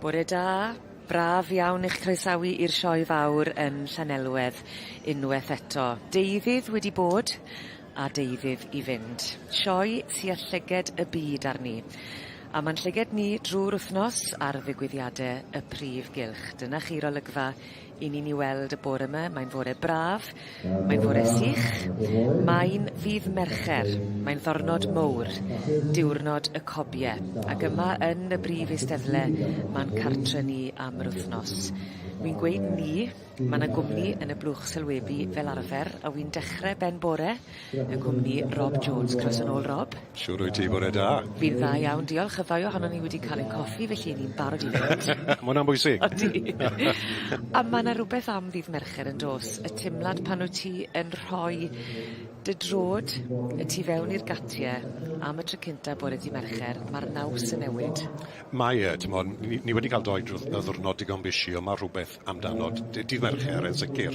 Bore da, braf iawn i'ch croesawu i'r sioe fawr yn Llanelwedd unweth eto. Deuddydd wedi bod a deuddydd i fynd. Sioe sy â llyged y byd arni. A ma'n llyged ni drw'r wthnos ar ddigwyddiade y prif gylch. Dyna chi'r olygfa 'yn ni'n 'i weld y bore 'ma. Mae'n fore braf, mae'n fore sych, mae'n ddydd Mercher, mae'n ddornod mowr, diwrnod y cobie, ac yma yn y brif eisteddle ma'n cartre ni am yr wthnos. Wi'n gweud ni, ma' 'na gwmni yn y blwch sylwebu fel arfer, a wi'n dechre ben bore yng nghwmni Rob Jones. Croeso nôl Rob. Shwd wyt ti? Bore da. Fi'n dda iawn diolch. Y ddou ohonon ni wedi ca'l ein coffi felly ni'n barod i fynd. Ma' wnna'n bwysig. Odi. A ma' 'na rwbeth am ddydd Mercher yndos? Y timlad pan wyt ti yn rhoi dy drod y tu fewn i'r gatie am y tro cynta bore dy' Mercher, ma'r naws yn newid. Mae e, t'mod, ni ni wedi ca'l doi drw- yy ddiwrnod digon bishi on' ma' rhwbeth amdano dydd Mercher yn sicr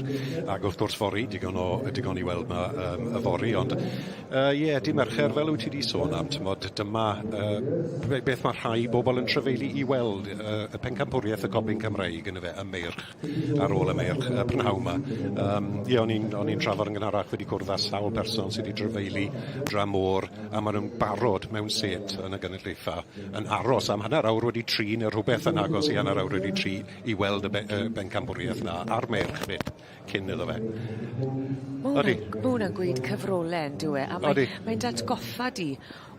ac wrth gwrs fory digon o digon i weld 'ma yym yfory ond yy ie dydd Mercher fel wyt ti 'di sôn am t'mod dyma yy beth ma' rhai bobol yn trafeilu i weld yy y pencampwriaeth y Copyn Cymreig yndyfe y meirch ar ôl y meirch y prynhawn 'ma. Yym ie o'n i'n o'n i'n trafod yn gynharach wedi cwrdd â sawl person sy 'di trafeilu dramor a ma' nw'n barod mewn sêt yn y gynulleidfa yn aros am hanner awr wedi tri ne' rhwbeth yn agos i hanner awr wedi tri i weld y be- y bencampwriaeth 'na a'r meirch 'fyd cyn iddo fe. Ma' wnna'n ma' wnna'n gweud cyfrole on'd yw e? A mae Odi. mae'n d'atgoffa di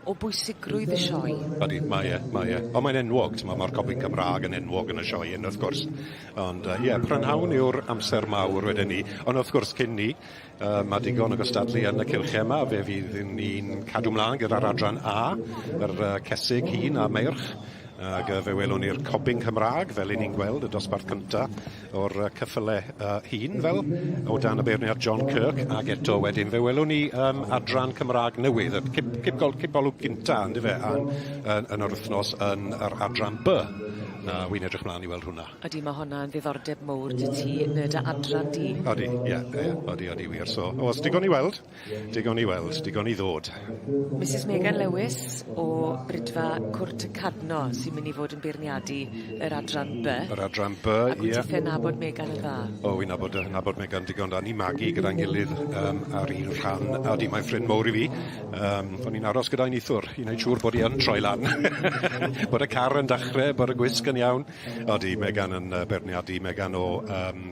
o bwysigrwydd y sioe. Odi, mae e, mae e. On' mae'n enwog, t'mo' ma'r Copyn Cymra'g yn enwog yn y sioe 'yn wrth gwrs. Ond yy ie, prynhawn yw'r amser mawr weden i. Ond wrth gwrs cyn 'ny, yy ma' digon o gystadlu yn y cylche 'ma, fe fydd ni'n cadw mlan gyda'r adran A, yr yy cesig hŷn a meirch. Ag yy fe welwn ni'r cobyn Cymra'g, fel 'yn ni'n gweld, y dosbarth cynta o'r yy ceffyle yy hŷn fel, o dan y beirniad John Kirk, ag eto wedyn fe welwn ni yym adran Cymra'g newydd, y cip cip gol- cipolwg gynta yndyfe, yn yn yn yr wythnos yn yr adran By. A wi'n edrych mlan i weld hwnna. Ydi, ma' honna yn ddiddordeb mowr 'da ti yn y dy adran di. Odi, ie, ie, odi, odi wir. So, o's digon i weld. Digon i weld, digon i ddod. Misus Megan Lewis o Bridfa Cwrt y Cadno sy'n mynd i fod yn beirniadu yr adran By. Yr adran By, ie. Ac wyt tithe nabod Megan yn dda? O, wi'n nabod yy nabod Megan digon da. Ni'n magu gyda'n gilydd yym ar un rhan, a odi, mae'n ffrind mowr i fi. Yym, o'n i'n aros gyda'i nithwr i wneud siŵr bod hi yn troi lan. bod y car yn dachre, bod y gwisg yn iawn. Odi, Megan yn yy beirniadu, Megan o yym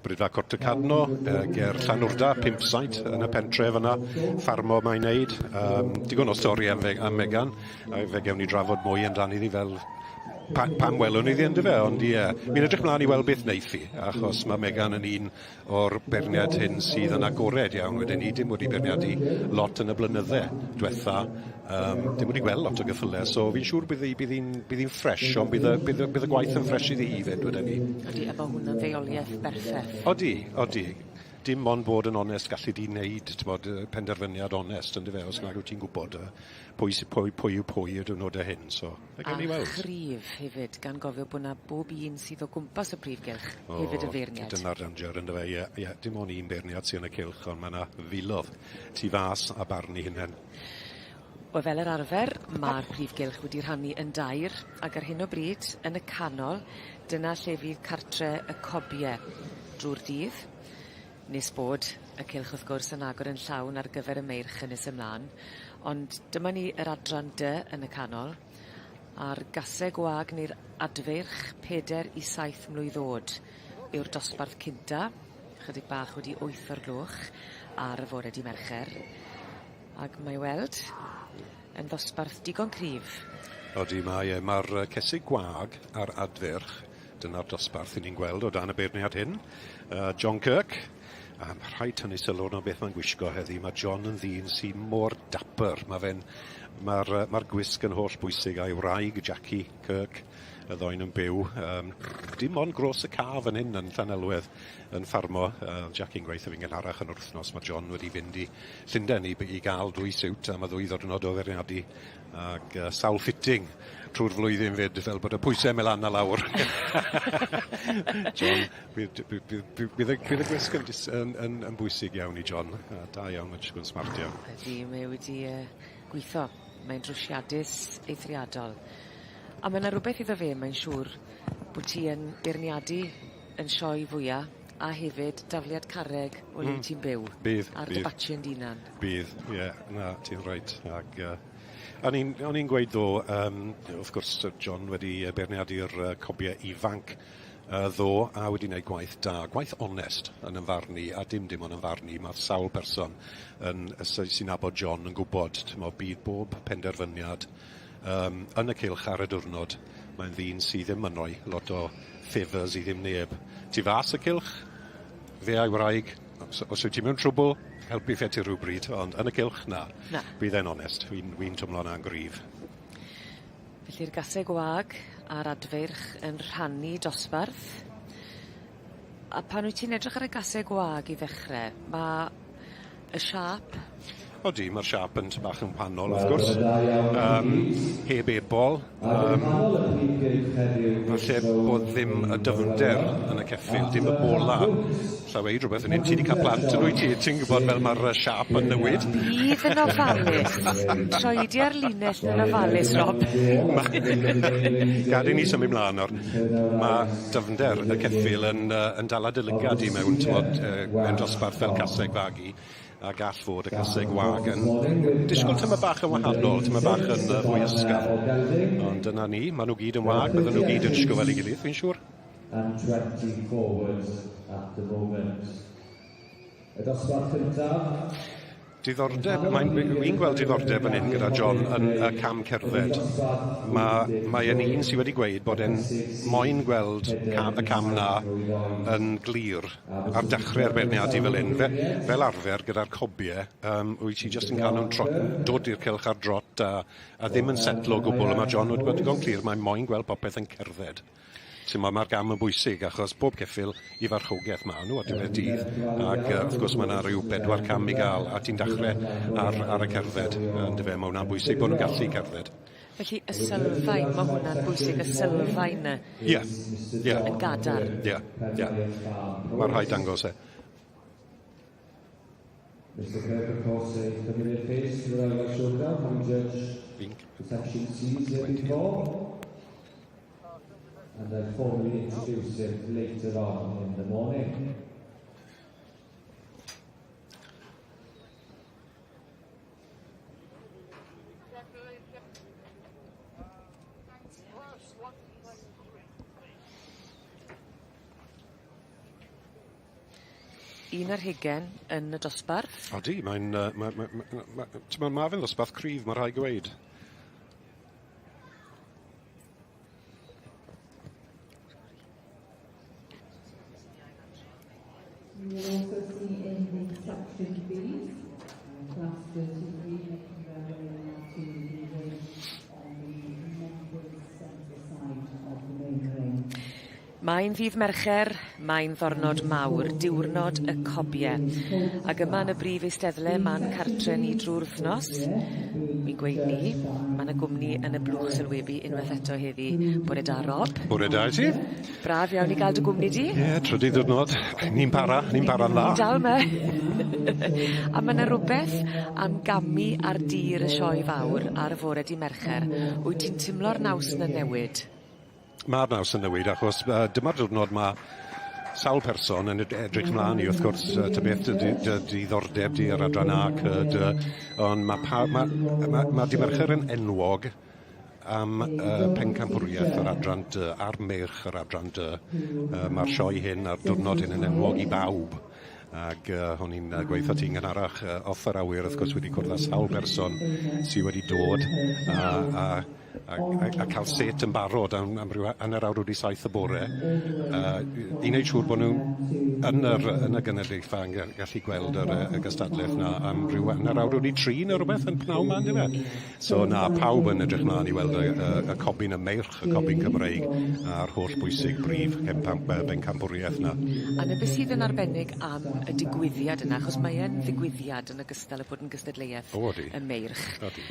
Briffa Cwrt y Cadno, yy ger Llanwrda, Pimpsaid, yn y pentre fyna. Ffarmo mae'n neud. Yym, digon o stori am Fe- am Megan, a fe gewn ni drafod mwy amdani ddi fel pa- pan welwn ni ddi yndyfe, ond ie. Fi'n edrych mlan i weld beth neiff hi, achos ma' Megan yn un o'r beirniaid hyn sydd yn agored iawn wedyn ni, dim wedi beirniadu lot yn y blynydde dwetha, Yym, dim wedi gweld lot o geffyle, so fi'n siŵr bydd 'i bydd 'i'n bydd 'i'n ffresh, ond bydd y bydd y bydd y gwaith yn ffresh iddi hi 'fyd weden i. Odi, a ma' hwnna'n ddeuolieth berffeth. Odi, odi. Dim ond bod yn onest gallu di wneud, t'mod, yy penderfyniad onest yndyfe, os nag wyt ti'n gwbod yy pwy sy pwy pwy yw pwy y diwrnode hyn, so fe gewn ni weld. A chryf hefyd, gan gofio bo' 'na bob un sydd o gwmpas y prif gylch hefyd yn feirniad. O, dyna'r danger yndyfe, ie, ie, dim ond un beirniad sy yn y cylch, ond ma' 'na filodd tu fas a barn 'u hunen. Wel fel yr arfer ma'r prif gylch wedi rhannu yn dair ag ar hyn o bryd yn y canol dyna lle fydd cartre y cobie drw'r dydd nes bod y cylch wrth gwrs yn agor yn llawn ar gyfer y meirch yn nes ymlan ond dyma ni yr adran dy yn y canol a'r gaseg wag neu'r adfeirch peder i saith mlwydd o'd yw'r dosbarth cynta. Chydig bach wedi wyth o'r gloch ar y fore dy' Mercher. Ag mae weld yn ddosbarth digon cryf. Odi mae e. Ma'r yy cesig gwag a'r adfyrch, dyna'r dosbarth 'yn ni'n gweld o dan y beirniad hyn. Yy John Kirk, a ma' rhaid tynnu sylw arno beth mae'n gwisgo heddi. Ma' John yn ddyn sy mor dapper. Ma' fe'n ma'r yy ma'r gwisg yn holl bwysig a'i wraig Jackie Kirk y ddou nhw'n byw yym dim ond gros y ca fan hyn yn Llanelwedd yn ffarmo. Yy o'dd Jackie'n gweutho fi'n gynharach yn yr wthnos ma' John wedi fynd i Llunden i i ga'l dwy siwt am y ddwy ddiwrnod o feirniadu ag yy sawl fitting trw'r flwyddyn 'fyd fel bod y pwyse myn' lan a lawr. John bydd bydd bydd bydd bydd y bydd y gwisg yn dis- yn yn yn bwysig iawn i John. A da iawn ma'n disgwl yn smart iawn. Ydi mae e wedi yy gwitho. Mae'n drwsiadus eithriadol. A ma' 'na rwbeth iddo fe mae'n siŵr bo' ti yn beirniadu yn sioe fwya a hefyd dafliad carreg o le ti'n byw. Bydd. Ar dy batchen d'unan. Bydd, ie, na, ti'n reit ag yy o'n i'n o'n i'n gweud ddo yym wrth gwrs John wedi beirniadu'r cobie ifanc ddo a wedi wneud gwaith da, gwaith onest yn 'yn farn i, a dim dim ond yn farn i, ma' sawl person yn sy'n nabod John yn gwbod, t'mo' bydd bob penderfyniad yym yn y cylch ar y diwrnod, mae'n ddyn sydd ddim yn rhoi lot o favours i ddim neb. Tu fas y cylch, fe a'i wraig, os wyt ti mewn trwbl, helpu fe ti rhywbryd, ond yn y cylch, na. Na. Bydd e'n onest, wi'n wi twmlo 'na'n gryf. Felly'r gaseg wag a'r adfeirch yn rhannu dosbarth. A pan wyt ti'n edrych ar y gaseg wag i ddechre, ma' y siâp Odi, ma'r siâp yn ty bach yn wahanol wrth gwrs. Yym heb ebol, yym falle bod ddim y dyfnder yn y ceffyl, dim y bola. Alla i weud rhywbeth fan 'yn, ti 'di ca'l plant yn wyt ti? Ti'n gwbod fel ma'r siâp yn newid. Bydd yn ofalus. Troedia'r linell yn ofalus, Rob. Ma' Gad i ni symud mlan nawr. Ma' dyfnder y ceffyl yn yy yn dala dy lygad di mewn t'mod yy mewn dosbarth fel caseg fagu a gall fod y caseg wag yn disgwl tymed bach yn wahanol, tymed bach yn yy fwy ysgafn. Ond dyna ni, ma' nw gyd yn wag, bydden nw gyd yn disgwl fel 'i gilydd, fi'n siŵr. And 20 forwards at the moment. Y dosbarth cyntaf. Diddordeb, mae'n wi'n gweld diddordeb fan hyn gyda John yn y cam cerdded. Ma' mae e'n un sy wedi gweud bod e'n moyn gweld cam y cam 'na yn glir ar dechre'r beirniadu fel 'yn. Fe- fel arfer gyda'r cobie yym wyt ti jyst yn ca'l nw'n trot- dod i'r cylch ar drot a a ddim yn setlo o gwbwl a ma' John wedi bod digon clir mae moyn gweld popeth yn cerdded. T'mo' ma'r gam yn bwysig achos pob ceffyl i farchogaeth ma' nw ar diwedd dydd ac yy wrth gwrs ma' 'na ryw bedwar cam i ga'l a ti'n dachre ar ar y cerdded yndyfe ma' wnna'n bwysig bo' nw'n gallu cerdded. Felly y sylfaen ma' hwnna'n bwysig y sylfaen 'na. Ie ie. Yn gadarn. Ie ie. Ma' rhaid dangos e. Mr Kirk, of course, a familiar face to the Railway Showground, having judged the section C's here before. And I formally introduce him later on in the morning. Un ar hugen yn y dosbarth. Odi mae'n yy ma' ma' ma' ma' t'mo' ma' fe'n ddosbarth cryf ma' rhai' gweud. We will also see in the section B, class 33 making their way now to the ring on the members centre side of the main ring. Mae'n ddydd Mercher, mae'n ddornod mawr, diwrnod y cobie. Ac yma yn y brif eisteddle ma'n cartre ni drwy'r wythnos. Wi'n gweud ni, ma' 'na gwmni yn y blwch sylwebu unwaith eto heddi. Bore da Rob. Bore da i ti. Braf iawn i ga'l dy gwmni di. Ie, trydydd diwrnod. Ni'n para, ni'n para'n dda. Ni'n dal 'ma. A ma' 'na rwbeth am gamu ar dir y sioe fawr ar fore dy' Mercher. Wyt ti'n timlo'r naws 'na'n newid? Ma'r naws yn newid achos yy dyma'r diwrnod ma' sawl person yn edrych mlan i wrth gwrs yy ta beth dy dy dy diddordeb di yr adran A C Dy ond ma' pa- ma' ma' ma' dy' Mercher yn enwog am yy pencampwriaeth yr adran Dy a'r meirch yr adran Dy. Yy ma'r sioe hyn a'r diwrnod hyn yn enwog i bawb ag yy o'n i'n yy gweutho ti'n gynharach yy off yr awyr wrth gwrs wedi cwrdd â sawl person sy wedi dod a a a a a ca'l set yn barod am am ryw hanner awr wedi saith y bore yy i neud siŵr bo' nw yn yr yn y gynulleidfa yn gallu gweld yr yy y gystadleuaeth 'na am ryw hanner awr wedi tri ne' rwbeth yn pnawn 'ma yndyfe? So na, pawb yn edrych mlan i weld y y y cobyn y meirch, y cobyn Cymreig a'r holl bwysig brif bencampwriaeth 'na. A 'na be' sydd yn arbennig am y digwyddiad yna achos mae e'n ddigwyddiad yn ogystal â bod yn gystadleuaeth. O odi. Y meirch. Odi.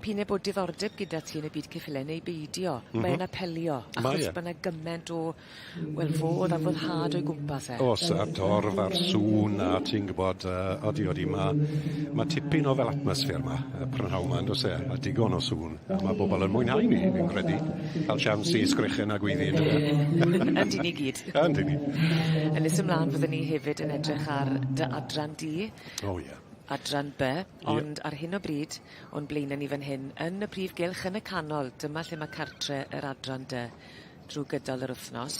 P'un ai bod diddordeb gyda ti yn y byd ceffyle neu beidio mm -hmm. mae'n apelio achos e. bo' 'na gyment o wel fodd a foddhad o'i gwmpas e. O's a'r dorf a'r sŵn a ti'n gwbod yy odi odi ma' ma' tipyn o fel atmosffer 'ma y prynhawn 'ma yndos e? A digon o sŵn a ma' bobol yn mwynhau 'ny fi'n credu. Ca'l siawns i sgrechen a gweiddi yndyfe? Yndyn ni gyd. Yndyn ni. Yn nes ymlan fyddwn ni hefyd yn edrych ar dy adran di. O ie. Adran By ond ar hyn o bryd o'n blaene ni fan hyn yn y prif gylch yn y canol dyma lle ma' cartre yr adran Dy drw gydol yr wthnos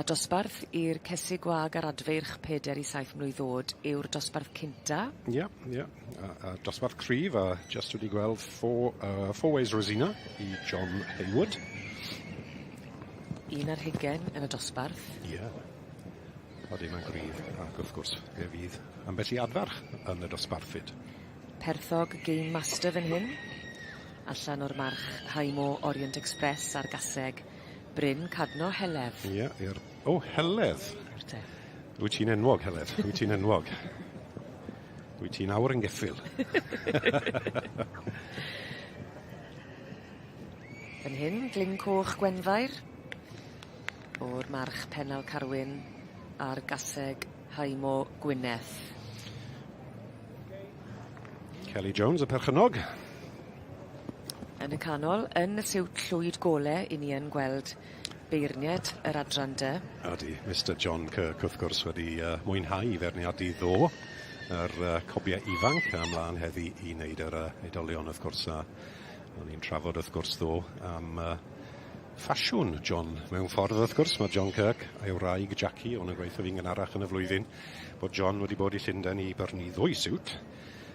a dosbarth i'r cesig gwag a'r adfeirch peder i saith mlwydd o'd yw'r dosbarth cynta. Ie ie a a dosbarth cryf a jyst wedi gweld four uh Four Ways Rosina i John Hayward. Un ar hugen yn y dosbarth. Ie. Odi mae'n gryf ac wrth gwrs fe fydd ambell i adfarch yn y dosbarth 'fyd. Perthog Game Master fan hyn. Allan o'r march Highmore Orient Express a'r gaseg Bryn Cadno Heledd. Ie i'r... O Heledd! Nawr te. Wyt ti'n enwog Heledd, wyt ti'n enwog. Wyt ti'n awr yn geffyl. Fan hyn, Glyn Coch Gwenfair o'r march Pennal Carwyn a'r gaseg Haimo Gwyneth. Kelly Jones y perchennog. Yn y canol, yn y siwt llwyd gole, 'yn ni yn gweld beirnied yr adran dy. Odi, Mister John Kirk wrth gwrs wedi uh, mwynhau i feirniadu ddo yr uh, cobiau ifanc a mlaen heddi i wneud yr uh, oedolion wrth gwrs a o'n i'n trafod wrth gwrs ddo am uh, ffasiwn John mewn ffordd wrth gwrs mae John Kirk a'i wraig Jackie o'n yn gweithio fi'n gynharach yn y flwyddyn bod John wedi bod i Llundain i brynu ddwy siwt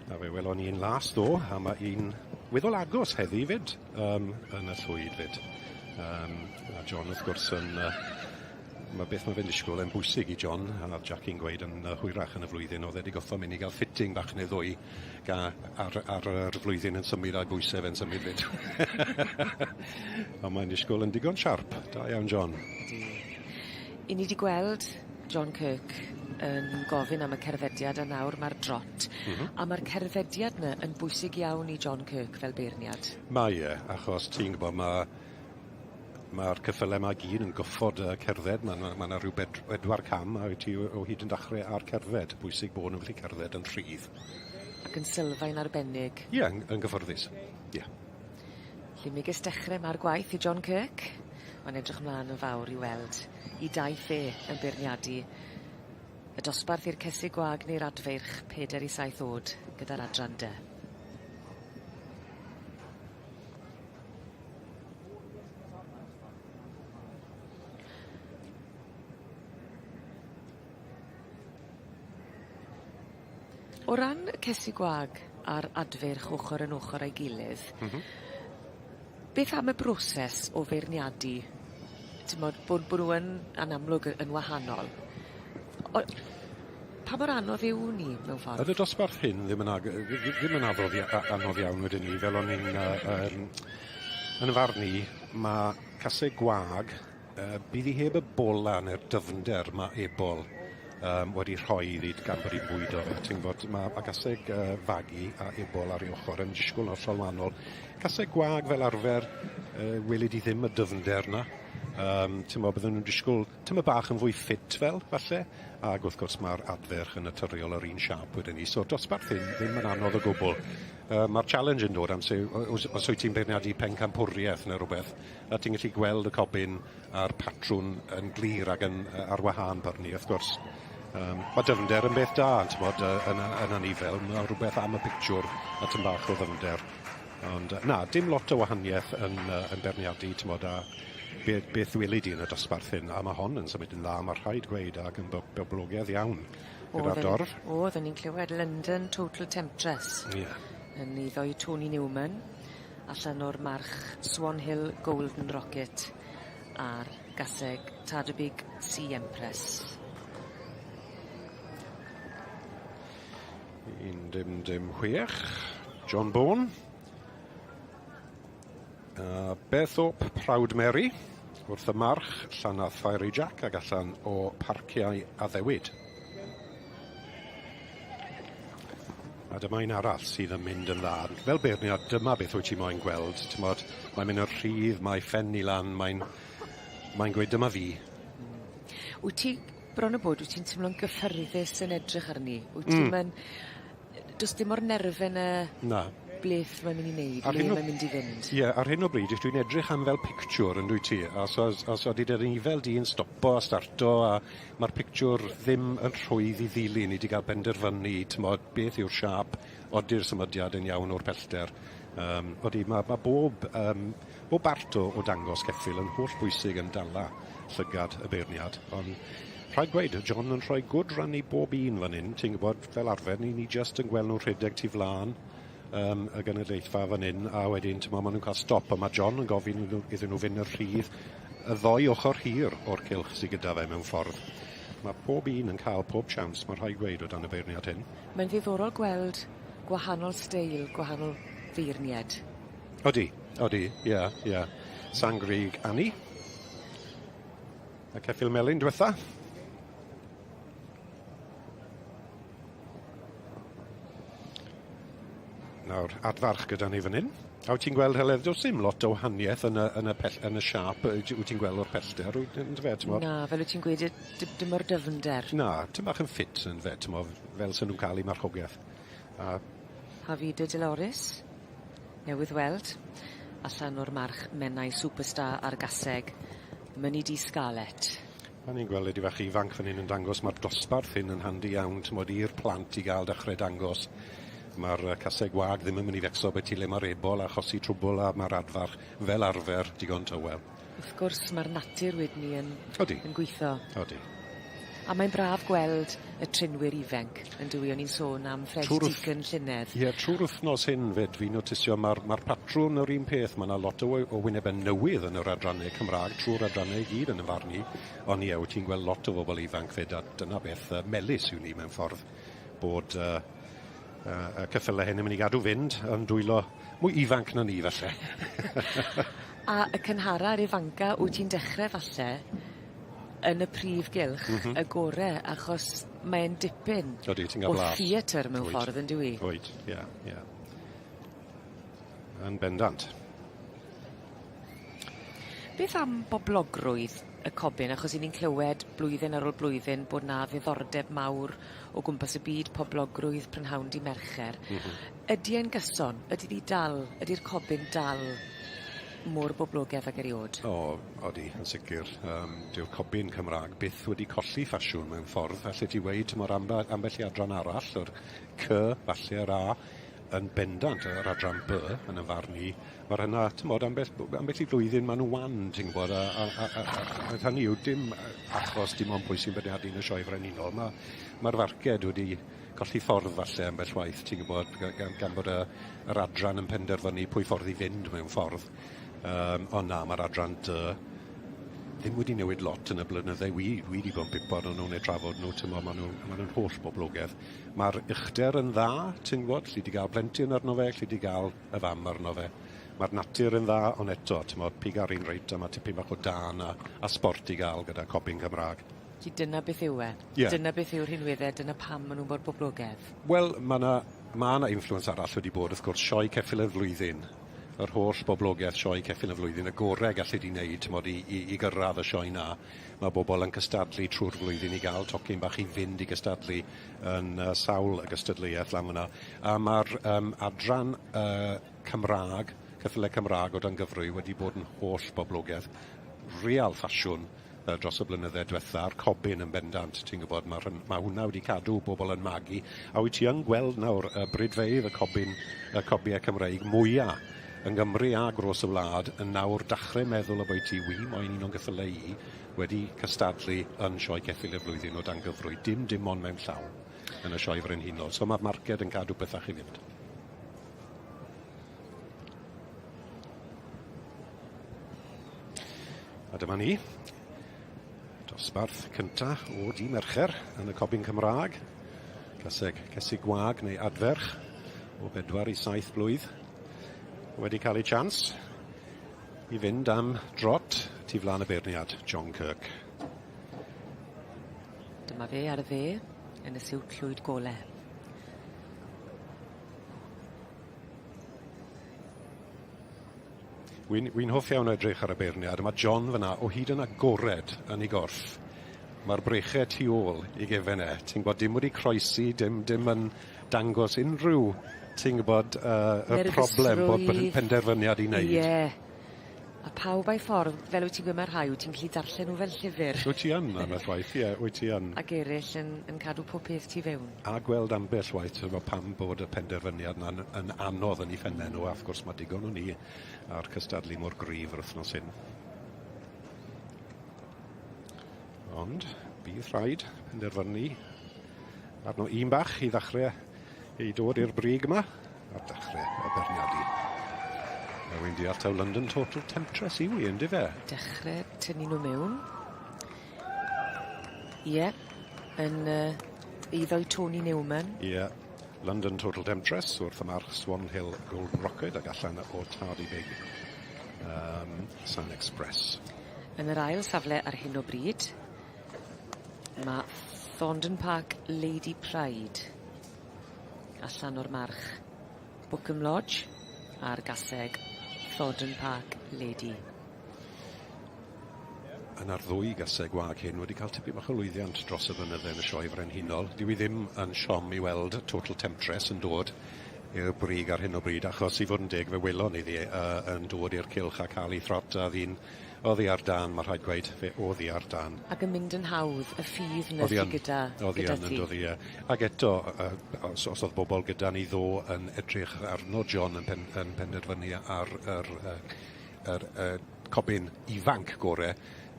a fe welon ni un las ddo a mae un weddol agos heddi fyd um, yn y llwyd fyd. Um, a John wrth gwrs yn uh, mae beth mae fe'n disgwyl yn bwysig i John a Jackie'n gweud yn uh, hwyrach yn y flwyddyn oedd e wedi goffo mynd i gael fitting bach neu ddwy ga ar, ar yr flwyddyn yn symud a'i bwysau fe'n symud fyd. Ond mae'n disgwyl yn digon siarp. Da iawn John. Ydi. 'Yn ni 'di gweld John Kirk yn gofyn am y cerddediad a nawr ma'r drot. Mm -hmm. A ma'r cerddediad 'ny yn bwysig iawn i John Kirk fel beirniad. Mae e, achos ti'n gwbod ma' Mae'r ceffylau 'ma gyd yn goffod uh, cerdded. Mae yna ma rhyw bedwar cam a wyt ti o hyd yn dachrau ar cerdded. Bwysig bod nhw'n gallu cerdded yn rhydd. Ac yn sylfaen arbennig. Ie, yeah, yn, yn gyfforddus. Ie. Yeah. Felly megis dechrau mae'r gwaith i John Kirk. Mae'n edrych ymlaen yn fawr i weld i daith e yn beirniadu y dosbarth i'r cesig gwag neu'r adfeirch 4 i 7 o'd gyda'r adran dy. O ran cesu gwag a'r adfeirch ochor yn ochor â'i gilydd... M-hm. ...beth am y broses o feirniadu? T'mod bod bo' nw yn anamlwg y- yn wahanol. O- Pa mor anodd yw 'ny mewn ffordd? Yn y dosbarth hyn ddim yn ag- yy ddim yn addodd ia- a- anodd iawn wedyn 'ny fel o'n i'n yy yym yn 'y farn i ma' caseg gwag yy bydd 'i heb y bola ne'r dyfnder ma' ebol yym wedi rhoi iddi gan bod 'i'n bwydo fe ti'n gwbod ma' ma' caseg yy fagu a ebol ar ei ochor yn disgwl yn hollol wahanol. Caseg gwag fel arfer yy weli di ddim y dyfnder 'na. Yym t'mo' bydden nw'n disgwl Tymed bach yn fwy ffit fel, falle, ag wrth gwrs mae'r adferch yn naturiol yr un siâp wedyn 'ny, so dosbarth hyn ddim yn anodd o gwbl. Uh, mae'r challenge yn dod am se, os, os wyt ti'n beirniadu pencampwriaeth neu rhywbeth, a ti'n gallu gweld y cobyn a'r patrwn yn glir ac yn ar wahân barnu, wrth gwrs. Um, mae dyfnder yn beth da, ti'n yn, yn anifel, mae rhywbeth am y pictiwr a tyn bach o ddyfnder. Ond na, dim lot o wahaniaeth yn, yn beirniadu, ti'n bod, a be, beth weli di yn y dosbarth hyn, a mae hon yn symud yn dda, mae rhaid gweud, ac yn boblogaidd iawn gyda'r dorf. Oedden ni'n clywed London Total Temptress. Ie. Yeah. Yn eiddo i Tony Newman, allan o'r march Swan Hill Golden Rocket a'r gaseg Tadybig Sea Empress. 1.06, John Bourne. Uh, Bethorpe Proud Mary, wrth y march, Llanarth Fiery Jack ac allan o Parciau Addewid. A dyma un arall sydd yn mynd yn dda. Fel beirniad, dyma beth wyt ti moyn gweld. T'mod, mae'n mynd yn rhydd, mae phen i lan, mae'n mae'n gweud dyma fi. Wyt ti bron a bod, wyt ti'n teimlo'n gyffyrddus yn edrych arni? Wyt ti'n mm. Do's dim o'r nerfe 'na... Na. Bleth mae'n mynd i neud, le mae'n mynd i fynd. Ie, ar hyn o bryd dwi'n edrych am fel pictiwr yn dwyt ti, a os os os odi dy nifel di'n stopo a starto a ma'r pictiwr ddim yn rhwydd i ddilyn i 'di ga'l benderfynu t'mod beth yw'r siâp, odi'r symudiad yn iawn o'r pellter. Yym odi ma' ma' bob yym bob bart o o dangos ceffyl yn hollbwysig yn dala llygad y beirniad ond rhaid gweud John yn rhoi good run i bob un fan 'yn ti'n gwbod fel arfer ni ni jyst yn gweld nhw'n rhedeg tu flan yym y gynulleidfa fan 'yn a wedyn t'mo' ma' nw'n ca'l stop a ma' John yn gofyn iddyn nhw iddyn nhw fynd yn rhydd y ddou ochor hir o'r cylch sy gyda fe mewn ffordd. Ma' pob un yn ca'l pob siawns ma' rhaid gweud o dan y beirniad hyn. Mae'n ddiddorol gweld gwahanol steil gwahanol feirnied. Odi, odi, ie, ie. Sangrig Annie. Y ceffyl melyn diwetha. Nawr, adfarch gyda ni fan hyn. A wyt ti'n gweld, Heledd, does dim lot o wahaniaeth yn y, yn y, pell, yn y siâp wyt ti'n gweld o'r pellter, yn fe, ti'n Na, fel wyt ti'n gweud, dim o'r dyfnder. Na, tym bach yn ffit yn fe, ti'n fel sy'n nhw'n cael eu marchogaeth. A... Hafida Delores, newydd weld, allan o'r march Menai Superstar ar gaseg, Money D Scarlett. O'n i'n gweld lady fach ifanc fan hyn yn dangos, mae'r dosbarth hyn yn handi iawn, t'mod, i'r plant i gael dechrau dangos. Mae'r yy caseg wag ddim yn mynd i fecso beth i le mae'r ebol a achosi trwbwl a mae'r adfarch fel arfer digon tywel. Wrth gwrs ma'r natur wedyn 'ny yn... Odi. ...yn gwitho. Odi. A mae'n braf gweld y trinwyr ifenc on'd yw 'i o'n i'n sôn am Fred Deacon llynedd. Ie trw'r wthnos hyn 'fyd fi'n notisio ma'r ma'r patrwn yr un peth ma' 'na lot o we- o wynebe newydd yn yr adranne Cymra'g trw'r adranne i gyd yn 'yn farn i on' ie wyt ti'n gweld lot o bobol ifanc 'fyd a dyna beth yy melys yw ni mewn ffordd bod yy yy y ceffyle hyn yn mynd i gadw fynd yn dwylo mwy ifanc na ni falle. A y cynhara a'r ifanca wyt ti'n dechre falle yn y prif gylch... M-hm. ...y gore achos mae'n dipyn... Odi ti'n ga'l blas. ...o theatr mewn ffordd yndyw 'i? Wyt ie ie. Yn bendant. Beth am boblogrwydd y cobyn achos 'yn ni'n clywed blwyddyn ar ôl blwyddyn bod 'na ddiddordeb mawr o gwmpas y byd poblogrwydd prynhawn dy' Mercher. M-hm. Ydi e'n gyson? Ydi 'di dal ydi'r cobyn dal mor boblogedd ag eriôd? O odi yn sicir yym dyw'r cobyn Cymra'g byth wedi colli ffasiwn mewn ffordd allet ti weud t'mod amba- ambell i adran arall yr C falle yr A yn bendant yr adran B yn 'yn farn i ma'r hynna t'mod ambell ambell i flwyddyn ma' nw wan ti'n gwbod a a a a a hynny yw dim achos dim ond pwy sy'n beirniadu yn y Sioe Frenhinol ma' ma'r farced wedi colli ffordd falle ambell waith ti'n gwbod gan gan bod y yr adran yn penderfynu pwy ffordd i fynd mewn ffordd. Yym ond na ma'r adran dy ddim wedi newid lot yn y blynydde wi wi 'di bod yn pipo arnyn nw ne' trafod nw t'mo' ma' nw ma' nw'n holl boblogedd. Ma'r uchder yn dda ti'n gwbod 'lli di ga'l plentyn arno fe 'lli di ga'l y fam arno fe. Ma'r natur yn dda ond eto t'mod piga'r un reit a ma' tipyn bach o dân a a sbort i ga'l gyda cobyn Cymra'g. Felly dyna beth yw e. Ie. Dyna beth yw'r rhinwedde dyna pam ma' nw mor boblogedd. Wel ma' 'na ma' 'na influence arall wedi bod wrth gwrs Sioe Ceffyl y Flwyddyn. Yr holl boblogeth Sioe Ceffyl y Flwyddyn y gore gallu di wneud t'mod i i i gyrradd y sioe 'na. Ma' bobol yn cystadlu trw'r flwyddyn i ga'l tocyn bach i fynd i gystadlu yn yy sawl y gystadleuaeth lan fyn 'na. A ma'r yym adran yy Cymra'g, ceffyle Cymra'g o dan gyfrwy wedi bod yn holl boblogedd. Real ffasiwn dros y blynydde dwetha, a'r cobyn yn bendant, ti'n gwybod, ma' rhan- ma' hwnna wedi cadw bobl yn magu, a wyt ti yn gweld nawr y bridfeydd y cobyn, y cobiau Cymreig mwya yng Nghymru a gros y wlad yn nawr dachre meddwl oboiti wi moyn un o'n geffyle i wedi cystadlu yn Sioe Ceffyl y Flwyddyn o dan gyfrwy, dim dim ond mewn llaw yn y Sioe Frenhinol. So ma'r marced yn cadw pethach i fynd. A dyma ni. Dosbarth cynta o di Mercher yn y Cobyn Cymraeg. Caseg Cesig Gwag neu Adferch o 4 i 7 blwydd wedi cael ei chance i fynd am drot tu flaen y beirniad John Kirk. Dyma fe ar y dde yn y siwt llwyd gole. Wi'n wi hoff iawn o edrych ar y beirniad. Mae John fyna o hyd yn agored yn ei gorff. Mae'r breichau tu ôl i gefen e. Ti'n gwybod, dim wedi croesi, dim, dim yn dangos unrhyw, ti'n gwybod, y problem bod penderfyniad i wneud. Ie. Yeah. A pawb a'i ffordd, fel wyt ti'n gweud, mae rhai wyt ti'n gallu darllen nhw fel llyfr. Wyt ti yn, ambell waith, ie, wyt ti yn. Ac eraill yn, yn cadw pob peth tu fewn. A gweld ambell waith, ti'n gwybod, pam bod y penderfyniad yna'n yn anodd yn ei phennau nhw, a wrth gwrs mae digon o ni a'r cystadlu mor gryf yr wythnos hyn. Ond bydd rhaid penderfynu arno un bach i ddechrau i dod i'r brig yma ar dechrau y beirniadu. A wy'n deall taw London Total Temptress yw i, ynddi fe? Dechrau tynnu nhw mewn. Ie, yeah, yn eiddo i Tony Newman. Ie, yeah. London Total Temptress wrth y march Swan Hill Golden Rocket ac allan o Tardy Big Sun Express. Yn yr ail safle ar hyn o bryd, mae Thorndon Park Lady Pride allan o'r march Bookham Lodge a'r gaseg Thorndon Park Lady. Yna'r ddwy gaseg wag hyn wedi cael tipyn bach o lwyddiant dros y blynydde yn y sioe frenhinol. Dyw i ddim yn siom i weld Total Temptress yn dod i'r brig ar hyn o bryd, achos i fod yn deg fe welon ni ddi yn dod i'r cylch a cael ei throt a ddyn oddi ar dan, mae rhaid gweud, fe oddi ar dan. Ac yn mynd yn hawdd, y ffydd 'na sy gyda Oddi gyda yn, ti. Oddi, ie. Ac eto, os oedd bobl gyda ni ddo yn edrych arno John yn, pen, yn penderfynu ar yr, yr, yr cobyn ifanc gore,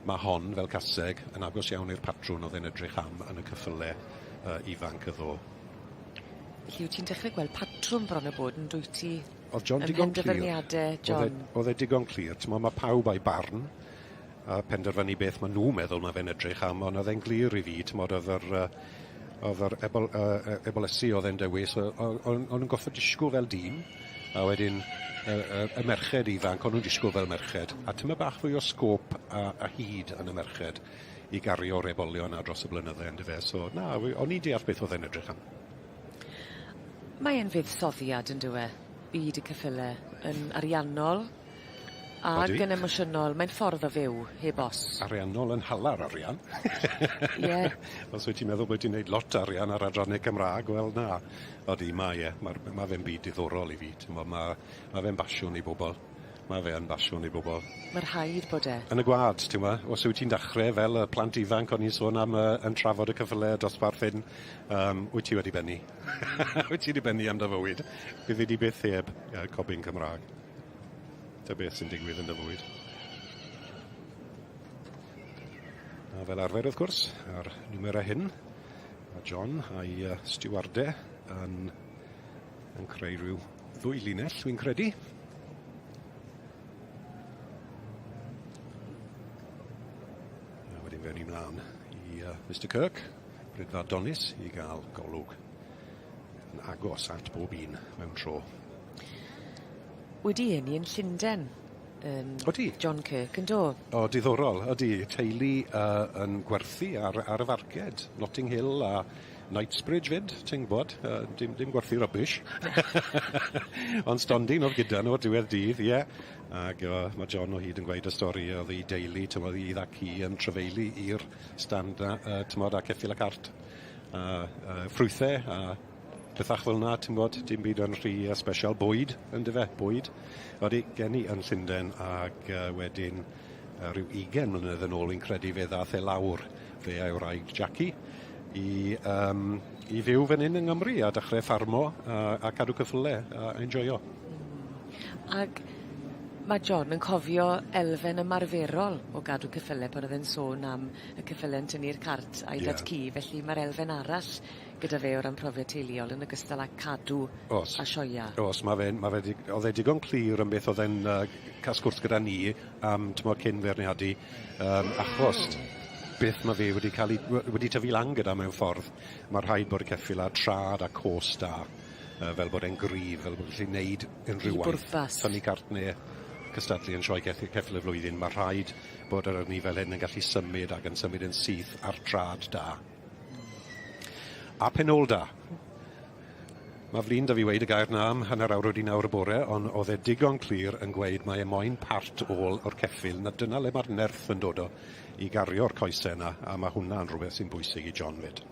mae hon fel caseg yn agos iawn i'r patrwn oedd e'n edrych am yn y cyffyle ifanc y ddo. Felly wyt ti'n dechrau gweld patrwm bron a bod yn dwyt ti? Oedd John digon clir. Penderfyniadau John. Oedd e digon clir. T'mo, mae pawb a'i barn a penderfynu beth maen nhw'n meddwl mae fe'n edrych am, ond oedd e'n glir i fi, t'mod, oedd yr oedd yr ebol, ebolesu oedd e'n dewis, o'n nhw'n goffod disgwyl fel dyn, a wedyn y merched ifanc, o'n nhw'n disgwyl fel merched, a tyma bach fwy o sgôp a hyd yn y merched i gario'r ebolion 'na dros y blynydde, yndyfe, so na, o'n i'n deall beth oedd e'n edrych am. Mae e'n fuddsoddiad yndyw e, byd y ceffyle, yn ariannol ag yn emosiynol. Mae'n ffordd o fyw, heb os. Ariannol yn hala'r arian. Ie. Os wyt ti'n meddwl bod ti'n neud lot o arian ar adrannau Cymraeg, wel na. Odi, mae e. Mae'r, ma fe'n byd diddorol i fi. T'mo, ma fe'n basiwn i bobl. Mae fe yn basiwn i bobl. Mae rhaid bod e. Yn y gwad, ti'n gwybod, os wyt ti'n dechrau fel y plant ifanc o'n i'n sôn am yn trafod y cyffyle dosbarth hyn, wyt ti wedi bennu. Wyt ti wedi bennu am dy fywyd. Byddi di byth heb cobyn Cymraeg. Dy beth sy'n digwydd yn dy fywyd. A fel arfer, wrth gwrs, ar niwmerau hyn, mae John a'i stiwarde yn creu rhyw ddwy linell, dwi'n credu. A wedyn fewn i mlaen i Mr Kirk, Brydfa Donis, i gael golwg yn agos at bob un mewn tro. Wedi eni yn Llundain, yn Odi. John Kirk, yn do? O, diddorol, ydy. Teulu yn gwerthu ar y farced, Notting Hill a Knightsbridge fyd, ti'n gwybod, dim gwerthu rubbish. Ond stondin oedd gyda nhw ar diwedd dydd, ie. Ac mae John o hyd yn gweud y stori oedd ei deulu, ti'n gwybod, ei ddacu yn trafeili i'r stand na, ti'n gwybod, a ceffyl a cart. A ffrwythau a pethach fel yna, ti'n gwybod, dim byd yn rhy special. Bwyd, yndyfe, bwyd. Odi, geni yn Llundain ac wedyn rhyw 20 mlynedd yn ôl, fi'n credu fe ddath e lawr, fe a'i wraig Jackie, i fyw fan hyn yng Nghymru a dechrau ffarmo a cadw cyffyle a enjoyo. Ac mae John yn cofio elfen ymarferol o gadw cyffyle pan oedd e'n sôn am y cyffyle yn tynnu'r cart a'i yeah. dad-cu, felly mae'r elfen arall gyda fe o ran profiad teuluol yn ogystal â cadw Os. a sioia. Os, mae fe'n, ma fe, oedd e digon clir yn beth oedd e'n cael sgwrs gyda ni am tymor cyn feirniadu, achos beth mae fe wedi cael ei, wedi tyfu lan gyda mewn ffordd. Mae rhaid bod y ceffyl â trad a cos da, fel bod e'n gryf, fel bod e'n gallu gwneud unrhyw I waith. bwrpas. Tynnu cart neu cystadlu yn sioe ceffyl y flwyddyn. Mae rhaid bod yr anifail hyn yn gallu symud ac yn symud yn syth ar trad da. A penôl da. Mae flin 'da fi weud y gair 'na am hanner awr wedi nawr y bore, ond oedd e digon clir yn gweud mae e moyn part ôl o'r ceffyl, na dyna le mae'r nerth yn dod o i gario'r coesau yna, a mae hwnna'n rhywbeth sy'n bwysig i John 'fyd.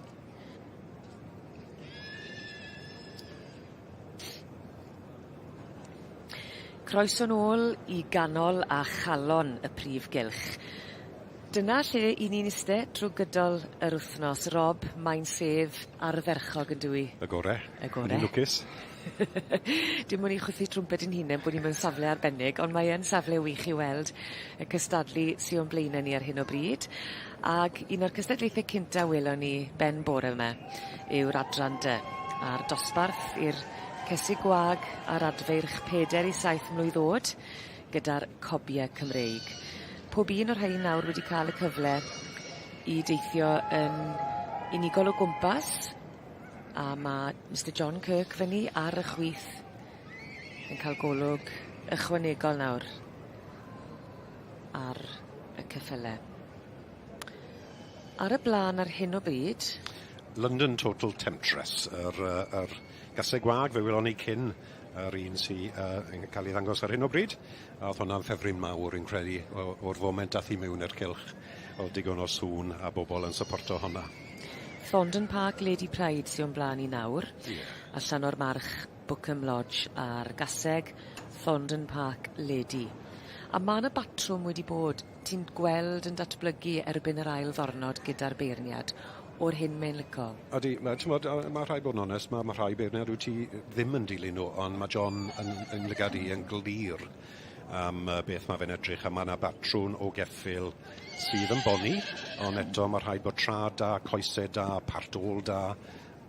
Croeso nôl i ganol a chalon y prif gylch. Dyna lle 'yn ni'n iste trw gydol yr wthnos. Rob, mae'n sedd ardderchog on'd yw 'i? Y gore. Y gore. Ni'n lwcus. Dim ond i chwythu trwmped 'yn hunen bo' ni mewn safle arbennig ond mae yn safle wych i weld y cystadlu sy o'n blaene ni ar hyn o bryd ag un o'r cystadlaethe cynta welon ni ben bore 'ma yw'r adran dy a'r dosbarth i'r cesig gwag a'r adfeirch peder i saith mlwydd o'd gyda'r cobie Cymreig. Pob un o'r rhein nawr wedi ca'l y cyfle i deithio yn unigol o gwmpas a ma' Mister John Kirk fyny ar y chwith yn ca'l golwg ychwanegol nawr ar y ceffyle. Ar y bla'n ar hyn o bryd. London Total Temptress yr yy yr gaseg gwag fe welon ni cyn yr un sy yy yn ca'l 'i ddangos ar hyn o bryd. A o'dd honna'n ffefryn mawr fi'n credu o o'r foment ath hi miwn i'r cylch o'dd digon o sŵn a bobol yn syporto honna. Thorndon Park Lady Pride sy o'n bla'n ni nawr. Ie. Allan o'r march Bookham Lodge a'r gaseg Thorndon Park Lady. A ma' 'na batrwm wedi bod ti'n gweld yn datblygu erbyn yr ail ddornod gyda'r beirniad o'r hyn mae'n lico. Odi ma' t'mod yy ma' rhaid bod yn onest ma' ma' rhai beirniad wyt ti ddim yn dilyn nw on' ma' John yn yn lygad i yn glir am yy beth ma' fe'n edrych a ma' 'na batrwn o geffyl sydd yn boni on' eto ma' rhaid bod trad da coese da part ôl da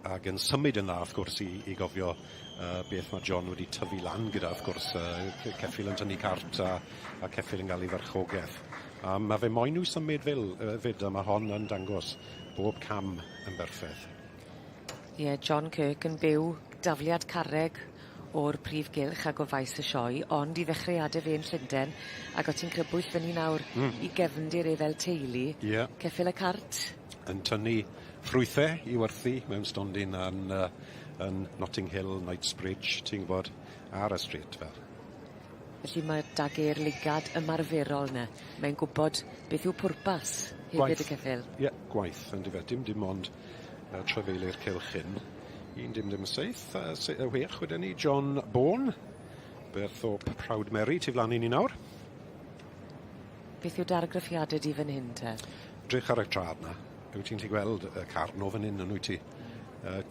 ag yn symud yn dda wrth gwrs i i gofio yy beth ma' John wedi tyfu lan gyda wrth gwrs yy ceffyl yn tynnu cart a a ceffyl yn ga'l 'i farchogeth. A ma' fe moyn nhw symud fel yy 'fyd a ma' hon yn dangos bob cam yn berffeth. Ie John Kirk yn byw dafliad carreg o'r prif gylch ag o faes y sioe ond 'i ddechreuade fe yn Llunden ag o' ti'n crybwyll fyn 'ny nawr... Hmm. ...'i gefndir e fel teulu. Ie. Ceffyl a cart. Yn tynnu ffrwythe i werthu mewn stondin yn yy yn Notting Hill, Knightsbridge, ti'n gwbod, ar y stryd fel. Felly ma' 'dag e'r ligad ymarferol 'ny. Mae'n gwbod beth yw pwrpas hefyd y ceffyl. Ie, gwaith yndyfe? Dim dim ond yy trafeilu'r cylch hyn. 1 dim dim saith a se- yy whech weden ni John Bourne. Berthorpe Proud Mary tu flan i ni nawr. Beth yw d'argraffiade di fan hyn te? Drych ar y trad 'na. Wyt ti'n gallu gweld y car nôl fan 'yn on'd wyt ti?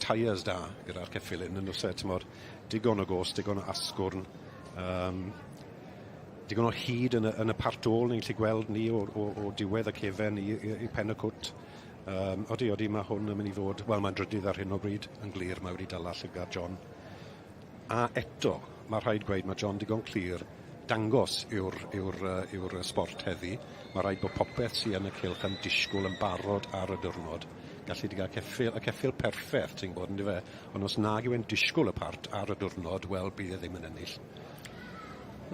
Tyres da gyda'r ceffyl 'yn on'd o's e t'mod digon o go's digon o asgwrn yym digon o hyd yn y yn y part ôl ni'n gallu gweld ni o'r o o diwedd y cefen i i i pen y cwt. Yym odi odi ma' hwn yn mynd i fod wel mae'n drydydd ar hyn o bryd yn glir mae wedi dala llygad John. A eto ma' rhaid gweud ma' John digon clir dangos yw'r yw'r yy yw'r yy sbort heddi. Ma' raid bod popeth sy yn y cylch yn disgwl yn barod ar y diwrnod. Gallu di ga'l ceffyl y ceffyl perffeth ti'n gwbod on'd yfe? Ond os nag yw e'n disgwl y part ar y diwrnod wel bydd e ddim yn ennill.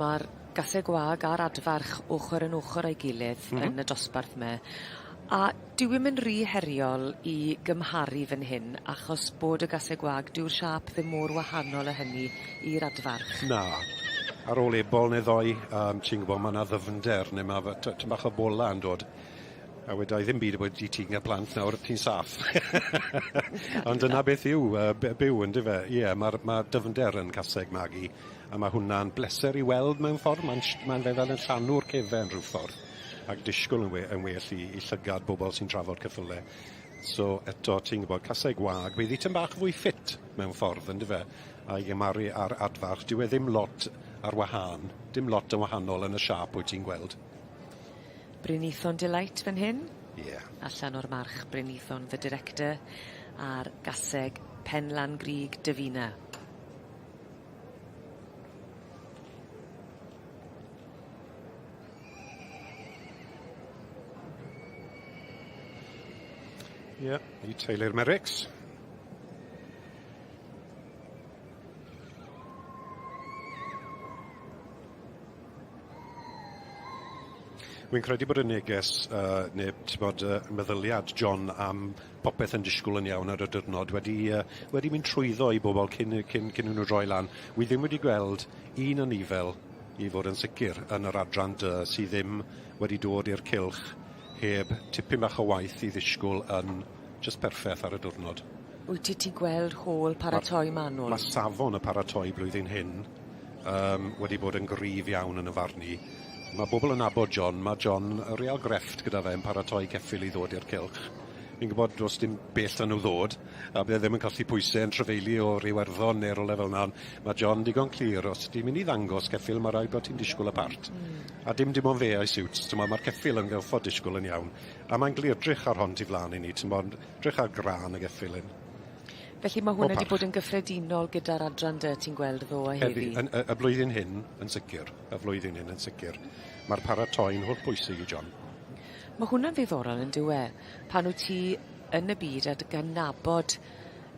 Ma'r gaseg wag a'r adfarch ochor yn ochor â'i gilydd... M-hm. ...yn y dosbarth 'me. A dyw 'i'm yn rhy heriol i gymharu fyn hyn achos bod y gaseg wag dyw'r siâp ddim mor wahanol â hynny i'r adfarch. Na. Ar ôl ebol ne' ddoi yym ti'n gwbo ma' 'na ddyfnder ne' ma' fe ty- tym bach o bola yn dod. A weda i ddim byd ambwyty ti'n ga'l plant nawr, ti'n saff. Ond dyna beth yw yy by- byw yndyfe? Ie ma'r ma' dyfnder yn caseg magu a ma' hwnna'n bleser i weld mewn ffordd ma'n sh- ma'n fe fel yn llanw'r cefen rhyw ffordd ac disgwl yn we- yn well i i llygad bobol sy'n trafod ceffyle. So eto ti'n gwbod caseg wag bydd 'i tym bach fwy ffit mewn ffordd yndyfe? A'i gymaru â'r adfarch dyw e ddim lot ar wahân, dim lot yn wahanol yn y siâp wyt ti'n gweld. Brynithon Delight fan hyn. Ie. Allan o'r march Brynithon the Director a'r gaseg Penlan Grug Davina. Ie, i teulu'r Merricks. Wi'n credu bod y neges yy ne' t'bod y meddyliad John am popeth yn disgwl yn iawn ar y diwrnod wedi yy wedi mynd trwyddo i bobol cyn i cyn cyn i nw droi lan. Wi ddim wedi gweld un anifel i fod yn sicir yn yr adran dy sy ddim wedi dod i'r cylch heb tipyn bach o waith i ddisgwl yn jyst perffeth ar y diwrnod. Wyt ti 'di gweld hôl paratoi manwl? Ma' safon y paratoi blwyddyn hyn yym wedi bod yn gryf iawn yn 'y farn i. Ma' bobol yn nabod John, ma' John y real grefft gyda fe yn paratoi ceffyl i ddod i'r cylch. Fi'n gwbod do's dim bell 'da nw ddod, a bydd e ddim yn colli pwyse yn trafeili o'r Iwerddon ne' rywle fel 'na on' ma' John digon clir os ti'n mynd i ddangos ceffyl ma' raid bo' ti'n disgwl y part. A dim dim ond fe a'i siwts t'mo' ma'r ceffyl yn gorffod disgwl yn iawn. A mae'n glir drych ar hon tu flan i ni t'mod drych ar grân y geffyl 'yn. Felly ma' hwnna 'di bod yn gyffredinol gyda'r adran dy ti'n gweld ddo a heddi? Heddi yn y y blwyddyn hyn yn sicir, y flwyddyn hyn yn sicir. Ma'r paratoi'n hollbwysig i John. Ma' hwnna'n ddiddorol on'd yw e? Pan wyt ti yn y byd a dy gan nabod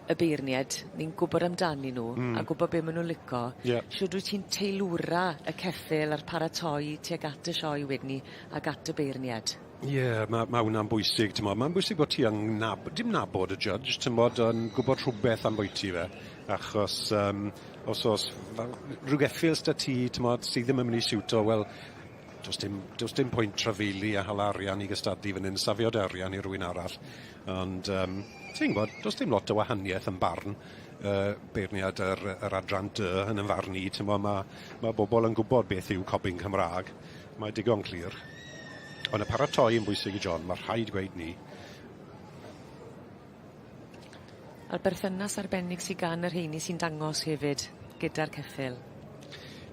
y beirnied, ni'n gwbod amdanyn nw. A gwbo be' ma' nw'n lico. Ie. Shwd wyt ti'n teilwra y ceffyl a'r paratoi tuag at y sioe wedyn 'ny ag at y beirnied? Ie, ma' ma' wnna'n bwysig t'mo' ma'n bwysig bod ti yn nab- dim nabod y judge t'mod yn gwbod rhwbeth ambwyty fe achos yym os o's fel rhyw geffyl s'da ti t'mod sy ddim yn myn' i siwto wel do's dim do's dim pwynt trafeili a hala arian i gystadlu fan 'yn safio dy arian i rywun arall ond yym ti'n gwbod do's dim lot o wahanieth yn barn yy beirniad yr yr adran dy yn 'yn farn i t'mo' ma' ma' bobol yn gwbod beth yw cobyn Cymra'g mae digon clir. Ond y paratoi yn bwysig i John, ma' rhaid gweud 'ny. A'r berthynas arbennig sy gan y rheini sy'n dangos hefyd gyda'r ceffyl.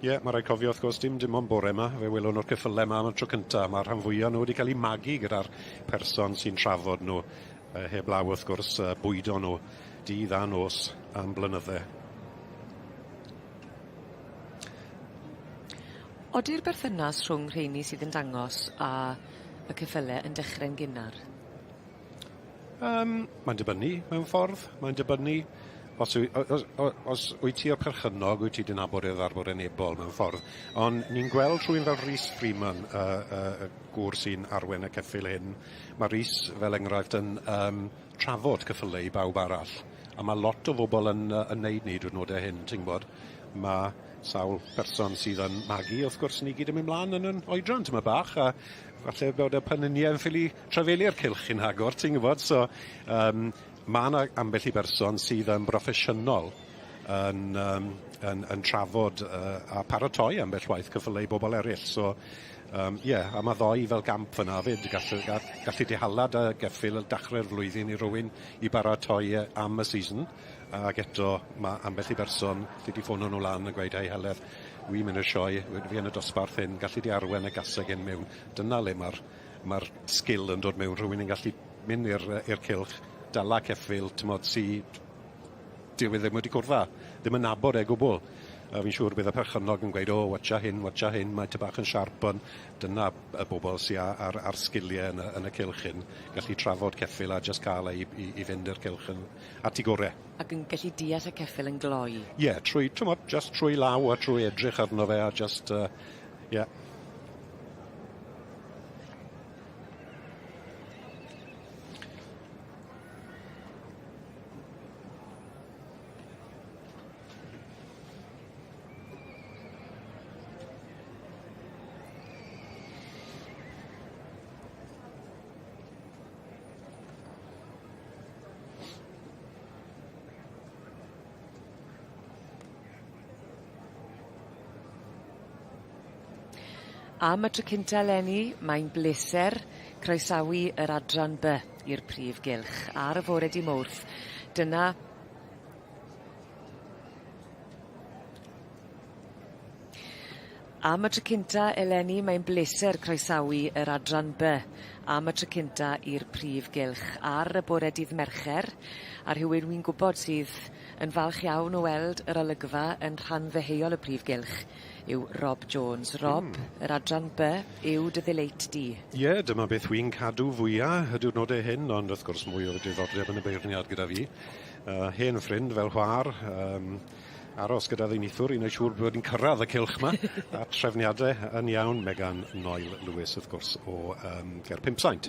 Ie, ma' raid cofio wrth gwrs dim dim ond bore 'ma fe welwn nw'r ceffyle 'ma am y tro cynta. Ma'r rhan fwya o nw wedi ca'l 'u magu gyda'r person sy'n trafod nw yy heblaw wrth gwrs yy bwydo nw dydd a nos am blynydde. Odi'r berthynas rhwng rheini sydd yn dangos a y ceffyle yn dechre'n gynnar? Yym mae'n dibynnu mewn ffordd, mae'n dibynnu os wy- o- os o- os wyt ti y perchennog wyt ti 'di nabod e ddarfod-enebol mewn ffordd on' ni'n gweld rhywun fel Rhys Freeman y y y gŵr sy'n arwen y ceffyl hyn ma' Rhys fel enghraifft yn yym trafod ceffyle i bawb arall a ma' lot o bobol yn yy yn neud 'ny diwrnode hyn ti'n gwbod ma' sawl person sydd yn magu wrth gwrs ni gyd yn mynd mlan yn 'yn oedran tymed bach a falle bod y peninie yn ffili trafeilio'r cylch cyn agor ti'n gwbod so yym ma' 'na ambell i berson sydd yn broffesiynol yn yym yn yn trafod yy a paratoi ambell waith cyffyle i bobol eryll so yym ie a ma' ddoi fel gamp fyn 'na 'fyd gallu ga- gallu di hala dy geffyl yn dachre'r flwyddyn i rywun i baratoi e am y season. Ag eto ma' ambell i berson 'lli di ffono nw lan a gweud hei Heledd wi'n mynd i'r sioe wi fi yn y dosbarth hyn galli di arwen y gaseg hyn miwn. Dyna le ma'r ma'r sgil yn dod mewn rhywun yn gallu mynd i'r yy i'r cylch dala ceffyl t'mod sy dyw e ddim wedi cwrdd â, ddim yn nabod e gwbwl. A fi'n siŵr bydd y perchennog yn gweud o watcha hyn watcha hyn mae ty bach yn siarp on' dyna y bobol sy â a'r a'r sgilie yn y yn y cylch hyn gallu trafod ceffyl a jyst ca'l e i i i fynd i'r cylch yn at 'i gore. Ac yn gallu deall y ceffyl yn gloi. Ie, trwy, t'mod, jyst trwy law a trwy edrych arno fe a jyst yy ie. Am y tro cynta eleni, mae'n bleser croesawu yr adran By i'r prif gylch ar y fore dy' Mowrth. Dyna Am y tro cynta eleni mae'n bleser croesawu yr adran By am y tro cynta i'r prif gylch ar y bore dydd Mercher a rhywun wi'n gwbod sydd yn falch iawn o weld yr olygfa yn rhan ddeheuol y prif gylch yw Rob Jones. Rob, yr adran By yw dy ddeleit di. Ie, dyma beth wi'n cadw fwya y diwrnode hyn, ond wrth gwrs mwy o diddordeb yn y beirniad gyda fi. Hen ffrind fel chwar, yym Aros gyda fi nithwr i wneud siŵr bod ni'n cyrraedd y cylch 'ma a trefniade yn iawn. Megan Noel Lewis wrth gwrs o yym ger Pumsaint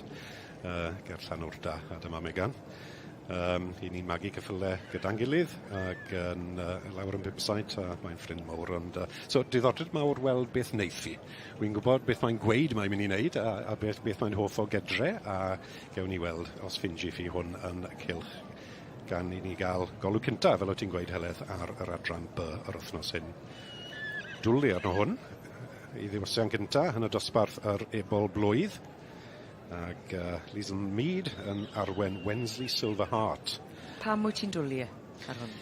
yy ger Llanwrda a dyma Megan. Yym 'yn ni'n magu ceffyle gyda'n gilydd ag yn yy lawr yn Pumsaint a mae'n ffrind mowr ond yy so diddordeb mawr weld beth neiff hi. Wi'n gwbod beth mae'n gweud mae'n mynd i wneud a a beth beth mae'n hoff o gedre a gewn ni weld os ffindiff hi hwn yn y cylch gan i ni gael golwg cynta, fel o ti'n gweud Heledd, ar yr adran B yr wythnos hyn. Dwli arno hwn i ddiwysiant gynta yn y dosbarth yr ebol blwydd. Ac uh, Liesl Mead yn arwen Wensley Silver Heart. Pam wyt ti'n dwli ar hwn?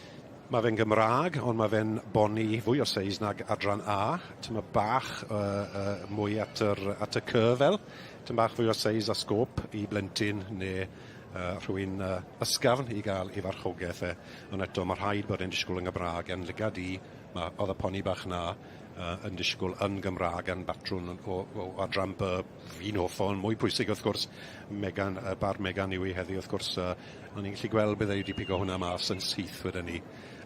Mae fe'n Gymraeg, ond mae fe'n boni fwy o seis nag adran A. Tyma bach uh, uh, mwy at, yr, at y cy fel. Tyma bach fwy o seis a sgôp i blentyn neu uh, rhywun uh, ysgafn i gael ei farchogaeth e. Ond eto, mae rhaid bod e'n disgwyl yn Gymraeg yn lygad i. Mae, oedd y poni bach na uh, yn disgwyl yn Gymraeg yn batrwn o, o adran B fi'n hoff o'n mwy pwysig wrth gwrs, Megan, y bar Megan yw hi heddi wrth gwrs, uh, o'n i'n gallu gweld bydde i wedi pigo hwnna mas yn syth wedyn ni.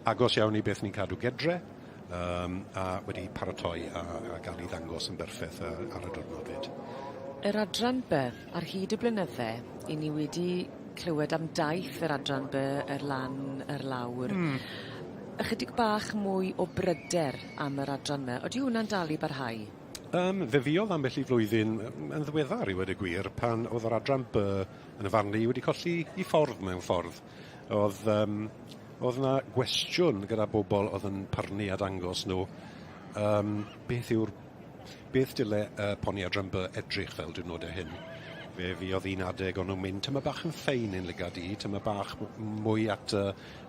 Agos iawn i beth ni'n cadw gedre, um, a wedi paratoi a, a gael ei ddangos yn berffaith ar y diwrnod fyd. Yr adran B, ar hyd y blynydde, i ni wedi clywed am daith yr adran B, yr lan, yr lawr. Mm. Ychydig bach mwy o bryder am yr adran 'ma. Odi hwnna'n dal i barhau? Yym, fe fuodd ambell i flwyddyn yn ddiweddar i weud y gwir, pan o'dd yr adran By yn y farn i wedi colli 'i ffordd mewn ffordd. O'dd yym o'dd 'na gwestiwn gyda bobol o'dd yn pyrnu a dangos nhw yym beth yw'r beth dyle y poni adran By edrych fel diwrnode hyn. Fe fuodd un adeg o'n nhw'n mynd tymed bach yn ffein i'n lygad i, tymed bach mwy at y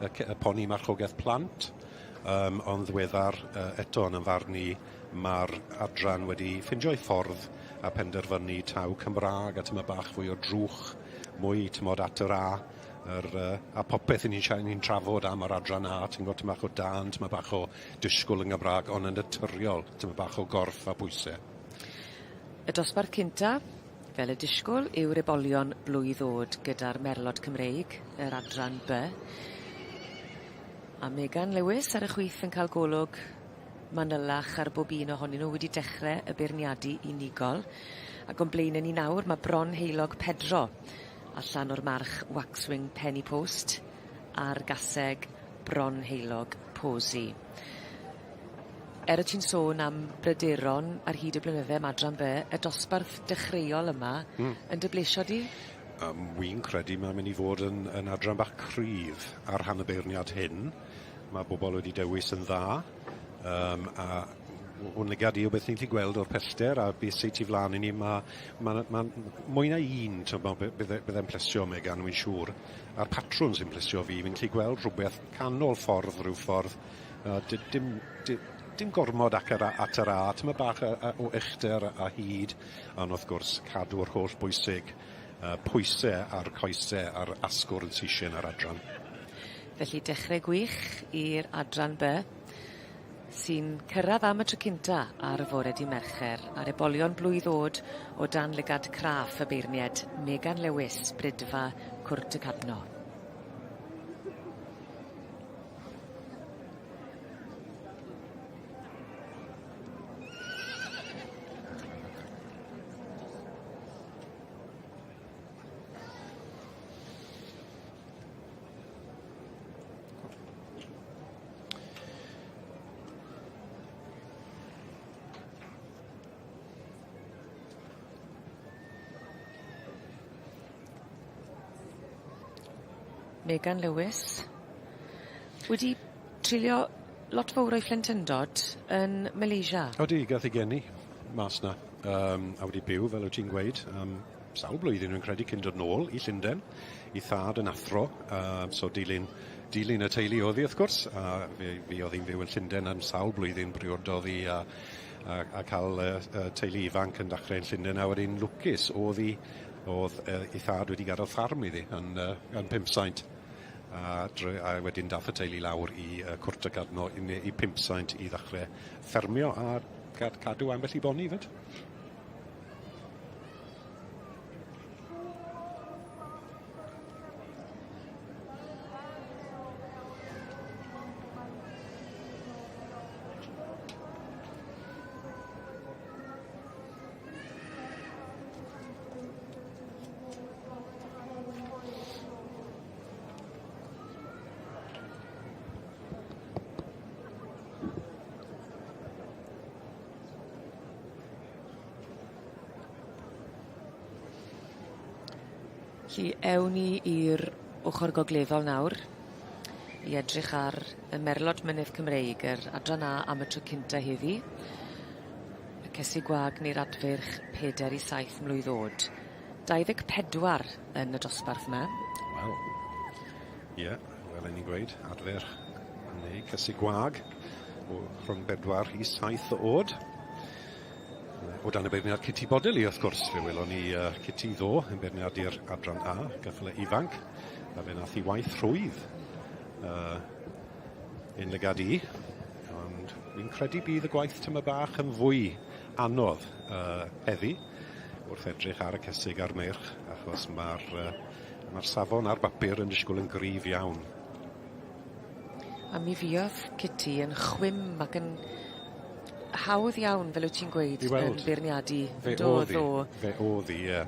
y ce- y poni marchogaeth plant. Yym ond ddiweddar yy eto yn 'yn farn i Mae'r adran wedi ffindio'i ffordd a penderfynu taw Cymraeg a tymed bach fwy o drwch, mwy t'mod at yr A, yr yy a popeth 'yn ni'n sia- ni'n trafod am yr adran A, ti'n gwbod, tymed bach o dân, tymed bach o disgwl yn Gymra'g, ond yn naturiol, tymed bach o gorff a pwyse. Y dosbarth cynta, fel y disgwl, yw'r ebolion blwydd o'd gyda'r merlod Cymreig, yr adran By. A Megan Lewis ar y chwith yn ca'l golwg manylach ar bob un ohonyn nhw wedi dechre y beirniadu unigol ac o'n blaene ni nawr ma' bron heulog Pedro allan o'r march Waxwing Penny Post a'r gaseg bron heulog Posy. Er y ti'n sôn am bryderon ar hyd y blynydde am adran By, y dosbarth dechreuol yma hmm. yn dy blesio di? Yym wi'n credu ma' myn' i fod yn yn adran bach cryf ar rhan y beirniad hyn. Mae bobl wedi dewis yn dda, yym a o'n lygad i o beth ni'n gallu gweld o'r pellter a beth sy tu flan i ni, ma' ma' ma' mwy na un t'mo' bydde bydde'n plesio Megan, wi'n siŵr, a'r patrwn sy'n plesio fi, fi'n gallu gweld rhywbeth canol ffordd rhyw ffordd, uh, dim, dim, dim gormod ac ar, at yr A, tyma bach o, o uchder a hyd, ond wrth gwrs cadw'r holl bwysig uh, pwysau a'r coesau a'r asgwrn sisien ar adran. Felly dechrau gwych i'r adran By sy'n cyrraedd am y tro cynta ar fore dy' Mercher a'r ebolion blwydd o'd o dan lygad craff y beirnied Megan Lewis, Bridfa, Cwrt y Cadno. Megan Lewis wedi treulio lot fowr o'i phlentyndod yn Malaysia. Odi, gath ei geni mas 'na yym a wedi byw fel wyt ti'n gweud am sawl blwyddyn rwy'n credu cyn dod nôl i Llundain. 'I thad yn athro yy so dilyn dilyn y teulu o'dd 'i wrth gwrs a fe fuodd hi'n fyw yn Llunden am sawl blwyddyn briododd 'i a a a ca'l yy y teulu ifanc yn dachre yn Llunden a wedyn lwcus o'dd 'i o'dd yy 'i thad wedi gadel ffarm iddi yn yy yn Pumsaint a drwy a wedyn dath y teulu lawr i yy Cwrt y Cadno i ne- i Pumsaint i ddachre ffermio a gad- cadw ambell i boni 'fyd. Felly ewn ni i'r ochor gogleddol nawr i edrych ar y Merlod Mynydd Cymreig yr adran A am y tro cynta heddi. Y cesig gwag neu'r adfyrch peder i saith mlwydd o'd. 24 yn y dosbarth 'ma. Waw. Ie, fel o'n i'n gweud, adfer neu cysig gwag o rhwng bedwar i saith o o'd. O dan y beirniad Kitty Bodily, wrth gwrs, fe welon ni Kitty ddo yn beirniadu'r adran A, gyffle ifanc, a fe nath i waith rhwydd un lygad i, ond fi'n credu bydd y gwaith tyma bach yn fwy anodd heddi wrth edrych ar y cesig a'r meirch, achos mae'r ma safon ar bapur yn disgwyl yn gryf iawn. A mi fuodd Kitty yn chwim ac yn hawdd iawn, fel wyt ti'n gweud, yn beirniadu. Fe oedd hi, fe oedd hi, ie.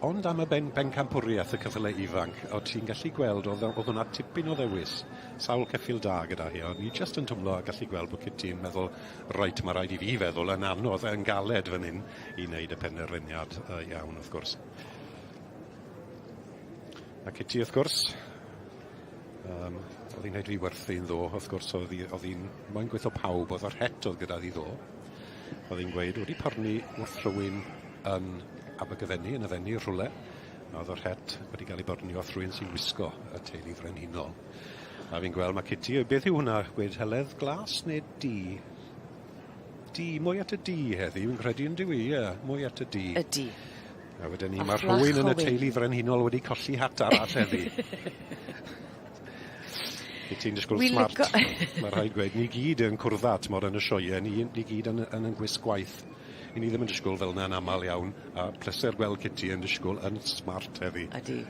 Ond am y ben, bencampwriaeth y ceffylau ifanc, o ti'n gallu gweld, oedd, oedd hwnna tipyn o ddewis, sawl ceffyl da gyda hi, o'n i jyst yn twmlo a gallu gweld bod Kitty'n meddwl, reit, mae rhaid i fi feddwl yn anodd, yn galed fan hyn, i wneud y penderfyniad iawn, wrth gwrs. A Kitty, wrth gwrs, oedd hi'n neud fi werthu'n ddo, wrth gwrs, oedd hi'n moyn gweithio pawb, oedd yr het oedd gyda hi ddo. Oedd hi'n gweud, wedi parnu wrth rhywun yn Abergavenny, yn y Fenni, rhywle, a oedd yr het wedi cael ei byrnu wrth rhywun sy'n wisgo y teulu frenhinol. A fi'n gweld mae Kitty, beth yw hwnna, gweud Heledd, glas neu du? Du, mwy at y du heddi, fi'n credu yn dyw i, ie, mwy at y du. Ydy. A wedyn ni, mae rhywun yn y teulu frenhinol wedi colli hat arall heddi. Wyt ti'n disgwyl smart. Mae rhaid gweud, ni gyd yn cwrdda, t'mod, yn y sioeau, ni gyd yn gwisg gwaith. I ni ddim yn disgwyl fel yna'n aml iawn, a pleser gweld Kitty yn disgwyl yn smart heddi. Ydy.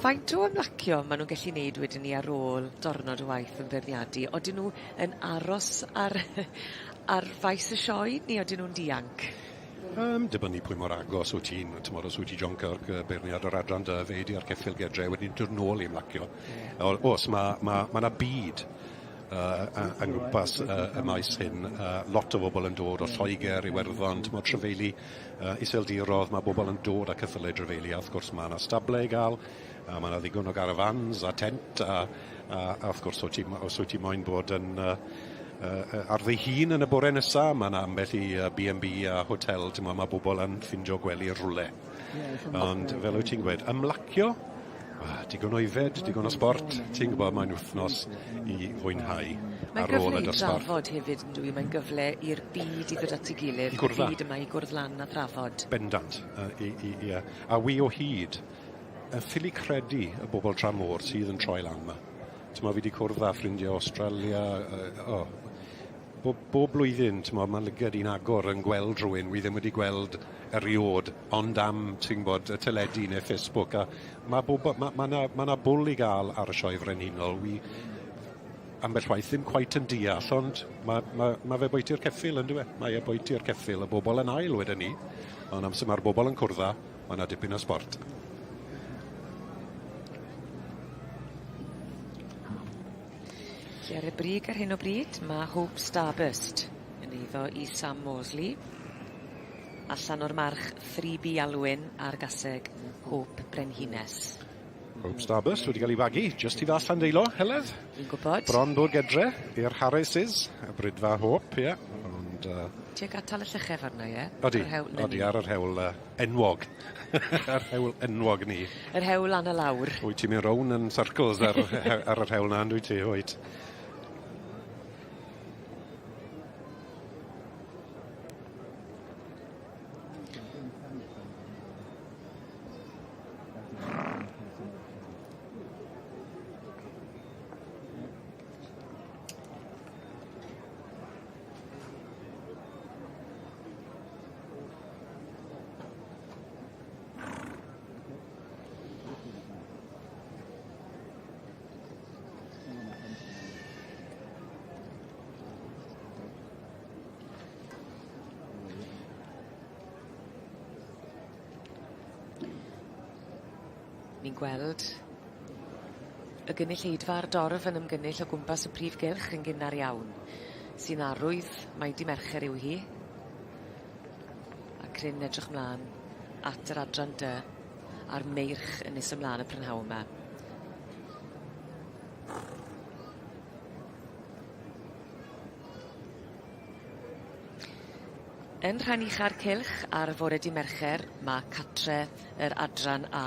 Faint o ymlacio ma' nw'n gallu neud wedyn 'ny ar ôl diwrnod o waith yn beirniadu? Odyn nw yn aros ar ar faes y sioe neu odyn nw'n dianc? Dibynnu pwy mor agos wyt ti'n, t'mod, os wyt ti John Kirk, beirniad o'r adran dy, fe 'di a'r ceffyl gedre wedyn dod nôl i ymlacio. O's, ma' ma' ma' 'na byd yng nghwmpas y maes hyn, lot o bobl yn dod o Lloegr, Iwerddon, t'mod, trefeili Iseldirodd, ma' bobl yn dod â ceffyle drefeili, a wrth gwrs ma' 'na stable i ga'l, a ma' 'na ddigon o garafans a tent a a wrth gwrs o ti os wyt ti moyn bod yn ar dy hun yn y bore nesa, ma' 'na ambell i B&B a hotel, t'mo' ma' bobl yn ffindo gwely rwle. Ond fel wyt ti'n gweud, ymlacio, digon o yfed, digon o sbort, ti'n gwybod, mae'n wythnos i fwynhau Mae'n ar ôl gyfle y i dosbarth. drafod hefyd yndyw 'i mae'n gyfle i'r byd i ddod at 'i gilydd. I gwrdd Y byd yma i gwrdd lan a thrafod. Bendant. I, i, i, a wi o hyd yn ffili credu y bobl tramor sydd yn troi lan 'ma. T'mo' fi 'di cwrdd â ffrindiau o Australia, oh, bob blwyddyn, t'mo', ma' lygad i'n agor yn gweld rhywun wi ddim wedi gweld eriod, ond am, ti'n gwbod, y teledu neu Facebook, a ma' bob, ma' ma' 'na ma' 'na bwl i ga'l ar y sioe frenhinol, wi ambell waith ddim cweit yn deall, ond ma' ma' ma' fe boiti'r ceffyl yndyw e? Mae e boiti'r ceffyl, y bobl yn ail wedyn 'ny, ond amser ma'r bobl yn cwrdda, ma' 'na dipyn o sbort. Felly ar y brig ar hyn o bryd ma' Hope Starburst yn eiddo i Sam Mosley. Allan o'r march 3B Alwyn a'r gaseg Hope Brenhines. Hope Starburst wedi cael ei fagu jyst tu fas Llandeilo, Heledd. Fi'n gwybod. Bron bod gedre i'r Harrises, y Bridfa Hope, ie. Ond Tuag atal y llechef arno, ie? Odi, odi, ar yr hewl enwog. Yr hewl enwog ni. Yr hewl lan a lawr. Wyt ti'n mynd rown yn circles ar yr hewl na, yndwyt ti, wyt? Ni'n gweld y gynulleidfa a'r dorf yn ymgynnull o gwmpas y prif gylch yn gynnar iawn, sy'n arwydd mai dy' Mercher yw hi. Cryn edrych mlaen at yr adran D a'r meirch yn nes ymlaen y prynhawn yma. Yn rhan ucha'r cylch ar fore dy' Mercher ma' catre yr adran A.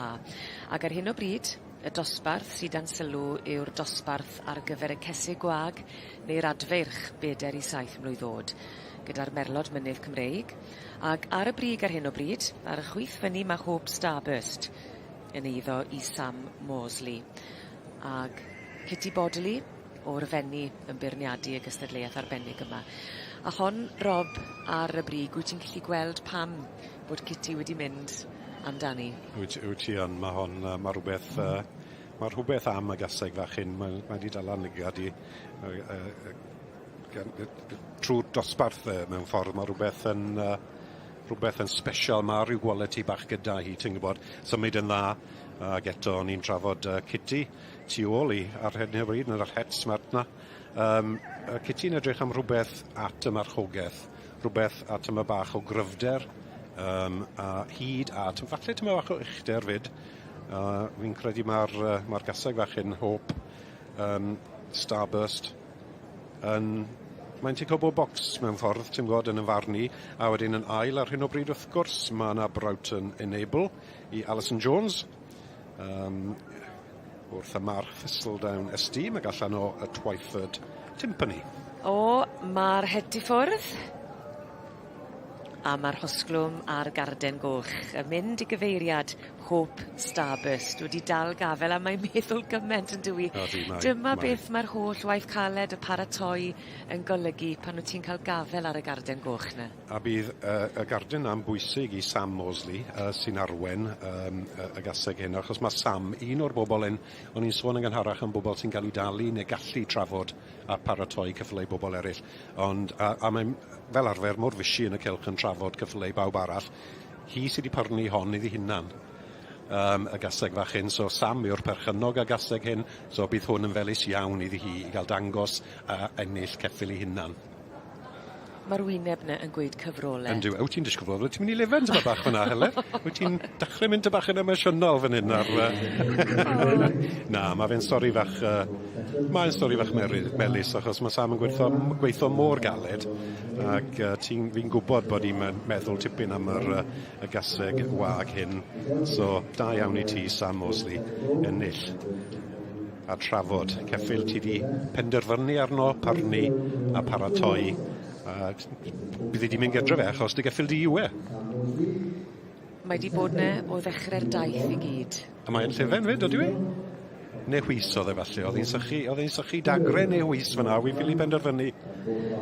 Ac ar hyn o bryd y dosbarth sy dan sylw yw'r dosbarth ar gyfer y cesig gwag neu'r adfeirch beder i saith mlwydd o'd gyda'r merlod mynydd Cymreig ag ar y brig ar hyn o bryd ar y chwith fyny ma' Hope Starburst yn eiddo i Sam Moseley ag Kitty Bodley o'r Fenni yn beirniadu y gystadleuaeth arbennig yma. A hon Rob ar y brig wyt ti'n gallu gweld pam bod Kitty wedi mynd amdani? Wyt wyt ti yn ma' hon yy ma' rwbeth yy ma' rhwbeth am y gaseg fach hyn mae mae 'di dala'n lygad i gan trw'r dosbarth mewn ffordd ma' rwbeth yn rhwbeth yn sbesial ma' ryw gwaliti bach gyda hi ti'n gwbod symud yn dda ag eto o'n i'n trafod Kitty tu ôl i ar hyn o bryd yn yr het smart 'na. Yym Kitty'n edrych am rhwbeth at y marchogeth, rhwbeth at tymed bach o gryfder yym a hyd a falle tymed bach o uchder 'fyd. Fi'n credu ma'r ma'r gaseg fach hyn Hope yym Starburst yn mae'n tico bob bocs mewn ffordd ti'n gwbod yn 'yn farn i. A wedyn yn ail ar hyn o bryd wrth gwrs ma' 'na Broughton Enable i Alison Jones. Yym wrth y march Thistledown Esteem ag allan o y Twyford Timpani. O, ma'r het i ffwrdd. A ma'r rhosglwm a'r garden goch yn mynd i gyfeiriad Hope Starburst wedi dal gafel a mae'n meddwl gyment yndyw 'i? Odi mae. Dyma mae. beth mae'r holl waith caled y paratoi yn golygu pan wt ti'n ca'l gafel ar y garden goch 'na. A bydd y garden 'na'n bwysig i Sam Moseley sy'n arwen yym y gaseg hyn achos ma' Sam un o'r bobol 'yn o'n i'n sôn yn gynharach am bobol sy'n ga'l 'u dalu ne' gallu trafod a paratoi ceffylau i bobol eryll ond a a mae'n fel arfer mor fishi yn y cylch yn trafod ceffylau i bawb arall. Hi sy 'di pyrnu hon iddi hunan yym y gaseg fach hyn so Sam yw'r perchennog y gaseg hyn so bydd hwn yn felys iawn iddi hi i ga'l dangos a ennill ceffyl 'i hunan. Ma'r wyneb 'na yn gweud cyfrole. Yndyw. Wyt ti'n disgwl fel wyt ti'n myn' i lefen tymed bach fyn 'na Heledd? Wyt ti'n dachre mynd ty bach yn emosiynol fan hyn ar yy Na ma' fe'n stori fach yy mae'n stori fach mery- melys achos ma' Sam yn gweitho gweitho mor galed ag ti'n fi'n gwbod bod 'i me'n meddwl tipyn am yr y gaseg wag hyn. So da iawn i ti Sam Moseley ennill. A trafod ceffyl ti 'di penderfynu arno, pyrnu a paratoi a byddi di'n mynd gyda fe achos dy geffyl di yw e. Mae 'di bod 'ne o ddechre'r daith i gyd. A mae yn llefen 'fyd odyw 'i? Ne' whis o'dd e falle o'dd 'i'n sychu o'dd 'i'n sychu dagre ne' whis fan 'na wi ffili penderfynu.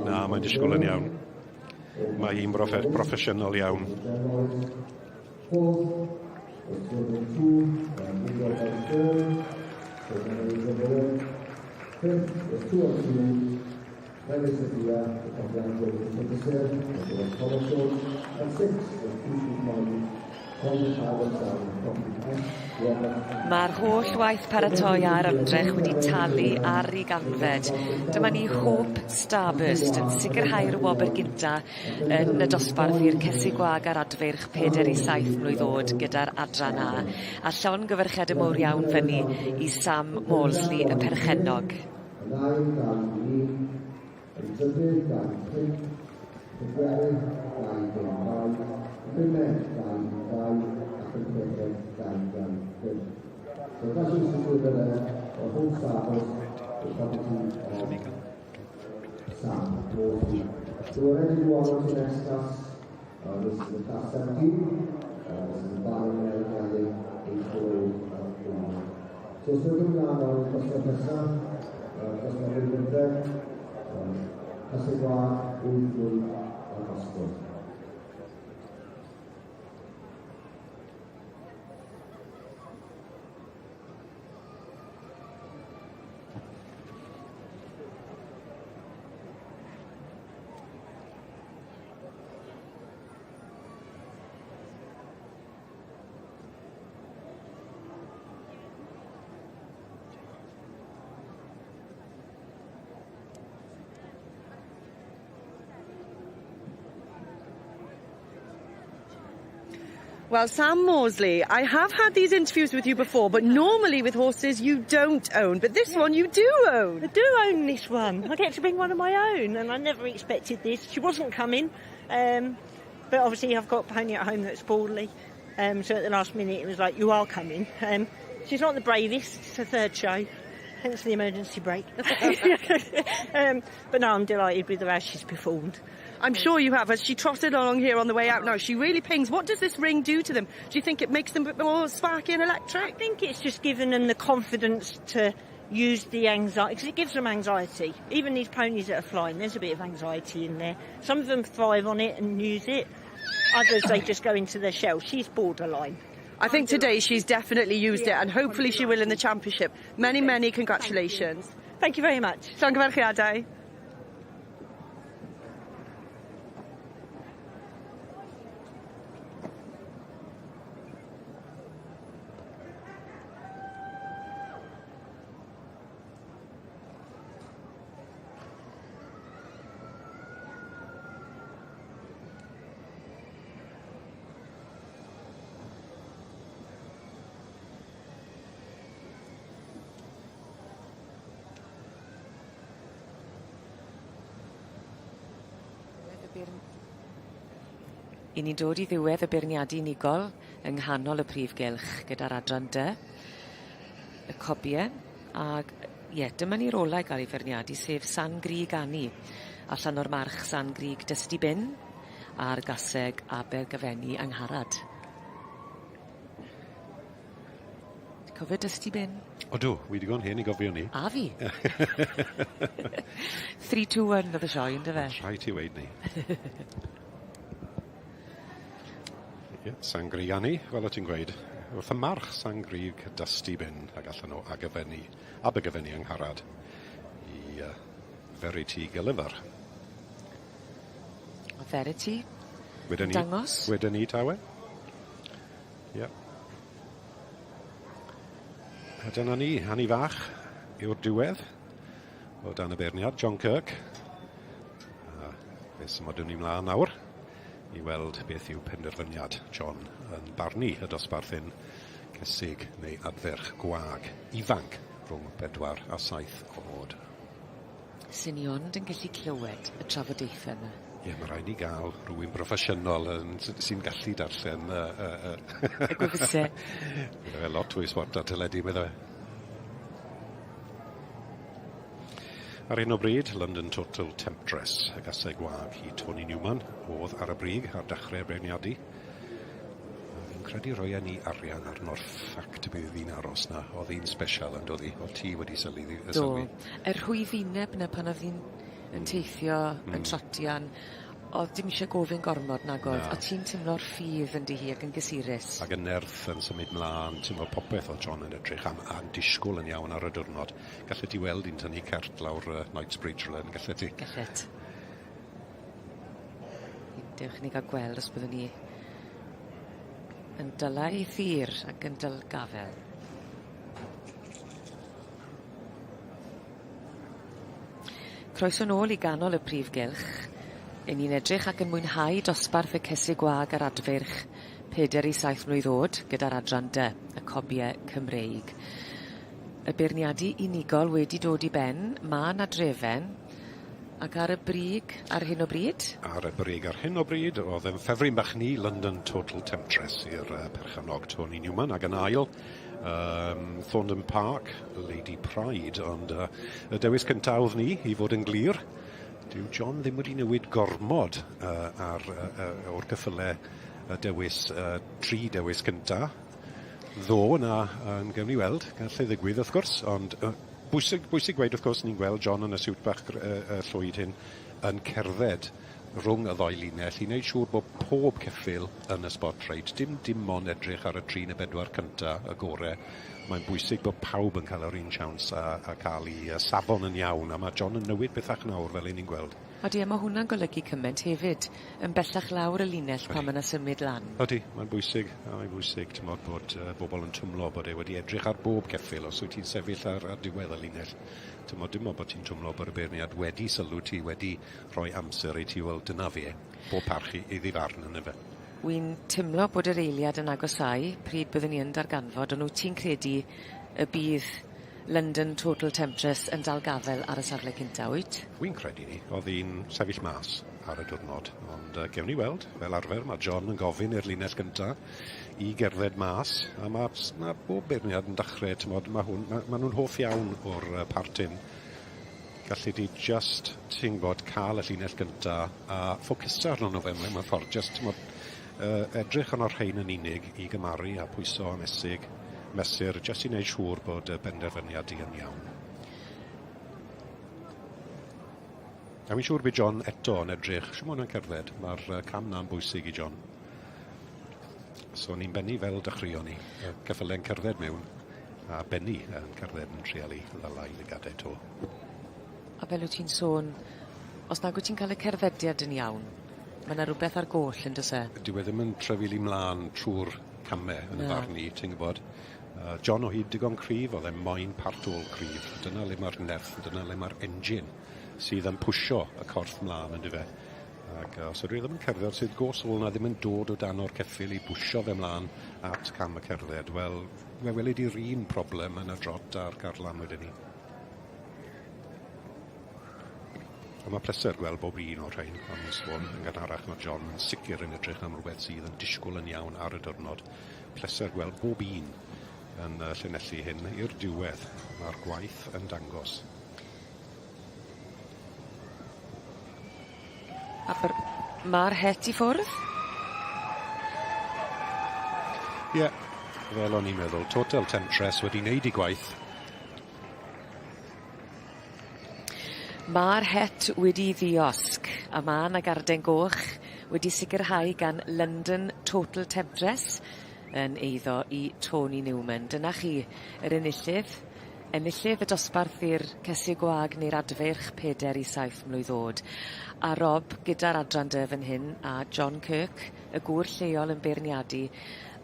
Na mae'n disgwl yn iawn. Mae hi'n broffe- broffesiynol iawn. Mae'r holl waith paratoi a'r ymdrech wedi talu ar ei ganfed. Dyma ni Hope Starburst yn sicrhau'r wobr gynta yn y dosbarth i'r cesig gwag a'r adfeirch peder i saith mlwydd o'd gyda'r adran A. A llongyfarchiade mowr iawn fyny i Sam Molesley y perchennog. Yn ail gan un, yn drydydd gan pump, pedwerydd gan dim dau, pumed gan ddau ac yn chweched gan gan pump. So that is the winner of Hope Starburst, the property of Sam Moseley. So we're ready to go on to the next class. This is the class 17. This is the Baron Melody 8-4 and So symud ymlaen nawr i'r dosbarth nesaf, dosbarth wyth bymtheg, Caseg Gwag, wyth mlwydd a Gosford. Well, Sam Mosley, I have had these interviews with you before, but normally with horses you don't own, but this one you do own. I do own this one. I get to bring one of my own, and I never expected this. She wasn't coming, but obviously I've got a pony at home that's poorly, so at the last minute it was like, you are coming. She's not the bravest. It's her third show, hence the emergency brake. But no, I'm delighted with how she's performed. I'm sure you have. As she trotted along here on the way out now, she really pings. What does this ring do to them? Do you think it makes them a bit more sparky and electric? I think it's just given them the confidence to use the anxiety, because it gives them anxiety. Even these ponies that are flying, there's a bit of anxiety in there. Some of them thrive on it and use it. Others, they just go into their shell. She's borderline. I think today she's definitely used it, and hopefully she will in the championship. Many, many congratulations. Thank you. Thank you very much. Llongyfarchiadau. I ni'n dod i ddiwedd y beirniadu unigol yng nghanol y prif gylch gyda'r adran D, y cobie, ag ie, dyma ni'r ola i gael ei feirniadu, sef San Grug Ani, allan o'r march San Grug Dusty Bin a'r gaseg Abergyfenni Angharad. Ti'n cofio Dusty Bin? Odw, wi digon hen i gofio ni. A fi. 3, 2, 1 oedd y sioe, on'd yfe? Rhaid ti weud 'ny. Ie, Sangri Anni, fel o ti'n gweud, wrth y march Sangrig Dusty Bin ag allan o Abergyfenni, Abergyfenni Angharad i Verity Gulliver. O Verity? Wedyn ni. Dangos? Wedyn ni, Tawe. Ie. A dyna ni, Anni Fach yw'r diwedd o dan y beirniad, John Kirk. A fe symudwn ni mlaen nawr i weld beth yw penderfyniad John yn barnu y dosbarth hyn, cesig neu adferch gwag ifanc rhwng 4 a 7 oed. Swn i ond yn gallu clywed y trafodaethau yma. Ie, mae rhaid ni gael rhywun broffesiynol yn, sy'n gallu darllen y gwefusau. Bydde fe lot fwy sbort ar teledu, bydde fe. Ar hyn o bryd, London Total Temptress, y gaseg wag i Tony Newman, oedd ar y brig ar dechrau'r beirniadu. A fi'n credu roi ni arian arno'r ffact y bydd hi'n aros na. Oedd hi'n special yn dod hi. Oedd ti wedi sylwi? Do. Y rhwyddineb na pan oedd hi'n yn teithio, yn trotian, oedd dim eisiau gofyn gormod nag oedd. O ti'n teimlo'r ffydd yn di hi ac yn gysurus. Ac y nerth yn symud mlaen, teimlo popeth oedd John yn edrych am, a'n disgwyl yn iawn ar y diwrnod. Gallet ti weld hi'n tynnu cert lawr Knightsbridge rhywle, yn gallet ti? Gallet. Dewch i ni gael gweld os byddwn ni yn dyla ei thir ac yn dyl gafel. Croeso nôl i ganol y prif gylch. Yn ni'n edrych ac yn mwynhau dosbarth y cesig gwag a'r adfeirch 4 i 7 mlwydd oed gyda'r adran D, y cobiau Cymreig. Y beirniadu unigol wedi dod i ben, ma' 'na drefen, ac ar y brig ar hyn o bryd? Ar y brig ar hyn o bryd, oedd yn ffefryn bach ni, London Total Temptress i'r perchennog Tony Newman, ac yn ail, Thorndon Park, Lady Pride, ond y dewis cyntaf oedd ni, i fod yn glir, dyw John ddim wedi newid gormod ar o'r ceffylau y dewis, tri dewis cynta. Ddo na, gewn ni weld, gallai ddigwydd wrth gwrs, ond bwysig gweud wrth gwrs, ni'n gweld John yn y siwt bach llwyd hyn yn cerdded rhwng y ddoi linell i wneud siŵr bod pob ceffyl yn y spot reit. Dim ond edrych ar y 3 neu 4 cynta y gore. Mae'n bwysig bod pawb yn cael yr un siawns a cael ei safon yn iawn, a mae John yn newid bethach nawr fel 'yn ni'n gweld. Odi, a mae hwnna'n golygu cymaint hefyd, yn bellach lawr y linell pan mae yna symud lan. Odi, mae'n bwysig, a mae'n bwysig, t'mod, bod bobl yn twmlo bod e wedi edrych ar bob ceffyl. Os wyt ti'n sefyll ar diwedd y linell, t'mod, dim ond bod ti'n twmlo bod y beirniad wedi sylw ti, wedi rhoi amser i ti, wel, dyna fe, bob parch iddi farn yn efe. Wi'n timlo bod yr eiliad yn agosáu pryd byddwn ni yn darganfod ond wyt ti'n credu y bydd London Total Temptress yn dal gafel ar y safle cynta, wyt? Wi'n credu 'ny. O'dd 'i'n sefyll mas ar y diwrnod, ond yy gewn ni weld. Fel arfer ma' John yn gofyn i'r linell gynta i gerdded mas a ma' s- ma' bob beirniad yn dachre t'mod ma' hwn ma' ma' nw'n hoff iawn o'r yy part hyn. Gallu di jyst ti'n gwbod ca'l y llinell gynta a ffocysu arno nw fe mewn ffordd jyst t'mod yy edrych arno'r rhein yn unig i gymaru a pwyso a mesig mesur jyst i neud siŵr bod y benderfyniad di yn iawn. A fi'n siŵr bydd John eto yn edrych, shwt ma' hwnna'n cerdded? Ma'r yy cam 'na'n bwysig i John. So ni'n bennu fel dechreuon ni, y ceffyle'n cerdded mewn a bennu yn cerdded yn trial i ddala 'i lygadau 'to. A fel wyt ti'n sôn, os nag wyt ti'n cael y cerddediad yn iawn, ma' 'na rwbeth ar goll on'd o's e? Dyw e ddim yn trafeilu mlan trw'r came yn y farn i, ti'n gwbod. John o hyd digon cryf, o'dd e moyn part ôl cryf. Dyna le ma'r nerth, dyna le ma'r engine sydd yn pwsio y corff mlan yndyfe. Ac os ydw i ddim yn cerdded sydd go sôl 'na ddim yn dod o dan o'r ceffyl i bwsio fe mlan at cam y cerdded, wel, fe weli di'r un problem yn y drot a'r garlam wedyn 'ny. A ma' pleser gweld bob un o'r rhain, o'n i'n sôn yn gynharach ma' John yn sicr yn edrych am rwbeth sydd yn disgwl yn iawn ar y diwrnod. Pleser gweld bob un yn y llinelli hyn i'r diwedd. Mae'r gwaith yn dangos. A mae'r het i ffwrdd? Ie, yeah, fel o'n i'n meddwl, Total Temptress wedi wneud 'i gwaith. Ma'r het wedi ddiosg a ma' 'na garden goch wedi sicirhau gan London Total Temptress yn eiddo i Tony Newman. Dyna chi yr enillydd. Enillydd y dosbarth i'r cesig gwag neu'r adfeirch peder i saith mlwydd o'd. A Rob gyda'r adran dy fan hyn a John Kirk y gŵr lleol yn beirniadu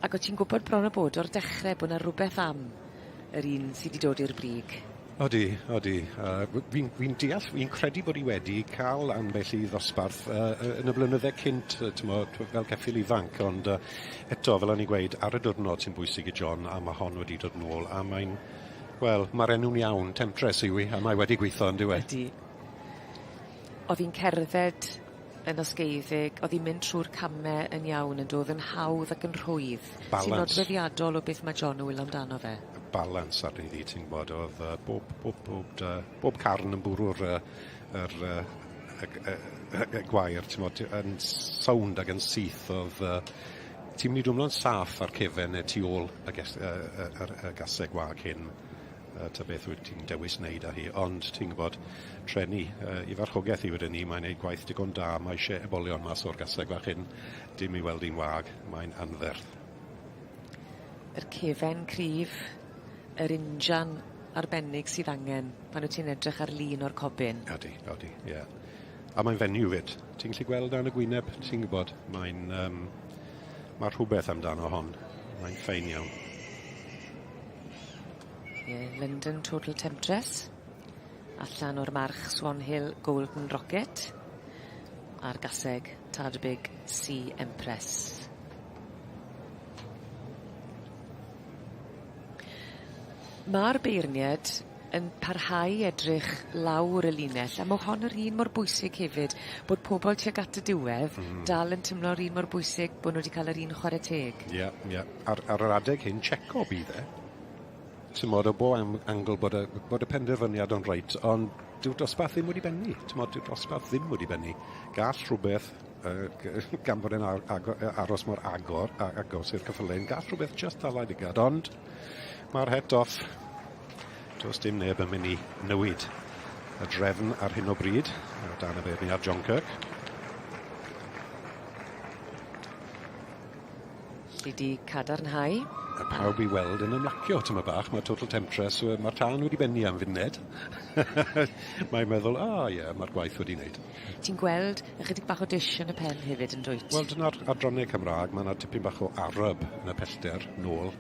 ac o' ti'n gwbod bron a bod o'r dechre bo' 'na rwbeth am yr un sy 'di dod i'r brig. Odi, odi. Yy fi'n fi'n deall, fi'n credu bod 'i wedi ca'l ambell i ddosbarth yy yy yn y blynydde cynt yy t'mod fel ceffyl ifanc ond yy eto fel o'n i'n gweud ar y diwrnod sy'n bwysig i John a ma' hon wedi dod nôl a mae'n wel ma'r enw'n iawn Temptress yw 'i a mae wedi gwitho on'd yw e? Ydi. O'dd 'i'n cerdded yn osgeiddig o'dd 'i'n mynd trw'r came yn iawn yn dodd yn hawdd ac yn rhwydd. Balans. Sy'n nodweddiadol o beth ma' John yn wylo amdano fe. Balans arni ddi ti'n gwbod o'dd yy bob bob bob dy bob carn yn bwrw'r yy yr yy y g- y y y gwair t'mod yn sownd ag yn syth o'dd yy ti'n myn' i dwmlo'n saff ar cefen ne' tu ôl y ges- yy yy yr y gaseg wag hyn. yy ta beth wyt ti'n dewis wneud â hi, ond ti'n gwybod, treni yy i farchogaeth hi wedyn 'ny, mae'n neud gwaith digon da, mae isie ebolion mas o'r gaseg fach hyn, dim i weld hi'n wag, mae'n anferth. Yr cefen cryf, yr injan arbennig sydd angen pan wyt ti'n edrych ar lun o'r cobyn. Odi, odi, ie. A mae'n fenyw 'fyd. Ti'n gallu gweld dan y gwyneb, ti'n gwybod, mae'n yym ma' rhwbeth amdano hon, mae'n ffein iawn. Ie, London Total Temptress. Allan o'r march Swan Hill Golden Rocket. A'r gaseg Tadbig Sea Empress. Ma'r beirnied yn parhau i edrych lawr y linell a ma' hon yr un mor bwysig hefyd bod pobol tuag at y diwedd... Hmm. ...dal yn timlo'r un mor bwysig bo' nw 'di ca'l yr un chware teg. Ie ie. Ar ar yr adeg hyn Checo bydd e. T'mod o bo' am- angle bod y bod y penderfyniad yn reit ond dyw'r dosbarth ddim wedi bennu t'mod dyw'r dosbarth ddim wedi bennu. Gall rhwbeth yy g- gan bod e'n ar- ago- yy aros mor agor a- agos i'r cyffyle gall rhwbeth jyst ddala 'i lygad ond ma'r het off. Does dim neb yn mynd i newid y drefn ar hyn o bryd o dan y beirniad John Kirk. Alli di cadarnhau? A pawb i weld yn ymlacio tyma bach, mae Total Temptress, mae'r tân wedi benni am funed. Mae'n meddwl, o oh, ie, yeah, mae'r gwaith wedi wneud. Ti'n gweld ychydig bach o dish yn y pen hefyd yn dwyt? Wel, dyna'r adrannau Cymraeg, mae yna tipyn bach o Arab yn y pellter nôl.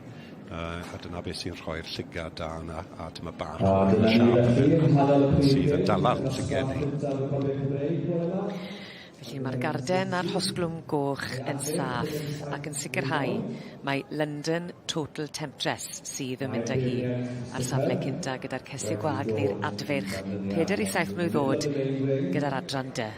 A dyna beth sy'n rhoi'r llygad da yna a tyma bach o siâp sydd yn dala'r llyged ni. Felly mae'r garden a'r hosglwm goch yn saff ac yn sicrhau mai London Total Temptress sydd yn mynd â hi ar safle cynta gyda'r cesig gwag neu'r adfeirch 4 i 7 mlwydd o'd gyda'r adran dy.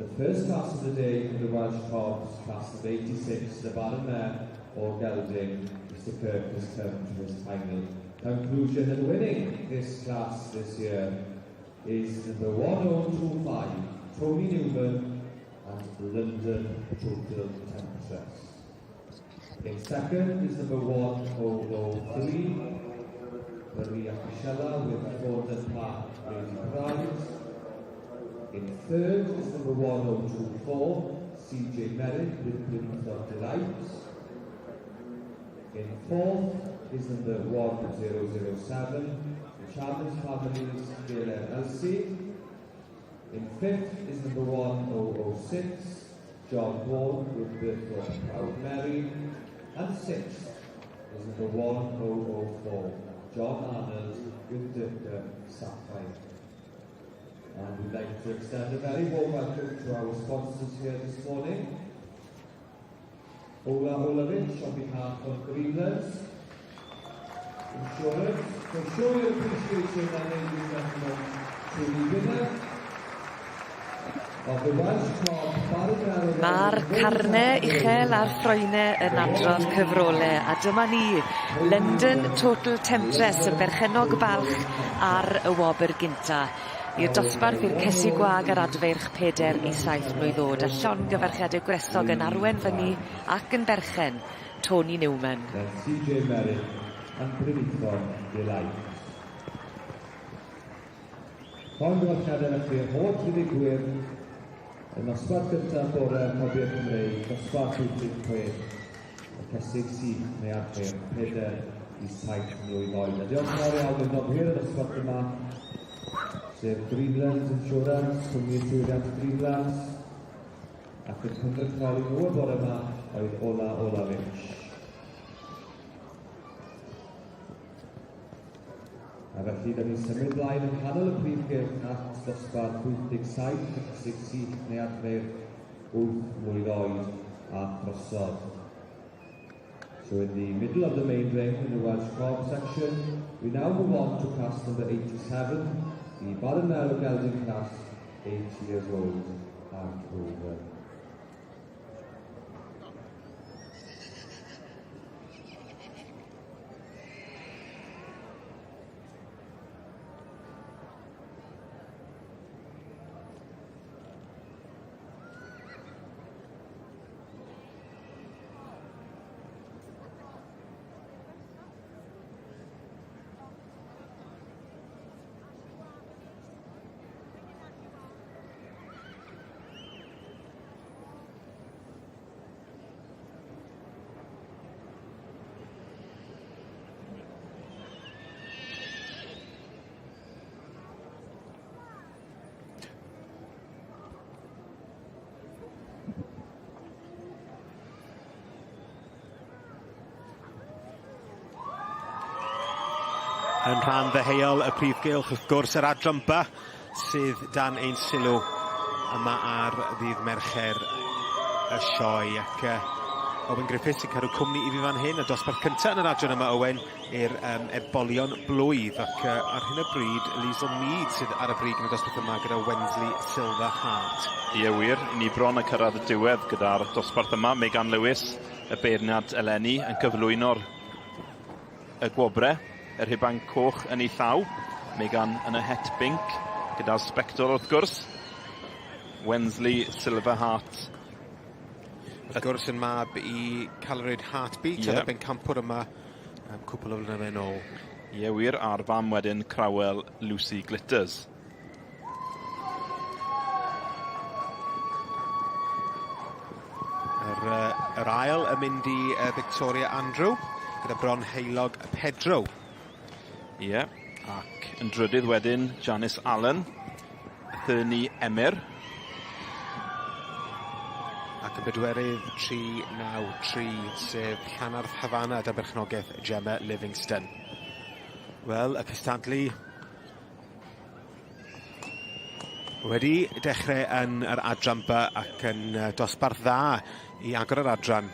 The first class of the day in the Welsh Cobs, class of 86, the Baron Mayor or Gelding, Mr Kirk has come to his final conclusion and winning this class this year is number 1025, Tony Newman and London Total Temptress. In second is number 1003, Maria Pichella with Thornton Park Lady Pride. In third is number 1024, CJ Merritt with Plymouth Delight. In fourth is number 1007, the Chalmers Family's Galen Elsie. In fifth is number 1006, John Vaughan with Burthorpe Proud Mary. And sixth is number 1004, John Arnold with Dirka Sapphire. And we'd like to extend a very warm welcome to our sponsors here this morning. Ola Olavich on behalf of Greenlands Insurance. So show your appreciation then, ladies and gentlemen, to the winner of the Welsh Cob Barry Mae'r carne uchel a'r ffroene yn adrodd cyfrole a dyma ni, London Total Temptress yn berchennog balch ar y wobr gynta. I'r dosbarth i'r cesig gwag a'r adfeirch 4 i 7 mlwydd o'd a llongyfarchiadau gwresog yn arwen fyny ac yn berchen Tony Newman. Then CJ Merritt and Brynithon Delight. Llongyfarchiadau felly yr holl fuddugwyr y nosbarth gyntaf bore Cobiau Cymreig, dosbarth 86, y cesig syth neu adfeirch 4 i 7 mlwydd oed. A diolch yn fawr iawn i'r noddwyr y dosbarth yma, sef Greenlands Insurance, cwmni llwyddiant Greenlands, ac yn cynrychioli nhw y bore yma oedd Ola Olavich. A felly, da ni'n symud mlaen yng nghanol y prif gylch at ddosbarth 87, y cesig syth neu adfeirch 8 mlwydd oed a throsodd. So in the middle of the main ring in the Welsh Cob section, we now move on to class number 87, the Barron Mare Gelding class, 8 years old and over. Yn rhan ddeheuol y prif gylch, wrth gwrs, yr adran B sydd dan ein sylw yma ar ddydd Mercher y sioe. Ac Owen Griffiths sy'n cadw cwmni i fi fan hyn, y dosbarth cyntaf yn yr adran yma, Owen, i'r ebolion blwydd. Ac ar hyn o bryd, Liesl Mead sydd ar y brig yn y dosbarth yma gyda Wensley Silver Hart. Ie wir, ni bron yn cyrraedd y diwedd gyda'r dosbarth yma. Megan Lewis, y beirniad eleni, yn cyflwyno'r y gwobre, y rhuban coch yn ei llaw. Megan yn y het binc, gyda'r sbectol wrth gwrs. Wensley Silver Hart. Wrth gwrs yn mab i Calorid Heartbeat, yeah. Oedd y bencampwr yma cwpl o flynyddoedd yn ôl. Ie wir, a'r fam wedyn Crowell Lucy Glitters. Yr ail yn mynd i Victoria Andrew, gyda bron heulog Pedro. Ie, yeah, ac yn drydydd wedyn Janice Allen, Thurni Emyr. Ac yn bedwerydd 393, sef Llanarth Havana, dan berchnogaeth Gemma Livingston. Wel, y cystadlu Wedi dechrau yn yr adran B ac yn dosbarth dda i agor yr adran.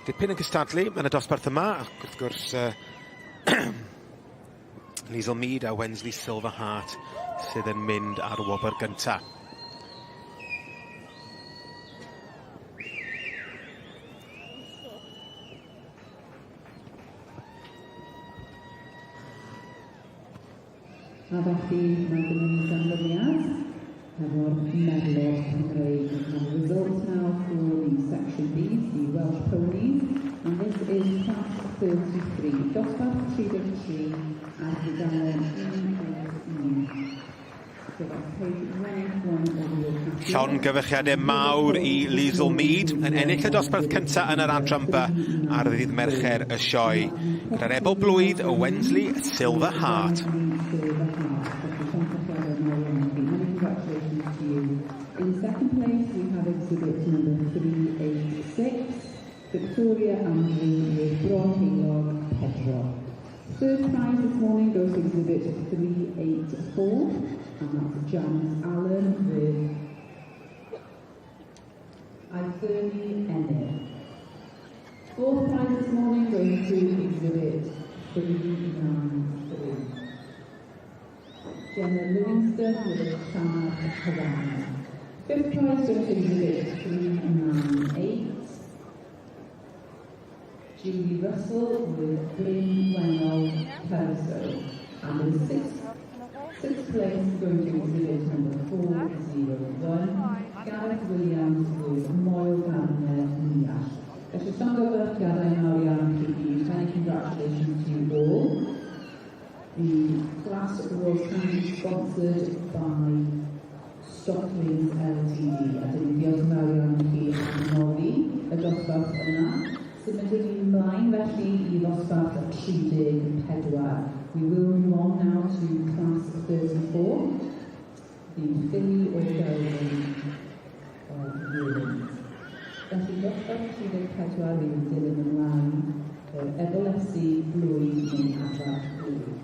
Dipyn yn cystadlu yn y dosbarth yma, ac wrth gwrs uh, Liesl Mead a Wensley Silver Hart sydd yn mynd ar wobr gyntaf. A felly mae gennym ni ganlyniad hefo'r merlod Cymreig. And the results now for the section B, the Welsh Ponies, and this is class 33, dosbarth 33 ar dudalen 181. So that's page 181 of your catalogue. Llongyfarchiadau mawr i Liesl Mead yn ennill y dosbarth cyntaf yn yr adran B ar ddydd Mercher y sioe gyda'r ebol blwydd o Wensley Silver Heart. Congratulations to you. In second place, we have exhibit number 386, Victoria Andrew with Bron Pedro. Third prize this morning goes to exhibit 384, and that's Janice Allen with Iferni Enid. Fourth prize this morning goes to exhibit 393. Gemma Livingston with Shana Havana. Fifth prize goes to exhibit 398. Julie Russell with Bryn Wennol Perso. And in sixth place going to exhibit number 401, Gareth Williams with Moyle Gardner Nia. Felly llongyfarchiadau mawr iawn i chi gyd. Many congratulations to you all. The class was kindly sponsored by Stocklings Ltd. A dyn ni'n diolch yn fawr iawn i chi am noddi y dosbarth yna. Symudwn ni ymlaen felly i ddosbarth 34. We will move on now to class 34, the filly or gelding yearlings. Felly dosbarth 34 fydd yn dilyn ymlaen yr ebolesau blwydd neu adar blwydd.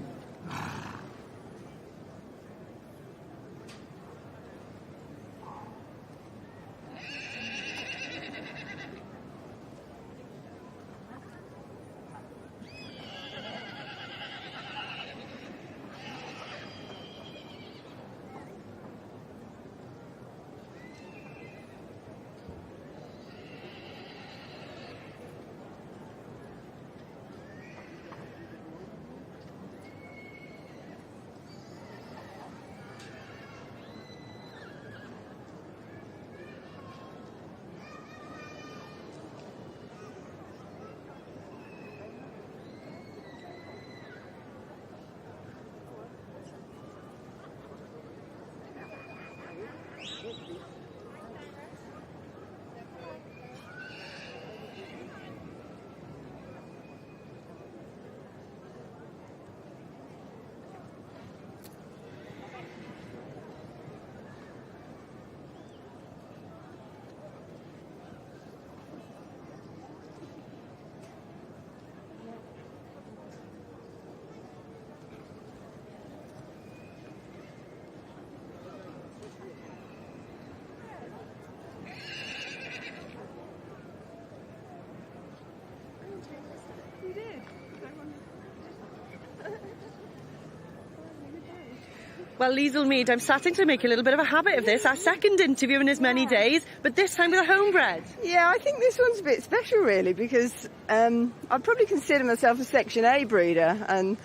Well, Liesl Mead, I'm starting to make a little bit of a habit of this. Our second interview in as many days, but this time with a homebred. Yeah, I think this one's a bit special, really, because I'd probably consider myself a Section A breeder, and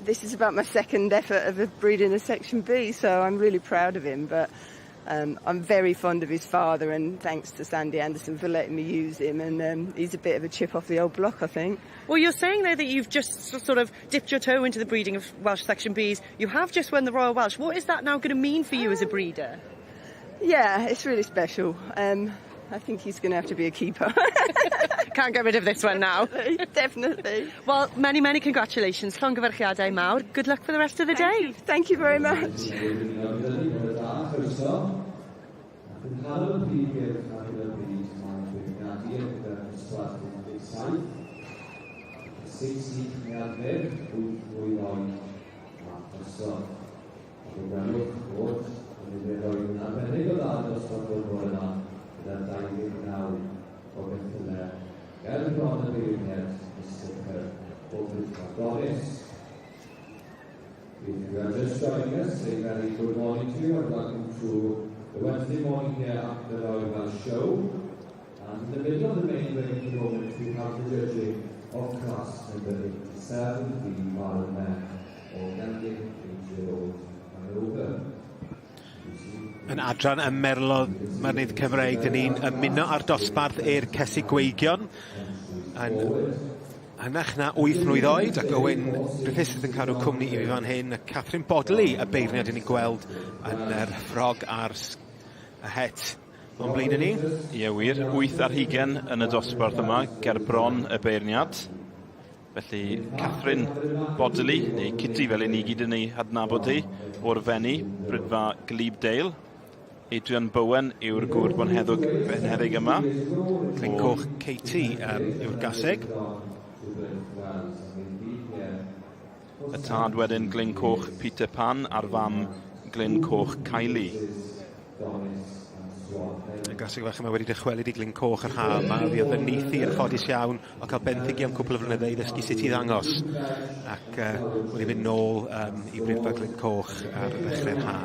this is about my second effort of breeding a Section B, so I'm really proud of him. But I'm very fond of his father, and thanks to Sandy Anderson for letting me use him. And he's a bit of a chip off the old block, I think. Well, you're saying there that you've just sort of dipped your toe into the breeding of Welsh Section Bs. You have just won the Royal Welsh. What is that now going to mean for you as a breeder? Yeah, it's really special. I think he's going to have to be a keeper. Can't get rid of this one now. Definitely. Definitely. Well, many, many congratulations. Llongyfarchiadau mawr. Good luck for the rest of the Thank day. you. Thank you very much. Ac yng nghanol y prif gylch ar hyn o bryd mae beirniadu ar gyfer dosbarth 17, Seisi Meadfer, 8 mlwydd oed a drosodd. A fe welwch bod Ond fe roedd yn arbennig o dda yn dosbarth o'r bore yma gyda 29 o geffylau ger bron y beirniad Mister Kirk o Bridfa Donis. If you are just joining us, a very good morning to you and welcome to the Wednesday morning here at the Royal Welsh Show. And in the middle of the main ring at the moment, we have the judging of class number 87, the Barren Mare or Gelding, 8-year-old and over. Yn adran y Merlod Mynydd Cymreig, dyn ni'n ymuno â'r dosbarth i'r Cesig Gweigion yn hynach na 8 mlwydd oed, ac Owen Griffiths sydd yn cadw cwmni i fi fan hyn, a Catherine Bodley, y beirniad yn ei gweld yn yr ffrog a'r y het o'n blaen ni. Ie wir, 8 ar hugain yn y dosbarth yma, ger bron y beirniad. Felly Catherine Bodley, neu Kitty fel i ni gyd yn ei hadnabod hi, o'r Fenni, Brydfa Glebe Adrian Bowen yw'r gŵr bonheddwg benheddig yma. Glyn Coch Katie yw'r gaseg. Y tad wedyn Glyn Coch Peter Pan a'r fam Glyn Coch Kylie. Y gaseg fach yma wedi dychwelyd i Glyn Coch yr ha yma. Fi oedd yn nithi yn ffodus iawn o cael benthyg am cwpl o flynydde i ddysgu sut i ddangos. Ac wedi mynd nôl i Briffa Glyn Coch ar ddechrau'r ha.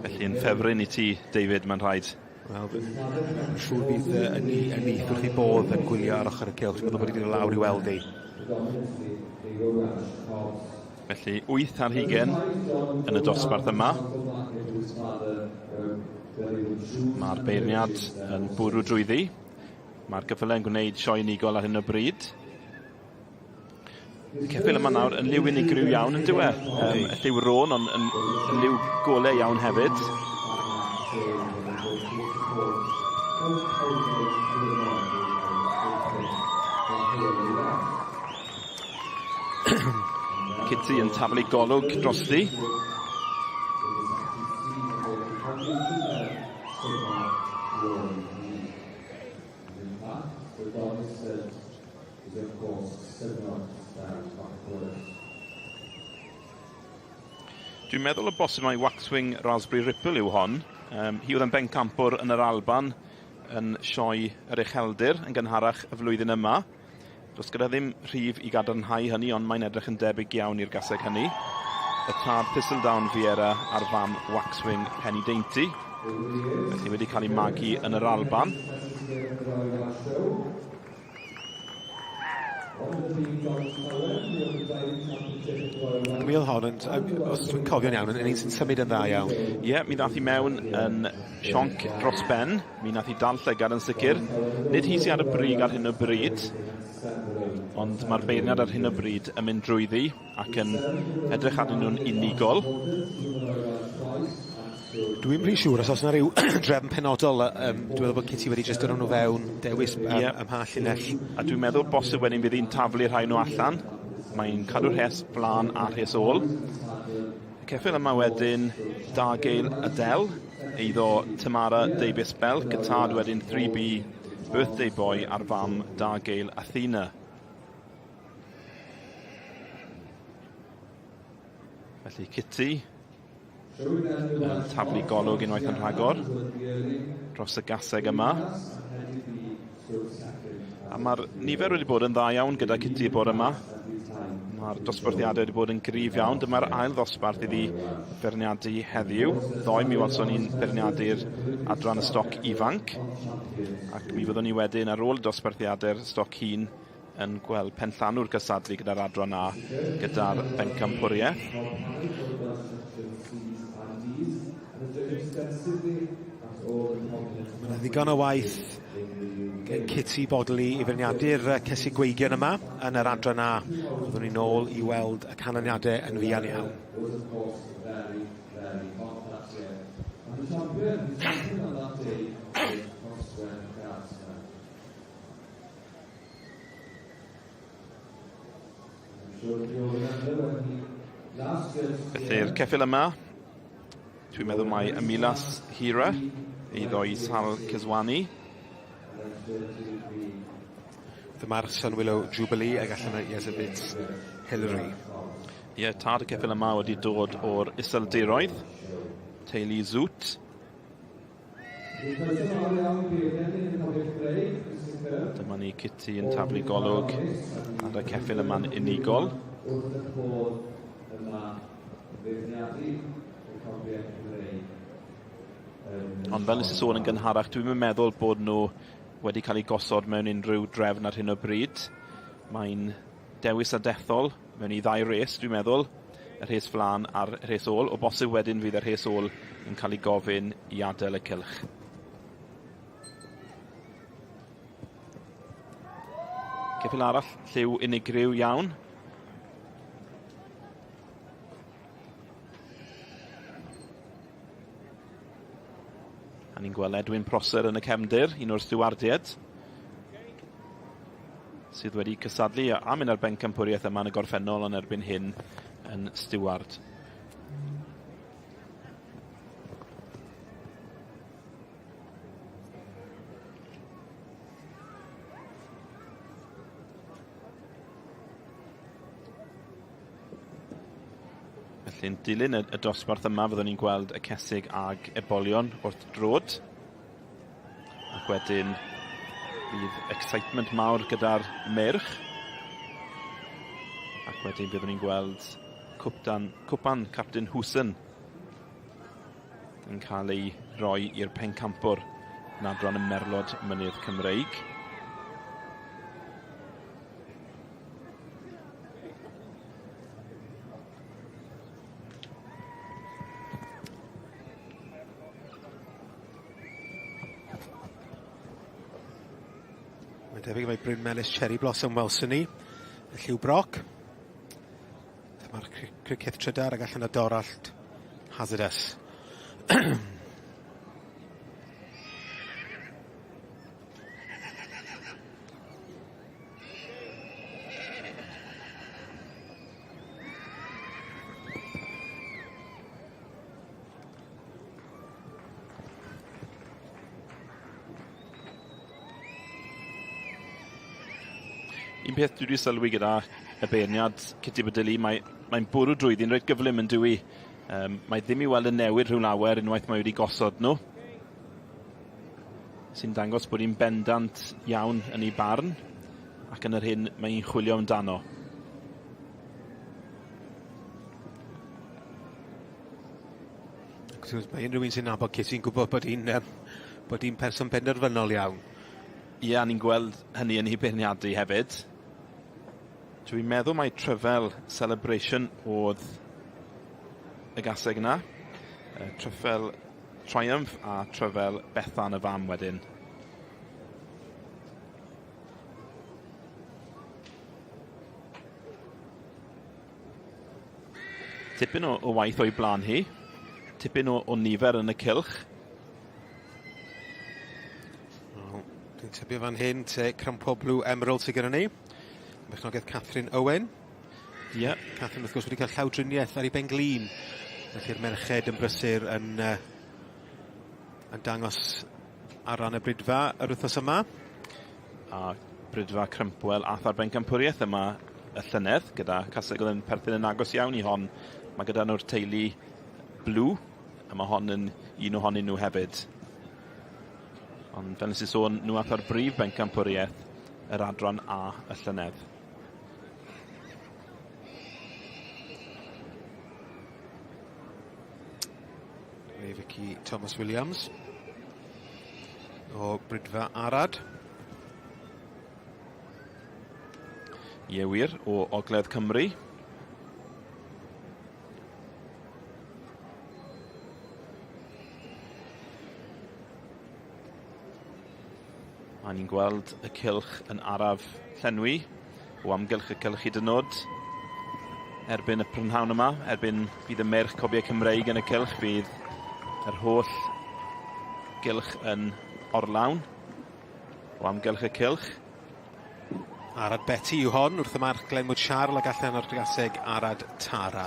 Felly yn ffefryn i ti, David, mae'n rhaid. Wel, yn siŵr bydd y nith wrth ei bodd yn gwylio ar ochr y cylch. Dwi'n meddwl bod wedi dod lawr i weld ei. Felly 8 ar hugain yn y dosbarth yma. Mae'r beirniad yn bwrw drwyddi. Mae'r gyffylau yn gwneud sioe unigol ar hyn o bryd. Y ceffyl yma nawr yn liw unigryw iawn yn dyw e. Y lliw roan, ond yn liw golau iawn hefyd. Kitty yn taflu golwg drosti. Dwi'n meddwl o bosib mai Waxwing Raspberry Ripple yw hon. Hi oedd yn bencampwr yn yr Alban yn sioe yr Ucheldir yn gynharach y flwyddyn yma. Does gyda ddim rhif i gadarnhau hynny, ond mae'n edrych yn debyg iawn i'r gaseg hynny. Y tad Thistledown Viera a'r fam Waxwing Penny Dainty. Felly wedi cael ei magu yn yr Alban. Mi oedd hon yn, os dwi'n cofio'n iawn, yn un sy'n symud yn dda iawn. Ie, yeah, mi ddath hi mewn yn sionc dros ben. Mi nath hi dal llygad yn sicr. Nid hi sy'n ar y brig ar hyn o bryd, ond mae'r beirniad ar hyn o bryd yn mynd drwyddi ac yn edrych arnyn nhw'n unigol. Dwi'n rhy siŵr os oes yna rhyw drefn penodol, dwi'n meddwl bod Kitty wedi jyst dod nhw fewn dewis ym mha llinell. A dwi'n meddwl bosib wedyn fydd hi'n taflu rhai nhw allan. Mae'n cadw rhes flaen a rhes ôl. Y ceffyl yma wedyn, Dargale Adele, eiddo Tamara Davies Belk, y tad wedyn 3B Birthday Boy a'r fam Dargale Athena. Felly Kitty yn taflu golwg unwaith yn rhagor dros y gaseg yma. A mae'r nifer wedi bod yn dda iawn gyda Kitty y bore yma. Mae'r dosbarthiadau wedi bod yn gryf iawn. Dyma'r ail ddosbarth iddi feirniadu heddiw. Ddoe mi welson ni'n beirniadu'r adran y stoc ifanc. Ac mi fyddwn ni wedyn ar ôl dosbarthiadau'r stoc hŷn yn gweld penllanw'r cystadlu gyda'r adran A gyda'r bencampwriaeth. Mae yna ddigon o waith gen Kitty Bodley i feirniadu'r Cesig Gweigion yma yn yr adran A. Byddwn ni'n ôl i weld y canlyniadau yn fuan iawn. Felly'r ceffyl yma, dwi'n meddwl mai Amilas Hira, eiddo i Sal Ceswani. Dyma'r Sun Willow Jubilee ag allan o Jesebit Hillary. Ie, tad y ceffyl yma wedi dod o'r Iseldiroedd. teulu Zoot. Dyma ni Kitty yn taflu golwg ar y ceffyl yma'n unigol. Ond fel nes i sôn yn gynharach, dwi'm yn meddwl bod nhw wedi cael eu gosod mewn unrhyw drefn ar hyn o bryd. Mae'n dewis a dethol mewn i ddau res, dwi'n meddwl, y rhes flaen a'r rhes ôl. O bosib wedyn fydd y rhes ôl yn cael ei gofyn i adael y cylch. Ceffyl arall, lliw unigryw iawn. A ni'n gweld Edwin Prosser yn y cefndir, un o'r stiwardiaid, sydd wedi cysadlu a mynd ar bencampwriaeth yma yn y gorffennol, ond erbyn hyn yn stiward. Felly yn dilyn y, y dosbarth yma fyddwn ni'n gweld y cesig ag ebolion wrth drod. Ac wedyn bydd excitement mawr gyda'r meirch. Ac wedyn byddwn ni'n gweld cwpdan, cwpan Captain Hooson yn cael ei roi i'r pencampwr yn adran y Merlod Mynydd Cymreig. Mae'n debyg mai Bryn Melys Cherry Blossom welson ni. Y lliw broc. Dyma'r criced trydar ag allan o dorallt hazardous. Un peth dwi wedi sylwi gyda y beirniad Kitty Bodilly, mae, mae'n bwrw drwyddi'n reit gyflym yn dywi. Um, mae ddim i weld yn newid rhyw lawer unwaith mae wedi gosod nhw. Sy'n dangos bod hi'n bendant iawn yn ei barn ac yn yr hyn mae hi'n chwilio amdano. Mae unrhyw un sy'n nabod Kitty'n gwybod bod hi'n um, bod hi'n person penderfynol iawn. Ie, yeah, ni'n gweld hynny yn ei beirniadu hefyd. Dwi'n meddwl mai Tryfel Celebration oedd y gaseg yna. Tryfel Triumph a Tryfel Bethan y fam wedyn. Tipyn o, o waith o'i blaen hi. Tipyn o, o nifer yn y cylch. Wel, dwi'n tybio fan hyn te Crampo Blue Emerald sydd gyda ni. Bechnogaeth Catherine Owen. Ie. Yeah. Catherine wrth gwrs wedi cael llawdriniaeth ar ei ben-glin. Felly'r merched yn brysur yn, uh, yn dangos ar ran y bridfa yr wythnos yma. A bridfa Crumpwell ath ar bencampwriaeth yma y llynedd gyda caseg oedd yn perthyn yn agos iawn i hon. Mae gyda nhw'r teulu Blue, a mae hon yn un ohonyn nhw hefyd. Ond fel nes i sôn, nhw ath ar brif bencampwriaeth yr adran A y llynedd. Neu Vicky Thomas Williams o Bridfa Arad. Ie wir, o Ogledd Cymru. A ni'n gweld y cylch yn araf llenwi o amgylch y cylch hyd yn oed. Erbyn y prynhawn yma, erbyn bydd y meirch cobiau Cymreig yn y cylch, bydd yr holl gylch yn orlawn o amgylch y cylch. Arad Betty yw hon wrth y march Glenwood Charles ac allan o'r gaseg Arad Tara.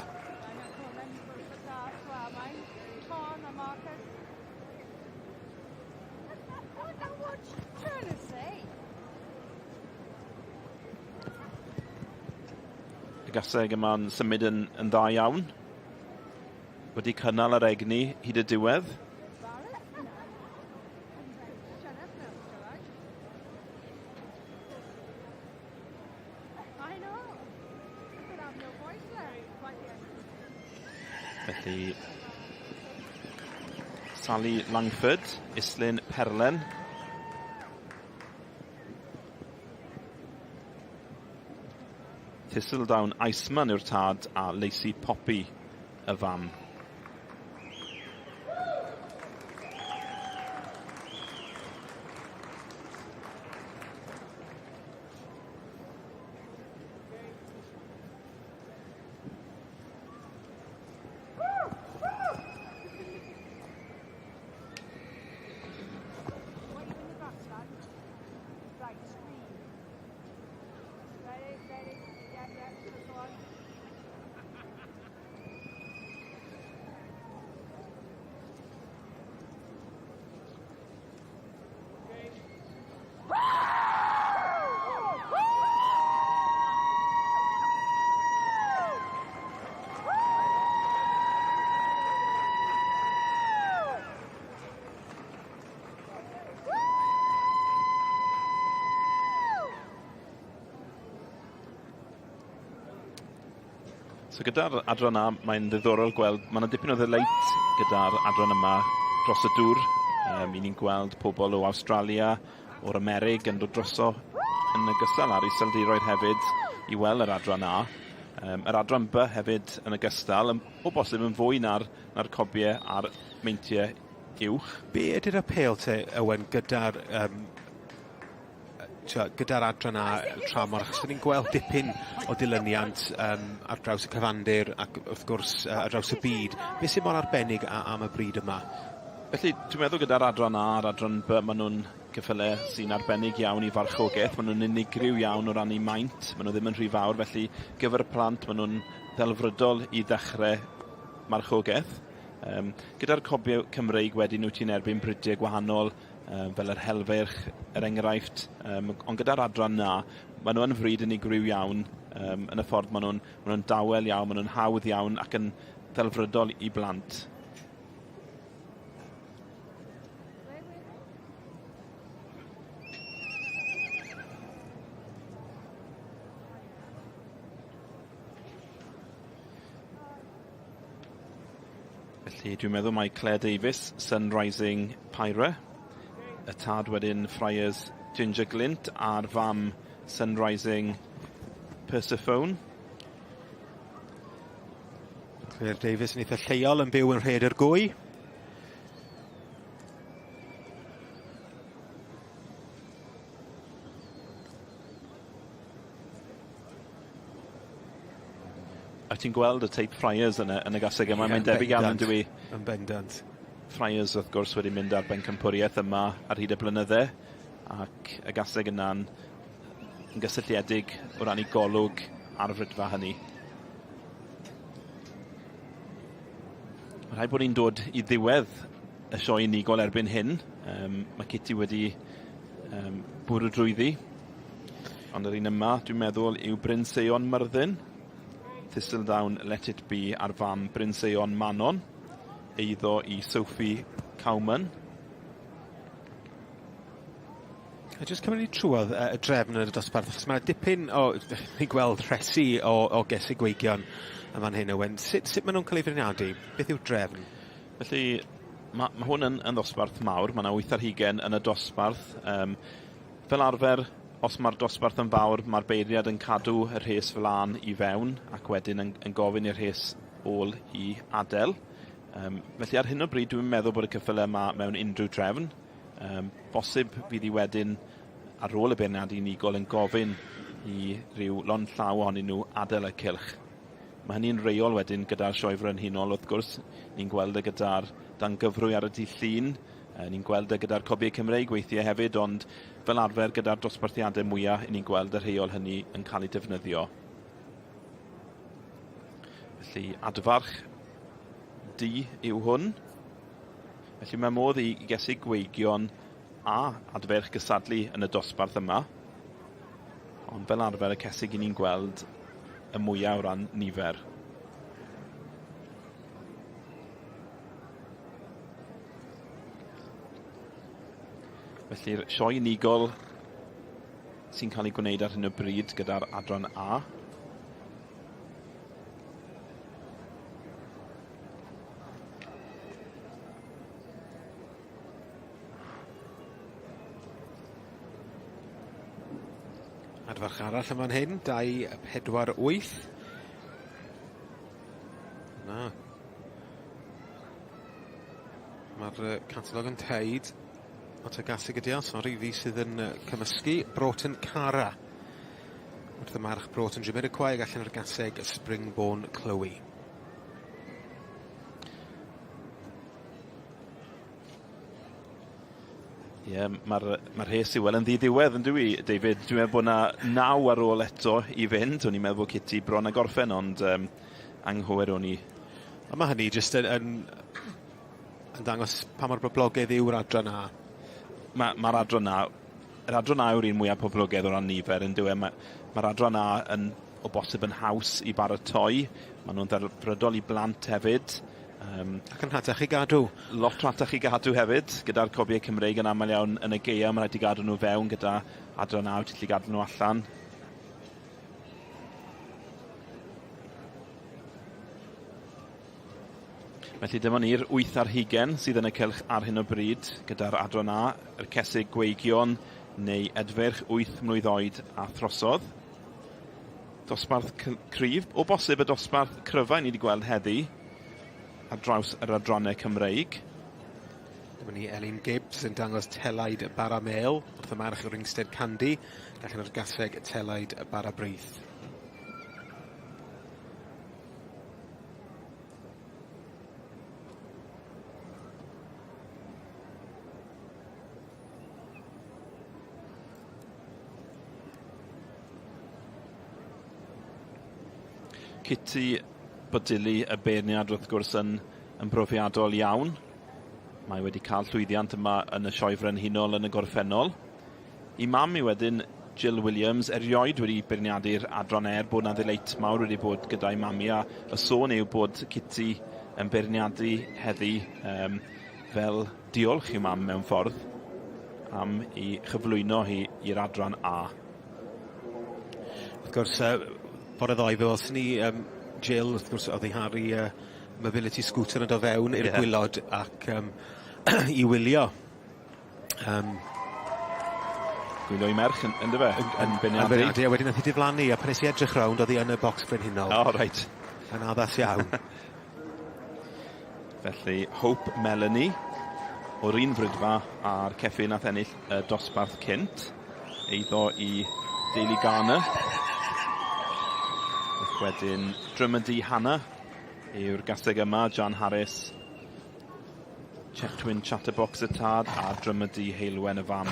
Y gaseg yma'n symud yn, yn dda iawn. wedi cynnal yr egni hyd y diwedd. Felly, Sally Langford, Islyn Perlen. Thistledown Iceman yw'r tad a Lacey Poppy y fam. So gyda'r adran A, mae'n ddiddorol gweld, mae yna dipyn o ddelight gyda'r adran yma dros y dŵr. Um, I ni'n gweld pobl o Awstralia, o'r Amerig yn dod droso yn ogystal a'r Iseldiroedd hefyd i weld yr adran A. Um, yr adran B hefyd yn ogystal, o bosib yn fwy na'r, na'r cobiau a'r meintiau uwch. Be ydy'r apêl te, Owen, gyda'r um, gyda'r adran A tramor, achos ni'n gweld dipyn o dilyniant um, ar draws y cyfandir ac wrth gwrs uh, ar draws y byd. Beth sy'n mor arbennig am y bryd yma? Felly, dwi'n meddwl gyda'r adran A a'r adran B, maen nhw'n cyffyle sy'n arbennig iawn i farchogaeth. Maen nhw'n unigryw iawn o ran eu maint. Maen nhw ddim yn rhy fawr, felly gyfer y plant maen nhw'n ddelfrydol i ddechrau marchogaeth. Um, gyda'r cobiau Cymreig wedyn wyt ti'n erbyn bridiau gwahanol, um, fel yr helfeirch, er enghraifft, um, ond gyda'r adran na, maen nhw yn fryd unigryw iawn um, yn y ffordd maen nhw'n ma nhw dawel iawn, maen nhw'n hawdd iawn ac yn ddelfrydol i blant. Felly dwi'n meddwl mai Claire Davies, Sun Rising Pyra, y tad wedyn Friars Ginger Glint a'r fam Sun Rising Persephone. Claire Davies yn eitha lleol yn byw yn Rhaeadr Gwy. A ti'n gweld y teip Friars yn y, yn y gaseg yma, mae'n debyg iawn yn dwi. Yn bendant. Friars wrth gwrs wedi mynd ar bencampwriaeth yma ar hyd y blynydde ac y gaseg yna'n yn gysylltiedig o ran ei golwg ar y frydfa hynny. Mae rhaid bod ni'n dod i ddiwedd y sioe unigol erbyn hyn. Um, mae Kitty wedi um, bwrw drwyddi. Ond yr un yma, dwi'n meddwl, yw Bryn Seion Myrddin. Thistledown Let It Be ar fam Bryn Seion Manon. Eiddo i Sophie Cowman. A jyst cymryd ni trwodd y drefn yn y dosbarth, achos mae 'na dipyn o, ni'n gweld rhesi o, o gesig gweigion yn fan hyn, Owen. Sut, sut maen nhw'n cael ei feirniadu? Beth yw'r drefn? Felly, mae, ma hwn yn, yn ddosbarth mawr. Mae yna 8 ar hugen yn y dosbarth. Um, fel arfer, os mae'r dosbarth yn fawr, mae'r beirniad yn cadw y rhes flaen i fewn ac wedyn yn, yn gofyn i'r rhes ôl i adael. Um, felly ar hyn o bryd dwi'n meddwl bod y ceffylau yma mewn unrhyw drefn. Um, bosib fydd hi wedyn ar ôl y beirniadu unigol yn gofyn i ryw lond llaw ohonyn nhw adael y cylch. Mae hynny'n reol wedyn gyda'r sioe frenhinol wrth gwrs. Ni'n gweld e gyda'r dangyfrwy ar y dydd Llun, ni'n gweld e gyda'r cobiau Cymreig weithiau hefyd, ond fel arfer gyda'r dosbarthiadau mwyaf, ni'n gweld y rheol hynny yn cael ei defnyddio. Felly adfarch du yw hwn. Felly mae modd i gesig gweigion a adferch gysadlu yn y dosbarth yma. Ond fel arfer y cesig i ni'n gweld y mwyaf o ran nifer. Felly'r sioe unigol sy'n cael ei gwneud ar hyn o bryd gyda'r adran A. Adfarch arall yn fan hyn, 2, 4, 8. Na. Mae'r catalog yn teid at y gaseg ydi o, sori, fi sydd yn cymysgu. Broughton Cara. Wrth y march Broughton Jamiroquai ag allan o'r gaseg Springborn Chloe. Ie, yeah, mae'r ma rhes i'w weld yn ddiddiwedd yn dwi, David. Dwi'n meddwl bod yna naw ar ôl eto i fynd. O'n i'n meddwl bod Kitty bron a gorffen, ond anghywir o'n i. A mae hynny jyst yn, yn, yn dangos pa mor boblogaidd yw'r adran A. Mae'r ma adran A, yr adran A yw'r un mwyaf poblogaidd o ran nifer, yn dyw e. Mae'r ma adran A yn, o bosib yn haws i baratoi. Maen nhw'n ddelfrydol i blant hefyd. Ac yn rhatach i gadw. Lot rhatach i gadw hefyd, gyda'r cobiau Cymreig yn aml iawn yn y gaeaf, mae'n rhaid i gadw nhw fewn gyda adran A, ti'n gallu gadw nhw allan. Felly dyma ni'r 8 ar hugen sydd yn y cylch ar hyn o bryd gyda'r adran A, yr cesig gweigion neu edfeirch 8 mlwydd oed a throsodd. Dosbarth cryf, o bosib y dosbarth cryfau ni wedi gweld heddi ar draws yr adrannau Cymreig. Dyma ni Elin Gibbs yn dangos telaid bara mel wrth y march Ringstead Candy, allan o'r gaseg telaid bara brith. Kitty Bodili, y beirniad wrth gwrs yn, yn brofiadol iawn. Mae wedi cael llwyddiant yma yn y Sioe Frenhinol yn y gorffennol. I mam i wedyn, Jill Williams, erioed wedi beirniadu'r adran er bod 'na ddeleit mawr wedi bod gyda'i mam i, a y sôn yw bod Kitty yn beirniadu heddi fel diolch i'w mam mewn ffordd am i chyflwyno hi i'r adran A. Wrth gwrs, bore ddoe fe welson ni Jill, wrth gwrs, oedd hi ar ei mobility scooter yn dod fewn i'r gwylod ac i wylio. Gwylio i merch, yn dyfe? Yn beirniadu. Yn beirniadu, a wedyn nath hi diflannu, a pan nes i edrych rownd, oedd hi yn y bocs brenhinol. O, reit. Yn addas iawn. Felly, Hope Melanie, o'r un frydfa a'r ceffyl nath ennill y dosbarth cynt, eiddo i deulu Garner. Ac wedyn Drumody Hannah yw'r gaseg yma, Jan Harris, Chetwyn Chatterbox y tad a Drumody Heulwen y fam.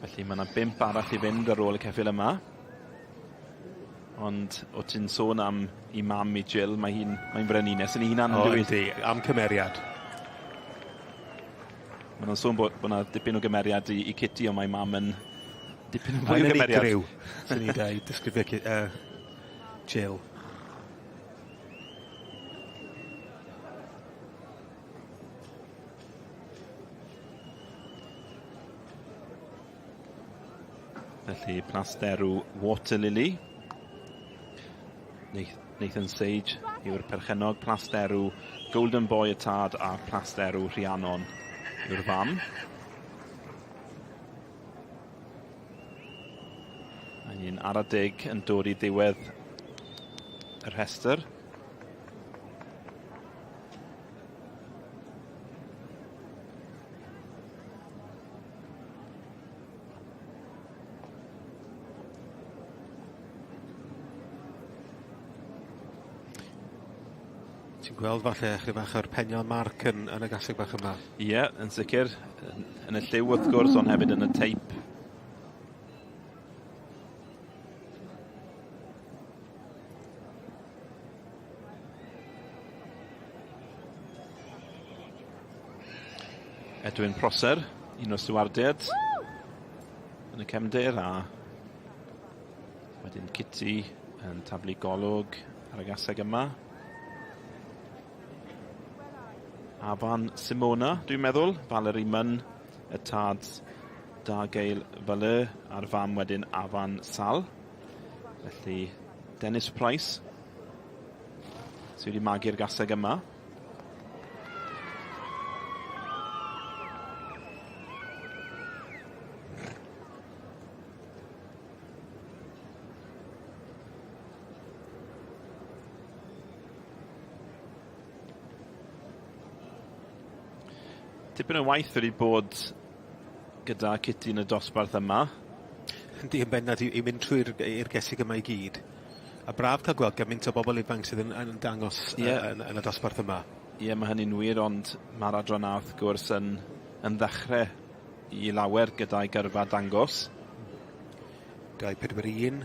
Felly mae yna bump arall i fynd ar ôl y ceffyl yma. Ond o ti'n sôn am i mam i Jill, mae hi'n mae frenhines yn ei hunan. O, yndi, am cymeriad. Mae nhw'n sôn bod, bod yna dipyn o gymeriad i, i Kitty, ond mae mam yn dipyn o fwy o gymeriad. Mae'n unigryw, sy'n ni'n dweud, disgrifio Jill. Felly Plasterw Water Lily. Nathan Sage yw'r perchennog. Plasterw Golden Boy y tad a Plasterw Rhiannon yw'r fam. A un ar y deg yn dod i ddiwedd y rhestr. Ti'n gweld falle chydig bach o'r penion marc yn, yn y gaseg bach yma? Ie, yeah, yn sicr. Yn y lliw wrth gwrs, ond hefyd yn y teip. Edwin Prosser, un o'r stiwardiaid yn y cefndir, a wedyn Kitty yn taflu golwg. ar y gaseg yma. Afan Simona, dwi'n meddwl. Valerie Munn, y tad Dargail Valeur, a'r fam wedyn Afan Sal. Felly, Dennis Price, sydd wedi magu'r gaseg yma. Tipyn o waith wedi bod gyda Kitty yn y dosbarth yma. Yndi, yn bendant i, i mynd trwy'r i'r gesig yma i gyd. A braf cael gweld gymaint o bobl ifanc sydd yn, yn dangos yeah. yn, yn y dosbarth yma. Ie, yeah, mae hynny'n wir, ond mae'r adran A wrth gwrs yn, yn ddechrau i lawer gyda'i gyrfa dangos. 2, 4, 1.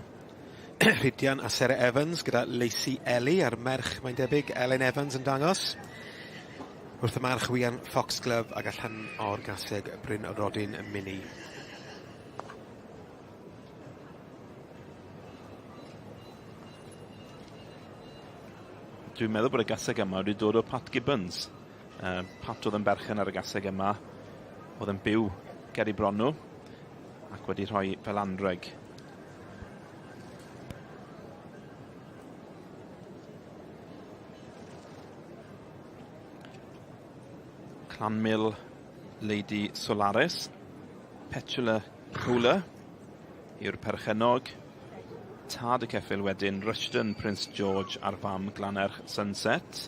Rhydian a Sarah Evans gyda Lacey Ellie a'r merch, mae'n debyg, Ellen Evans yn dangos. Wrth y march Wian Foxglove ac allan o'r gaseg Bryn Rodin Mini. Dwi'n meddwl bod y gaseg yma wedi dod o Pat Gibbons. Pat oedd yn berchen ar y gaseg yma, oedd yn byw ger i bron nhw, ac wedi rhoi fel anreg. Clanmill Lady Solaris, Petula Cooler yw'r perchennog. Tad y ceffyl wedyn, Rushden Prince George a'r fam Glanerch Sunset.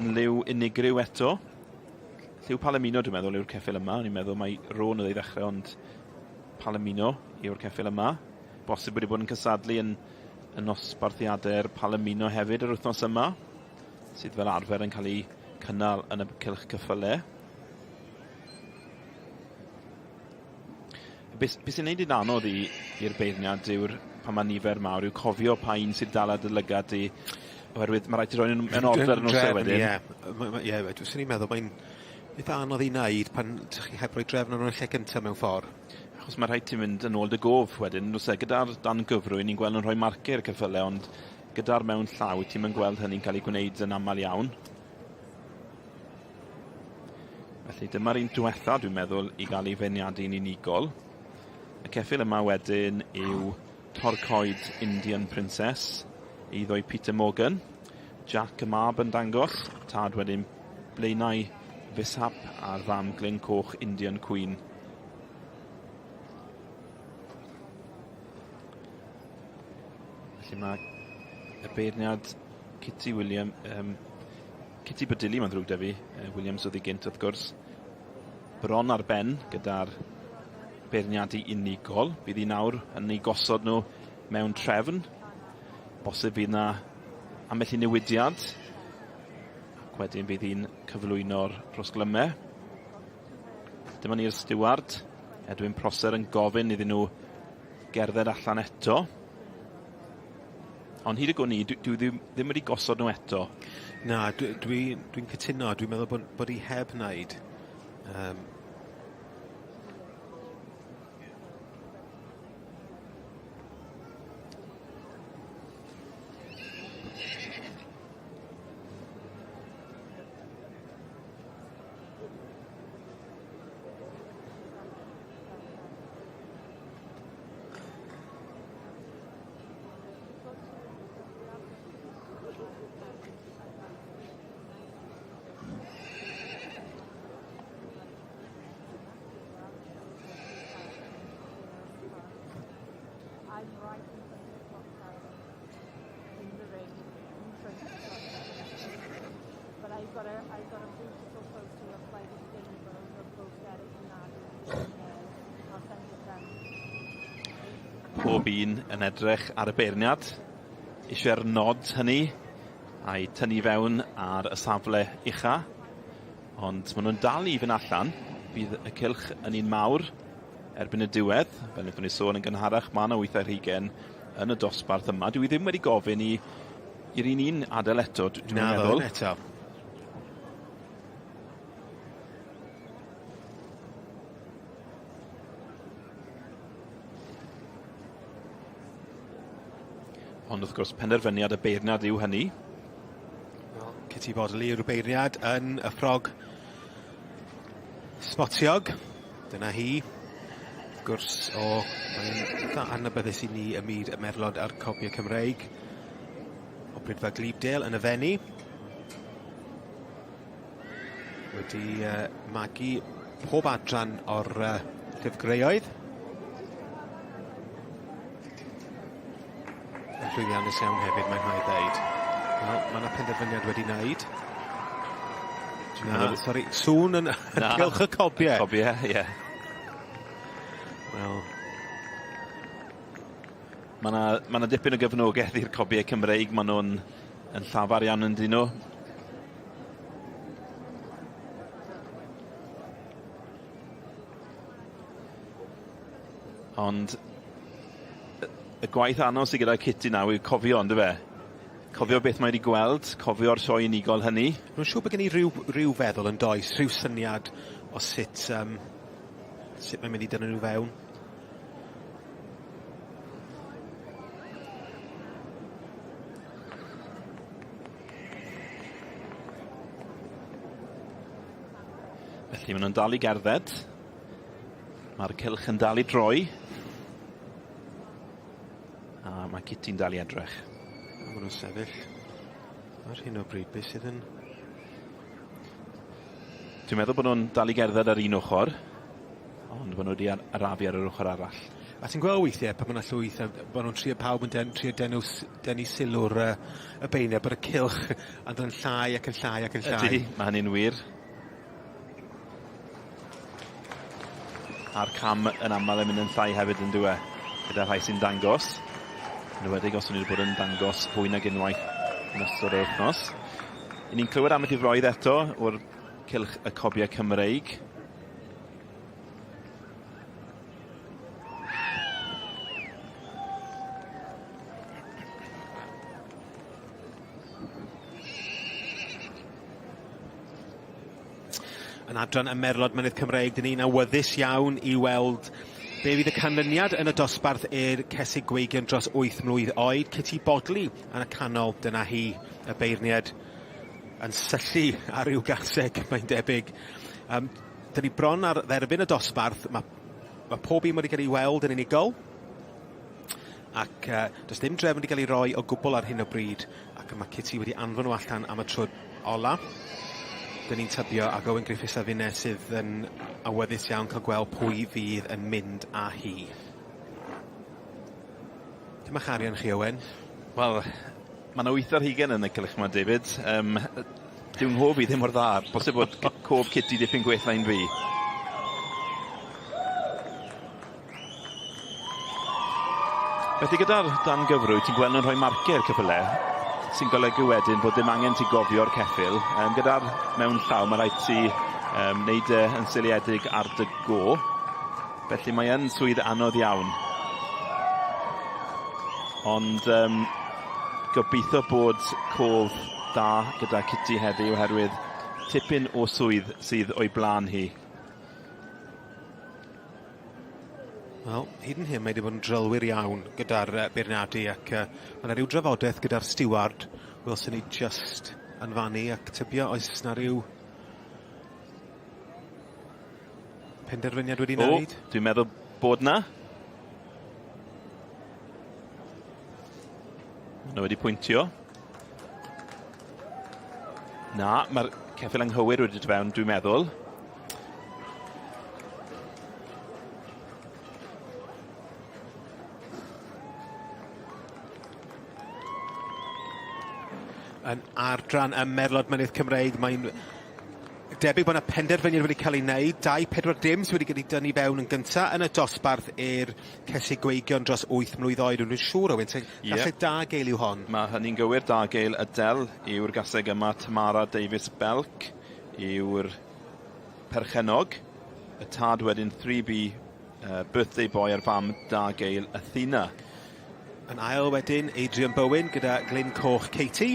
Yn liw unigryw eto. Lliw Palomino dwi'n meddwl yw'r ceffyl yma. O'n i'n meddwl mai Rhôn oedd ei ddechrau, ond Palomino yw'r ceffyl yma. Bosib wedi bod yn cysadlu yn y nosbarthiadau'r Palomino hefyd yr wythnos yma, sydd fel arfer yn cael ei cynnal yn y cylch cyffyle. Be, be sy'n neud i'n anodd i, i'r beirniad yw'r pan mae nifer mawr yw cofio pa un sydd dal ar dy lygad di, oherwydd mae rhaid ti roi nhw mewn order yn oes wedyn. Ie, ie, dwi'n i'n meddwl mae'n eitha anodd i wneud pan chi heb roi drefn yn y lle gyntaf mewn ffordd. Achos mae rhaid ti mynd yn ôl dy gof wedyn, oes e, gyda'r dan gyfrwy ni'n gweld nhw'n rhoi marciau i'r ceffylau, ond gyda'r mewn llaw ti'n mynd gweld hynny'n cael ei gwneud yn aml iawn. Felly dyma'r un diwetha, dwi'n meddwl, i gael ei feirniadu'n unigol. Y ceffyl yma wedyn yw Torcoed Indian Princess, eiddo i Peter Morgan. Jack y mab yn dangos, tad wedyn Blaenau Fishap a'r fam Glyn Coch Indian Queen. Felly mae y beirniad Kitty William, Kitty Bodilly, mae'n ddrwg 'da fi, Williams oedd hi gynt wrth gwrs, bron ar ben gyda'r beirniadu unigol. Bydd hi nawr yn ei gosod nhw mewn trefn. Bosib fydd na ambell i newidiad. Ac wedyn bydd hi'n cyflwyno'r rhosglymau. Dyma ni'r stiward, Edwin Prosser yn gofyn iddyn nhw gerdded allan eto. Ond hyd y gwn i, dwi, dwi ddim, ddim wedi gosod nhw eto. Na, dwi, dwi, dwi'n cytuno. Dwi'n meddwl bod, bod hi heb wneud. Pob un yn edrych ar y beirniad, eisiau'r nod hynny a'i tynnu fewn ar y safle ucha, ond maen nhw'n dal i fynd allan. Bydd y cylch yn un mawr erbyn y diwedd, fel wnaethon ni sôn yn gynharach, mae yna 8 ar hugain yn y dosbarth yma. Dwi ddim wedi gofyn i i'r un un adael eto, dwi'n meddwl. Na, eto. Ond wrth gwrs, penderfyniad y beirniad yw hynny. Wel, Kitty Bodley yw'r beirniad yn y ffrog smotiog. Dyna hi. Wrth gwrs, o, mae'n eitha adnabyddus i ni ym myd y merlod a'r cobiau Cymreig. O Brydfa Glibdale yn y Fenni. Wedi uh, magu pob adran o'r uh, llyfrgreuoedd. Yn llwyddiannus iawn hefyd, mae'n rhaid ddeud. Wel, mae yna penderfyniad wedi wneud. Na, sori, sŵn yn gylch y cobiau. Cobiau, ie. Wel. Mae yna ma 'na dipyn o gefnogaeth i'r cobiau Cymreig, maen nhw'n yn llafar iawn yn dyn nhw. Ond y gwaith anodd sydd gyda Kitty nawr yw cofio, on'd yfe? Cofio beth mae wedi gweld, cofio'r sioe unigol hynny. Rwy'n siŵr bod gen i ryw, ryw feddwl yn does, rhyw syniad o sut, um, sut mae'n mynd i dynnu nhw fewn. Felly maen nhw'n dal i gerdded. Mae'r cylch yn dal i droi. A mae Kitty'n dal i edrych. A maen nhw'n sefyll ar hyn o bryd. Beth sydd yn... Dwi'n meddwl bod nhw'n dal i gerdded ar un ochr, ond bod nhw wedi arafu ar yr ochr arall. A ti'n gweld weithiau pan mae yna llwyth, a bod nhw'n trio pawb yn den, trio denw, denu sylw'r uh, y beiniau, bod y cylch yn dod yn llai ac yn llai ac yn llai. Ydy, mae hynny'n wir. A'r cam yn aml yn mynd yn llai hefyd yn dyw e, gyda rhai sy'n dangos. Yn enwedig os o'n i wedi bod yn dangos fwy nag unwaith yn ystod yr wythnos. I ni'n clywed am y difroedd eto o'r cylch y cobiau Cymreig. Yn adran y Merlod Mynydd Cymreig, dyn ni'n awyddus iawn i weld be fydd y canlyniad yn y dosbarth i'r Cesig Gweigion dros 8 mlwydd oed. Kitty Bodley yn y canol, dyna hi, y beirniad yn syllu ar ryw gaseg, mae'n debyg. Um, dyn ni bron ar dderbyn y dosbarth, mae, mae pob un wedi cael ei weld yn unigol, ac uh, does dim drefn wedi cael ei roi o gwbl ar hyn o bryd, ac mae Kitty wedi anfon nhw allan am y tro ola. Dyn ni'n tybio ac Owen Griffiths a finne sydd yn awyddus iawn cael gweld pwy fydd yn mynd â hi. Dyma'ch arian chi, Owen. Wel, mae yna 8 ar hugen yn y cylch yma, David. Um, dyw nghof i ddim mor dda. Bosib bod cof Kitty dipyn gwell na un fi. Felly gyda'r dan gyfrwy, ti'n gweld nhw'n rhoi marciau i'r ceffylau, sy'n golygu wedyn bod dim angen ti gofio'r ceffyl. Um, gyda'r mewn llaw, mae rhaid ti um, wneud e yn seiliedig ar dy go. Felly mae yn swydd anodd iawn. Ond um, gobeithio bod cof da gyda Kitty heddi oherwydd tipyn o swydd sydd o'i blaen hi. Wel, hyd yn hyn mae wedi bod yn drylwyr iawn gyda'r uh, beirniadu ac uh, mae yna rhyw drafodaeth gyda'r stiward welson ni just yn fannu ac tybio oes na rhyw penderfyniad wedi wneud? O, dwi'n meddwl bod na. Maen nhw wedi pwyntio. Na, mae'r ceffyl anghywir wedi dod fewn, dwi'n meddwl. Yn adran y Merlod Mynydd Cymreig, mae'n debyg bod yna penderfyniad wedi cael ei wneud. 2-4-dim sydd wedi cael ei dynnu fewn yn gyntaf yn y dosbarth i'r Cesig Gweigion dros 8 mlwydd oed. Dwi'n siŵr, Owen, yeah. gaseg da gael yw hon. Mae hynny'n gywir, da gael Adele yw'r gaseg yma. Tamara Davies Belk yw'r perchennog. Y tad wedyn 3B Birthday Boy a'r fam da gael Athena. Yn ail wedyn, Adrian Bowen gyda Glyn Coch Katie.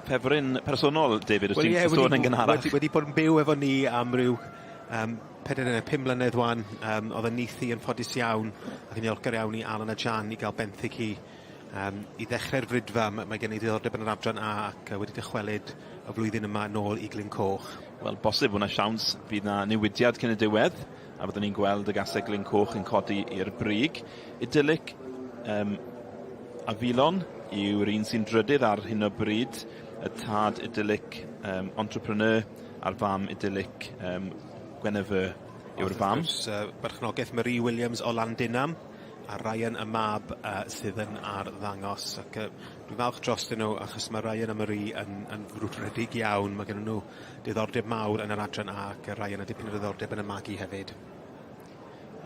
Ffefryn personol, David, os ti'n yeah, sôn yn gynharach. Wedi, wedi bod yn byw efo ni am ryw um, 4 neu 5 mlynedd wan. Um, oedd y nithi yn ffodus iawn ac yn ddiolchgar iawn i Alan a Jan i gael benthyg hi. Um, I ddechrau'r fridfa, mae, mae gen i ddiddordeb yn yr adran A ac wedi dychwelyd y flwyddyn yma nôl i Glyn Coch. Wel, bosib bod 'na siawns fydd 'na newidiad cyn y diwedd, a byddwn ni'n gweld y gaseg Glyn Coch yn codi i'r brig. Idyllic um, Avilon yw'r un sy'n drydydd ar hyn o bryd, y tad Idyllic um, Entrepreneur a'r fam Idyllic um, Guinevere yw'r fam. Wrth gwrs, berchnogaeth Marie Williams o Landinam a Ryan y mab uh, sydd yn arddangos ac uh, dwi'n falch drostyn nhw achos mae Ryan a Marie yn, yn frwdfrydig iawn. Mae gen nhw diddordeb mawr yn yr adran A ac Ryan a dipyn o ddiddordeb yn y magu hefyd.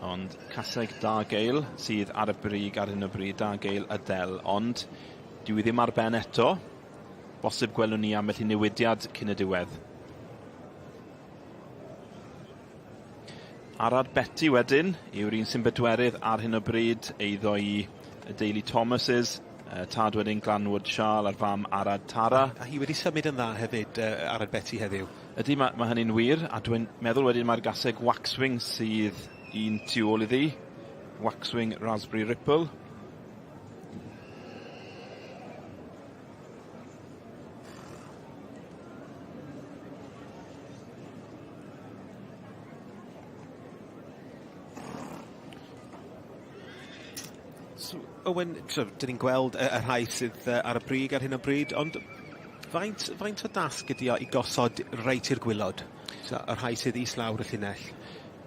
Ond caseg da Gael sydd ar y brig ar hyn o bryd, da Gael Adele, ond dyw i ddim ar ben eto. Bosib gwelwn ni ambell i newidiad cyn y diwedd. Arad Betty wedyn yw'r un sy'n bedwerydd ar hyn o bryd, eiddo i y deulu Thomases, tad wedyn Glanwood Siâl a'r fam Arad Tara. A hi wedi symud yn dda hefyd, Arad Betty heddiw. Ydy, mae, mae hynny'n wir, a dwi'n meddwl wedyn mae'r gaseg Waxwing sydd un tu ôl iddi, Waxwing Raspberry Ripple. So, Owen, so, dyn ni'n gweld y, y rhai sydd ar y brig ar hyn o bryd, ond faint, faint o dasg ydi o i gosod reit i'r gwylod? So, y rhai sydd islawr y llinell?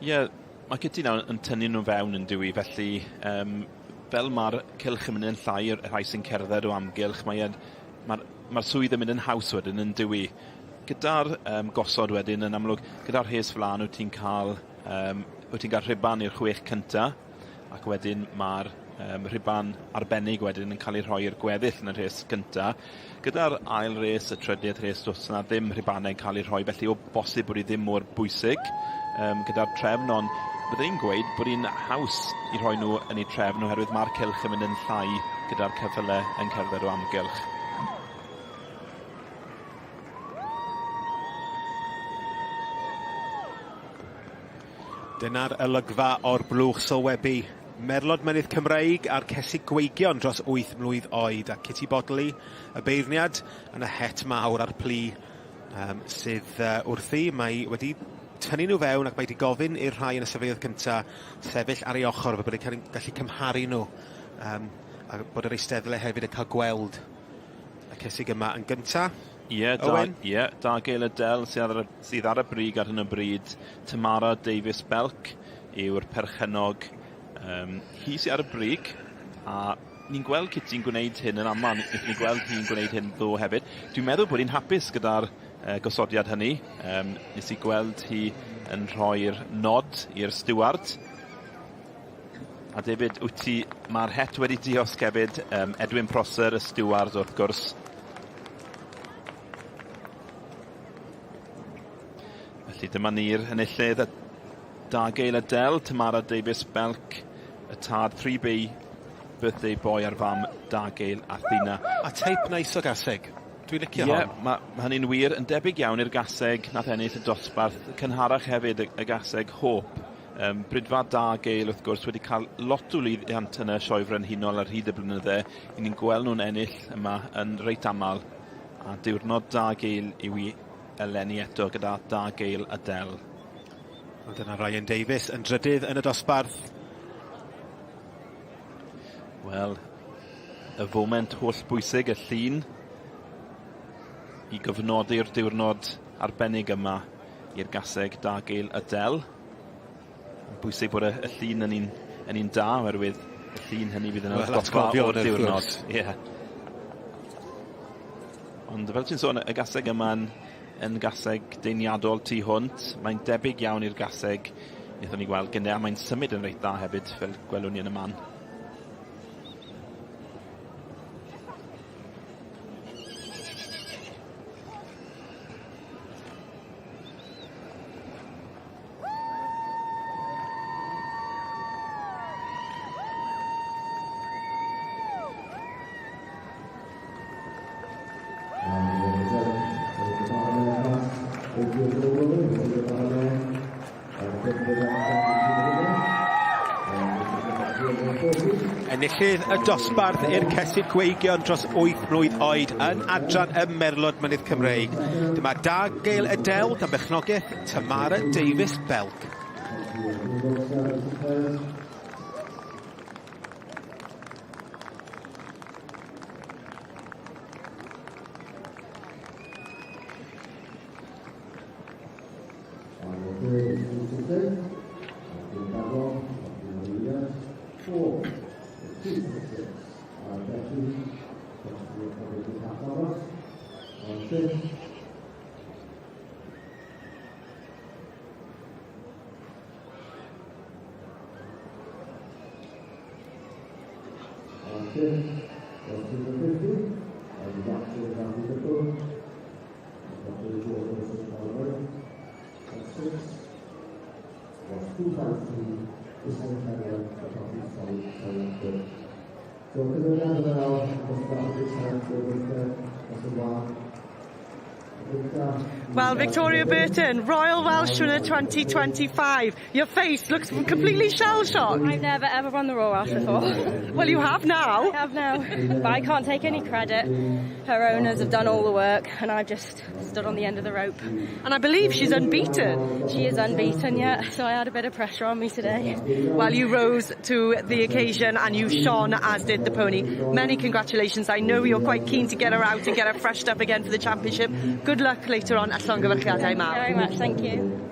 Ie, yeah, mae Kitty nawr yn tynnu nhw fewn yn dywi, felly um, fel mae'r cylch yn mynd yn llai, y rhai sy'n cerdded o amgylch, mae e'n, mae'r mae swydd yn mynd yn haws wedyn yn dywi. Gyda'r um, gosod wedyn yn amlwg, gyda'r rhes flaen wyt ti'n cael, um, wyt ti'n cael rhuban i'r chwech cynta, ac wedyn mae'r um, rhuban arbennig wedyn yn cael ei rhoi i'r gweddill yn y rhes gynta. Gyda'r ail res, y trydydd rhes, does yna ddim rhubanau'n cael eu rhoi, felly o bosib bod hi ddim mor bwysig um, gyda'r trefn, ond byddwn i'n gweud bod hi'n haws i rhoi nhw yn eu trefn oherwydd mae'r cylch yn mynd yn llai gyda'r ceffylau yn cerdded o amgylch. Dyna'r olygfa o'r blwch sylwebu. Merlod Mynydd Cymreig a'r Cesig Gweigion dros 8 mlwydd oed a Kitty Bodley, y beirniad, yn y het mawr a'r plu um, sydd uh, wrthi. Mae wedi tynnu nhw fewn ac mae wedi gofyn i'r rhai yn y safleoedd cyntaf sefyll ar ei ochr fel bod e'n gallu cymharu nhw um, a bod yr eisteddle hefyd yn cael gweld y cesig yma yn gyntaf. Ie, da, ie, da Gael Adele sydd ar, y, sydd ar y brig ar hyn o bryd. Tamara Davies Belk yw'r perchennog. Um, hi sydd ar y brig, a ni'n gweld Kitty'n gwneud hyn yn aml, wnaethon ni gweld hi'n gwneud hyn ddo hefyd. Dwi'n meddwl bod hi'n hapus gyda'r uh, gosodiad hynny. Um, nes i gweld hi yn rhoi'r nod i'r steward. A David, wyt ti, mae'r het wedi diosg hefyd, um, Edwin Prosser, y steward wrth gwrs. Felly dyma ni'r enillydd, Dagail Adele, Tamara Davies Belk, y tad 3B, birthday boy a'r fam Dagail Athena. A teip neis o gaseg. Dwi'n licio yeah, hon. Mae ma hynny'n wir. Yn debyg iawn i'r gaseg nath ennill y dosbarth cynharach hefyd, y, y gaseg Hope. Um, Brydfa Dagail, wrth gwrs, wedi cael lot o lwyddiant yn y Sioe Frenhinol ar hyd y blynydde. I ni'n gweld nhw'n ennill yma yn reit aml. A diwrnod Dagail yw i eleni eto gyda Dagail Adele. Wel, dyna Ryan Davies yn drydydd yn y dosbarth. Wel, y foment holl bwysig, y llun, i gofnodi'r diwrnod arbennig yma i'r gaseg Dagail Adele. Yn bwysig bod y, y llun yn un, yn un da, oherwydd y llun hynny fydd yn Wel, atgoffa atgofion, o'r wrth diwrnod. gwrs. Ie. Yeah. Ond fel ti'n sôn, y gaseg yma'n yn gaseg deiniadol tu hwnt. Mae'n debyg iawn i'r gaseg wnaethon ni gweld gynnau, a mae'n symud yn reit dda hefyd, fel gwelwn ni yn y man. Enillydd y dosbarth i'r Cesig Gweigion dros 8 mlwydd oed yn adran y Merlod Mynydd Cymreig. Dyma Dagel Adele gan berchnogaeth Tamara Davies Belk. Well, Victoria Burton, Royal Welsh Winner 2025. Your face looks completely shell-shocked. I've never ever won the Royal Welsh before. Well, you have now. I have now, but I can't take any credit. Her owners have done all the work and I've just stood on the end of the rope. And I believe she's unbeaten. She is unbeaten, yeah, so I had a bit of pressure on me today. Well, you rose to the occasion and you shone, as did the pony. Many congratulations. I know you're quite keen to get her out and get her freshed up again for the championship. Good luck later on at Llongyfarchiadau mawr. Thank you very much, thank you.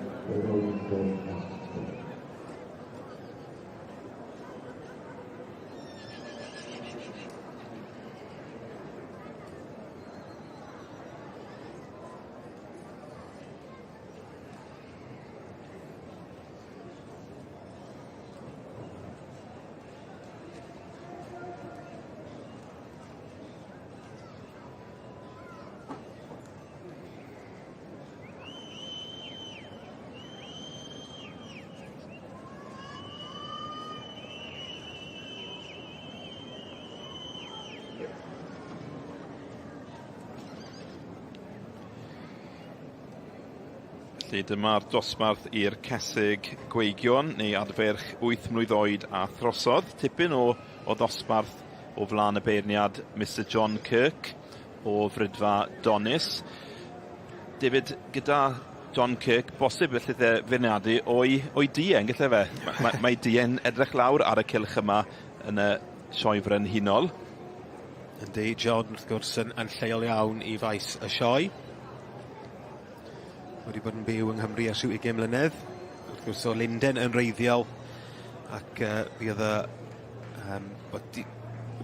Felly dyma'r dosbarth i'r cesig gweigion neu adferch 8 mlwydd oed a throsodd. Tipyn o, o ddosbarth o flaen y beirniad Mr John Kirk o Fridfa Donis. David, gyda John Kirk, bosib felly e feirniadu o'i, o'i dien, gallai fe? Mae, mae, mae dien edrych lawr ar y cylch yma yn y sioe frenhinol. Yndi, John, wrth gwrs, yn, yn lleol iawn i faes y sioe. Wedi bod yn byw yng Nghymru ers rhyw 20 mlynedd. Wrth gwrs o Lunden yn wreiddiol ac uh, fi oedd y um, wedi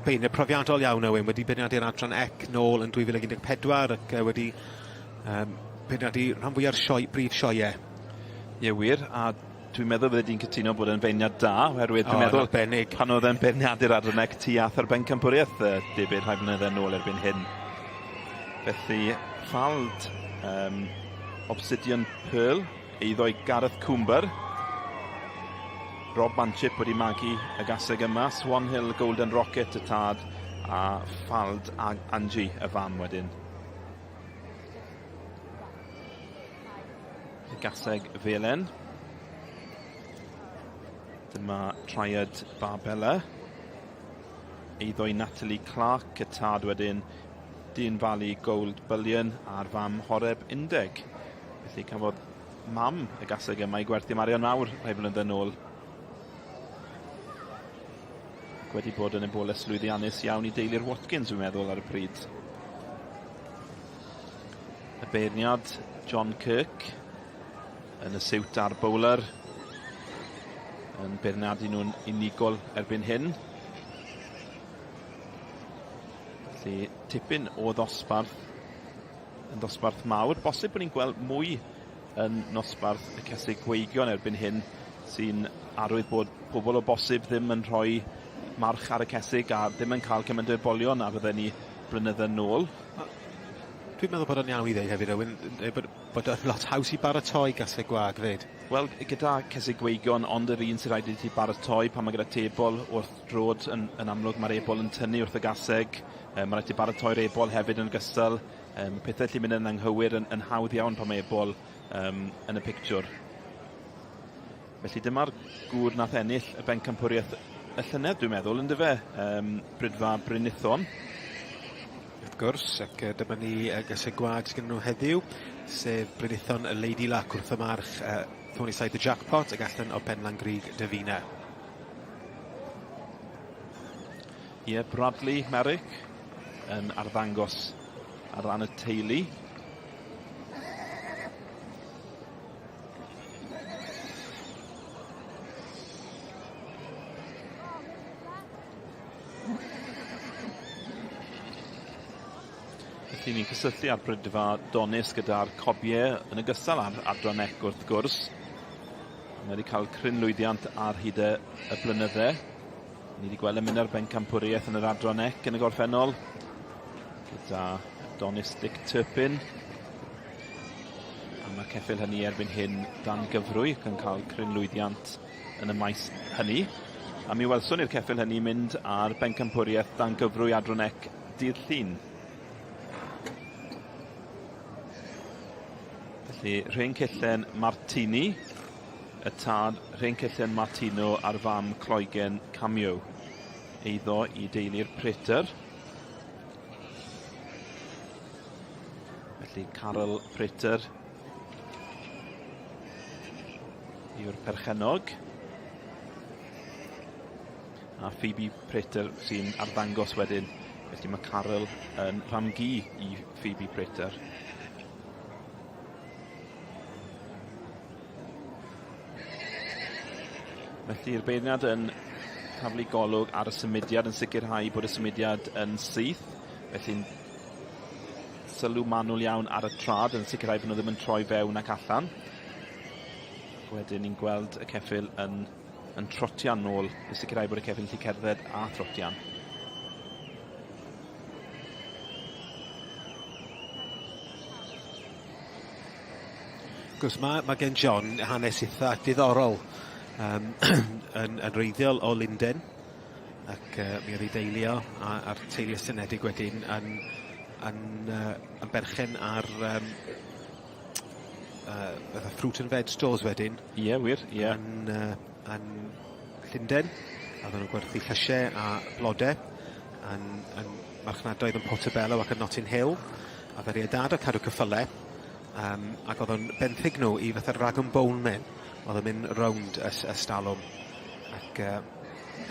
beirniad profiadol iawn Owen wedi beirniadu'r adran ec nôl yn 2014 ac uh, wedi um, beirniadu rhan fwyaf sioe, brif sioeau. Ie wir, a dwi'n meddwl fydde di'n cytuno bod e'n feirniad da, oherwydd dwi'n meddwl arbennig. pan oedd e'n beirniadu'r adran ec ti ath ar bencampwriaeth uh, David rhai blynydde nôl erbyn hyn. Felly, ffald um, Obsidian Pearl, eiddo i Gareth Coomber. Rob Manchip wedi magu y gaseg yma, Swan Hill Golden Rocket y tad, a ffald Angie y fam wedyn. Y gaseg felen. Dyma Triad Barbella. Eiddo i Natalie Clark, y tad wedyn Dean Valley Gold Bullion a'r fam Horeb Undeg. Felly cafodd mam y gaseg yma i gwerthu am arian mawr rhai blynyddoedd nôl. Ac wedi bod yn eboles lwyddiannus iawn i deulu'r Watkins, dwi'n meddwl, ar y pryd. Y beirniad, John Kirk, yn y siwt a'r bowler, yn beirniadu nhw'n unigol erbyn hyn. Felly tipyn o ddosbarth yn ddosbarth mawr. Bosib bod ni'n gweld mwy yn nosbarth y cesig gweigion erbyn hyn sy'n arwydd bod pobl o bosib ddim yn rhoi march ar y cesig a ddim yn cael cymaint o ebolion a fydden ni blynydde nôl. Dwi'n meddwl bod o'n iawn i ddeud hefyd, Owen, bod, bod o'n lot haws i baratoi gaseg gwag fyd. Wel, gyda cesig gweigion, ond yr un sy'n rhaid i ti baratoi pan mae gyda tebol wrth drod yn, yn amlwg mae'r ebol yn tynnu wrth y gaseg. Um, mae rhaid ti baratoi'r ebol hefyd yn ogystal. Um, pethau lle mynd yn anghywir yn, yn hawdd iawn pan mae ebol um, yn y pictiwr. Felly dyma'r gŵr nath ennill y bencampwriaeth y llynedd, dwi'n meddwl, yn dyfe, um, Brydfa Brynithon. Wrth gwrs, ac uh, dyma ni uh, gaseg gwag sydd gen nhw heddiw, sef Brynithon y Lady Luck wrth y march uh, Thornyside the Jackpot ac allan o Penlan Grug Davina. Ie, Bradley Merrick yn arddangos ar ran y teulu. Felly ni'n cysylltu â'r Brydfa Donis gyda'r cobiau yn ogystal â'r Adran Ec wrth gwrs. Mae wedi cael cryn lwyddiant ar hyd y, y blynydde. Ni wedi gweld yn mynd ar bencampwriaeth yn yr Adran Ec yn y gorffennol gyda Donis Dick Turpin. A mae'r ceffyl hynny erbyn hyn dan gyfrwy ac yn cael cryn lwyddiant yn y maes hynny. A mi welswn i'r ceffyl hynny mynd ar bencampwriaeth dan gyfrwy Adran Ec dydd Llun. Felly, Rhên Cellen Martini, y tad Rhên Cellen Martino a'r fam Cloegen Cameo, eiddo i deulu'r Prater. Felly, Carol Prater yw'r perchennog. A Phoebe Prater sy'n arddangos wedyn. Felly mae Carol yn rhamgu i Phoebe Prater. Felly'r beirniad yn taflu golwg ar y symudiad yn sicrhau bod y symudiad yn syth. Felly'n sylw manwl iawn ar y trad yn sicrhau bod nhw ddim yn troi fewn ac allan. Wedyn ni'n gweld y ceffyl yn, yn trotian nôl i sicrhau bod y ceffyl yn gallu cerdded a throtian. Gwrs, mae, mae gen John hanes eitha diddorol um, yn, yn reiddiol o Lunden ac uh, mi oedd ei deulu o a, a'r teulu estynedig wedyn yn, yn, uh, yn berchen ar um, uh, fruit and veg stores wedyn. Ie, yeah, wir, ie. Yeah. Yn, uh, yn Llundain, a oedden nhw'n gwerthu llysiau a blodau yn, yn marchnadoedd yn Portobello ac yn Notting Hill. A fe ei dad o cadw cyffyle, um, ac oedd o'n benthyg nhw i fatha rag and bone men, oedd yn mynd rownd y, y stalwm. Ac uh,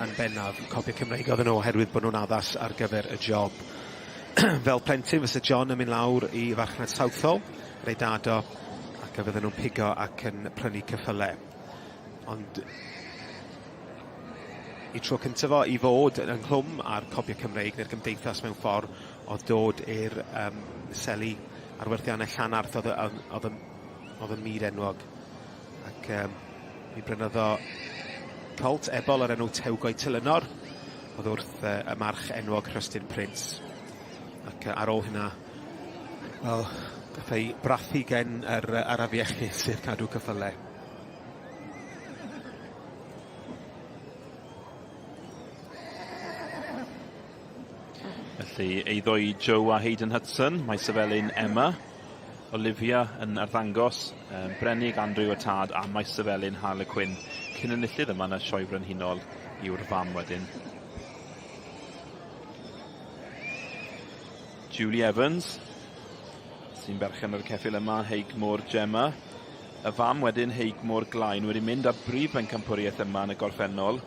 yn bennaf, copia Cymreig oedden nhw oherwydd bod nhw'n addas ar gyfer y job. Fel plentyn, fysa John yn mynd lawr i farchnad Southall, gyda'i dad o, ac y fydden nhw'n pigo ac yn prynu cyffyle. Ond i tro cyntaf o i fod yn ynghlwm â'r Cobiau Cymreig neu'r gymdeithas mewn ffordd oedd dod i'r um, seli arwerthiannau Llanarth oedd, oedd, oedd, oedd y myd enwog. Ac um, mi brynodd o colt ebol o'r enw Tewgoi Tylynor, oedd wrth uh, y march enwog Rhystyn Prince. Ac uh, ar ôl hynna, wel, gath ei brathu gen yr, yr afiechyd sef cadw cyffylau. Felly, eiddo i Joe a Hayden Hudson, mae Sefelyn Emma, Olivia yn arddangos, um, Brenig Andrew y tad a Maes Sefelyn Harlequin. Cyn enillydd yma yn y Sioe Frenhinol yw'r fam wedyn. Julie Evans, sy'n berchen ar y ceffyl yma, Heigmor Gemma. Y fam wedyn, Heigmor Glain, wedi mynd ar brif bencampwriaeth yma yn y gorffennol,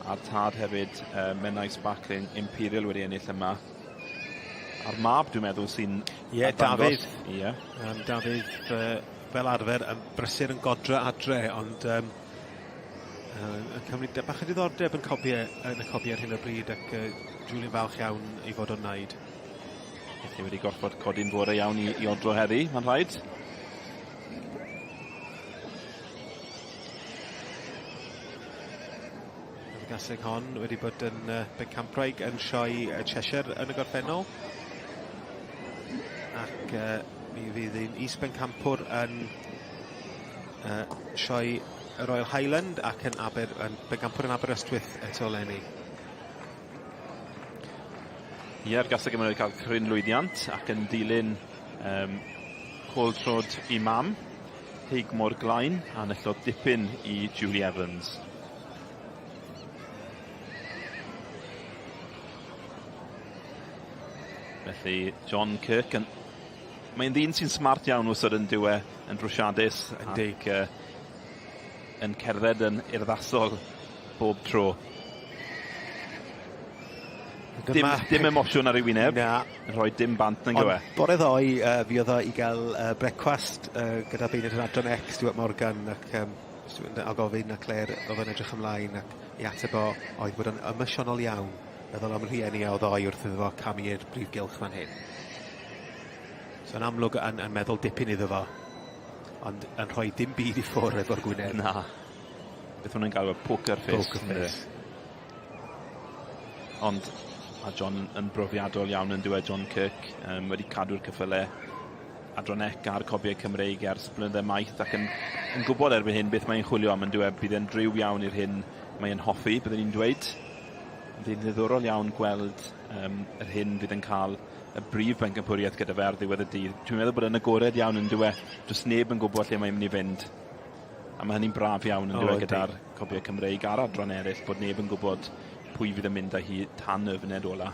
a'r tad hefyd, uh, Menai Sparkling Imperial wedi ennill yma. A'r mab, dwi'n meddwl, sy'n Ie, yeah, Dafydd. Ie. Yeah. Um, Dafydd, uh, fel arfer, yn brysur yn godra adre, ond um, uh, yn cymryd bach o diddordeb yn, cobiau, yn y cobiau ar hyn o bryd, ac uh, Julian falch iawn i fod o'n naid. Felly wedi gorfod codi'n fore iawn i, i odro heddi, mae'n rhaid. Mae'r gaseg hon wedi bod yn uh, bencampwraig yn sioe Cheshire yn y gorffennol. Ac uh, mi fydd hi'n is-bencampwr yn uh, sioe Royal Highland ac yn, Aber, yn bencampwr yn Aberystwyth eto eleni. Ie, gaseg yma wedi cael cryn lwyddiant ac yn dilyn um, côl trod i mam, Heigmor Glain, a enillodd dipyn i Julie Evans. Felly John Kirk yn... Mae'n ddyn sy'n smart iawn wastad yn dyw e, yn drwsiadus. Yndi. Ac yn cerdded yn urddasol bob tro. Dim, dim emosiwn ar ei wyneb. Na. Yn rhoi dim bant yn gywe. Bore ddoe, fi oedd o i gael brecwast gyda beirniad yr Adran C, Stuart Morgan, ac Stuart a gofyn a Claire oedd yn edrych ymlaen ac i ateb o oedd bod yn emosiynol iawn. Meddwl am rhieni o ddoe wrth iddo fo camu i'r brif gylch fan hyn. So yn amlwg yn, yn meddwl dipyn iddo fo, ond yn rhoi dim byd i ffwrdd efo'r gwyneb. Na. Beth hwnnw'n galw poker face. Poker face. Ond mae John yn brofiadol iawn yn dweud John Kirk, wedi cadw'r cyffyle Adran C a'r cobiau Cymreig ers blynydde maith ac yn, yn gwybod erbyn hyn beth mae'n chwilio am yn dweud bydd e'n driw iawn i'r hyn mae'n hoffi, byddwn ni'n dweud. Bydd yn ddiddorol iawn gweld yr hyn fydd yn cael y brif bencampwriaeth gyda fe ar ddiwedd y dydd. Dwi'n meddwl bod e'n agored iawn yn dyw e, does neb yn gwybod lle mae'n mynd i fynd. A mae hynny'n braf iawn yn dyw e gyda'r cobiau Cymreig a'r adran eraill bod neb yn gwybod pwy fydd yn mynd â hi tan y funud ola.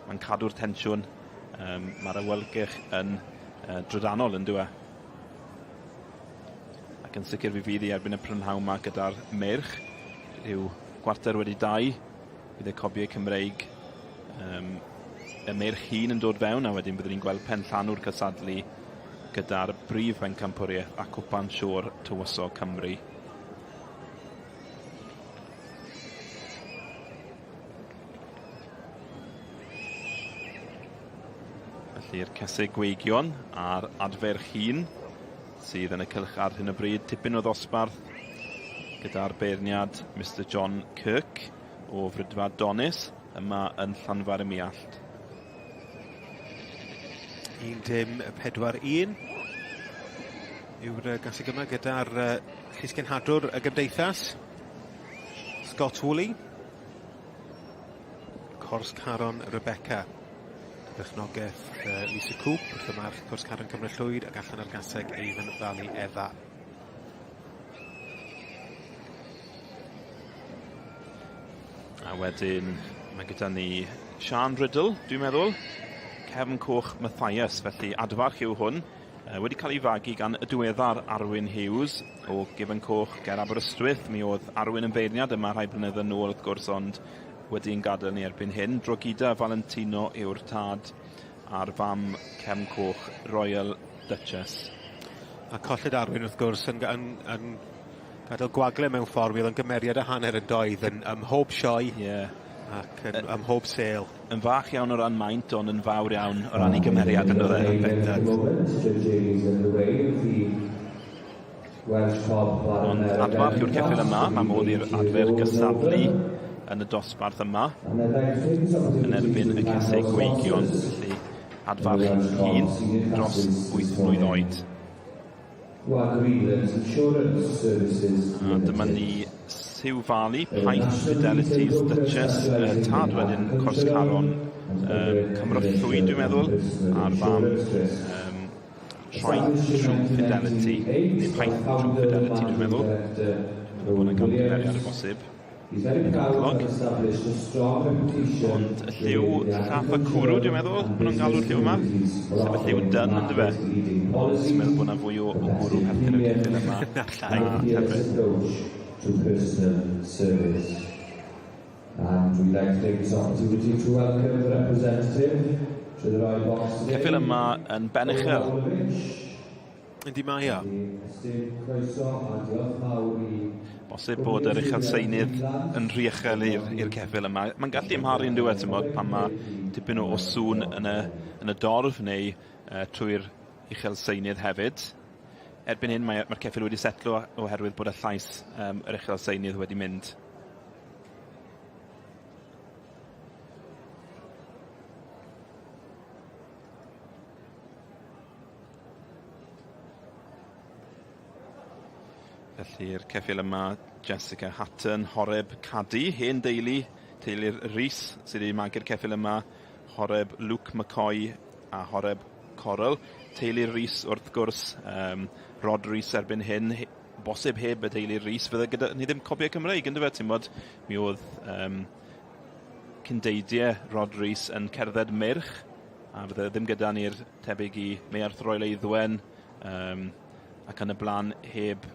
Mae'n cadw'r tensiwn, mae'r awyrgylch yn drydanol yn dyw e. Ac yn sicr fi fydd i erbyn y prynhawn 'ma gyda'r meirch rhyw 2:15 bydd y cobiau Cymreig y meirch hŷn yn dod fewn a wedyn byddwn ni'n gweld penllanw'r cysadlu gyda'r brif bencampwriaeth a cwpan Siôr Tywysog Cymru. Felly'r cesig gweigion a'r adferch hŷn sydd yn y cylch ar hyn o bryd. Tipyn o ddosbarth gyda'r beirniad Mister John Kirk o Fridfa Donis yma yn Llanfair y Muallt. 1-0-4-1 yw'r gaseg yma gyda'r llysgenhadwr y gymdeithas, Scott Woolley. Cors Caron Rebecca. Berchnogaeth Lisa Coop wrth y march Cors Caron Cymru Llwyd ac allan ar gaseg Avon Valley Efa. A wedyn mae gyda ni Sian Riddle, dwi'n meddwl. Cefn Coch Mathias, felly adfarch yw hwn. Wedi cael ei fagu gan y diweddar Arwyn Hughes o Gefn Coch ger Aberystwyth. Mi oedd Arwyn yn beirniad yma rhai blynyddoedd yn ôl wrth gwrs, ond wedi'n gadael ni erbyn hyn. Drogida Valentino yw'r tad a'r fam Cefn Coch Royal Duchess. A colled Arwyn wrth gwrs yn, yn, yn gadael gwagle mewn ffordd, mi oedd yn gymeriad a hanner yn doedd yn ym mhob sioe. Yeah. Ac yn, ym mhob sêl. Yn fach iawn o ran maint, ond yn fawr iawn o ran ei gymeriad yn dod e. Bendant. Ond adfarch yw'r ceffyl yma, mae modd i'r adfer gystadlu yn y dosbarth yma yn erbyn y ceseg gweigion, felly adfarch hŷn dros 8 mlwydd oed. A dyma ni Sue Varley, Paith Fidelity's Duchess, y tad wedyn Cors Caron, Cymro Llwyd dwi'n meddwl, a'r fam Traeth True Fidelity, neu Paith True Fidelity dwi'n meddwl. Dwi'n meddwl bod yna gamgymeriad o bosib. Catalog. Ond y lliw llath a cwrw, dwi'n meddwl, maen nhw'n galw'r lliw yma. Sef y lliw dyn, yn dyfe? Dwi'n meddwl bod yna fwy o, o gwrw perthyn i'r ceffyl yma. Na llai. To personal service. And we'd like to take this opportunity to welcome the representative to the right box today. Ceffyl yma yn ben uchel. Yndi mae o. Bosib bod yr uchelseinydd yn rhy uchel i'r ceffyl yma. Mae'n gallu amharu yn diwedd, ti'n bod, pan mae tipyn o, o sŵn yn y, yn y dorf neu trwy'r uchelseinydd hefyd. Erbyn hyn mae'r mae ceffyl wedi setlo oherwydd bod y llais yr uchelseinydd wedi mynd. Felly'r ceffyl yma, Jessica Hatton, Horeb Cadi, hen deulu, teulu'r Rhys sydd wedi magu'r ceffyl yma, Horeb Luke McCoy a Horeb Coral. Teulu'r Rhys wrth gwrs, Rod Rhys erbyn hyn, bosib heb y teulu Rhys, fydde gyda ni ddim cobiau Cymreig, yndyfe, ti'n bod, mi oedd cyndeidiau Rod Rhys yn cerdded meirch. A fydde ddim gyda ni'r tebyg i Meirth Royal Eiddwen um, ac yn y blaen heb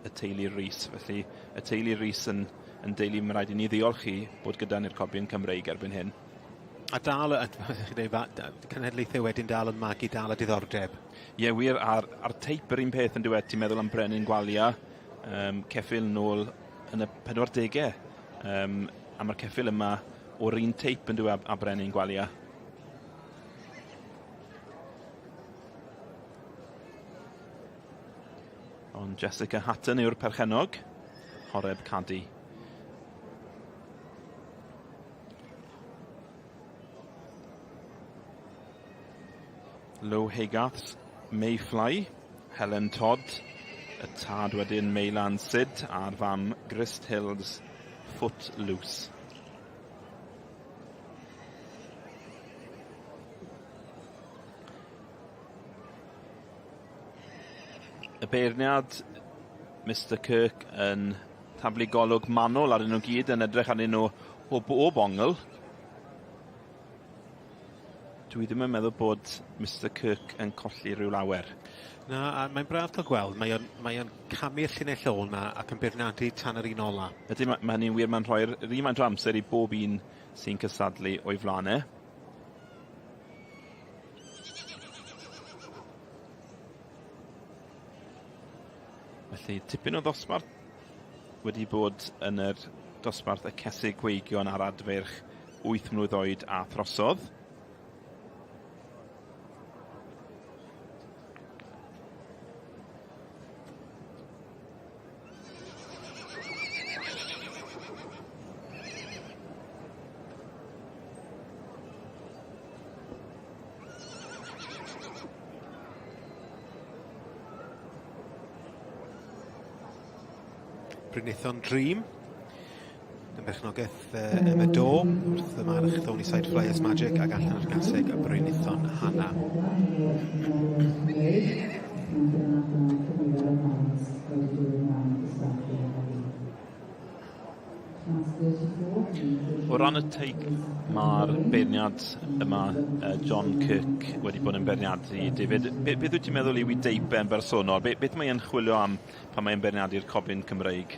y teulu Rees. Felly y teulu Rees yn, yn deulu mae'n rhaid i ni ddiolch i bod gyda ni'r cobyn Cymreig erbyn hyn. A dal, chi'n dweud, cenhedlaethau wedyn dal yn magu dal y diddordeb. Ie, yeah, wir, a'r, ar teip yr un peth yn diwedd, ti'n meddwl am Brenin Gwalia, um, ceffyl nôl yn y 40au. Um, a mae'r ceffyl yma o'r un teip yn diwedd a Brenin Gwalia. Ond Jessica Hatton yw'r perchennog, Horeb Cadi. Low Haygarth's Mayfly, Helen Todd, y tad wedyn Meilan Sid a'r fam Grist Hills Foot Loose. Y beirniad, Mr Kirk, yn taflu golwg manwl arnyn nhw gyd, yn edrych arnyn nhw o bob ongl. Dwi ddim yn meddwl bod Mr Kirk yn colli rhyw lawer. Na, a mae'n braf cael gweld, mae o'n, mae o'n camu'r llinell ôl na ac yn beirniadu tan yr un ola. Ydy, mae, mae hynny'n wir, mae'n rhoi'r un faint o amser i bob un sy'n cystadlu o'i flaen e. Felly, tipyn o ddosbarth wedi bod yn yr dosbarth y cesig gweigion a'r adfeirch 8 mlwydd oed a throsodd. Brynithon Dream yn berchnogaeth uh, Emma Do wrth y march Thorny Side Flyers Magic ac allan ar gaseg y Brynithon Hannah. O ran y teip, mae'r beirniad yma, John Kirk, wedi bod yn beirniadu. David, be, beth wyt ti'n meddwl yw ei deip e'n bersonol? Be, beth mae'n chwilio am pan mae'n beirniadu'r cobyn Cymreig?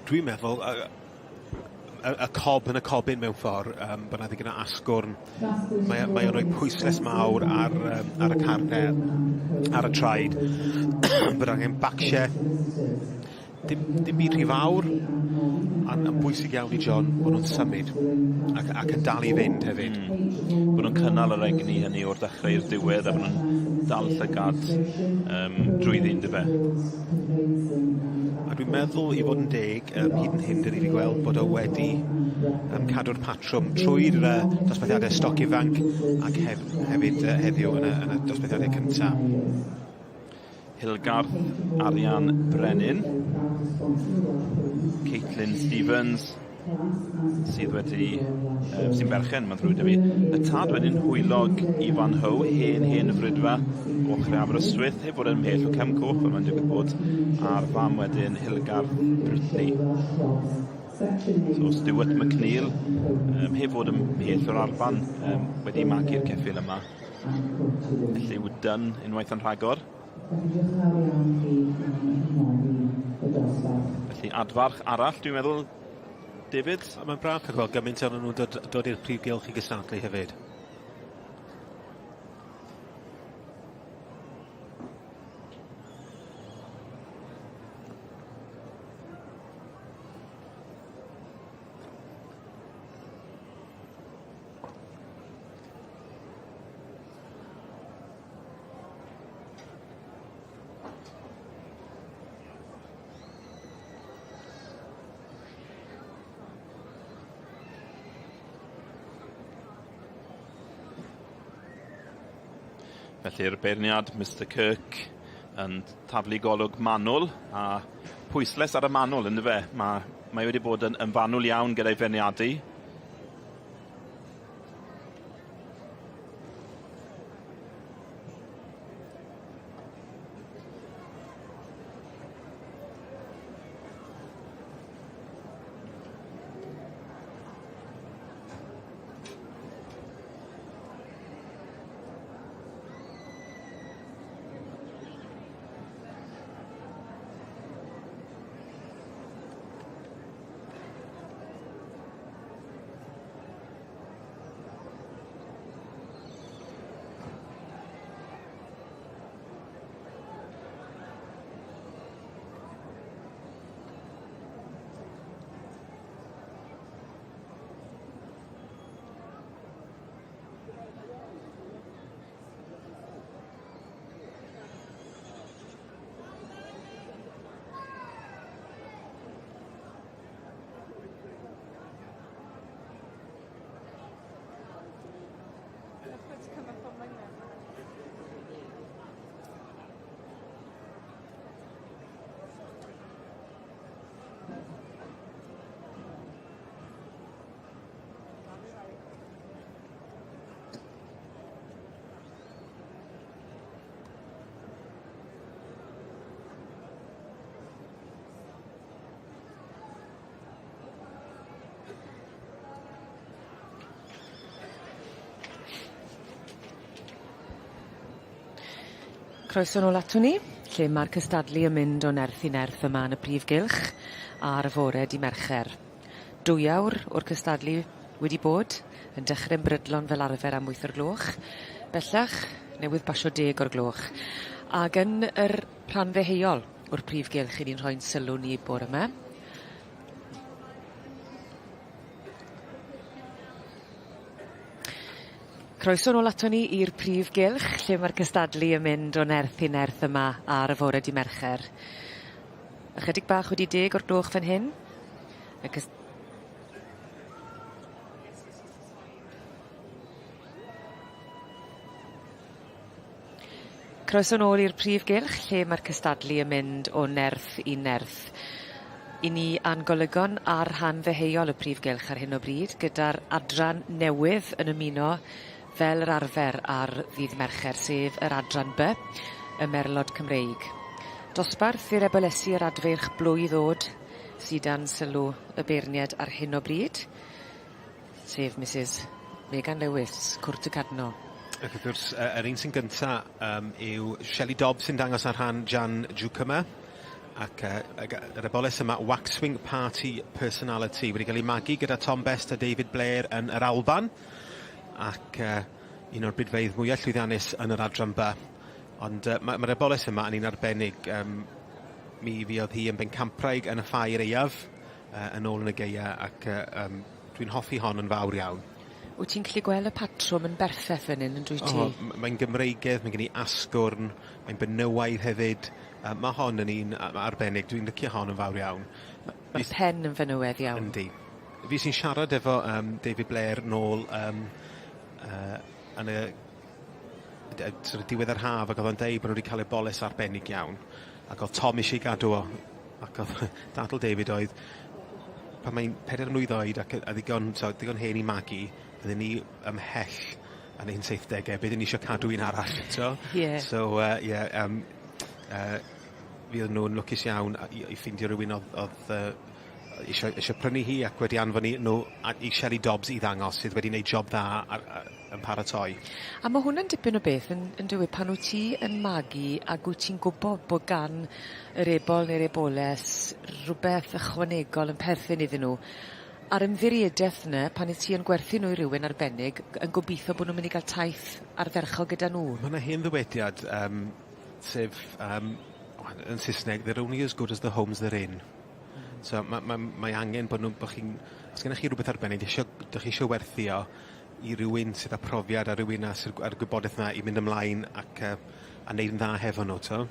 Dwi'n meddwl, y, y, y cob yn y cobyn mewn ffordd, um, bod yna ddigon o asgwrn. Mae, mae o'n rhoi pwyslais mawr ar, um, ar y carnau, ar y traed, bod angen bacsiau Dim, dim byd rhy fawr, a'n yn bwysig iawn i John bod nhw'n symud ac, ac yn dal i fynd hefyd. Mm. Bod nhw'n cynnal yr egni hynny o'r dechrau i'r diwedd a bod nhw'n dal llygad um, drwyddi, yndyfe? A dwi'n meddwl i fod yn deg, um, hyd yn hyn, dyn ni wedi gweld bod o wedi um, cadw'r patrwm trwy'r uh, dosbarthiadau stoc ifanc ac hef, hefyd uh, heddiw yn y, yn y dosbarthiadau cyntaf. Hilgarth Arian Brenin, Caitlin Stevens, sydd wedi, uh, sy'n berchen, mae'n ddrwg 'da fi. Y tad wedyn hwylog Ifan How, hen, hen frydfa o Chre Aberystwyth, heb fod yn mhell o Cefn Coch, fel mae'n digwydd bod, a'r fam wedyn Hilgarth Britney. So Stuart McNeil, um, heb fod yn mhell o'r Alban, um, wedi magu'r ceffyl yma. Felly Wooden unwaith yn rhagor. Felly adfarch arall dwi'n meddwl, David? Mae'n braf cael gweld gymaint ohonyn nhw'n dod, dod i'r prif gylch i gystadlu hefyd. Felly'r beirniad, Mr Kirk, yn taflu golwg manwl a pwysles ar y manwl, ynddo fe? Mae, mae wedi bod yn, yn fanwl iawn gyda'i feirniadu. Croeso nôl aton ni, lle ma'r cystadlu yn mynd o nerth i nerth yma yn y prif gylch ar fore dy' Mercher. Dwyawr o'r cystadlu wedi bod yn dechre'n brydlon fel arfer am wyth o'r gloch. Bellach newydd basio deg o'r gloch. Ag yn yr rhan ddeheuol o'r prif gylch 'yn ni'n rhoi'n sylw ni bore 'ma. Croeso nôl aton ni i'r prif gylch lle ma'r cystadlu yn mynd o nerth i nerth yma ar y fore dy' Mercher. Ychydig bach wedi deg o'r gloch fan hyn. Y cys- Croeso nôl i'r prif gylch lle ma'r cystadlu yn mynd o nerth i nerth. 'I ni a'n golygon ar rhan ddeheuol y prif gylch ar hyn o bryd gyda'r adran newydd yn ymuno fel yr arfer ar ddydd Mercher sef yr adran By y Merlod Cymreig. Dosbarth i'r ebolesi yr adfeirch blwydd o'd sy dan sylw y beirnied ar hyn o bryd. Sef Misus Megan Lewis, Cwrt y Cadno. Ac wrth gwrs yy yr un sy'n gynta yym yw Shelley Dobbs sy'n dangos ar rhan Jan Jukema ac yy ag yy yr eboles yma Waxwing Party Personality wedi cael ei magu gyda Tom Best a David Blair yn yr Alban ac yy un o'r bridfeydd mwya llwyddiannus yn yr adran By. Ond yy ma' ma'r eboles yma yn un arbennig yym mi fuodd hi yn bencampwraig yn y ffair aeaf yy yn ôl yn y gaea ac yy yym dwi'n hoffi hon yn fawr iawn. Wyt ti'n gallu gweld y patrwm yn berffeth fan 'yn yndwyt ti? O m- mae'n Gymreigedd, mae gen 'i asgwrn, mae'n benywaidd hefyd. Yy ma' hon yn un a- arbennig, dwi'n licio hon yn fawr iawn. Ma'r pen yn fenywedd iawn. Yndi. Fi sy'n siarad efo yym David Blair nôl yym yy yn y sort of diwedd yr haf ac o'dd o'n deud bo' nw wedi ca'l eboles arbennig iawn ac o'dd Tom isie 'i gadw o ac o'dd dadl David oedd pan mae'n pedair mlwydd oed ac yy a ddigon t'od digon hen i magu fydden ni ymhell yn ein saithdege bydden ni isio cadw un arall t'o'? Ie. So yy ie yym yy fuon nw'n lwcus iawn a i i ffindio rywun o'dd o'dd yy isio isio prynu hi ac wedi anfon 'i nw a i Shelley Dobbs i ddangos sydd wedi neud job dda ar yy yn paratoi. A ma' hwnna'n dipyn o beth yn yndyw e pan wt ti yn magu ag wt ti'n gwbo bo' gan yr ebol ne'r eboles rwbeth ychwanegol yn perthyn iddyn nw a'r ymddiriedeth 'ny pan yt ti yn gwerthu nw i rywun arbennig yn gobitho bo' nw'n myn' i ga'l taith ardderchog gyda nw. Ma' 'na hen ddywediad yym sef yym yn Sysneg they're only as good as the homes they're in. So ma' ma' mae angen bo' nw bo' chi'n os gennych chi rwbeth arbennig isio 'dych chi isio werthu o i rywun sydd â profiad a rywun â sydd â'r gwybodaeth 'na i mynd ymlaen ac yy a neud yn dda hefo nw t'o'?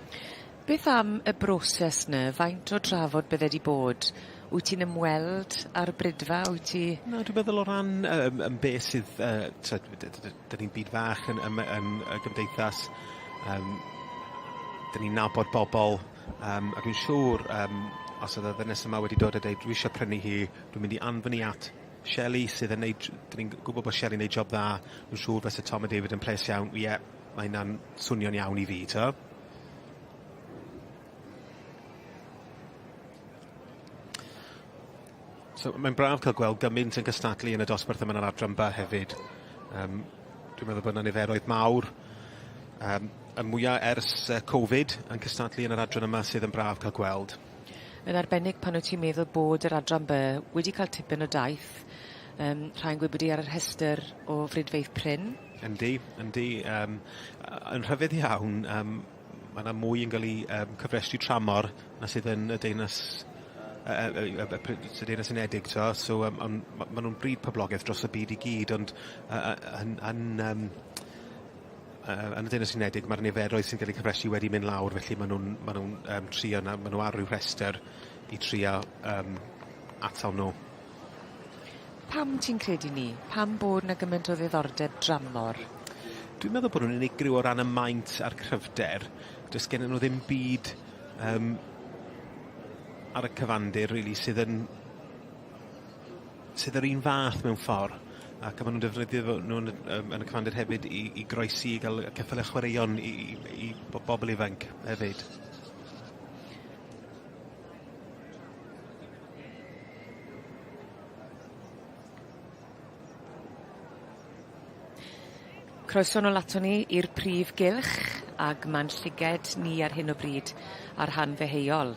Beth am y broses 'ny faint o drafod bydde 'di bod? Wyt ti'n ymweld â'r bridfa wyt ti... Na dwi'n meddwl o ran yy yym beth sydd yy t'od 'dyn ni'n byd fach yn yn yn y gymdeithas yym 'dyn ni'n nabod bobol Yym a dwi'n siŵr yym os o'dd y ddynes yma wedi dod a deud dwi isio prynu hi, dwi'n mynd i anfon 'i at Shelley sydd yn neud j- 'dyn ni'n gwbod bo' Shelley'n neud job dda, dwi'n siŵr fysa Tom a David yn ples iawn, ie, ma' hynna'n swnio'n iawn i fi t'o'? So mae'n braf cael gweld gymaint yn cystadlu yn y dosbarth yma yn yr adran By hefyd. Yym dwi'n meddwl bod 'na niferoedd mawr yym y mwya ers yy Covid yn cystadlu yn yr adran yma sydd yn braf cael gweld. Yn arbennig pan wyt ti'n meddwl bod yr adran By wedi cael tipyn o daith yym rhai'n gweud bod 'i ar y rhestyr o fridfeydd prin. Yndi yndi yym yn rhyfedd iawn yym ma' 'na mwy yn ga'l 'i yym cyfrestru tramor na sydd yn y Deyrnas yy yy yy y y Deyrnas Unedig t'o' so yym on' ma' ma' nw'n bryd poblogedd dros y byd i gyd ond yy yy yn yn yym yy yn y Deyrnas Unedig ma'r niferoedd sy'n ga'l 'u cyfrestru wedi mynd lawr felly ma' nw'n ma' nw'n yym trio na- ma' nw ar ryw rhestyr i trio yym atal nw. Pam ti'n credu 'ny? Pam bod 'na gyment o ddiddordeb dramor? Dwi'n meddwl bod nhw'n unigryw o ran y maint a'r cryfder. Does gennyn nhw ddim byd yym ar y cyfandir rili sydd yn sydd yr un fath mewn ffor ac a ma' nw'n defnyddio fo nw yn y yym yn y cyfandir hefyd i i groesi i ga'l y ceffyle chwaraeon i i i bo- bobol ifanc hefyd. Croeso nôl aton ni i'r prif gylch Ag ma'n llyged ni ar hyn o bryd ar rhan ddeheuol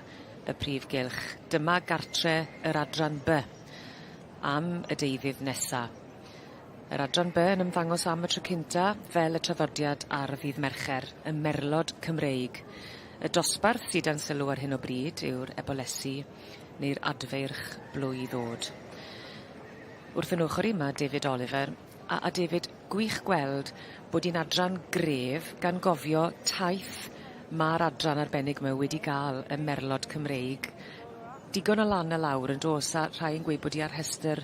y prif gylch. Dyma gartre yr adran By am y deuddydd nesa. Yr adran By yn ymddangos am y tro cynta fel y traddodiad ar ddydd Mercher, y Merlod Cymreig. Y dosbarth sy dan sylw ar hyn o bryd yw'r ebolesi neu'r adfeirch blwydd o'd. Wrth 'yn ochor i ma' David Oliver a a David gwych gweld bod 'i'n adran gref gan gofio taith ma'r adran arbennig 'ma wedi ga'l y merlod Cymreig. Digon o lan a lawr yn do's a rhai yn gweud bod 'i ar rhestyr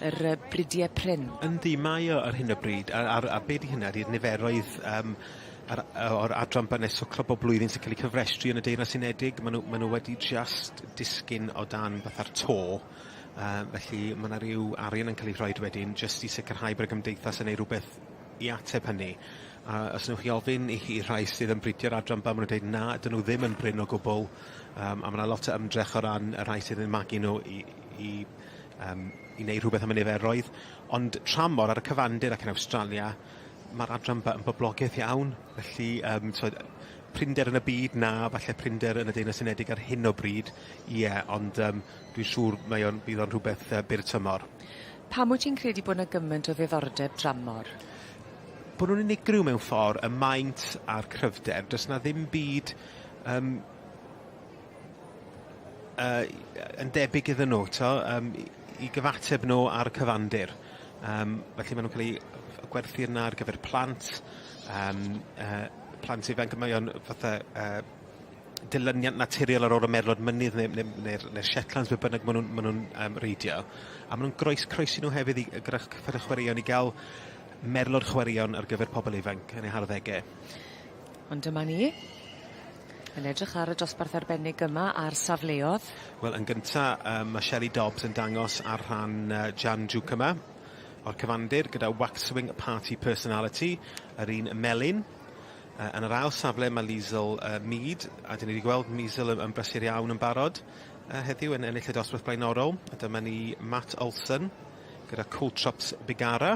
yr yy bridie prin. Yndi mae o ar hyn o bryd a a'r a be' 'di hynna ydi'r niferoedd yym yr o'r adran Bynnes o bob blwyddyn sy'n ca'l 'u cyfrestru yn y Deyrnas Unedig ma' nw ma' nw wedi jyst disgyn o dan fatha'r to. Yy felly ma' 'na ryw arian yn ca'l 'i rhoid wedyn jyst i sicrhau bod y gymdeithas yn neu' rwbeth i ateb hynny. A os newch chi ofyn i i rhai sydd yn bridio'r adran 'ma ma' nw'n deud na 'dyn nw ddim yn brin o gwbwl yym a ma' 'na lot o ymdrech o ran y rhai sydd yn magu nw i i yym i neu' rhwbeth am y niferoedd ond tramor ar y cyfandir ac yn Awstralia ma'r adran 'ma yn boblogaidd iawn felly yym t'od prinder yn y byd na falle prinder yn y Deyrnas Unedig ar hyn o bryd ie ond yym dwi'n siŵr mae o'n bydd o'n rhwbeth yy byr tymor. Pam wyt ti'n credu bod 'na gyment o ddiddordeb dramor? Bo' nw'n unigryw mewn ffor y maint a'r cryfder do's 'na ddim byd yym yy yn debyg iddyn nw t'o' yym i i gyfateb nw ar y cyfandir. Yym felly ma' nw'n ca'l 'u gwerthu yna ar gyfer plant yym yy plant ifanc mae o'n fatha yy dilyniant naturiol ar ôl y merlod mynydd ne' ne' ne'r ne'r Shetlands be' bynnag ma' nw'n ma' nw'n yym reidio. A ma' nw'n groes croesi nw hefyd i yy gyda cyffyle chwaraeon i ga'l merlod chwaraeon ar gyfer pobol ifanc yn eu harddege. Ond dyma ni. Yn edrych ar y dosbarth arbennig yma a'r safleodd. Wel yn gynta yym ma' Shelley Dobbs yn dangos ar rhan yy Jan Jukema o'r cyfandir gyda Waxwing Party Personality yr un melyn. Yy yn yr ail safle ma' Liesl yy Mead a 'dyn ni 'di gweld Liesl yn yn brysur iawn yn barod yy heddiw yn ennill y dosbarth blaenorol a dyma ni Matt Olson gyda Cooltrops Bigara.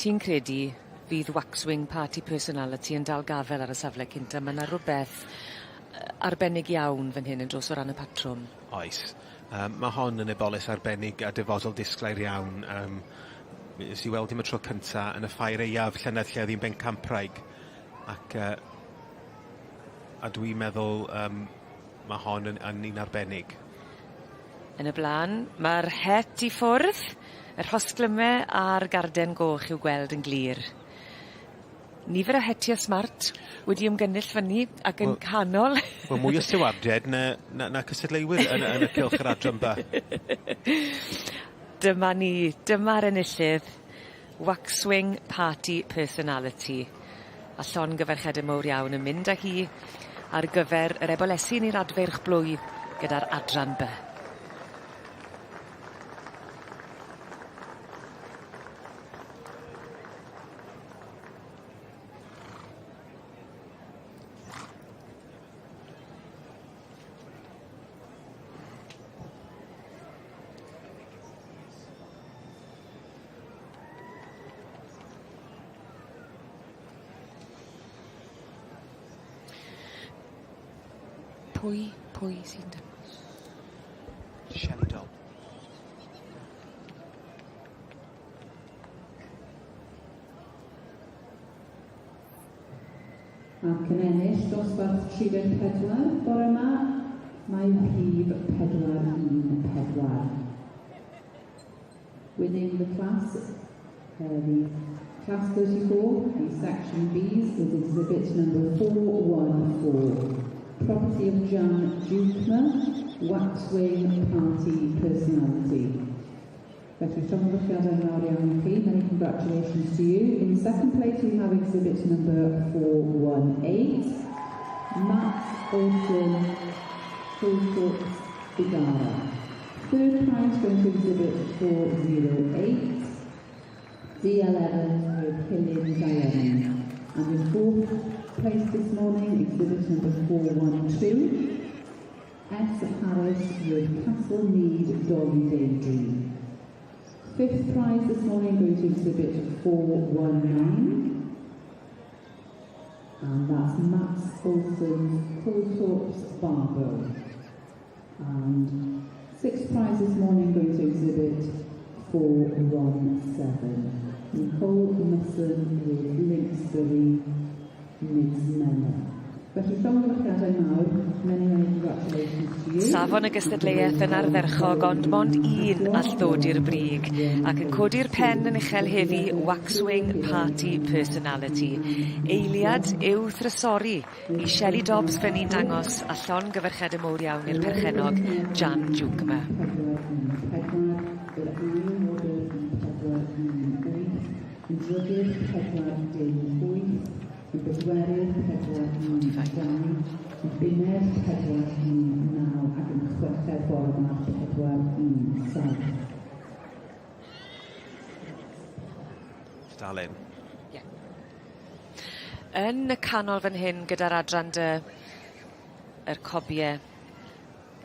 Ti'n credu fydd Waxwing Party Personality yn dal gafel ar y safle cynta ma' 'na rwbeth yy arbennig iawn fan hyn yn do's o ran y patrwm. Oes. Yym ma' hon yn eboles arbennig a dyfodol disglair iawn yym mi nes i weld hi am y tro cynta yn y ffair aeaf llynedd lle o'dd 'i'n bencampwraig ac yy a dwi'n meddwl yym ma' hon yn yn un arbennig. Yn y bla'n ma'r het i ffwrdd y rhosglyme a'r garden goch i'w gweld yn glir. Nifer o hetie smart wedi ymgynnull fyny ac yn canol. Wel mwy o stiwardiaid na na na cystadleuwyr yn y yn y cylch yr adran 'ba. Dyma ni, dyma'r enillydd. Waxwing Party Personality. A llongyfarchiade mowr iawn yn mynd â hi ar gyfer yr ebolesyn i'r adfeirch blwydd gyda'r adran By. Pwy, pwy sy'n dangos? Shelley Dodd. Ac yn ennill dosbarth 34 bore 'ma, mae rhif 414. Winning the class, uh, the class 34, the section Bs, is exhibit number 414. Property of Jan Jukema, Waxwing Party Personality. Felly llongyfarchiadau mawr iawn i chi. Many congratulations to you. In second place we have exhibit number 418, Matt Olson Coolthorpe Bigara. Third prize going to exhibit 408, DL Evans with Hilin Diane. And in fourth place this morning, exhibit number 412, S. Harris with Castle Mead Dolly Daydream. Fifth prize this morning going to exhibit 419. And that's Max Olsen's Coulthorpe's Barbo. And sixth prize this morning going to exhibit 417. Nicole Musson with Linksbury Mids Manor. Felly llongyfarchiadau mawr, many many congratulations to you. Safon y gystadleuaeth yn ardderchog ond mond un all ddod i'r brig ac yn codi'r pen yn uchel heddi Waxwing Party Personality. Eiliad yw thrysori i Shelley Dobbs fe ni'n dangos a llongyfarchiadau mowr iawn i'r perchennog Jan Jukema. Yr ail wobr yn 418, yn drydydd 418, yn bedwerydd 412, yn bumed 419 ac yn chweched bore 'ma 417. Stalin. Ie. Yn y canol fan hyn gyda'r adran dy yr cobie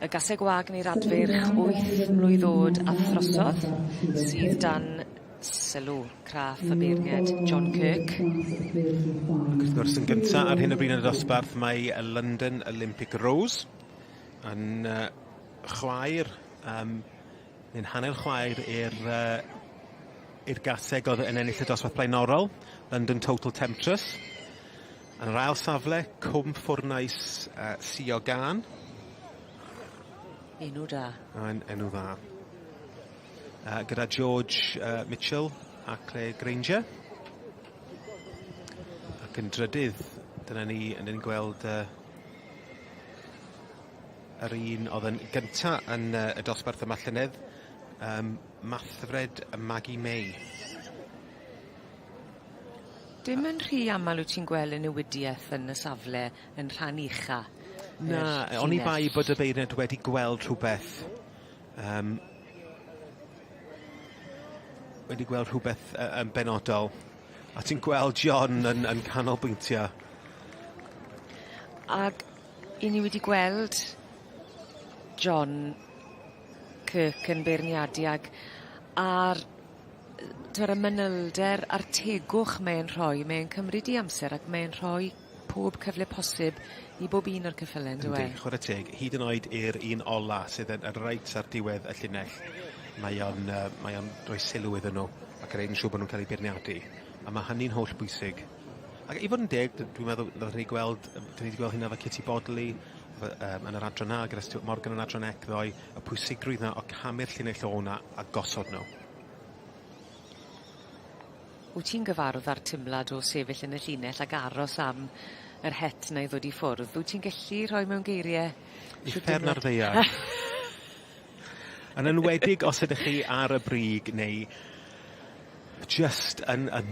y gaseg wag neu'r adfeirch wyth mlwydd o'd a throsodd sydd dan sylw craff y beirniad John Kirk. Ac wrth gwrs yn gynta ar hyn o bryd yn y dosbarth mae London Olympic Rose yn uh, chwaer um, neu'n hanner chwaer i'r uh, i'r gaseg oedd yn ennill y dosbarth blaenorol, London Total Temptress. Yn yr ail safle, Cwm Ffwrnais uh, Sio Gan. Enw da. Yn enw dda. Uh, gyda George uh, Mitchell a Claire Granger. Ac yn drydydd, dyna ni yn ni'n gweld uh, yr un oedd yn gynta yn uh, y dosbarth yma llynedd, um, Mathfred Maggie May. Dim yn rhy amal wyt ti'n gweld y newidieth yn y safle yn rhan ucha. Na, oni bai bod y beirniad wedi gweld rhywbeth um, wedi gweld rhywbeth uh, yn benodol. A ti'n gweld John yn, yn canolbwyntio. Ag i ni wedi gweld John Kirk yn beirniadu ag a'r t'wod y manylder a'r tegwch mae e'n rhoi mae e'n cymryd 'i amser ac mae e'n rhoi pob cyfle posib i bob un o'r ceffyle on'd yw e? Yndi chware teg hyd yn oed i'r un ola sydd yn yn reit ar diwedd y llinell mae o'n yy mae o'n rhoi sylw iddyn nhw ac yn neud yn siŵr bo' nw'n ca'l 'u beirniadu a ma' hynny'n hollbwysig. Ac i fod yn deg dwi'n meddwl nathon ni gweld yym 'dyn ni 'di gweld hynna efo Kitty Bodley efo yym yn yr adran A gyda Stuart Morgan yn adran Ec ddoe y pwysigrwydd 'na o camu'r llinell o 'na a gosod nhw. Wyt ti'n gyfarwdd â'r timlad o sefyll yn y llinell ag aros am yr het 'na i ddod i ffwrdd? Wyt ti'n gellu rhoi mewn geirie shwt Uffern ar ddaear. Yn enwedig os ydych chi ar y brig neu jyst yn yn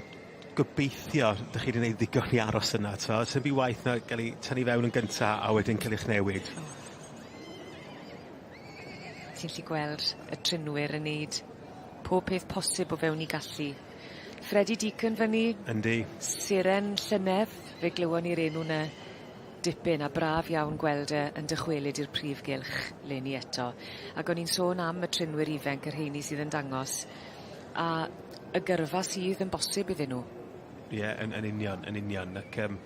gobeithio 'dych chi 'di neud ddigon i aros yna t'o' sim by' waeth na ga'l 'i tynnu fewn yn gynta a wedyn ca'l 'ych newid. Ti'n 'llu gweld y trinwyr yn neud pob peth posib o fewn 'u gallu. Freddie Deacon fyny. Yndi. Seren llynedd fe glywon ni'r enw 'ny dipyn a braf iawn gweld e yn dychwelyd i'r prif gylch leni eto. Ag o'n i'n sôn am y trinwyr ifenc y rheini sydd yn dangos a y gyrfa sydd yn bosib iddyn nhw. Ie yn yn union yn union ac yym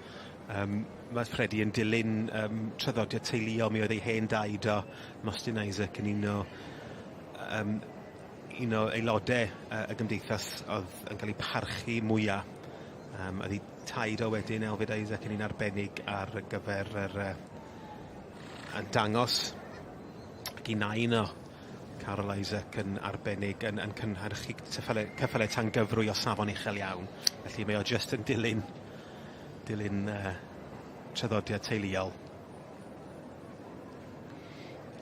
yym ma' Freddie yn dilyn yym traddodiad teuluol mi oedd ei hen daid o Mostyn Isaac yn un o yym un o aelode yy y gymdeithas o'dd yn ca'l 'i parchu mwya. Yym o'dd 'i taid o wedyn Elfed Isaac yn un arbennig ar gyfer yr yy yn dangos ac 'i nain o Carol Isaac yn arbennig yn yn cynhyrchu cyffyle cyffyle tangyfrwy o safon uchel iawn. Felly mae o jyst yn dilyn dilyn yy traddodiad teuluol.